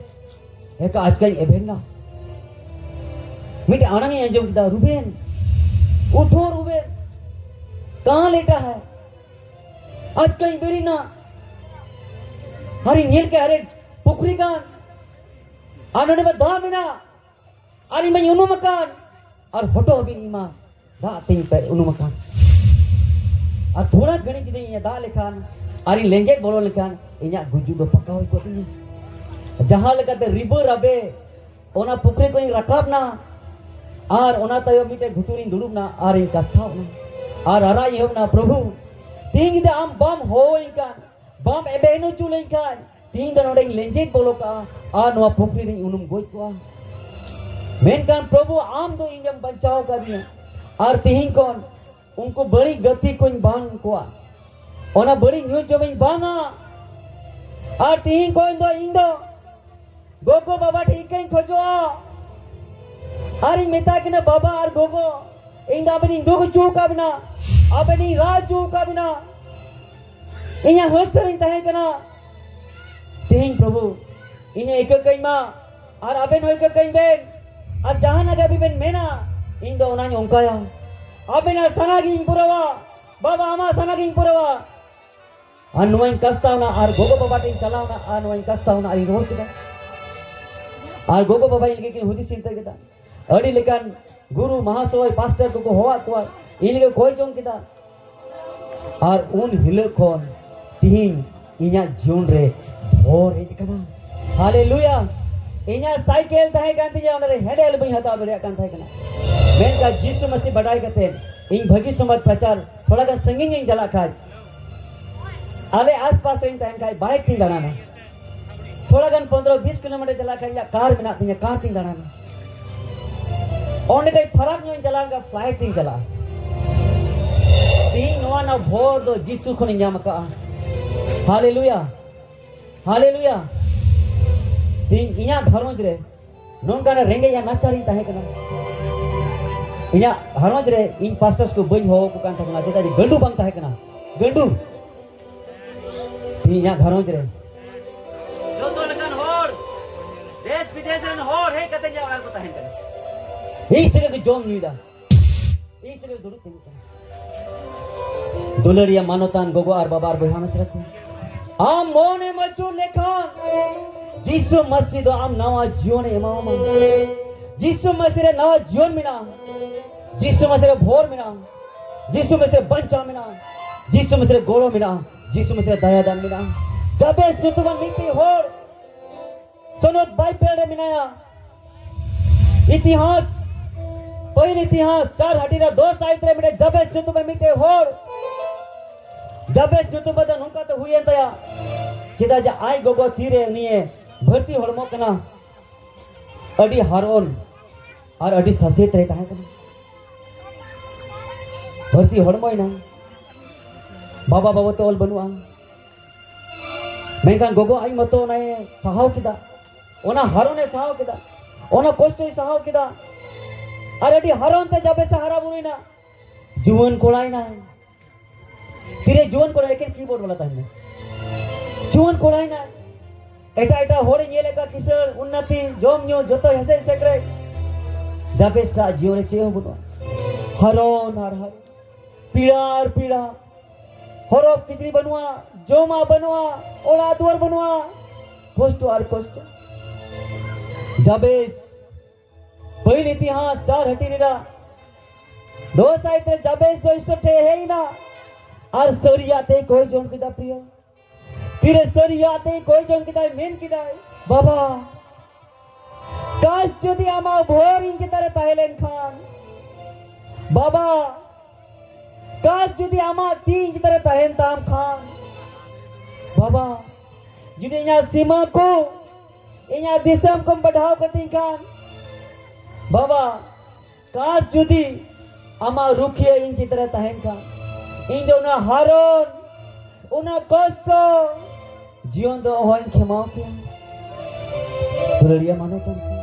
ᱮᱠᱟ ᱟᱪᱠᱟᱧ ᱮᱵᱷᱮᱱ ᱱᱟ᱾ ᱢᱤᱫᱴᱮᱱ ᱟᱲᱟᱝ ᱤᱧ ᱟᱸᱡᱚᱢ ᱠᱮᱫᱟ, "ᱨᱩᱵᱮᱱ, ᱩᱴᱷᱳ ᱨᱩᱵᱮᱱ, ᱠᱟᱦᱟᱸ ᱞᱮᱴᱟ ᱦᱟᱭ?" ᱟᱪᱠᱟᱧ ᱵᱮᱨᱮᱫ ᱱᱟ, ᱟᱨᱤᱧ ᱧᱮᱞ ᱠᱮᱫ, ᱟᱨᱮ, ᱯᱩᱠᱷᱨᱤ ᱠᱟᱱ, ᱟᱨ ᱱᱚᱰᱮ ᱢᱟ ᱫᱟᱜ ᱢᱮᱱᱟᱜ, ᱟᱨ ᱤᱧ ᱢᱟᱧ ᱩᱱᱩᱢ ᱟᱠᱟᱱ, ᱟᱨ ᱦᱚᱴᱚᱜ ᱦᱟᱹᱵᱤᱡ ᱤᱧ ᱢᱟ ᱫᱟᱜ ᱛᱮᱧ ᱯᱮ ᱩᱱᱩᱢ ᱟᱠᱟᱱ᱾ ᱟᱨ ᱛᱷᱚᱲᱟ ᱜᱷᱟᱹᱲᱤᱡ ᱡᱩᱫᱤ ᱤᱧ ᱫᱟᱜ ᱞᱮᱠᱷᱟᱱ, ᱟᱨᱤᱧ ᱞᱮᱸᱡᱮᱫ ᱵᱚᱞᱚ ᱞᱮᱠᱷᱟᱱ, ᱤᱧᱟᱹᱜ ᱜᱩᱡᱩᱜ ᱫᱚ ᱯᱟᱠᱟ ᱦᱩᱭ ᱠᱚᱜ ᱛᱤᱧᱟᱹ᱾ ᱡᱟᱦᱟᱸ ᱞᱮᱠᱟᱛᱮ ᱨᱤᱵᱟᱹ ᱨᱟᱵᱮ ᱚᱱᱟ ᱯᱩᱠᱷᱨᱤ ᱠᱷᱚᱱᱤᱧ ᱨᱟᱠᱟᱵ ᱱᱟ, ᱟᱨ ᱚᱱᱟ ᱛᱟᱭᱚᱢ ᱢᱤᱫᱴᱮᱱ ᱜᱷᱩᱴᱩ ᱨᱤᱧ ᱫᱩᱲᱩᱵ ᱱᱟ, ᱟᱨᱤᱧ ᱠᱟᱥᱛᱷᱟᱣ ᱱᱟ, ᱟᱨ ᱨᱟᱨᱟᱜ ᱤᱧ ᱮᱦᱚᱵ ᱱᱟ, "ᱯᱨᱚᱵᱷᱩ, ᱛᱮᱦᱮᱧ ᱡᱩᱫᱤ ᱟᱢ ᱵᱟᱢ ᱦᱚᱦᱚᱣᱟᱹᱧ ᱠᱷᱟᱱ, ᱵᱟᱢ ᱮᱵᱷᱮᱱ ᱦᱚᱪᱚ ᱞᱮᱱ ᱠᱷᱟᱱ, ᱛᱮᱦᱮᱧ ᱫᱚ ᱱᱚᱰᱮᱧ ᱞᱮᱸᱡᱮᱫ ᱵᱚᱞᱚ ᱠᱟᱜᱼᱟ ᱟᱨ ᱱᱚᱣᱟ ᱯᱩᱠᱷᱨᱤ ᱨᱤᱧ ᱩᱱᱩᱢ ᱜᱚᱡ ᱠᱚᱜᱼᱟ᱾ ᱢᱮᱱᱠᱷᱟᱱ ᱯᱨᱚᱵᱷᱩ, ᱟᱢ ᱫᱚ ᱤᱧᱮᱢ ᱵᱟᱧᱪᱟᱣ ᱠᱟᱫᱤᱧᱟ, ᱟᱨ ᱛᱮᱦᱮᱧ ᱠᱷᱚᱱ ᱩᱱᱠᱩ ᱵᱟᱹᱲᱤᱡ ᱜᱟᱛᱮ ᱠᱚᱧ ᱵᱟᱝ ᱠᱚᱣᱟ, ᱚᱱᱟ ᱵᱟᱹᱲᱤᱡ ᱧᱩ ᱡᱚᱢᱤᱧ ᱵᱟᱝᱟ, ᱟᱨ ᱛᱮᱦᱮᱧ ᱠᱷᱚᱱ ᱫᱚ ᱤᱧ ᱫᱚ ᱜᱚᱜᱚ ᱵᱟᱵᱟ ᱴᱷᱮᱱ ᱤᱠᱟᱹᱧ ᱠᱷᱚᱡᱚᱜᱼᱟ, ᱟᱨᱤᱧ ᱢᱮᱛᱟ ᱠᱤᱱᱟ, 'ᱵᱟᱵᱟ ᱟᱨ ᱜᱚᱜᱚ, ᱤᱧ ᱫᱚ ᱟᱵᱮᱱᱤᱧ ᱫᱩᱠ ᱦᱚᱪᱚ ᱟᱠᱟᱫ ᱵᱮᱱᱟ, ᱟᱵᱮᱱᱤᱧ ᱨᱟᱜ ᱦᱚᱪᱚ ᱟᱠᱟᱫ ᱵᱮᱱᱟ, ᱤᱧᱟᱹᱜ ᱦᱟᱹᱨᱥᱟᱹ ᱨᱤᱧ ᱛᱟᱦᱮᱸ ᱠᱟᱱᱟ᱾ ᱛᱮᱦᱮᱧ ᱯᱨᱚᱵᱷᱩ, ᱤᱧᱮ ᱤᱠᱟᱹ ᱠᱟᱹᱧ ᱢᱟ, ᱟᱨ ᱟᱵᱮᱱ ᱦᱚᱸ ᱤᱠᱟᱹ ᱠᱟᱹᱧ ᱵᱮᱱ, ᱟᱨ ᱡᱟᱦᱟᱱᱟᱜ ᱜᱮ ᱟᱵᱮᱱ ᱵᱮᱱ ᱢᱮᱱᱟ, ᱤᱧ ᱫᱚ ᱚᱱᱟᱧ ᱚᱱᱠᱟᱭᱟ᱾ ᱟᱵᱮᱱᱟᱜ ᱥᱟᱱᱟ ᱜᱤᱧ ᱯᱩᱨᱟᱹᱣᱟ, ᱵᱟᱵᱟ, ᱟᱢᱟᱜ ᱥᱟᱱᱟ ᱜᱤᱧ ᱯᱩᱨᱟᱹᱣᱟ᱾ ᱟᱨ ᱱᱚᱣᱟᱧ ᱠᱟᱥᱛᱟᱣᱱᱟ, ᱟᱨ ᱜᱚᱜᱚ ᱵᱟᱵᱟ ᱴᱷᱮᱱ ᱪᱟᱞᱟᱣᱱᱟ, ᱟᱨ ᱱᱚᱣᱟᱧ ᱠᱟᱥᱛᱟᱣᱱᱟ, ᱟᱨᱤᱧ ᱨᱚᱲ ᱠᱮᱫᱟ᱾ ᱟᱨ ᱜᱚᱜᱚ ᱵᱟᱵᱟ ᱤᱧ ᱞᱟᱹᱜᱤᱫ ᱠᱤᱱ ᱦᱩᱫᱤᱥ ᱪᱤᱱᱛᱟᱹ ᱠᱮᱫᱟ᱾ ᱟᱹᱰᱤ ᱞᱮᱠᱟᱱ ᱜᱩᱨᱩ, ᱢᱟᱦᱟᱥᱚᱭ, ᱯᱟᱥᱴᱟᱨ ᱠᱚᱠᱚ ᱦᱚᱦᱚᱣᱟᱫ ᱠᱚᱣᱟ, ᱤᱧ ᱞᱟᱹᱜᱤᱫ ᱠᱚᱭ ᱡᱚᱝ ᱠᱮᱫᱟ᱾ ᱟᱨ ᱩᱱ ᱦᱤᱞᱳᱜ ᱠᱷᱚᱱ ᱛᱤᱦᱤᱧ ᱤᱧᱟᱹᱜ ᱡᱤᱭᱚᱱ ᱨᱮ ᱵᱷᱳᱨ ᱦᱮᱡ ᱟᱠᱟᱱᱟ᱾ ᱦᱟᱞᱮᱞᱩᱭᱟ! ᱤᱧᱟᱹᱜ ᱥᱟᱭᱠᱮᱞ ᱛᱟᱦᱮᱸ ᱠᱟᱱ ᱛᱤᱧᱟᱹ, ᱚᱱᱟ ᱨᱮ ᱦᱮᱸᱰᱮᱞ ᱵᱟᱹᱧ ᱦᱟᱛᱟᱣ ᱫᱟᱲᱮᱭᱟᱜ ᱠᱟᱱ ᱛᱟᱦᱮᱸ ᱠᱟᱱᱟ᱾ ᱢᱮᱱᱠᱷᱟᱱ ᱡᱤᱥᱩ ᱢᱟᱹᱥᱤ ᱵᱟᱰᱟᱭ ᱠᱟᱛᱮ, ᱤᱧ ᱵᱷᱟᱹᱜᱤ ᱥᱚᱢᱟᱡᱽ ᱯᱨᱚᱪᱟᱨ ᱛᱷᱚᱲᱟ ᱜᱟᱱ ᱥᱟᱺᱜᱤᱧ ᱤᱧ ᱪᱟᱞᱟᱜ ᱠᱷᱟᱡ, ᱟᱞᱮ ᱟᱥᱯᱟᱥ ᱨᱮᱧ ᱛᱟᱦᱮᱱ ᱠᱷᱟᱡ, ᱵᱟᱭᱤᱠ ᱛᱤᱧ ᱫᱟᱬᱟᱱᱟ᱾ ᱛᱷᱚᱲᱟ ᱜᱟᱱ ᱯᱚᱱᱫᱽᱨᱚ ᱵᱤᱥ ᱠᱤᱞᱳᱢᱤᱴᱟᱨ ᱪᱟᱞᱟᱜ ᱠᱷᱟᱡ, ᱤᱧᱟᱹᱜ ᱠᱟᱨ ᱢᱮᱱᱟᱜ ᱛᱤᱧᱟᱹ, ᱠᱟᱨ ᱛᱤᱧ ᱫᱟᱬᱟᱱᱟ᱾ ᱚᱸᱰᱮ ᱠᱷᱚᱡ ᱯᱷᱟᱨᱟᱠ ᱧᱚᱜ ᱤᱧ ᱪᱟᱞᱟᱣ ᱞᱮᱱᱠᱷᱟᱱ, ᱯᱷᱞᱟᱭᱤᱴ ᱛᱤᱧ ᱪᱟᱞᱟᱜᱼᱟ᱾ ᱛᱤᱦᱤᱧ ᱱᱚᱣᱟ ᱨᱮᱱᱟᱜ ᱵᱷᱳᱨ ᱫᱚ ᱡᱤᱥᱩ ᱠᱷᱚᱱᱤᱧ ᱧᱟᱢ ᱟᱠᱟᱫᱼᱟ᱾ ᱦᱟᱞᱮᱞᱩᱭᱟ, ᱦᱟᱞᱮᱞᱩᱭᱟ᱾ ᱛᱤᱦᱤᱧ ᱤᱧᱟᱹᱜ ᱜᱷᱟᱨᱚᱸᱡᱽ ᱨᱮ ᱱᱚᱝᱠᱟᱱᱟᱜ ᱨᱮᱸᱜᱮᱡ ᱟᱨ ᱱᱟᱪᱟᱨ ᱤᱧ ᱛᱟᱦᱮᱸ ᱠᱟᱱᱟ᱾ ᱤᱧᱟᱹᱜ ᱜᱷᱟᱨᱚᱸᱡᱽ ᱨᱮ ᱤᱧ ᱯᱟᱥᱴᱟᱨᱥ ᱠᱚ ᱵᱟᱹᱧ ᱦᱚᱦᱚ ᱟᱠᱚ ᱠᱟᱱ ᱛᱟᱦᱮᱸ ᱠᱟᱱᱟ, ᱪᱮᱫᱟᱜ ᱡᱮ ᱜᱟᱹᱰᱩ ᱵᱟᱝ ᱛᱟᱦᱮᱸ ᱠᱟᱱᱟ, ᱜᱟᱹᱰᱩ᱾ ᱤᱧᱟᱹᱜ ᱜᱷᱟᱨᱚᱸᱡᱽ ᱨᱮ ᱡᱚᱛᱚ ᱞᱮᱠᱟᱱ ᱦᱚᱲ, ᱫᱮᱥ ᱵᱤᱫᱮᱥ ᱨᱮᱱ ᱦᱚᱲ ᱦᱮᱡ ᱠᱟᱛᱮ ᱤᱧᱟᱹᱜ ᱚᱲᱟᱜ ᱨᱮᱠᱚ ᱛᱟᱦᱮᱱ ᱠᱟᱱᱟ᱾ ᱤᱧ ᱥᱟᱞᱟᱜ ᱠᱚ ᱡᱚᱢ ᱧᱩᱭᱮᱫᱟ, ᱤᱧ ᱥᱟᱞᱟᱜ ᱠᱚ ᱫᱩᱲᱩᱵ ᱛᱤᱸᱜᱩ ᱠᱟᱱᱟ᱾ ᱫᱩᱞᱟᱹᱲᱤᱭᱟᱹ ᱢᱟᱱᱚᱛᱟᱱ ᱜᱚᱜᱚ ᱟᱨ ᱵᱟᱵᱟ ᱟᱨ ᱵᱚᱭᱦᱟ ᱢᱤᱥᱨᱟ ᱠᱚ, ᱟᱢ ᱢᱚᱱᱮᱢ ᱟᱹᱪᱩᱨ ᱞᱮᱠᱷᱟᱱ ᱡᱤᱥᱩ ᱢᱟᱹᱥᱤ ᱫᱚ ᱟᱢ ᱱᱟᱣᱟ ᱡᱤᱭᱚᱱᱮ ᱮᱢᱟᱢᱟ᱾ ᱡᱤᱥᱩ ᱢᱟᱹᱥᱤ ᱨᱮ ᱱᱟᱣᱟ ᱡᱤᱭᱚᱱ ᱢᱮᱱᱟᱜᱼᱟ᱾ ᱡᱤᱥᱩ ᱢᱟᱹᱥᱤ ᱨᱮ ᱵᱷᱳᱨ ᱢᱮᱱᱟᱜᱼᱟ᱾ ᱡᱤᱥᱩ ᱢᱟᱹᱥᱤ ᱨᱮ ᱵᱟᱧᱪᱟᱣ ᱢᱮᱱᱟᱜᱼᱟ᱾ ᱡᱤᱥᱩ ᱢᱟᱹᱥᱤ ᱨᱮ ᱜᱚᱲᱚ ᱢᱮᱱᱟᱜᱼᱟ᱾ ᱡᱤᱥᱩ ᱢᱟᱹᱥᱤ ᱨᱮ ᱫᱟᱭᱟ ᱫᱟᱱ ᱢᱮᱱᱟᱜᱼᱟ᱾ ᱡᱟᱵᱮᱥ ᱧᱩᱛᱩᱢᱟᱱ ᱢᱤᱫᱴᱤᱡ ᱦᱚᱲ ᱥᱚᱱᱚᱛ ᱵᱟᱭᱵᱮᱞ ᱨᱮ ᱢᱮᱱᱟᱭᱟ᱾ ᱤᱛᱤᱦᱟᱥ, ᱯᱟᱹᱦᱤᱞ ᱤᱛᱤᱦᱟᱥ ᱪᱟᱨ ᱦᱟᱹᱴᱤᱧ ᱨᱮ ᱫᱚᱥ ᱟᱭᱟᱛ ᱨᱮ ᱢᱮᱱᱟᱭᱟ, ᱡᱟᱵᱮᱥ ᱧᱩᱛᱩᱢᱟᱱ ᱢᱤᱫᱴᱮᱡ ᱦᱚᱲ᱾ ᱡᱟᱵᱮᱥ ᱧᱩᱛᱩᱢ ᱵᱟᱫᱮ ᱱᱚᱝᱠᱟ ᱛᱮ ᱦᱩᱭᱮᱱ ᱛᱟᱭᱟ, ᱪᱮᱫᱟᱜ ᱡᱮ ᱟᱡ ᱜᱚᱜᱚ ᱛᱤᱨᱮ ᱩᱱᱤᱭᱮ ᱵᱷᱟᱹᱨᱛᱤ ᱦᱚᱲᱢᱚᱜ ᱠᱟᱱᱟ, ᱟᱹᱰᱤ ᱦᱟᱨᱚᱱ ᱟᱨ ᱟᱹᱰᱤ ᱥᱟᱥᱮᱛ ᱨᱮ ᱛᱟᱦᱮᱸ ᱠᱟᱱᱟ᱾ ᱵᱷᱟᱹᱨᱛᱤ ᱦᱚᱲᱢᱚᱭᱮᱱᱟ, ᱵᱟᱵᱟ ᱵᱟᱵᱚᱛ ᱛᱮ ᱚᱞ ᱵᱟᱹᱱᱩᱜᱼᱟ᱾ ᱢᱮᱱᱠᱷᱟᱱ ᱜᱚᱜᱚ ᱟᱡ ᱢᱚᱛᱚ ᱚᱱᱟᱭ ᱥᱟᱦᱟᱣ ᱠᱮᱫᱟ, ᱚᱱᱟ ᱦᱟᱨᱚᱱᱮ ᱥᱟᱦᱟᱣ ᱠᱮᱫᱟ, ᱚᱱᱟ ᱠᱚᱥᱴᱚᱭ ᱥᱟᱦᱟᱣ ᱠᱮᱫᱟ᱾ ᱟᱨ ᱟᱹᱰᱤ ᱦᱟᱨᱚᱱ ᱛᱮ ᱡᱟᱵᱮᱥᱮ ᱦᱟᱨᱟ ᱵᱩᱨᱩᱭᱮᱱᱟ, ᱡᱩᱣᱟᱹᱱ ᱠᱚᱲᱟᱭᱮᱱᱟᱭ᱾ ᱛᱤᱨᱮ ᱡᱩᱣᱟᱹᱱ ᱠᱚᱲᱟ ᱮᱠᱮᱱ ᱠᱤᱵᱳᱨᱰ ᱵᱟᱞᱟ ᱛᱟᱦᱮᱱᱟ᱾ ᱡᱩᱣᱟᱹᱱ ᱠᱚᱲᱟᱭᱱᱟ, ᱮᱴᱟᱜ ᱮᱴᱟᱜ ᱦᱚᱲᱮ ᱧᱮᱞᱮᱫ ᱠᱚᱣᱟ, ᱠᱤᱥᱟᱹᱬ, ᱩᱱᱱᱚᱛᱤ, ᱡᱚᱢ ᱧᱩ, ᱡᱚᱛᱚ ᱦᱮᱥᱮᱡ ᱥᱮᱠᱨᱮᱡ᱾ ᱡᱟᱵᱮᱥ ᱥᱟᱜ ᱡᱤᱭᱚᱱ ᱨᱮ ᱪᱮᱫ ᱦᱚᱸ ᱵᱟᱹᱱᱩᱜᱼᱟ᱾ ᱦᱟᱨᱚᱱ ᱟᱨ ᱦᱟᱨᱚᱱ, ᱯᱤᱲᱟ ᱟᱨ ᱯᱤᱲᱟ, ᱦᱚᱨᱚᱜ ᱠᱤᱪᱨᱤᱡ ᱵᱟᱹᱱᱩᱜᱼᱟ, ᱡᱚᱢᱟᱜ ᱵᱟᱹᱱᱩᱜᱼᱟ, ᱚᱲᱟᱜ ᱫᱩᱣᱟᱹᱨ ᱵᱟᱹᱱᱩᱜᱼᱟ, ᱠᱚᱥᱴᱚ ᱟᱨ ᱠᱚᱥᱴᱚ᱾ ᱡᱟᱵᱮᱥ ᱯᱟᱹᱦᱤᱞ ᱤᱛᱤᱦᱟᱥ ᱪᱟᱨ ᱦᱟᱹᱴᱤᱧ ᱨᱮᱱᱟᱜ ᱫᱚᱥ ᱟᱭᱟᱛ ᱨᱮ ᱡᱟᱵᱮᱥ ᱫᱚ ᱤᱥᱚᱨ ᱴᱷᱮᱱ ᱦᱮᱡ ᱮᱱᱟ ᱟᱨ ᱥᱟᱹᱨᱤᱭᱟᱜ ᱛᱮ ᱠᱚᱭ ᱡᱚᱝ ᱠᱮᱫᱟ ᱯᱨᱤᱭᱚ᱾ ᱛᱤᱨᱮ ᱥᱟᱹᱨᱤᱭᱟᱜ ᱛᱮ ᱠᱚᱭ ᱡᱚᱝ ᱠᱮᱫᱟᱭ, ᱢᱮᱱ ᱠᱮᱫᱟᱭ, ᱵᱟᱵᱟ, ᱠᱟᱥ ᱡᱩᱫᱤ ᱟᱢᱟᱜ ᱵᱷᱳᱨ ᱤᱧ ᱪᱮᱛᱟᱱ ᱨᱮ ᱛᱟᱦᱮᱸ ᱞᱮᱱᱠᱷᱟᱱ, ᱵᱟᱵᱟ, ᱠᱟᱥ ᱡᱩᱫᱤ ᱟᱢᱟᱜ ᱛᱤ ᱤᱧ ᱪᱮᱛᱟᱱ ᱨᱮ ᱛᱟᱦᱮᱱ ᱛᱟᱢ ᱠᱷᱟᱱ, ᱵᱟᱵᱟ, ᱡᱩᱫᱤ ᱤᱧᱟᱹᱜ ᱥᱤᱢᱟᱹ ᱠᱚ, ᱤᱧᱟᱹᱜ ᱫᱤᱥᱚᱢ ᱠᱚᱢ ᱵᱟᱰᱷᱟᱣ ᱠᱟᱹᱛᱤᱧ ᱠᱷᱟᱱ, ᱵᱟᱵᱟ, ᱠᱟᱥ ᱡᱩᱫᱤ ᱟᱢᱟᱜ ᱨᱩᱠᱷᱤᱭᱟᱹ ᱤᱧ ᱪᱮᱛᱟᱱ ᱨᱮ ᱛᱟᱦᱮᱱ ᱠᱷᱟᱱ, ᱤᱧ ᱫᱚ ᱚᱱᱟ ᱦᱟᱨᱚᱱ, ᱚᱱᱟ ᱠᱚᱥᱴᱚ ᱡᱤᱭᱚᱱ ᱫᱚ ᱚᱦᱚᱧ ᱠᱷᱮᱢᱟᱣ ᱠᱮᱭᱟ᱾ ᱫᱩᱞᱟᱹᱲᱤᱭᱟᱹ ᱢᱟᱱᱚᱛᱟᱱ ᱠᱚ,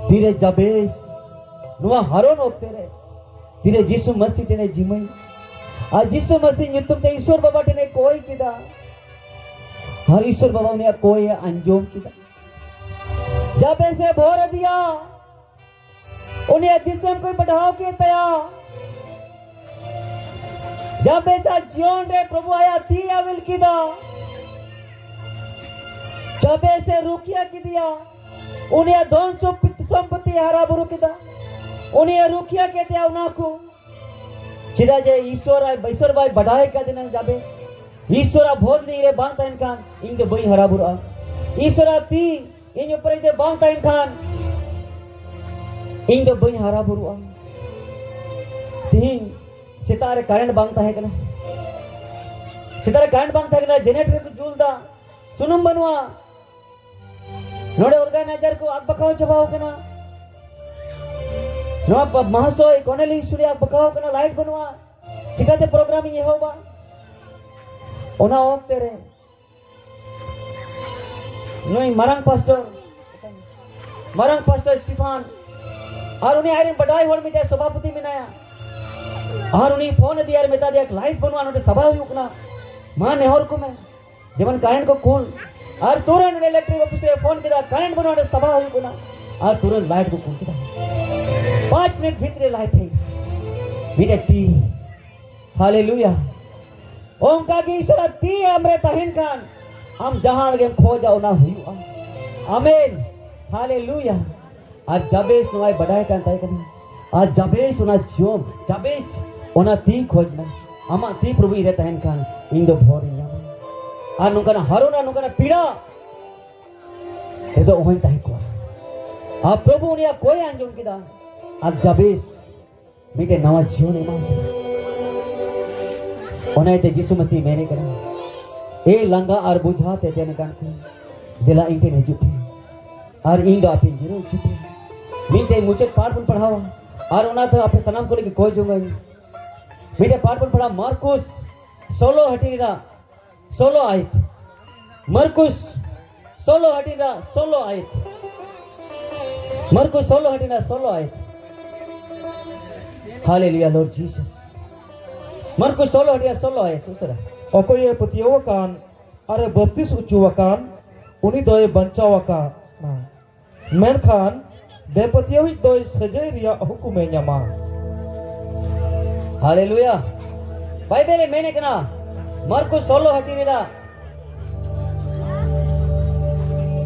ᱛᱤᱨᱮ ᱡᱟᱵᱮᱥ ᱱᱚᱣᱟ ᱦᱟᱨᱚᱱ ᱚᱠᱛᱮ ᱨᱮ ᱛᱤᱨᱮ ᱡᱤᱥᱩ ᱢᱟᱹᱥᱤ ᱴᱷᱮᱱᱮ ᱡᱤᱢᱟᱹᱭ ᱟᱨ ᱡᱤᱥᱩ ᱢᱟᱹᱥᱤ ᱧᱩᱛᱩᱢ ᱛᱮ ᱤᱥᱚᱨ ᱵᱟᱵᱟ ᱴᱷᱮᱱᱮ ᱠᱚᱭ ᱠᱮᱫᱟ ᱟᱨ ᱤᱥᱚᱨ ᱵᱟᱵᱟ ᱩᱱᱤᱭᱟᱜ ᱠᱚᱭ ᱮ ᱟᱸᱡᱚᱢ ᱠᱮᱫᱟ᱾ ᱡᱟᱵᱮᱥ ᱮ ᱵᱷᱳᱨ ᱟᱫᱮᱭᱟ, ᱩᱱᱤᱭᱟᱜ ᱫᱤᱥᱚᱢ ᱠᱚᱭ ᱵᱟᱰᱷᱟᱣ ᱠᱮᱫ ᱛᱟᱭᱟ᱾ ᱡᱟᱵᱮᱥᱟᱜ ᱡᱤᱭᱚᱱ ᱨᱮ ᱯᱨᱚᱵᱷᱩ ᱟᱭᱟᱜ ᱛᱤ ᱟᱹᱣᱤᱞ ᱠᱮᱫᱟ᱾ ᱡᱟᱵᱮᱥ ᱮ ᱨᱩᱠᱷᱤᱭᱟᱹ ᱠᱮᱫᱮᱭᱟ᱾ ᱩᱱᱤᱭᱟᱜ ᱫᱷᱚᱱ ᱥᱚᱢᱯᱚᱛ-, ᱥᱚᱢᱯᱚᱛᱤ ᱦᱟᱨᱟ ᱵᱩᱨᱩ ᱠᱮᱫᱟ᱾ ᱩᱱᱤᱭᱟᱜ ᱨᱩᱠᱷᱤᱭᱟᱹ ᱠᱮᱫᱮᱭᱟ ᱚᱱᱟ ᱠᱚ᱾ ᱪᱮᱫᱟᱜ ᱡᱮ ᱤᱥᱚᱨ ᱟᱭ, ᱤᱥᱚᱨ ᱵᱟᱭ ᱵᱟᱰᱟᱭ ᱠᱟᱫᱮᱱᱟ ᱡᱟᱵᱮᱥ᱾ ᱤᱥᱚᱨᱟᱜ ᱵᱷᱳᱨ ᱡᱩᱫᱤ ᱤᱧ ᱨᱮ ᱵᱟᱝ ᱛᱟᱦᱮᱱ ᱠᱷᱟᱱ, ᱤᱧ ᱫᱚ ᱵᱟᱹᱧ ᱦᱟᱨᱟ ᱵᱩᱨᱩᱜᱼᱟ᱾ ᱤᱥᱚᱨᱟᱜ ᱛᱤ ᱤᱧ ᱩᱯᱚᱨ ᱡᱩᱫᱤ ᱵᱟᱝ ᱛᱟᱦᱮᱱ ᱠᱷᱟᱱ, ᱤᱧ ᱫᱚ ᱵᱟᱹᱧ ᱦᱟᱨᱟ ᱵᱩᱨᱩᱜᱼᱟ᱾ ᱛᱤᱦᱤᱧ ᱥᱮᱛᱟᱜ ᱨᱮ ᱠᱟᱨᱮᱱᱴ ᱵᱟᱝ ᱛᱟᱦᱮᱸ ᱠᱟᱱᱟ᱾ ᱥᱮᱛᱟᱜ ᱨᱮ ᱠᱟᱨᱮᱱᱴ ᱵᱟᱝ ᱛᱟᱦᱮᱸ ᱠᱟᱱᱟ, ᱡᱮᱱᱟᱨᱮᱴᱚᱨ ᱠᱚ ᱡᱩᱞ ᱫᱟ, ᱥᱩᱱᱩᱢ ᱵᱟᱹᱱᱩᱜᱼᱟ᱾ ᱱᱚᱰᱮ ᱚᱨᱜᱟᱱᱟᱭᱡᱟᱨ ᱠᱚ ᱟᱠᱵᱟᱠᱟᱣ ᱪᱟᱵᱟᱣ ᱠᱟᱱᱟ᱾ ᱱᱚᱣᱟ ᱯᱟ-, ᱢᱟᱦᱟᱥᱚᱭ ᱠᱚᱨᱱᱮᱞᱤᱭᱩᱥ ᱥᱩᱨᱮ ᱟᱠᱵᱟᱠᱟᱣ ᱠᱟᱱᱟ, ᱞᱟᱭᱤᱴ ᱵᱟᱹᱱᱩᱜᱼᱟ᱾ ᱪᱤᱠᱟᱛᱮ ᱯᱨᱳᱜᱨᱟᱢ ᱤᱧ ᱮᱦᱚᱵᱟ? ᱚᱱᱟ ᱚᱠᱛᱮ ᱨᱮ ᱱᱩᱭ ᱢᱟᱨᱟᱝ ᱯᱟᱥᱴᱚᱨ, ᱢᱟᱨᱟᱝ ᱯᱟᱥᱴᱚᱨ ᱥᱴᱤᱯᱷᱟᱱ ᱟᱨ ᱩᱱᱤ ᱟᱡᱨᱮᱱ ᱵᱟᱰᱟᱭ ᱦᱚᱲ ᱢᱤᱫᱴᱮᱱ ᱥᱚᱵᱷᱟᱯᱚᱛᱤ ᱢᱮᱱᱟᱭᱟ᱾ ᱟᱨ ᱩᱱᱤ ᱯᱷᱳᱱ ᱟᱫᱮᱭᱟ ᱟᱨ ᱢᱮᱛᱟ ᱫᱮᱭᱟ, "ᱞᱟᱭᱤᱴ ᱵᱟᱹᱱᱩᱜᱼᱟ, ᱱᱚᱰᱮ ᱥᱟᱵᱷᱟ ᱦᱩᱭᱩᱜ ᱠᱟᱱᱟ, ᱢᱟ ᱱᱮᱦᱚᱨ ᱠᱚ ᱢᱮ ᱡᱮᱢᱚᱱ ᱠᱟᱨᱮᱱᱴ ᱠᱚ ᱠᱩᱞ᱾" ᱟᱨ ᱛᱩᱨᱟᱹᱱᱛ ᱩᱱᱤ ᱤᱞᱮᱠᱴᱨᱤᱠ ᱚᱯᱷᱤᱥ ᱨᱮ ᱯᱷᱳᱱ ᱠᱮᱫᱟ, "ᱠᱟᱨᱮᱱᱴ ᱵᱟᱹᱱᱩᱜᱼᱟ, ᱱᱚᱰᱮ ᱥᱟᱵᱷᱟ ᱦᱩᱭᱩᱜ ᱠᱟᱱᱟ᱾" ᱟᱨ ᱛᱩᱨᱟᱹᱱᱛ ᱞᱟᱭᱤᱴ ᱠᱚ ᱠᱩᱞ ᱠᱮᱫᱟ᱾ ᱯᱟᱸᱪ ᱢᱤᱱᱤᱴ ᱵᱷᱤᱛᱨᱤ ᱞᱟᱭᱤᱴ ᱦᱮᱡ ᱮᱱᱟ᱾ ᱢᱤᱫᱴᱮᱡ ᱛᱤ, ᱦᱟᱞᱮᱞᱩᱭᱟ᱾ ᱚᱱᱠᱟ ᱜᱮ ᱤᱥᱚᱨᱟᱜ ᱛᱤ ᱟᱢᱨᱮ ᱛᱟᱦᱮᱱ ᱠᱷᱟᱱ, ᱟᱢ ᱡᱟᱦᱟᱸ ᱞᱟᱹᱜᱤᱫ ᱮᱢ ᱠᱷᱚᱡᱟ, ᱚᱱᱟ ᱦᱩᱭᱩᱜᱼᱟ᱾ ᱟᱢᱮᱱ, ᱦᱟᱞᱮᱞᱩᱭᱟ᱾ ᱟᱨ ᱡᱟᱵᱮᱥ ᱱᱚᱣᱟᱭ ᱵᱟᱰᱟᱭ ᱠᱟᱱ ᱛᱟᱦᱮᱸ ᱠᱟᱱᱟ᱾ ᱟᱨ ᱡᱟᱵᱮᱥ ᱚᱱᱟ ᱡᱚᱢ, ᱡᱟᱵᱮᱥ ᱚᱱᱟ ᱛᱤ ᱠᱷᱚᱡᱽ ᱢᱮ᱾ ᱟᱢᱟᱜ ᱛᱤ ᱯᱨᱚᱵᱷᱩ ᱤᱧᱨᱮ ᱛᱟᱦᱮᱱ ᱠᱷᱟᱱ, ᱤᱧ ᱫᱚ ᱵᱷᱚᱨ ᱤᱧ ᱧᱟᱢᱟ᱾ ᱟᱨ ᱱᱚᱝᱠᱟᱱᱟᱜ ᱦᱟᱨᱚᱱᱟ, ᱱᱚᱝᱠᱟᱱᱟᱜ ᱯᱤᱲᱟ ᱨᱮᱫᱚ ᱚᱦᱚᱧ ᱛᱟᱦᱮᱸ ᱠᱚᱜᱼᱟ᱾ ᱟᱨ ᱯᱨᱚᱵᱷᱩ ᱩᱱᱤᱭᱟᱜ ᱠᱚᱭ ᱟᱸᱡᱚᱢ ᱠᱮᱫᱟ᱾ ᱟᱨ ᱡᱟᱵᱮᱥ ᱢᱤᱫᱴᱮᱱ ᱱᱟᱣᱟ ᱡᱤᱭᱚᱱ ᱮᱢᱟ ᱫᱮᱭᱟ᱾ ᱚᱱᱟ ᱤᱭᱟᱹᱛᱮ ᱡᱤᱥᱩ ᱢᱟᱹᱥᱤᱦ ᱢᱮᱱᱮᱫ ᱠᱟᱱᱟ, "ᱮ ᱞᱟᱸᱜᱟ ᱟᱨ ᱵᱩᱡᱷᱟ ᱛᱮ ᱛᱟᱦᱮᱱ ᱠᱟᱱ ᱠᱚ, ᱫᱮᱞᱟ ᱤᱧ ᱴᱷᱮᱱ ᱦᱤᱡᱩᱜ ᱯᱮ, ᱟᱨ ᱤᱧ ᱫᱚ ᱟᱯᱮ ᱡᱤᱨᱟᱹᱣ ᱦᱚᱪᱚ ᱯᱮ᱾" ᱢᱤᱫᱴᱮᱱ ᱢᱩᱪᱟᱹᱫ ᱯᱟᱴ ᱵᱚᱱ ᱯᱟᱲᱦᱟᱣᱟ, ᱟᱨ ᱚᱱᱟ ᱫᱚ ᱟᱯᱮ ᱥᱟᱱᱟᱢ ᱠᱚ ᱞᱟᱹᱜᱤᱫ ᱠᱚᱭ ᱡᱚᱝᱟᱹᱧ᱾ ᱢᱤᱫᱴᱮᱱ ᱯᱟᱴ ᱵᱚᱱ ᱯᱟᱲᱦᱟᱣᱟ, ᱢᱟᱨᱠᱩᱥ ᱥᱳᱞᱳ ᱦᱟᱹᱴᱤᱧ ᱨᱮᱱᱟᱜ ᱥᱳᱞᱳ ᱟᱭᱟᱛ᱾ ᱢᱟᱨᱠᱩᱥ ᱥᱳᱞᱳ ᱦᱟᱹᱴᱤᱧ ᱨᱮᱱᱟᱜ ᱥᱳᱞᱳ ᱟᱭᱟᱛ᱾ ᱢᱟᱨᱠᱩᱥ ᱥᱳᱞᱳ ᱦᱟᱹᱴᱤᱧ ᱨᱮᱱᱟᱜ ᱥᱳᱞᱳ ᱟᱭᱟᱛ᱾ Hallelujah, Lord Jesus. ᱢᱟᱨᱠᱩᱥ ᱥᱳᱞᱳ ᱦᱟᱹᱴᱤᱧ ᱨᱮᱱᱟᱜ ᱥᱳᱞᱳ ᱟᱭᱟᱛ, ᱩᱥᱟᱹᱨᱟ᱾ ᱚᱠᱚᱭᱮ ᱯᱟᱹᱛᱭᱟᱹᱣ ᱟᱠᱟᱱ ᱟᱨ ᱵᱟᱯᱛᱤᱥ ᱚᱪᱚ ᱟᱠᱟᱱ, ᱩᱱᱤ ᱫᱚᱭ ᱵᱟᱧᱪᱟᱣ ᱟᱠᱟᱱᱟ᱾ ᱢᱮᱱᱠᱷᱟᱱ ᱵᱮᱯᱟᱹᱛᱭᱟᱹᱣᱤᱡ ᱫᱚᱭ ᱥᱟᱹᱡᱟᱹᱭ ᱨᱮᱭᱟᱜ ᱦᱩᱠᱩᱢᱮ ᱧᱟᱢᱟ᱾ ᱦᱟᱞᱮᱞᱩᱭᱟ᱾ ᱵᱟᱭᱵᱮᱞ ᱮ ᱢᱮᱱᱮᱫ ᱠᱟᱱᱟ, ᱢᱟᱨᱠᱚᱥ ᱥᱳᱞᱳ ᱦᱟᱹᱴᱤᱧ ᱨᱮᱱᱟᱜ,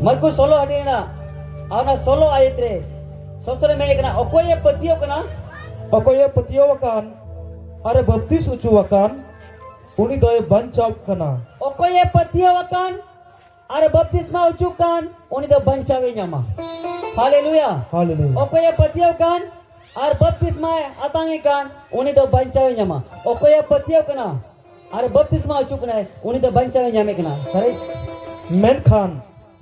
ᱢᱟᱨᱠᱚᱥ ᱥᱳᱞᱳ ᱦᱟᱹᱴᱤᱧ ᱨᱮᱱᱟᱜ, ᱟᱨ ᱚᱱᱟ ᱥᱳᱞᱳ ᱟᱭᱟᱛ ᱨᱮ ᱥᱚᱥᱛᱚᱨ ᱮ ᱢᱮᱱᱮᱫ ᱠᱟᱱᱟ, ᱚᱠᱚᱭᱮ ᱯᱟᱹᱛᱭᱟᱹᱣ ᱠᱟᱱᱟ, ᱚᱠᱚᱭᱮ ᱯᱟᱹᱛᱭᱟᱹᱣ ᱟᱠᱟᱱ ᱟᱨ ᱮ ᱵᱟᱯᱛᱤᱥ ᱚᱪᱚ ᱟᱠᱟᱱ, ᱩᱱᱤ ᱫᱚᱭ ᱵᱟᱧᱪᱟᱣ ᱠᱟᱱᱟ᱾ ᱚᱠᱚᱭᱮ ᱯᱟᱹᱛᱭᱟᱹᱣ ᱟᱠᱟᱱ ᱟᱨ ᱵᱟᱯᱛᱤᱥᱢᱟ ᱚᱪᱚᱜ ᱠᱟᱱ, ᱩᱱᱤ ᱫᱚ ᱵᱟᱧᱪᱟᱣ ᱮ ᱧᱟᱢᱟ᱾ ᱦᱟᱞᱮᱞᱩᱭᱟ᱾ ᱦᱟᱞᱮᱞᱩᱭᱟ᱾ ᱚᱠᱚᱭᱮ ᱯᱟᱹᱛᱭᱟᱹᱣ ᱠᱟᱱ ᱟᱨ ᱵᱟᱯᱛᱤᱥᱢᱟᱭ ᱟᱛᱟᱝ ᱮ ᱠᱟᱱ, ᱩᱱᱤ ᱫᱚ ᱵᱟᱧᱪᱟᱣ ᱮ ᱧᱟᱢᱟ᱾ ᱚᱠᱚᱭᱮ ᱯᱟᱹᱛᱭᱟᱹᱣ ᱠᱟᱱᱟ ᱟᱨ ᱵᱟᱯᱛᱤᱥᱢᱟ ᱚᱪᱚᱜ ᱠᱟᱱᱟᱭ, ᱩᱱᱤ ᱫᱚ ᱵᱟᱧᱪᱟᱣ ᱮ ᱧᱟᱢᱮ ᱠᱟᱱᱟ᱾ ᱥᱟᱹᱨᱤ? ᱢᱮᱱᱠᱷᱟᱱ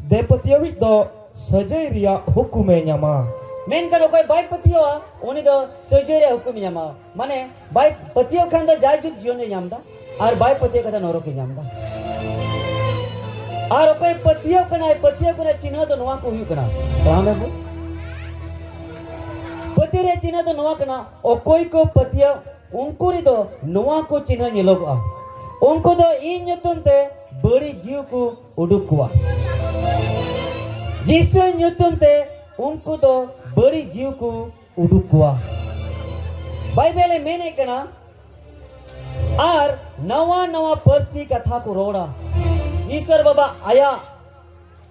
ᱵᱮᱯᱟᱹᱛᱭᱟᱹᱣᱤᱡ ᱫᱚ ᱥᱟᱹᱡᱟᱹᱭ ᱨᱮᱭᱟᱜ ᱦᱩᱠᱩᱢᱮ ᱧᱟᱢᱟ᱾ ᱢᱮᱱᱠᱷᱟᱱ ᱚᱠᱚᱭ ᱵᱟᱭ ᱯᱟᱹᱛᱭᱟᱹᱣᱟ, ᱩᱱᱤ ᱫᱚ ᱥᱟᱹᱡᱟᱹᱭ ᱨᱮᱭᱟᱜ ᱦᱩᱠᱩᱢᱮ ᱧᱟᱢᱟ᱾ ᱢᱟᱱᱮ, ᱵᱟᱭ ᱯᱟᱹᱛᱭᱟᱹᱣ ᱠᱷᱟᱱ ᱫᱚ ᱡᱟᱭᱡᱩᱜᱽ ᱡᱤᱭᱚᱱᱮ ᱧᱟᱢ ᱮᱫᱟ, ᱟᱨ ᱵᱟᱭ ᱯᱟᱹᱛᱭᱟᱹᱣ ᱠᱷᱟᱱ ᱫᱚ ᱱᱚᱨᱚᱠᱮ ᱧᱟᱢ ᱮᱫᱟ᱾ ᱟᱨ ᱚᱠᱚᱭ ᱯᱟᱹᱛᱭᱟᱹᱣ ᱠᱟᱱᱟᱭ, ᱯᱟᱹᱛᱭᱟᱹᱣ ᱠᱟᱱᱟᱭ, ᱪᱤᱱᱦᱟᱹ ᱫᱚ ᱱᱚᱣᱟ ᱠᱚ ᱦᱩᱭᱩᱜ ᱠᱟᱱᱟ᱾ ᱯᱟᱲᱦᱟᱣ ᱢᱮ ᱵᱚ᱾ ᱯᱟᱹᱛᱭᱟᱹᱣ ᱨᱮᱭᱟᱜ ᱪᱤᱱᱦᱟᱹ ᱫᱚ ᱱᱚᱣᱟ ᱠᱟᱱᱟ, ᱚᱠᱚᱭ ᱠᱚ ᱯᱟᱹᱛᱭᱟᱹᱣ, ᱩᱱᱠᱩ ᱨᱮᱫᱚ ᱱᱚᱣᱟ ᱠᱚ ᱪᱤᱱᱦᱟᱹ ᱧᱮᱞᱚᱜᱚᱜᱼᱟ᱾ ᱩᱱᱠᱩ ᱫᱚ ᱤᱧ ᱧᱩᱛᱩᱢ ᱛᱮ ᱵᱟᱹᱲᱤᱡ ᱡᱤᱣᱤ ᱠᱚ ᱩᱰᱩᱠ ᱠᱚᱣᱟ᱾ ᱡᱤᱥᱩ ᱧᱩᱛᱩᱢ ᱛᱮ ᱩᱱᱠᱩ ᱫᱚ ᱵᱟᱹᱲᱤᱡ ᱡᱤᱣᱤ ᱠᱚ ᱩᱰᱩᱠ ᱠᱚᱣᱟ᱾ ᱵᱟᱭᱵᱮᱞ ᱮ ᱢᱮᱱᱮᱫ ᱠᱟᱱᱟ, ᱟᱨ ᱱᱟᱣᱟ ᱱᱟᱣᱟ ᱯᱟᱹᱨᱥᱤ ᱠᱟᱛᱷᱟ ᱠᱚ ᱨᱚᱲᱟ᱾ ᱤᱥᱚᱨ ᱵᱟᱵᱟ ᱟᱭᱟᱜ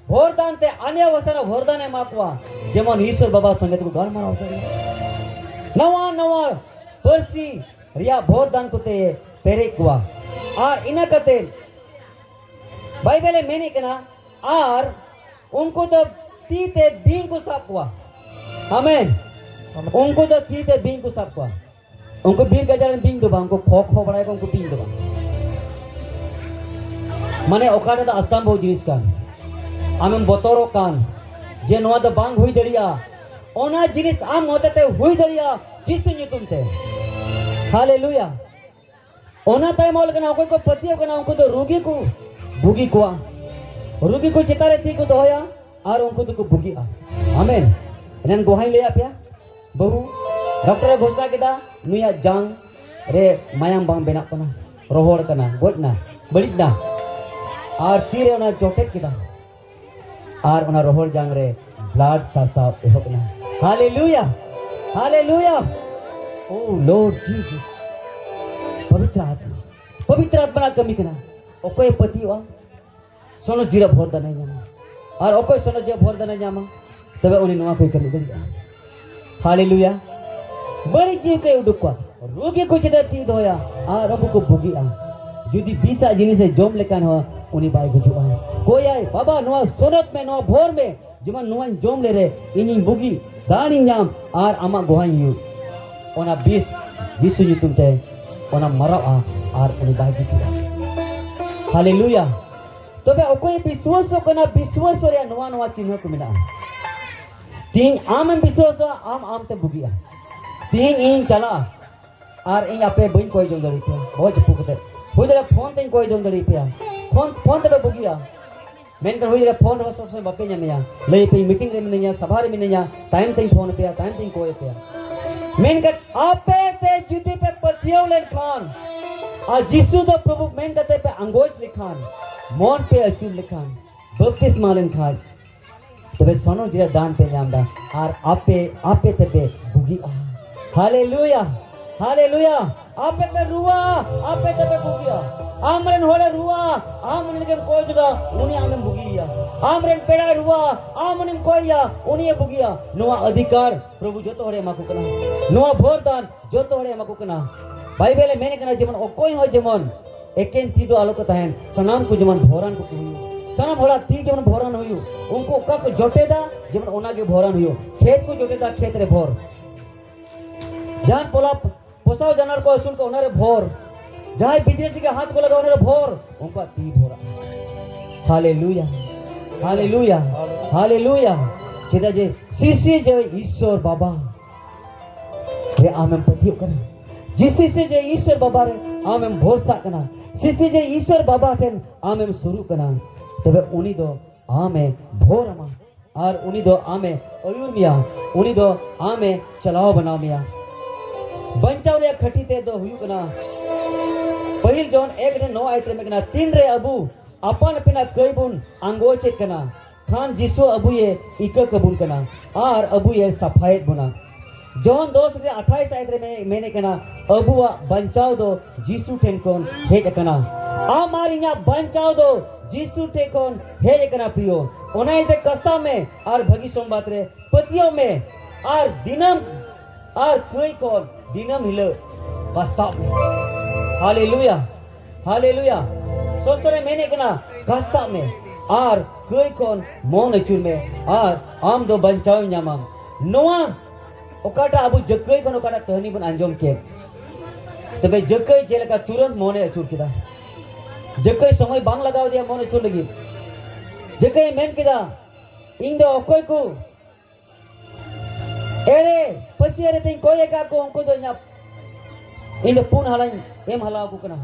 ᱵᱷᱚᱨᱫᱟᱱ ᱛᱮ ᱟᱱᱭᱟ ᱵᱷᱟᱥᱟ ᱨᱮ ᱵᱷᱚᱨᱫᱟᱱ ᱮ ᱮᱢᱟ ᱠᱚᱣᱟ, ᱡᱮᱢᱚᱱ ᱤᱥᱚᱨ ᱵᱟᱵᱟ ᱥᱚᱸᱜᱮ ᱛᱮᱠᱚ ᱜᱟᱞᱢᱟᱨᱟᱣ ᱫᱟᱲᱮᱭᱟᱜᱼᱟ᱾ ᱱᱟᱣᱟ ᱱᱟᱣᱟ ᱯᱟᱹᱨᱥᱤ ᱨᱮᱭᱟᱜ ᱵᱷᱚᱨᱫᱟᱱ ᱠᱚᱛᱮ ᱯᱮᱨᱮᱡ ᱠᱚᱣᱟ᱾ ᱟᱨ ᱤᱱᱟᱹ ᱠᱟᱛᱮ ᱵᱟᱭᱵᱮᱞ ᱮ ᱢᱮᱱᱮᱫ ᱠᱟᱱᱟ, ᱟᱨ ᱩᱱᱠᱩ ᱫᱚ ᱛᱤ ᱛᱮ ᱵᱤᱧ ᱠᱚ ᱥᱟᱵ ᱠᱚᱣᱟ᱾ ᱟᱢᱮᱱ᱾ ᱩᱱᱠᱩ ᱫᱚ ᱛᱤ ᱛᱮ ᱵᱤᱧ ᱠᱚ ᱥᱟᱵ ᱠᱚᱣᱟ᱾ ᱩᱱᱠᱩ ᱵᱤᱨ ᱜᱟᱡᱟᱲ ᱨᱮᱱ ᱵᱤᱧ ᱫᱚ ᱵᱟᱝ, ᱩᱱᱠᱩ ᱠᱷᱚ ᱠᱷᱚ ᱵᱟᱲᱟᱭᱟᱠᱚ, ᱩᱱᱠᱩ ᱵᱤᱧ ᱫᱚ ᱵᱟᱝ᱾ ᱢᱟᱱᱮ ᱚᱠᱟᱴᱟᱜ ᱫᱚ ᱚᱥᱚᱢᱵᱷᱚᱵ ᱡᱤᱱᱤᱥ ᱠᱟᱱ, ᱟᱢᱮᱢ ᱵᱚᱛᱚᱨᱚᱜ ᱠᱟᱱ ᱡᱮ ᱱᱚᱣᱟ ᱫᱚ ᱵᱟᱝ ᱦᱩᱭ ᱫᱟᱲᱮᱭᱟᱜᱼᱟ, ᱚᱱᱟ ᱡᱤᱱᱤᱥ ᱟᱢ ᱦᱚᱛᱮᱛᱮ ᱦᱩᱭ ᱫᱟᱲᱮᱭᱟᱜᱼᱟ ᱡᱤᱥᱩ ᱧᱩᱛᱩᱢ ᱛᱮ᱾ ᱦᱟᱞᱮᱞᱩᱭᱟ᱾ ᱚᱱᱟ ᱛᱟᱭᱚᱢ ᱚᱞ ᱠᱟᱱᱟ, ᱚᱠᱚᱭ ᱠᱚ ᱯᱟᱹᱛᱭᱟᱹᱣ ᱠᱟᱱᱟ ᱩᱱᱠᱩ ᱫᱚ ᱨᱩᱜᱤ ᱠᱚ ᱵᱩᱜᱤ ᱠᱚᱣᱟ᱾ ᱨᱩᱜᱤ ᱠᱚ ᱪᱮᱛᱟᱱ ᱨᱮ ᱛᱤ ᱠᱚ ᱫᱚᱦᱚᱭᱟ ᱟᱨ ᱩᱱᱠᱩ ᱫᱚᱠᱚ ᱵᱩᱜᱤᱜᱼᱟ᱾ ᱟᱢᱮᱱ᱾ ᱮᱱᱟᱱ ᱜᱚᱦᱟᱧ ᱞᱟᱹᱭᱟᱫ ᱯᱮᱭᱟ, ᱵᱟᱹᱦᱩ ᱰᱚᱠᱴᱚᱨ ᱮ ᱜᱷᱳᱥᱱᱟ ᱠᱮᱫᱟ, ᱱᱩᱭᱟᱜ ᱡᱟᱝ ᱨᱮ ᱢᱟᱭᱟᱢ ᱵᱟᱝ ᱵᱮᱱᱟᱜ ᱠᱟᱱᱟ, ᱨᱚᱦᱚᱲ ᱠᱟᱱᱟ, ᱜᱚᱡ ᱱᱟ, ᱵᱟᱹᱲᱤᱡ ᱱᱟ᱾ ᱟᱨ ᱛᱤᱨᱮ ᱚᱱᱟ ᱡᱚᱴᱮᱫ ᱠᱮᱫᱟ, ᱟᱨ ᱚᱱᱟ ᱨᱚᱦᱚᱲ ᱡᱟᱝ ᱨᱮ ᱵᱞᱟᱰ ᱥᱟᱨᱥᱟᱣ ᱮᱦᱚᱵ ᱮᱱᱟ᱾ ᱦᱟᱞᱮᱞᱩᱭᱟ, ᱦᱟᱞᱮᱞᱩᱭᱟ᱾ ᱳ ᱞᱚᱨᱰ ᱡᱤᱥᱟᱥ, ᱯᱚᱵᱤᱛᱨ ᱟᱛᱢᱟ, ᱯᱚᱵᱤᱛᱨ ᱟᱛᱢᱟ ᱨᱮᱱᱟᱜ ᱠᱟᱹᱢᱤ ᱠᱟᱱᱟ᱾ ᱚᱠᱚᱭᱮ ᱯᱟᱹᱛᱭᱟᱹᱜᱼᱟ, ᱥᱚᱱᱚᱛ ᱡᱤᱨᱟᱹ ᱵᱷᱚᱨ ᱫᱟᱱᱮ ᱧᱟᱢᱟ᱾ ᱟᱨ ᱚᱠᱚᱭ ᱥᱚᱱᱚᱛ ᱡᱤᱨᱟᱹ ᱵᱷᱚᱨ ᱫᱟᱱᱮ ᱧᱟᱢᱟ, ᱛᱚᱵᱮ ᱩᱱᱤ ᱱᱚᱣᱟ ᱠᱚᱭ ᱠᱟᱹᱢᱤ ᱫᱟᱲᱮᱭᱟᱜᱼᱟ᱾ ᱦᱟᱞᱮᱞᱩᱭᱟ᱾ ᱵᱟᱹᱲᱤᱡ ᱡᱤᱣᱤ ᱠᱚᱭ ᱩᱰᱩᱠ ᱠᱚᱣᱟ, ᱨᱩᱜᱤ ᱠᱚ ᱪᱮᱛᱟᱱ ᱛᱤ ᱫᱚᱦᱚᱭᱟ, ᱟᱨ ᱩᱱᱠᱩ ᱠᱚ ᱵᱩᱜᱤᱜᱼᱟ᱾ ᱡᱩᱫᱤ ᱵᱤᱥᱟᱜ ᱡᱤᱱᱤᱥᱮ ᱡᱚᱢ ᱞᱮᱠᱷᱟᱱ ᱦᱚᱸ, ᱩᱱᱤ ᱵᱟᱭ ᱜᱩᱡᱩᱜᱼᱟ᱾ ᱠᱚᱭᱟᱭ, "ᱵᱟᱵᱟ, ᱱᱚᱣᱟ ᱥᱚᱱᱚᱛ ᱢᱮ, ᱱᱚᱣᱟ ᱵᱷᱚᱨ ᱢᱮ, ᱡᱮᱢᱚᱱ ᱱᱚᱣᱟᱧ ᱡᱚᱢ ᱞᱮᱨᱮ ᱤᱧᱤᱧ ᱵᱩᱜᱤ, ᱫᱟᱲᱮᱧ ᱧᱟᱢ ᱟᱨ ᱟᱢᱟᱜ ᱜᱚᱦᱟᱧ ᱦᱩᱭᱩᱜ᱾" ᱚᱱᱟ ᱵᱤᱥ ᱡᱤᱥᱩ ᱧᱩᱛᱩᱢ ᱛᱮ ᱚᱱᱟ ᱢᱟᱨᱟᱣᱜᱼᱟ ᱟᱨ ᱩᱱᱤ ᱵᱟᱭ ᱜᱩᱡᱩᱜᱼᱟ᱾ ᱦᱟᱞᱮᱞᱩᱭᱟ᱾ ᱛᱚᱵᱮ ᱚᱠᱚᱭ ᱵᱤᱥᱣᱟᱥᱚᱜ ᱠᱟᱱᱟ, ᱵᱤᱥᱣᱟᱥᱚᱜ ᱨᱮᱭᱟᱜ ᱱᱚᱣᱟ, ᱱᱚᱣᱟ ᱪᱤᱱᱦᱟᱹ ᱠᱚ ᱢᱮᱱᱟᱜᱼᱟ᱾ ᱛᱤᱦᱤᱧ ᱟᱢᱮᱢ ᱵᱤᱥᱣᱟᱥᱚᱜᱼᱟ, ᱟᱢ ᱟᱢᱛᱮ ᱵᱩᱜᱤᱜᱼᱟ᱾ ᱛᱤᱦᱤᱧ ᱤᱧ ᱪᱟᱞᱟᱜᱼᱟ ᱟᱨ ᱤᱧ ᱟᱯᱮ ᱵᱟᱹᱧ ᱠᱚᱭ ᱡᱚᱝ ᱫᱟᱲᱮᱭᱟᱯᱮᱭᱟ, ᱵᱚᱦᱚᱜ ᱪᱩᱯᱩ ᱠᱟᱛᱮ᱾ ᱦᱩᱭ ᱫᱟᱲᱮᱭᱟᱜᱼᱟ ᱯᱷᱳᱱ ᱛᱮᱧ ᱠᱚᱭ ᱡᱚᱝ ᱫᱟᱲᱮᱭᱟᱯᱮᱭᱟ, ᱯᱷᱳᱱ, ᱯᱷᱳᱱ ᱛᱮᱯᱮ ᱵᱩᱜᱤᱜᱼᱟ᱾ ᱢᱮᱱᱠᱷᱟᱱ ᱦᱩᱭ ᱫᱟᱲᱮᱭᱟᱜᱼᱟ ᱯᱷᱳᱱ ᱨᱮᱦᱚᱸ ᱥᱚᱵ ᱥᱚᱢᱚᱭ ᱵᱟᱯᱮ ᱧᱟᱢᱮᱭᱟ, ᱞᱟᱹᱭ ᱟᱯᱮ, "ᱢᱤᱴᱤᱝ ᱨᱮ ᱢᱤᱱᱟᱹᱧᱟ, ᱥᱟᱵᱷᱟ ᱨᱮ ᱢᱤᱱᱟᱹᱧᱟ, ᱛᱟᱭᱚᱢ ᱛᱮᱧ ᱯᱷᱳᱱ ᱟᱯᱮᱭᱟ, ᱛᱟᱭᱚᱢ ᱛᱮᱧ ᱠᱚᱭ ᱟᱯᱮᱭᱟ᱾" ᱢᱮᱱᱠᱷᱟᱱ ᱟᱯᱮ ᱛᱮ ᱡᱩᱫᱤ ᱯᱮ ᱯᱟᱹᱛᱭᱟᱹᱣ ᱞᱮᱱᱠᱷᱟᱱ, ᱟᱨ ᱡᱤᱥᱩ ᱫᱚ ᱯᱨᱚᱵᱷᱩ ᱢᱮᱱ ᱠᱟᱛᱮ ᱯᱮ ᱟᱸᱜᱚᱪ ᱞᱮᱠᱷᱟᱱ, ᱢᱚᱱ ᱯᱮ ᱟᱹᱪᱩᱨ ᱞᱮᱠᱷᱟᱱ, ᱵᱟᱯᱛᱤᱥᱢᱟ ᱞᱮᱱᱠᱷᱟᱱ, ᱛᱚᱵᱮ ᱥᱚᱱᱚ ᱡᱤᱨᱟ ᱫᱟᱱ ᱯᱮ ᱧᱟᱢ ᱮᱫᱟ᱾ ᱟᱨ ᱟᱯᱮ, ᱟᱯᱮ ᱛᱮᱯᱮ ᱵᱩᱜᱤᱜᱼᱟ᱾ ᱦᱟᱞᱮᱞᱩᱭᱟ, ᱦᱟᱞᱮᱞᱩᱭᱟ᱾ ᱟᱯᱮ ᱯᱮ ᱨᱩᱣᱟᱹᱜᱼᱟ, ᱟᱯᱮ ᱛᱮᱯᱮ ᱵᱩᱜᱤᱜᱼᱟ᱾ ᱟᱢ ᱨᱮᱱ ᱦᱚᱲᱮ ᱨᱩᱣᱟᱹᱜᱼᱟ, ᱟᱢ ᱩᱱᱤ ᱞᱟᱹᱜᱤᱫ ᱮᱢ ᱠᱚᱭ ᱡᱚᱝᱟ, ᱩᱱᱤ ᱟᱢᱮᱢ ᱵᱩᱜᱤᱭᱮᱭᱟ᱾ ᱟᱢ ᱨᱮᱱ ᱯᱮᱲᱟᱭ ᱨᱩᱣᱟᱹᱜᱼᱟ, ᱟᱢ ᱩᱱᱤᱢ ᱠᱚᱭᱮᱭᱟ, ᱩᱱᱤᱭᱮ ᱵᱩᱜᱤᱭᱟ᱾ ᱱᱚᱣᱟ ᱚᱫᱷᱤᱠᱟᱨ ᱯᱨᱚᱵᱷᱩ ᱡᱚᱛᱚ ᱦᱚᱲᱮ ᱮᱢᱟ ᱠᱚ ᱠᱟᱱᱟ᱾ ᱱᱚᱣᱟ ᱵᱷᱳᱨ ᱫᱟᱱ ᱡᱚᱛᱚ ᱦᱚᱲᱮ ᱮᱢᱟ ᱠᱚ ᱠᱟᱱᱟ᱾ ᱵᱟᱭᱵᱮᱞ ᱮ ᱢᱮᱱᱮᱫ ᱠᱟᱱᱟ, ᱡᱮᱢᱚᱱ ᱚᱠᱚᱭ ᱦᱚᱸ ᱡᱮᱢᱚᱱ ᱮᱠᱮᱱ ᱛᱤ ᱫᱚ ᱟᱞᱚ ᱠᱚ ᱛᱟᱦᱮᱱ, ᱥᱟᱱᱟᱢ ᱠᱚ ᱡᱮᱢᱚᱱ ᱵᱷᱚᱨᱟᱱ ᱠᱚ ᱦᱩᱭᱩᱜ, ᱥᱟᱱᱟᱢ ᱦᱚᱲᱟᱜ ᱛᱤ ᱡᱮᱢᱚᱱ ᱵᱷᱚᱨᱟᱱ ᱦᱩᱭᱩᱜ, ᱩᱱᱠᱩ ᱚᱠᱟ ᱠᱚ ᱡᱚᱴᱮᱫᱟ ᱡᱮᱢᱚᱱ ᱚᱱᱟᱜᱮ ᱵᱷᱚᱨᱟᱱ ᱦᱩᱭᱩᱜ, ᱠᱷᱮᱛ ᱠᱚ ᱡᱚᱴᱮᱫᱟ ᱠᱷᱮᱛ ᱨᱮ ᱵᱷᱚᱨ, ᱡᱟᱦᱟᱱ ᱯᱚᱞᱟ ᱯᱚᱥᱟᱣ ᱡᱟᱱᱣᱟᱨ ᱠᱚ ᱟᱹᱥᱩᱞ ᱠᱚ ᱚᱱᱟᱨᱮ ᱵᱷᱚᱨ, ᱡᱟᱦᱟᱸᱭ ᱵᱤᱫᱮᱥᱤ ᱜᱮ ᱦᱟᱛ ᱠᱚ ᱞᱟᱜᱟᱣ ᱚᱱᱟᱨᱮ ᱵᱷᱚᱨ, ᱩᱱᱠᱩᱣᱟᱜ ᱛᱤ ᱵᱷᱚᱨᱟ᱾ ᱦᱟᱞᱮᱞᱩᱭᱟ, ᱦᱟᱞᱮᱞᱩᱭᱟ, ᱦᱟᱞᱮᱞᱩᱭᱟ᱾ ᱪᱮᱫᱟᱜ ᱡᱮ ᱥᱤᱥᱤ ᱡᱮ ᱤᱥᱥᱚᱨ ᱵᱟᱵᱟ ᱨᱮ ᱟᱢᱮᱢ ᱯᱟᱹᱛᱭᱟᱹᱜ ᱠᱟᱱᱟ, ᱡᱤᱥᱤ ᱥᱤᱥᱤ ᱡᱮ ᱤᱥᱥᱚᱨ ᱵᱟᱵᱟ ᱨᱮ ᱟᱢᱮᱢ ᱵᱷᱚᱨᱥᱟᱜ ᱠᱟᱱᱟ, ᱥᱤᱥᱤ ᱡᱮ ᱤᱥᱥᱚᱨ ᱵᱟᱵᱟ ᱴᱷᱮᱱ ᱟᱢᱮᱢ ᱥᱩᱨᱩᱜ ᱠᱟᱱᱟ, ᱛᱚᱵᱮ ᱩᱱᱤ ᱫᱚ ᱟᱢᱮ ᱵᱷᱳᱨ ᱟᱢᱟ ᱟᱨ ᱩᱱᱤ ᱫᱚ ᱟᱢᱮ ᱟᱹᱭᱩᱨ ᱢᱮᱭᱟ, ᱩᱱᱤ ᱫᱚ ᱟᱢᱮ ᱪᱟᱞᱟᱣ ᱵᱟᱱᱟᱣ ᱢᱮᱭᱟ᱾ ᱵᱟᱧᱪᱟᱣ ᱨᱮᱭᱟᱜ ᱠᱷᱟᱹᱴᱤ ᱛᱮᱫ ᱫᱚ ᱦᱩᱭᱩᱜ ᱠᱟᱱᱟ ᱯᱟᱹᱦᱤᱞ ᱡᱚᱱ ᱮᱠ ᱨᱮ ᱱᱚᱣᱟ ᱟᱭᱛᱨᱮ ᱢᱮᱱ ᱠᱟᱱᱟ, ᱛᱤᱱᱨᱮ ᱟᱵᱚ ᱟᱯᱟᱱ ᱟᱹᱯᱤᱱᱟᱜ ᱠᱟᱹᱭ ᱵᱚᱱ ᱟᱸᱜᱚᱪᱮᱫ ᱠᱟᱱᱟ, ᱠᱷᱟᱱ ᱡᱤᱥᱩ ᱟᱵᱚᱭᱮ ᱤᱠᱟᱹ ᱠᱟᱵᱚᱱ ᱠᱟᱱᱟ ᱟᱨ ᱟᱵᱚᱭᱮ ᱥᱟᱯᱷᱟᱭᱮᱫ ᱵᱚᱱᱟ᱾ ᱡᱚᱦᱚᱱ ᱫᱚᱥ ᱨᱮ ᱟᱴᱷᱟᱭᱤᱥ ᱟᱭᱟᱛ ᱨᱮ ᱢᱮ-, ᱢᱮᱱᱮᱫ ᱠᱟᱱᱟ, ᱟᱵᱚᱣᱟᱜ ᱵᱟᱧᱪᱟᱣ ᱫᱚ ᱡᱤᱥᱩ ᱴᱷᱮᱱ ᱠᱷᱚᱱ ᱦᱮᱡ ᱟᱠᱟᱱᱟ᱾ ᱟᱢ ᱟᱨ ᱤᱧᱟᱹᱜ ᱵᱟᱧᱪᱟᱣ ᱫᱚ ᱡᱤᱥᱩ ᱴᱷᱮᱱ ᱠᱷᱚᱱ ᱦᱮᱡ ᱟᱠᱟᱱᱟ, ᱯᱨᱤᱭᱚ᱾ ᱚᱱᱟ ᱤᱭᱟᱹᱛᱮ ᱠᱟᱥᱛᱟᱣ ᱢᱮ ᱟᱨ ᱵᱷᱟᱹᱜᱤ ᱥᱚᱢᱵᱟᱫ ᱨᱮ ᱯᱟᱹᱛᱭᱟᱹᱣ ᱢᱮ ᱟᱨ ᱫᱤᱱᱟᱹᱢ ᱟᱨ ᱠᱟᱹᱭ ᱠᱷᱚᱱ ᱫᱤᱱᱟᱹᱢ ᱦᱤᱞᱳᱜ ᱠᱟᱥᱛᱟᱣ ᱢᱮ᱾ ᱦᱟᱞᱮᱞᱩᱭᱟ, ᱦᱟᱞᱮᱞᱩᱭᱟ᱾ ᱥᱚᱥᱛᱚ ᱨᱮ ᱢᱮᱱᱮᱫ ᱠᱟᱱᱟ, ᱠᱟᱥᱛᱟᱜ ᱢᱮ ᱟᱨ ᱠᱟᱹᱭ ᱠᱷᱚᱱ ᱢᱚᱱ ᱟᱹᱪᱩᱨ ᱢᱮ ᱟᱨ ᱟᱢ ᱫᱚ ᱵᱟᱧᱪᱟᱣ ᱧᱟᱢᱟᱢ᱾ ᱱᱚᱣᱟ ᱚᱠᱟᱴᱟᱜ ᱟᱵᱚ ᱡᱟᱹᱠᱟᱹᱭ ᱠᱷᱚᱱ ᱚᱠᱟᱴᱟᱜ ᱠᱟᱹᱦᱱᱤ ᱵᱚᱱ ᱟᱸᱡᱚᱢ ᱠᱮᱫ, ᱛᱚᱵᱮ ᱡᱟᱹᱠᱟᱹᱭ ᱪᱮᱫ ᱞᱮᱠᱟ ᱛᱩᱨᱟᱹᱱᱛ ᱢᱚᱱᱮ ᱟᱹᱪᱩᱨ ᱠᱮᱫᱟ᱾ ᱡᱟᱹᱠᱟᱹᱭ ᱥᱚᱢᱚᱭ ᱵᱟᱝ ᱞᱟᱜᱟᱣ ᱟᱫᱮᱭᱟ ᱢᱚᱱ ᱟᱹᱪᱩᱨ ᱞᱟᱹᱜᱤᱫ᱾ ᱡᱟᱹᱠᱟᱹᱭ ᱢᱮᱱ ᱠᱮᱫᱟ, "ᱤᱧ ᱫᱚ ᱚᱠᱚᱭ ᱠᱚ ᱮᱲᱮ ᱯᱟᱹᱥᱤ ᱮᱲᱮ ᱛᱮᱧ ᱠᱚᱭ ᱟᱠᱟᱫ ᱠᱚ, ᱩᱱᱠᱩ ᱫᱚ ᱤᱧᱟᱹᱜ, ᱤᱧ ᱫᱚ ᱯᱩᱱ ᱦᱟᱞᱟᱧ ᱮᱢ ᱦᱟᱞᱟ ᱟᱠᱚ ᱠᱟᱱᱟ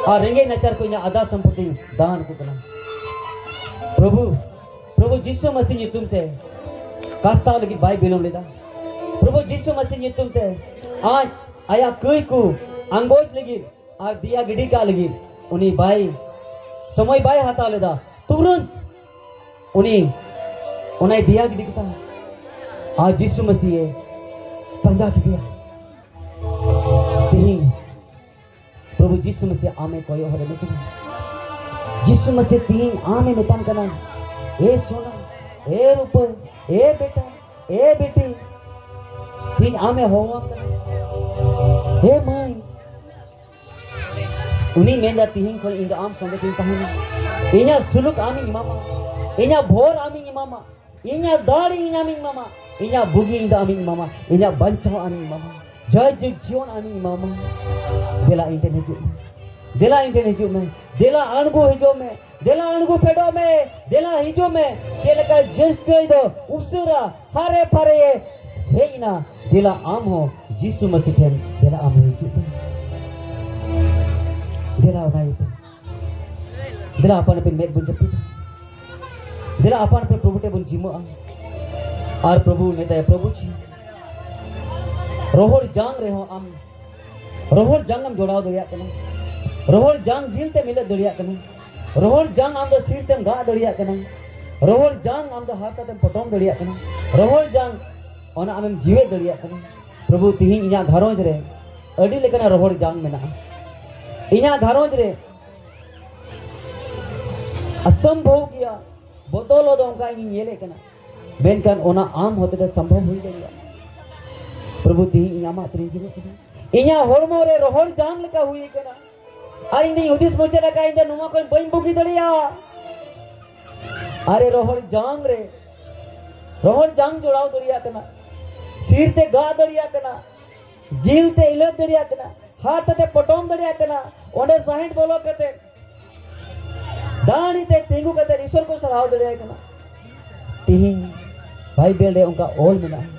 ᱟᱨ ᱨᱮᱸᱜᱮᱡ ᱱᱟᱪᱟᱨ ᱠᱚ ᱤᱧᱟᱹᱜ ᱟᱫᱷᱟ ᱥᱚᱢᱯᱚᱛᱤᱧ ᱫᱟᱱ ᱟᱠᱚ ᱠᱟᱱᱟ᱾" ᱯᱨᱚᱵᱷᱩ, ᱯᱨᱚᱵᱷᱩ ᱡᱤᱥᱩ ᱢᱟᱥᱤ ᱧᱩᱛᱩᱢ ᱛᱮ ᱠᱟᱥᱛᱟᱣ ᱞᱟᱹᱜᱤᱫ ᱵᱟᱭ ᱵᱤᱞᱚᱢ ᱞᱮᱫᱟ᱾ ᱯᱨᱚᱵᱷᱩ ᱡᱤᱥᱩ ᱢᱟᱹᱥᱤ ᱧᱩᱛᱩᱢ ᱛᱮ ᱟᱡ ᱟᱭᱟᱜ ᱠᱟᱹᱭ ᱠᱚ ᱟᱸᱜᱚᱪ ᱞᱟᱹᱜᱤᱫ ᱟᱨ ᱫᱮᱭᱟ ᱜᱤᱰᱤ ᱠᱟᱜ ᱞᱟᱹᱜᱤᱫ ᱩᱱᱤ ᱵᱟᱭ, ᱥᱚᱢᱚᱭ ᱵᱟᱭ ᱦᱟᱛᱟᱣ ᱞᱮᱫᱟ᱾ ᱛᱩᱨᱟᱹᱱᱛ ᱩᱱᱤ ᱚᱱᱟᱭ ᱫᱮᱭᱟ ᱜᱤᱰᱤ ᱠᱮᱫᱟ ᱟᱨ ᱡᱤᱥᱩ ᱢᱟᱹᱥᱤ ᱮ ᱯᱟᱸᱡᱟ ᱠᱮᱫᱮᱭᱟ᱾ ᱛᱮᱦᱮᱧ ᱯᱨᱚᱵᱷᱩ ᱡᱤᱥᱩ ᱢᱟᱹᱥᱤ ᱟᱢᱮ ᱠᱚᱭᱚᱜ ᱦᱚᱨ ᱮ ᱢᱮᱛᱟᱢᱟ᱾ ᱡᱤᱥᱩ ᱢᱟᱹᱥᱤ ᱛᱮᱦᱮᱧ ᱟᱢᱮ ᱢᱮᱛᱟᱢ ᱠᱟᱱᱟ, ᱮ ᱥᱳᱱᱟ, ᱮ ᱨᱩᱯᱟᱹ, ᱮ ᱵᱮᱴᱟ, ᱮ ᱵᱤᱴᱤ, ᱛᱮᱦᱮᱧ ᱟᱢᱮ ᱦᱚᱦᱚᱣᱟᱢ ᱠᱟᱱᱟ᱾ ᱦᱮ ᱢᱟᱹᱭ, ᱩᱱᱤ ᱢᱮᱱᱫᱟ, ᱛᱤᱦᱤᱧ ᱠᱷᱚᱱ ᱤᱧ ᱫᱚ ᱟᱢ ᱥᱚᱸᱜᱮ ᱛᱤᱧ ᱛᱟᱦᱮᱱᱟ᱾ ᱤᱧᱟᱹᱜ ᱥᱩᱞᱩᱠ ᱟᱢᱤᱧ ᱮᱢᱟᱢᱟ, ᱤᱧᱟᱹᱜ ᱵᱷᱳᱨ ᱟᱢᱤᱧ ᱮᱢᱟᱢᱟ, ᱤᱧᱟᱹᱜ ᱫᱟᱲᱮ ᱤᱧ ᱟᱢᱤᱧ ᱮᱢᱟᱢᱟ, ᱤᱧᱟᱹᱜ ᱵᱩᱜᱤ ᱤᱧ ᱫᱚ ᱟᱢᱤᱧ ᱮᱢᱟᱢᱟ, ᱤᱧᱟᱹᱜ ᱵᱟᱧᱪᱟᱣ ᱟᱢᱤᱧ ᱮᱢᱟᱢᱟ, ᱡᱚᱭ ᱡᱩᱜᱽ ᱡᱤᱭᱚᱱ ᱟᱢᱤᱧ ᱮᱢᱟᱢᱟ᱾ ᱫᱮᱞᱟ ᱤᱧ ᱴᱷᱮᱱ ᱦᱤᱡᱩᱜ ᱢᱮ, ᱫᱮᱞᱟ ᱤᱧ ᱴᱷᱮᱱ ᱦᱤᱡᱩᱜ ᱢᱮ, ᱫᱮᱞᱟ ᱟᱬᱜᱚ ᱦᱤᱡᱩᱜ ᱢᱮ, ᱫᱮᱞᱟ ᱟᱬᱜᱚ ᱯᱷᱮᱰᱚᱜ ᱢᱮ, ᱫᱮᱞᱟ ᱦᱤᱡᱩᱜ ᱢᱮ᱾ ᱪᱮᱫ ᱞᱮᱠᱟ ᱡᱟᱹᱥᱛᱤ ᱫᱚ ᱩᱥᱟᱹᱨᱟ ᱦᱟᱨᱮ ᱯᱷᱟᱨᱮ ᱦᱮᱡ ᱮᱱᱟ᱾ ᱫᱮᱞᱟ ᱟᱢ ᱦᱚᱸ ᱡᱤᱥᱩ ᱢᱟᱹᱥᱤ ᱴᱷᱮᱱ ᱫᱮᱞᱟ ᱟᱢ ᱦᱚᱸ ᱦᱤᱡᱩᱜ ᱢᱮ᱾ ᱫᱮᱞᱟ ᱚᱱᱟ ᱤᱭᱟᱹᱛᱮ ᱫᱮᱞᱟ ᱟᱯᱟᱱ ᱟᱹᱯᱤᱱ ᱢᱮᱫ ᱵᱚᱱ ᱡᱟᱹᱯᱤᱫᱟ᱾ ᱫᱮᱞᱟ ᱟᱯᱟᱱ ᱟᱹᱯᱤᱱ ᱯᱨᱚᱵᱷᱩ ᱴᱷᱮᱱ ᱵᱚᱱ ᱡᱤᱢᱟᱹᱜᱼᱟ᱾ ᱟᱨ ᱯᱨᱚᱵᱷᱩ ᱢᱮᱛᱟᱭᱟ, ᱯᱨᱚᱵᱷᱩ ᱡᱤ, ᱨᱚᱦᱚᱲ ᱡᱟᱝ ᱨᱮᱦᱚᱸ ᱟᱢ ᱨᱚᱦᱚᱲ ᱡᱟᱝ ᱮᱢ ᱡᱚᱲᱟᱣ ᱫᱟᱲᱮᱭᱟᱜ ᱠᱟᱱᱟ᱾ ᱨᱚᱦᱚᱲ ᱡᱟᱝ ᱡᱤᱞ ᱛᱮᱢ ᱦᱤᱞᱟᱹᱜ ᱫᱟᱲᱮᱭᱟᱜ ᱠᱟᱱᱟ᱾ ᱨᱚᱦᱚᱲ ᱡᱟᱝ ᱟᱢ ᱫᱚ ᱥᱤᱨ ᱛᱮᱢ ᱜᱟᱜ ᱫᱟᱲᱮᱭᱟᱜ ᱠᱟᱱᱟ᱾ ᱨᱚᱦᱚᱲ ᱡᱟᱝ ᱟᱢ ᱫᱚ ᱦᱟᱨᱛᱟ ᱛᱮᱢ ᱯᱚᱴᱚᱢ ᱫᱟᱲᱮᱭᱟᱜ ᱠᱟᱱᱟ᱾ ᱨᱚᱦᱚᱲ ᱡᱟᱝ ᱚᱱᱟ ᱟᱢᱮᱢ ᱡᱤᱣᱮᱫ ᱫᱟᱲᱮᱭᱟᱜ ᱠᱟᱱᱟ᱾ ᱯᱨᱚᱵᱷᱩ, ᱛᱤᱦᱤᱧ ᱤᱧᱟᱹᱜ ᱜᱷᱟᱨᱚᱸᱡᱽ ᱨᱮ ᱟᱹᱰᱤ ᱞᱮᱠᱟᱱᱟᱜ ᱨᱚᱦᱚᱲ ᱡᱟᱝ ᱢᱮᱱᱟᱜᱼᱟ᱾ ᱤᱧᱟᱹᱜ ᱜᱷᱟᱨᱚᱸᱡᱽ ᱨᱮ ᱚᱥᱚᱢᱵᱷᱚᱵ ᱜᱮᱭᱟ, ᱵᱚᱫᱚᱞ ᱫᱚ ᱚᱱᱠᱟ ᱤᱧᱤᱧ ᱧᱮᱞᱮᱫ ᱠᱟᱱᱟ, ᱢᱮᱱᱠᱷᱟᱱ ᱚᱱᱟ ᱟᱢ ᱦᱚᱛᱮᱛᱮ ᱥᱚᱢᱵᱷᱚᱵ ᱦᱩᱭ ᱫᱟᱲᱮᱭᱟᱜᱼᱟ᱾ ᱯᱨᱚᱵᱷᱩ, ᱛᱤᱦᱤᱧ ᱤᱧ ᱟᱢᱟᱜ ᱛᱤᱨᱮᱧ ᱡᱤᱢᱟᱹᱜ ᱠᱟᱱᱟ᱾ ᱤᱧᱟᱹᱜ ᱦᱚᱲᱢᱚ ᱨᱮ ᱨᱚᱦᱚᱲ ᱡᱟᱝ ᱞᱮᱠᱟ ᱦᱩᱭ ᱟᱠᱟᱱᱟ, ᱟᱨ ᱤᱧ ᱫᱚᱧ ᱦᱩᱫᱤᱥ ᱢᱩᱪᱟᱹᱫ ᱟᱠᱟᱫ, ᱤᱧ ᱫᱚ ᱱᱚᱣᱟ ᱠᱷᱚᱱ ᱵᱟᱹᱧ ᱵᱩᱜᱤ ᱫᱟᱲᱮᱭᱟᱜᱼᱟ᱾ ᱟᱨᱮ, ᱨᱚᱦᱚᱲ ᱡᱟᱝ ᱨᱮ, ᱨᱚᱦᱚᱲ ᱡᱟᱝ ᱡᱚᱲᱟᱣ ᱫᱟᱲᱮᱭᱟᱜ ᱠᱟᱱᱟ, ᱥᱤᱨ ᱛᱮ ᱜᱟᱜ ᱫᱟᱲᱮᱭᱟᱜ ᱠᱟᱱᱟ, ᱡᱤᱞ ᱛᱮ ᱤᱞᱟᱹᱫ ᱫᱟᱲᱮᱭᱟᱜ ᱠᱟᱱᱟ, ᱦᱟᱨᱛᱟ ᱛᱮ ᱯᱚᱴᱚᱢ ᱫᱟᱲᱮᱭᱟᱜ ᱠᱟᱱᱟ, ᱚᱸᱰᱮ ᱥᱟᱦᱮᱸᱫ ᱵᱚᱞᱚ ᱠᱟᱛᱮ ᱫᱟᱲᱮ ᱛᱮ ᱛᱤᱸᱜᱩ ᱠᱟᱛᱮ ᱤᱥᱚᱨ ᱠᱚ ᱥᱟᱨᱦᱟᱣ ᱫᱟᱲᱮᱭᱟᱭ ᱠᱟᱱᱟ᱾ ᱛᱤᱦᱤᱧ ᱵᱟᱭᱵᱮᱞ ᱨᱮ ᱚᱱᱠᱟ ᱚᱞ ᱢᱮᱱᱟᱜᱼᱟ᱾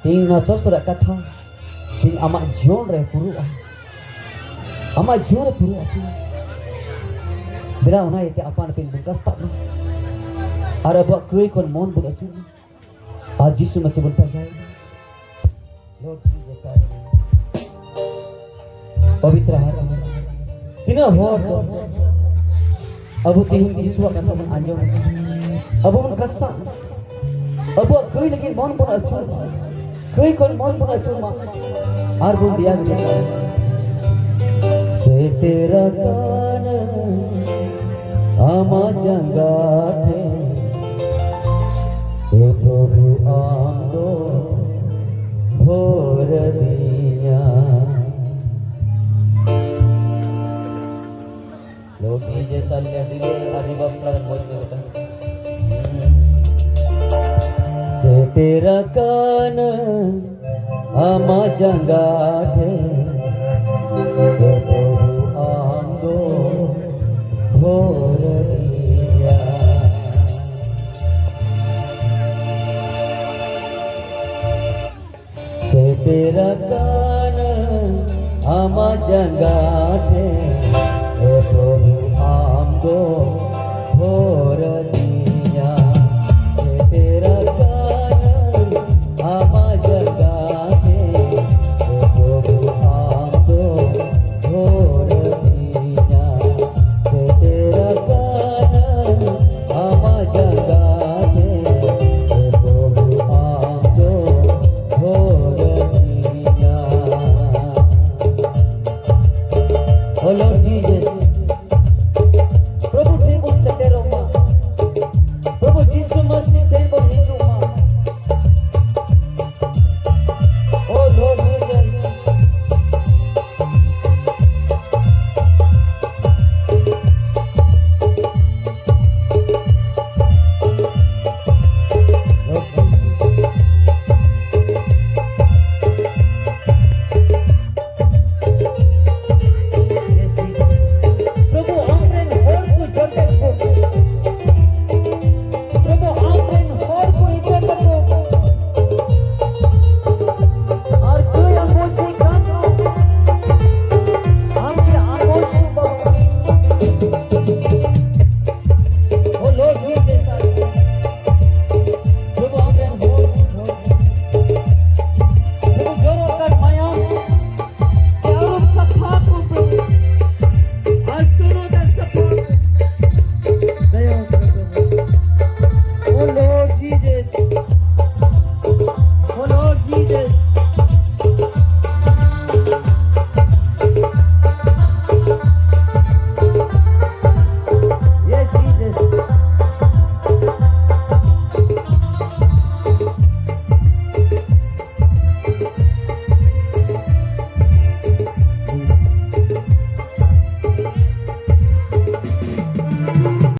ᱛᱤᱦᱤᱧ ᱱᱚᱣᱟ ᱥᱚᱥᱛᱨᱚ ᱨᱮᱭᱟᱜ ᱠᱟᱛᱷᱟ ᱛᱤᱦᱤᱧ ᱟᱢᱟᱜ ᱡᱤᱭᱚᱱ ᱨᱮ ᱯᱩᱨᱟᱹᱜᱼᱟ, ᱟᱢᱟᱜ ᱡᱤᱭᱚᱱ ᱨᱮ ᱯᱩᱨᱟᱹᱜᱼᱟ᱾ ᱛᱤᱦᱤᱧ ᱫᱮᱞᱟ ᱚᱱᱟ ᱤᱭᱟᱹᱛᱮ ᱟᱯᱟᱱ ᱟᱹᱯᱤᱱ ᱵᱚᱱ ᱠᱟᱥᱛᱟᱜ ᱢᱟ ᱟᱨ ᱟᱵᱚᱣᱟᱜ ᱠᱟᱹᱭ ᱠᱷᱚᱱ ᱢᱚᱱ ᱵᱚᱱ ᱟᱹᱪᱩᱨ ᱢᱟ ᱟᱨ ᱡᱤᱥᱩ ᱢᱟᱹᱥᱤ ᱵᱚᱱ ᱯᱟᱸᱡᱟᱭ ᱢᱟ᱾ ᱯᱚᱵᱤᱛᱨᱟ ᱦᱟᱨ᱾ ᱛᱤᱱᱟᱹᱜ ᱦᱚᱲ ᱫᱚ ᱟᱵᱚ ᱛᱮᱦᱮᱧ ᱡᱤᱥᱩᱣᱟᱜ ᱠᱟᱛᱷᱟ ᱵᱚᱱ ᱟᱸᱡᱚᱢ, ᱟᱵᱚ ᱵᱚᱱ ᱠᱟᱥᱛᱟᱜ, ᱟᱵᱚᱣᱟᱜ ᱠᱟᱹᱭ ᱞᱟᱹᱜᱤᱫ ᱢᱚᱱ ᱵᱚᱱ ᱟᱹᱪᱩᱨ, ᱠᱟᱹᱭ ᱠᱷᱚᱱ ᱢᱚᱱ ᱵᱚᱱ ᱟᱹᱪᱩᱨ ᱢᱟ᱾ ᱟᱨ ᱵᱚᱱ ᱫᱮᱭᱟ ᱜᱮ ᱥᱮᱴᱮᱨ ᱟᱠᱟᱱᱟ ᱟᱢᱟᱜ ᱡᱟᱸᱜᱟ ᱴᱷᱮᱱ, ᱮ ᱯᱨᱚᱵᱷᱩ ᱟᱢ ᱫᱚ ᱵᱷᱳᱨ ᱫᱤᱧᱟ᱾ ᱞᱚ ᱰᱤᱡᱮ ᱥᱟᱞ ᱞᱮ ᱰᱤᱡᱮ ᱟᱹᱰᱤ ᱵᱟᱯᱞᱟ ᱨᱮ ᱢᱚᱡᱽ ᱧᱮᱞᱚᱜ ᱠᱟᱱᱟ᱾ ᱥᱮᱴᱮᱨ ᱟᱠᱟᱱᱟ ᱟᱢᱟᱜ ᱡᱟᱸᱜᱟ ᱴᱷᱮᱱ, ᱮ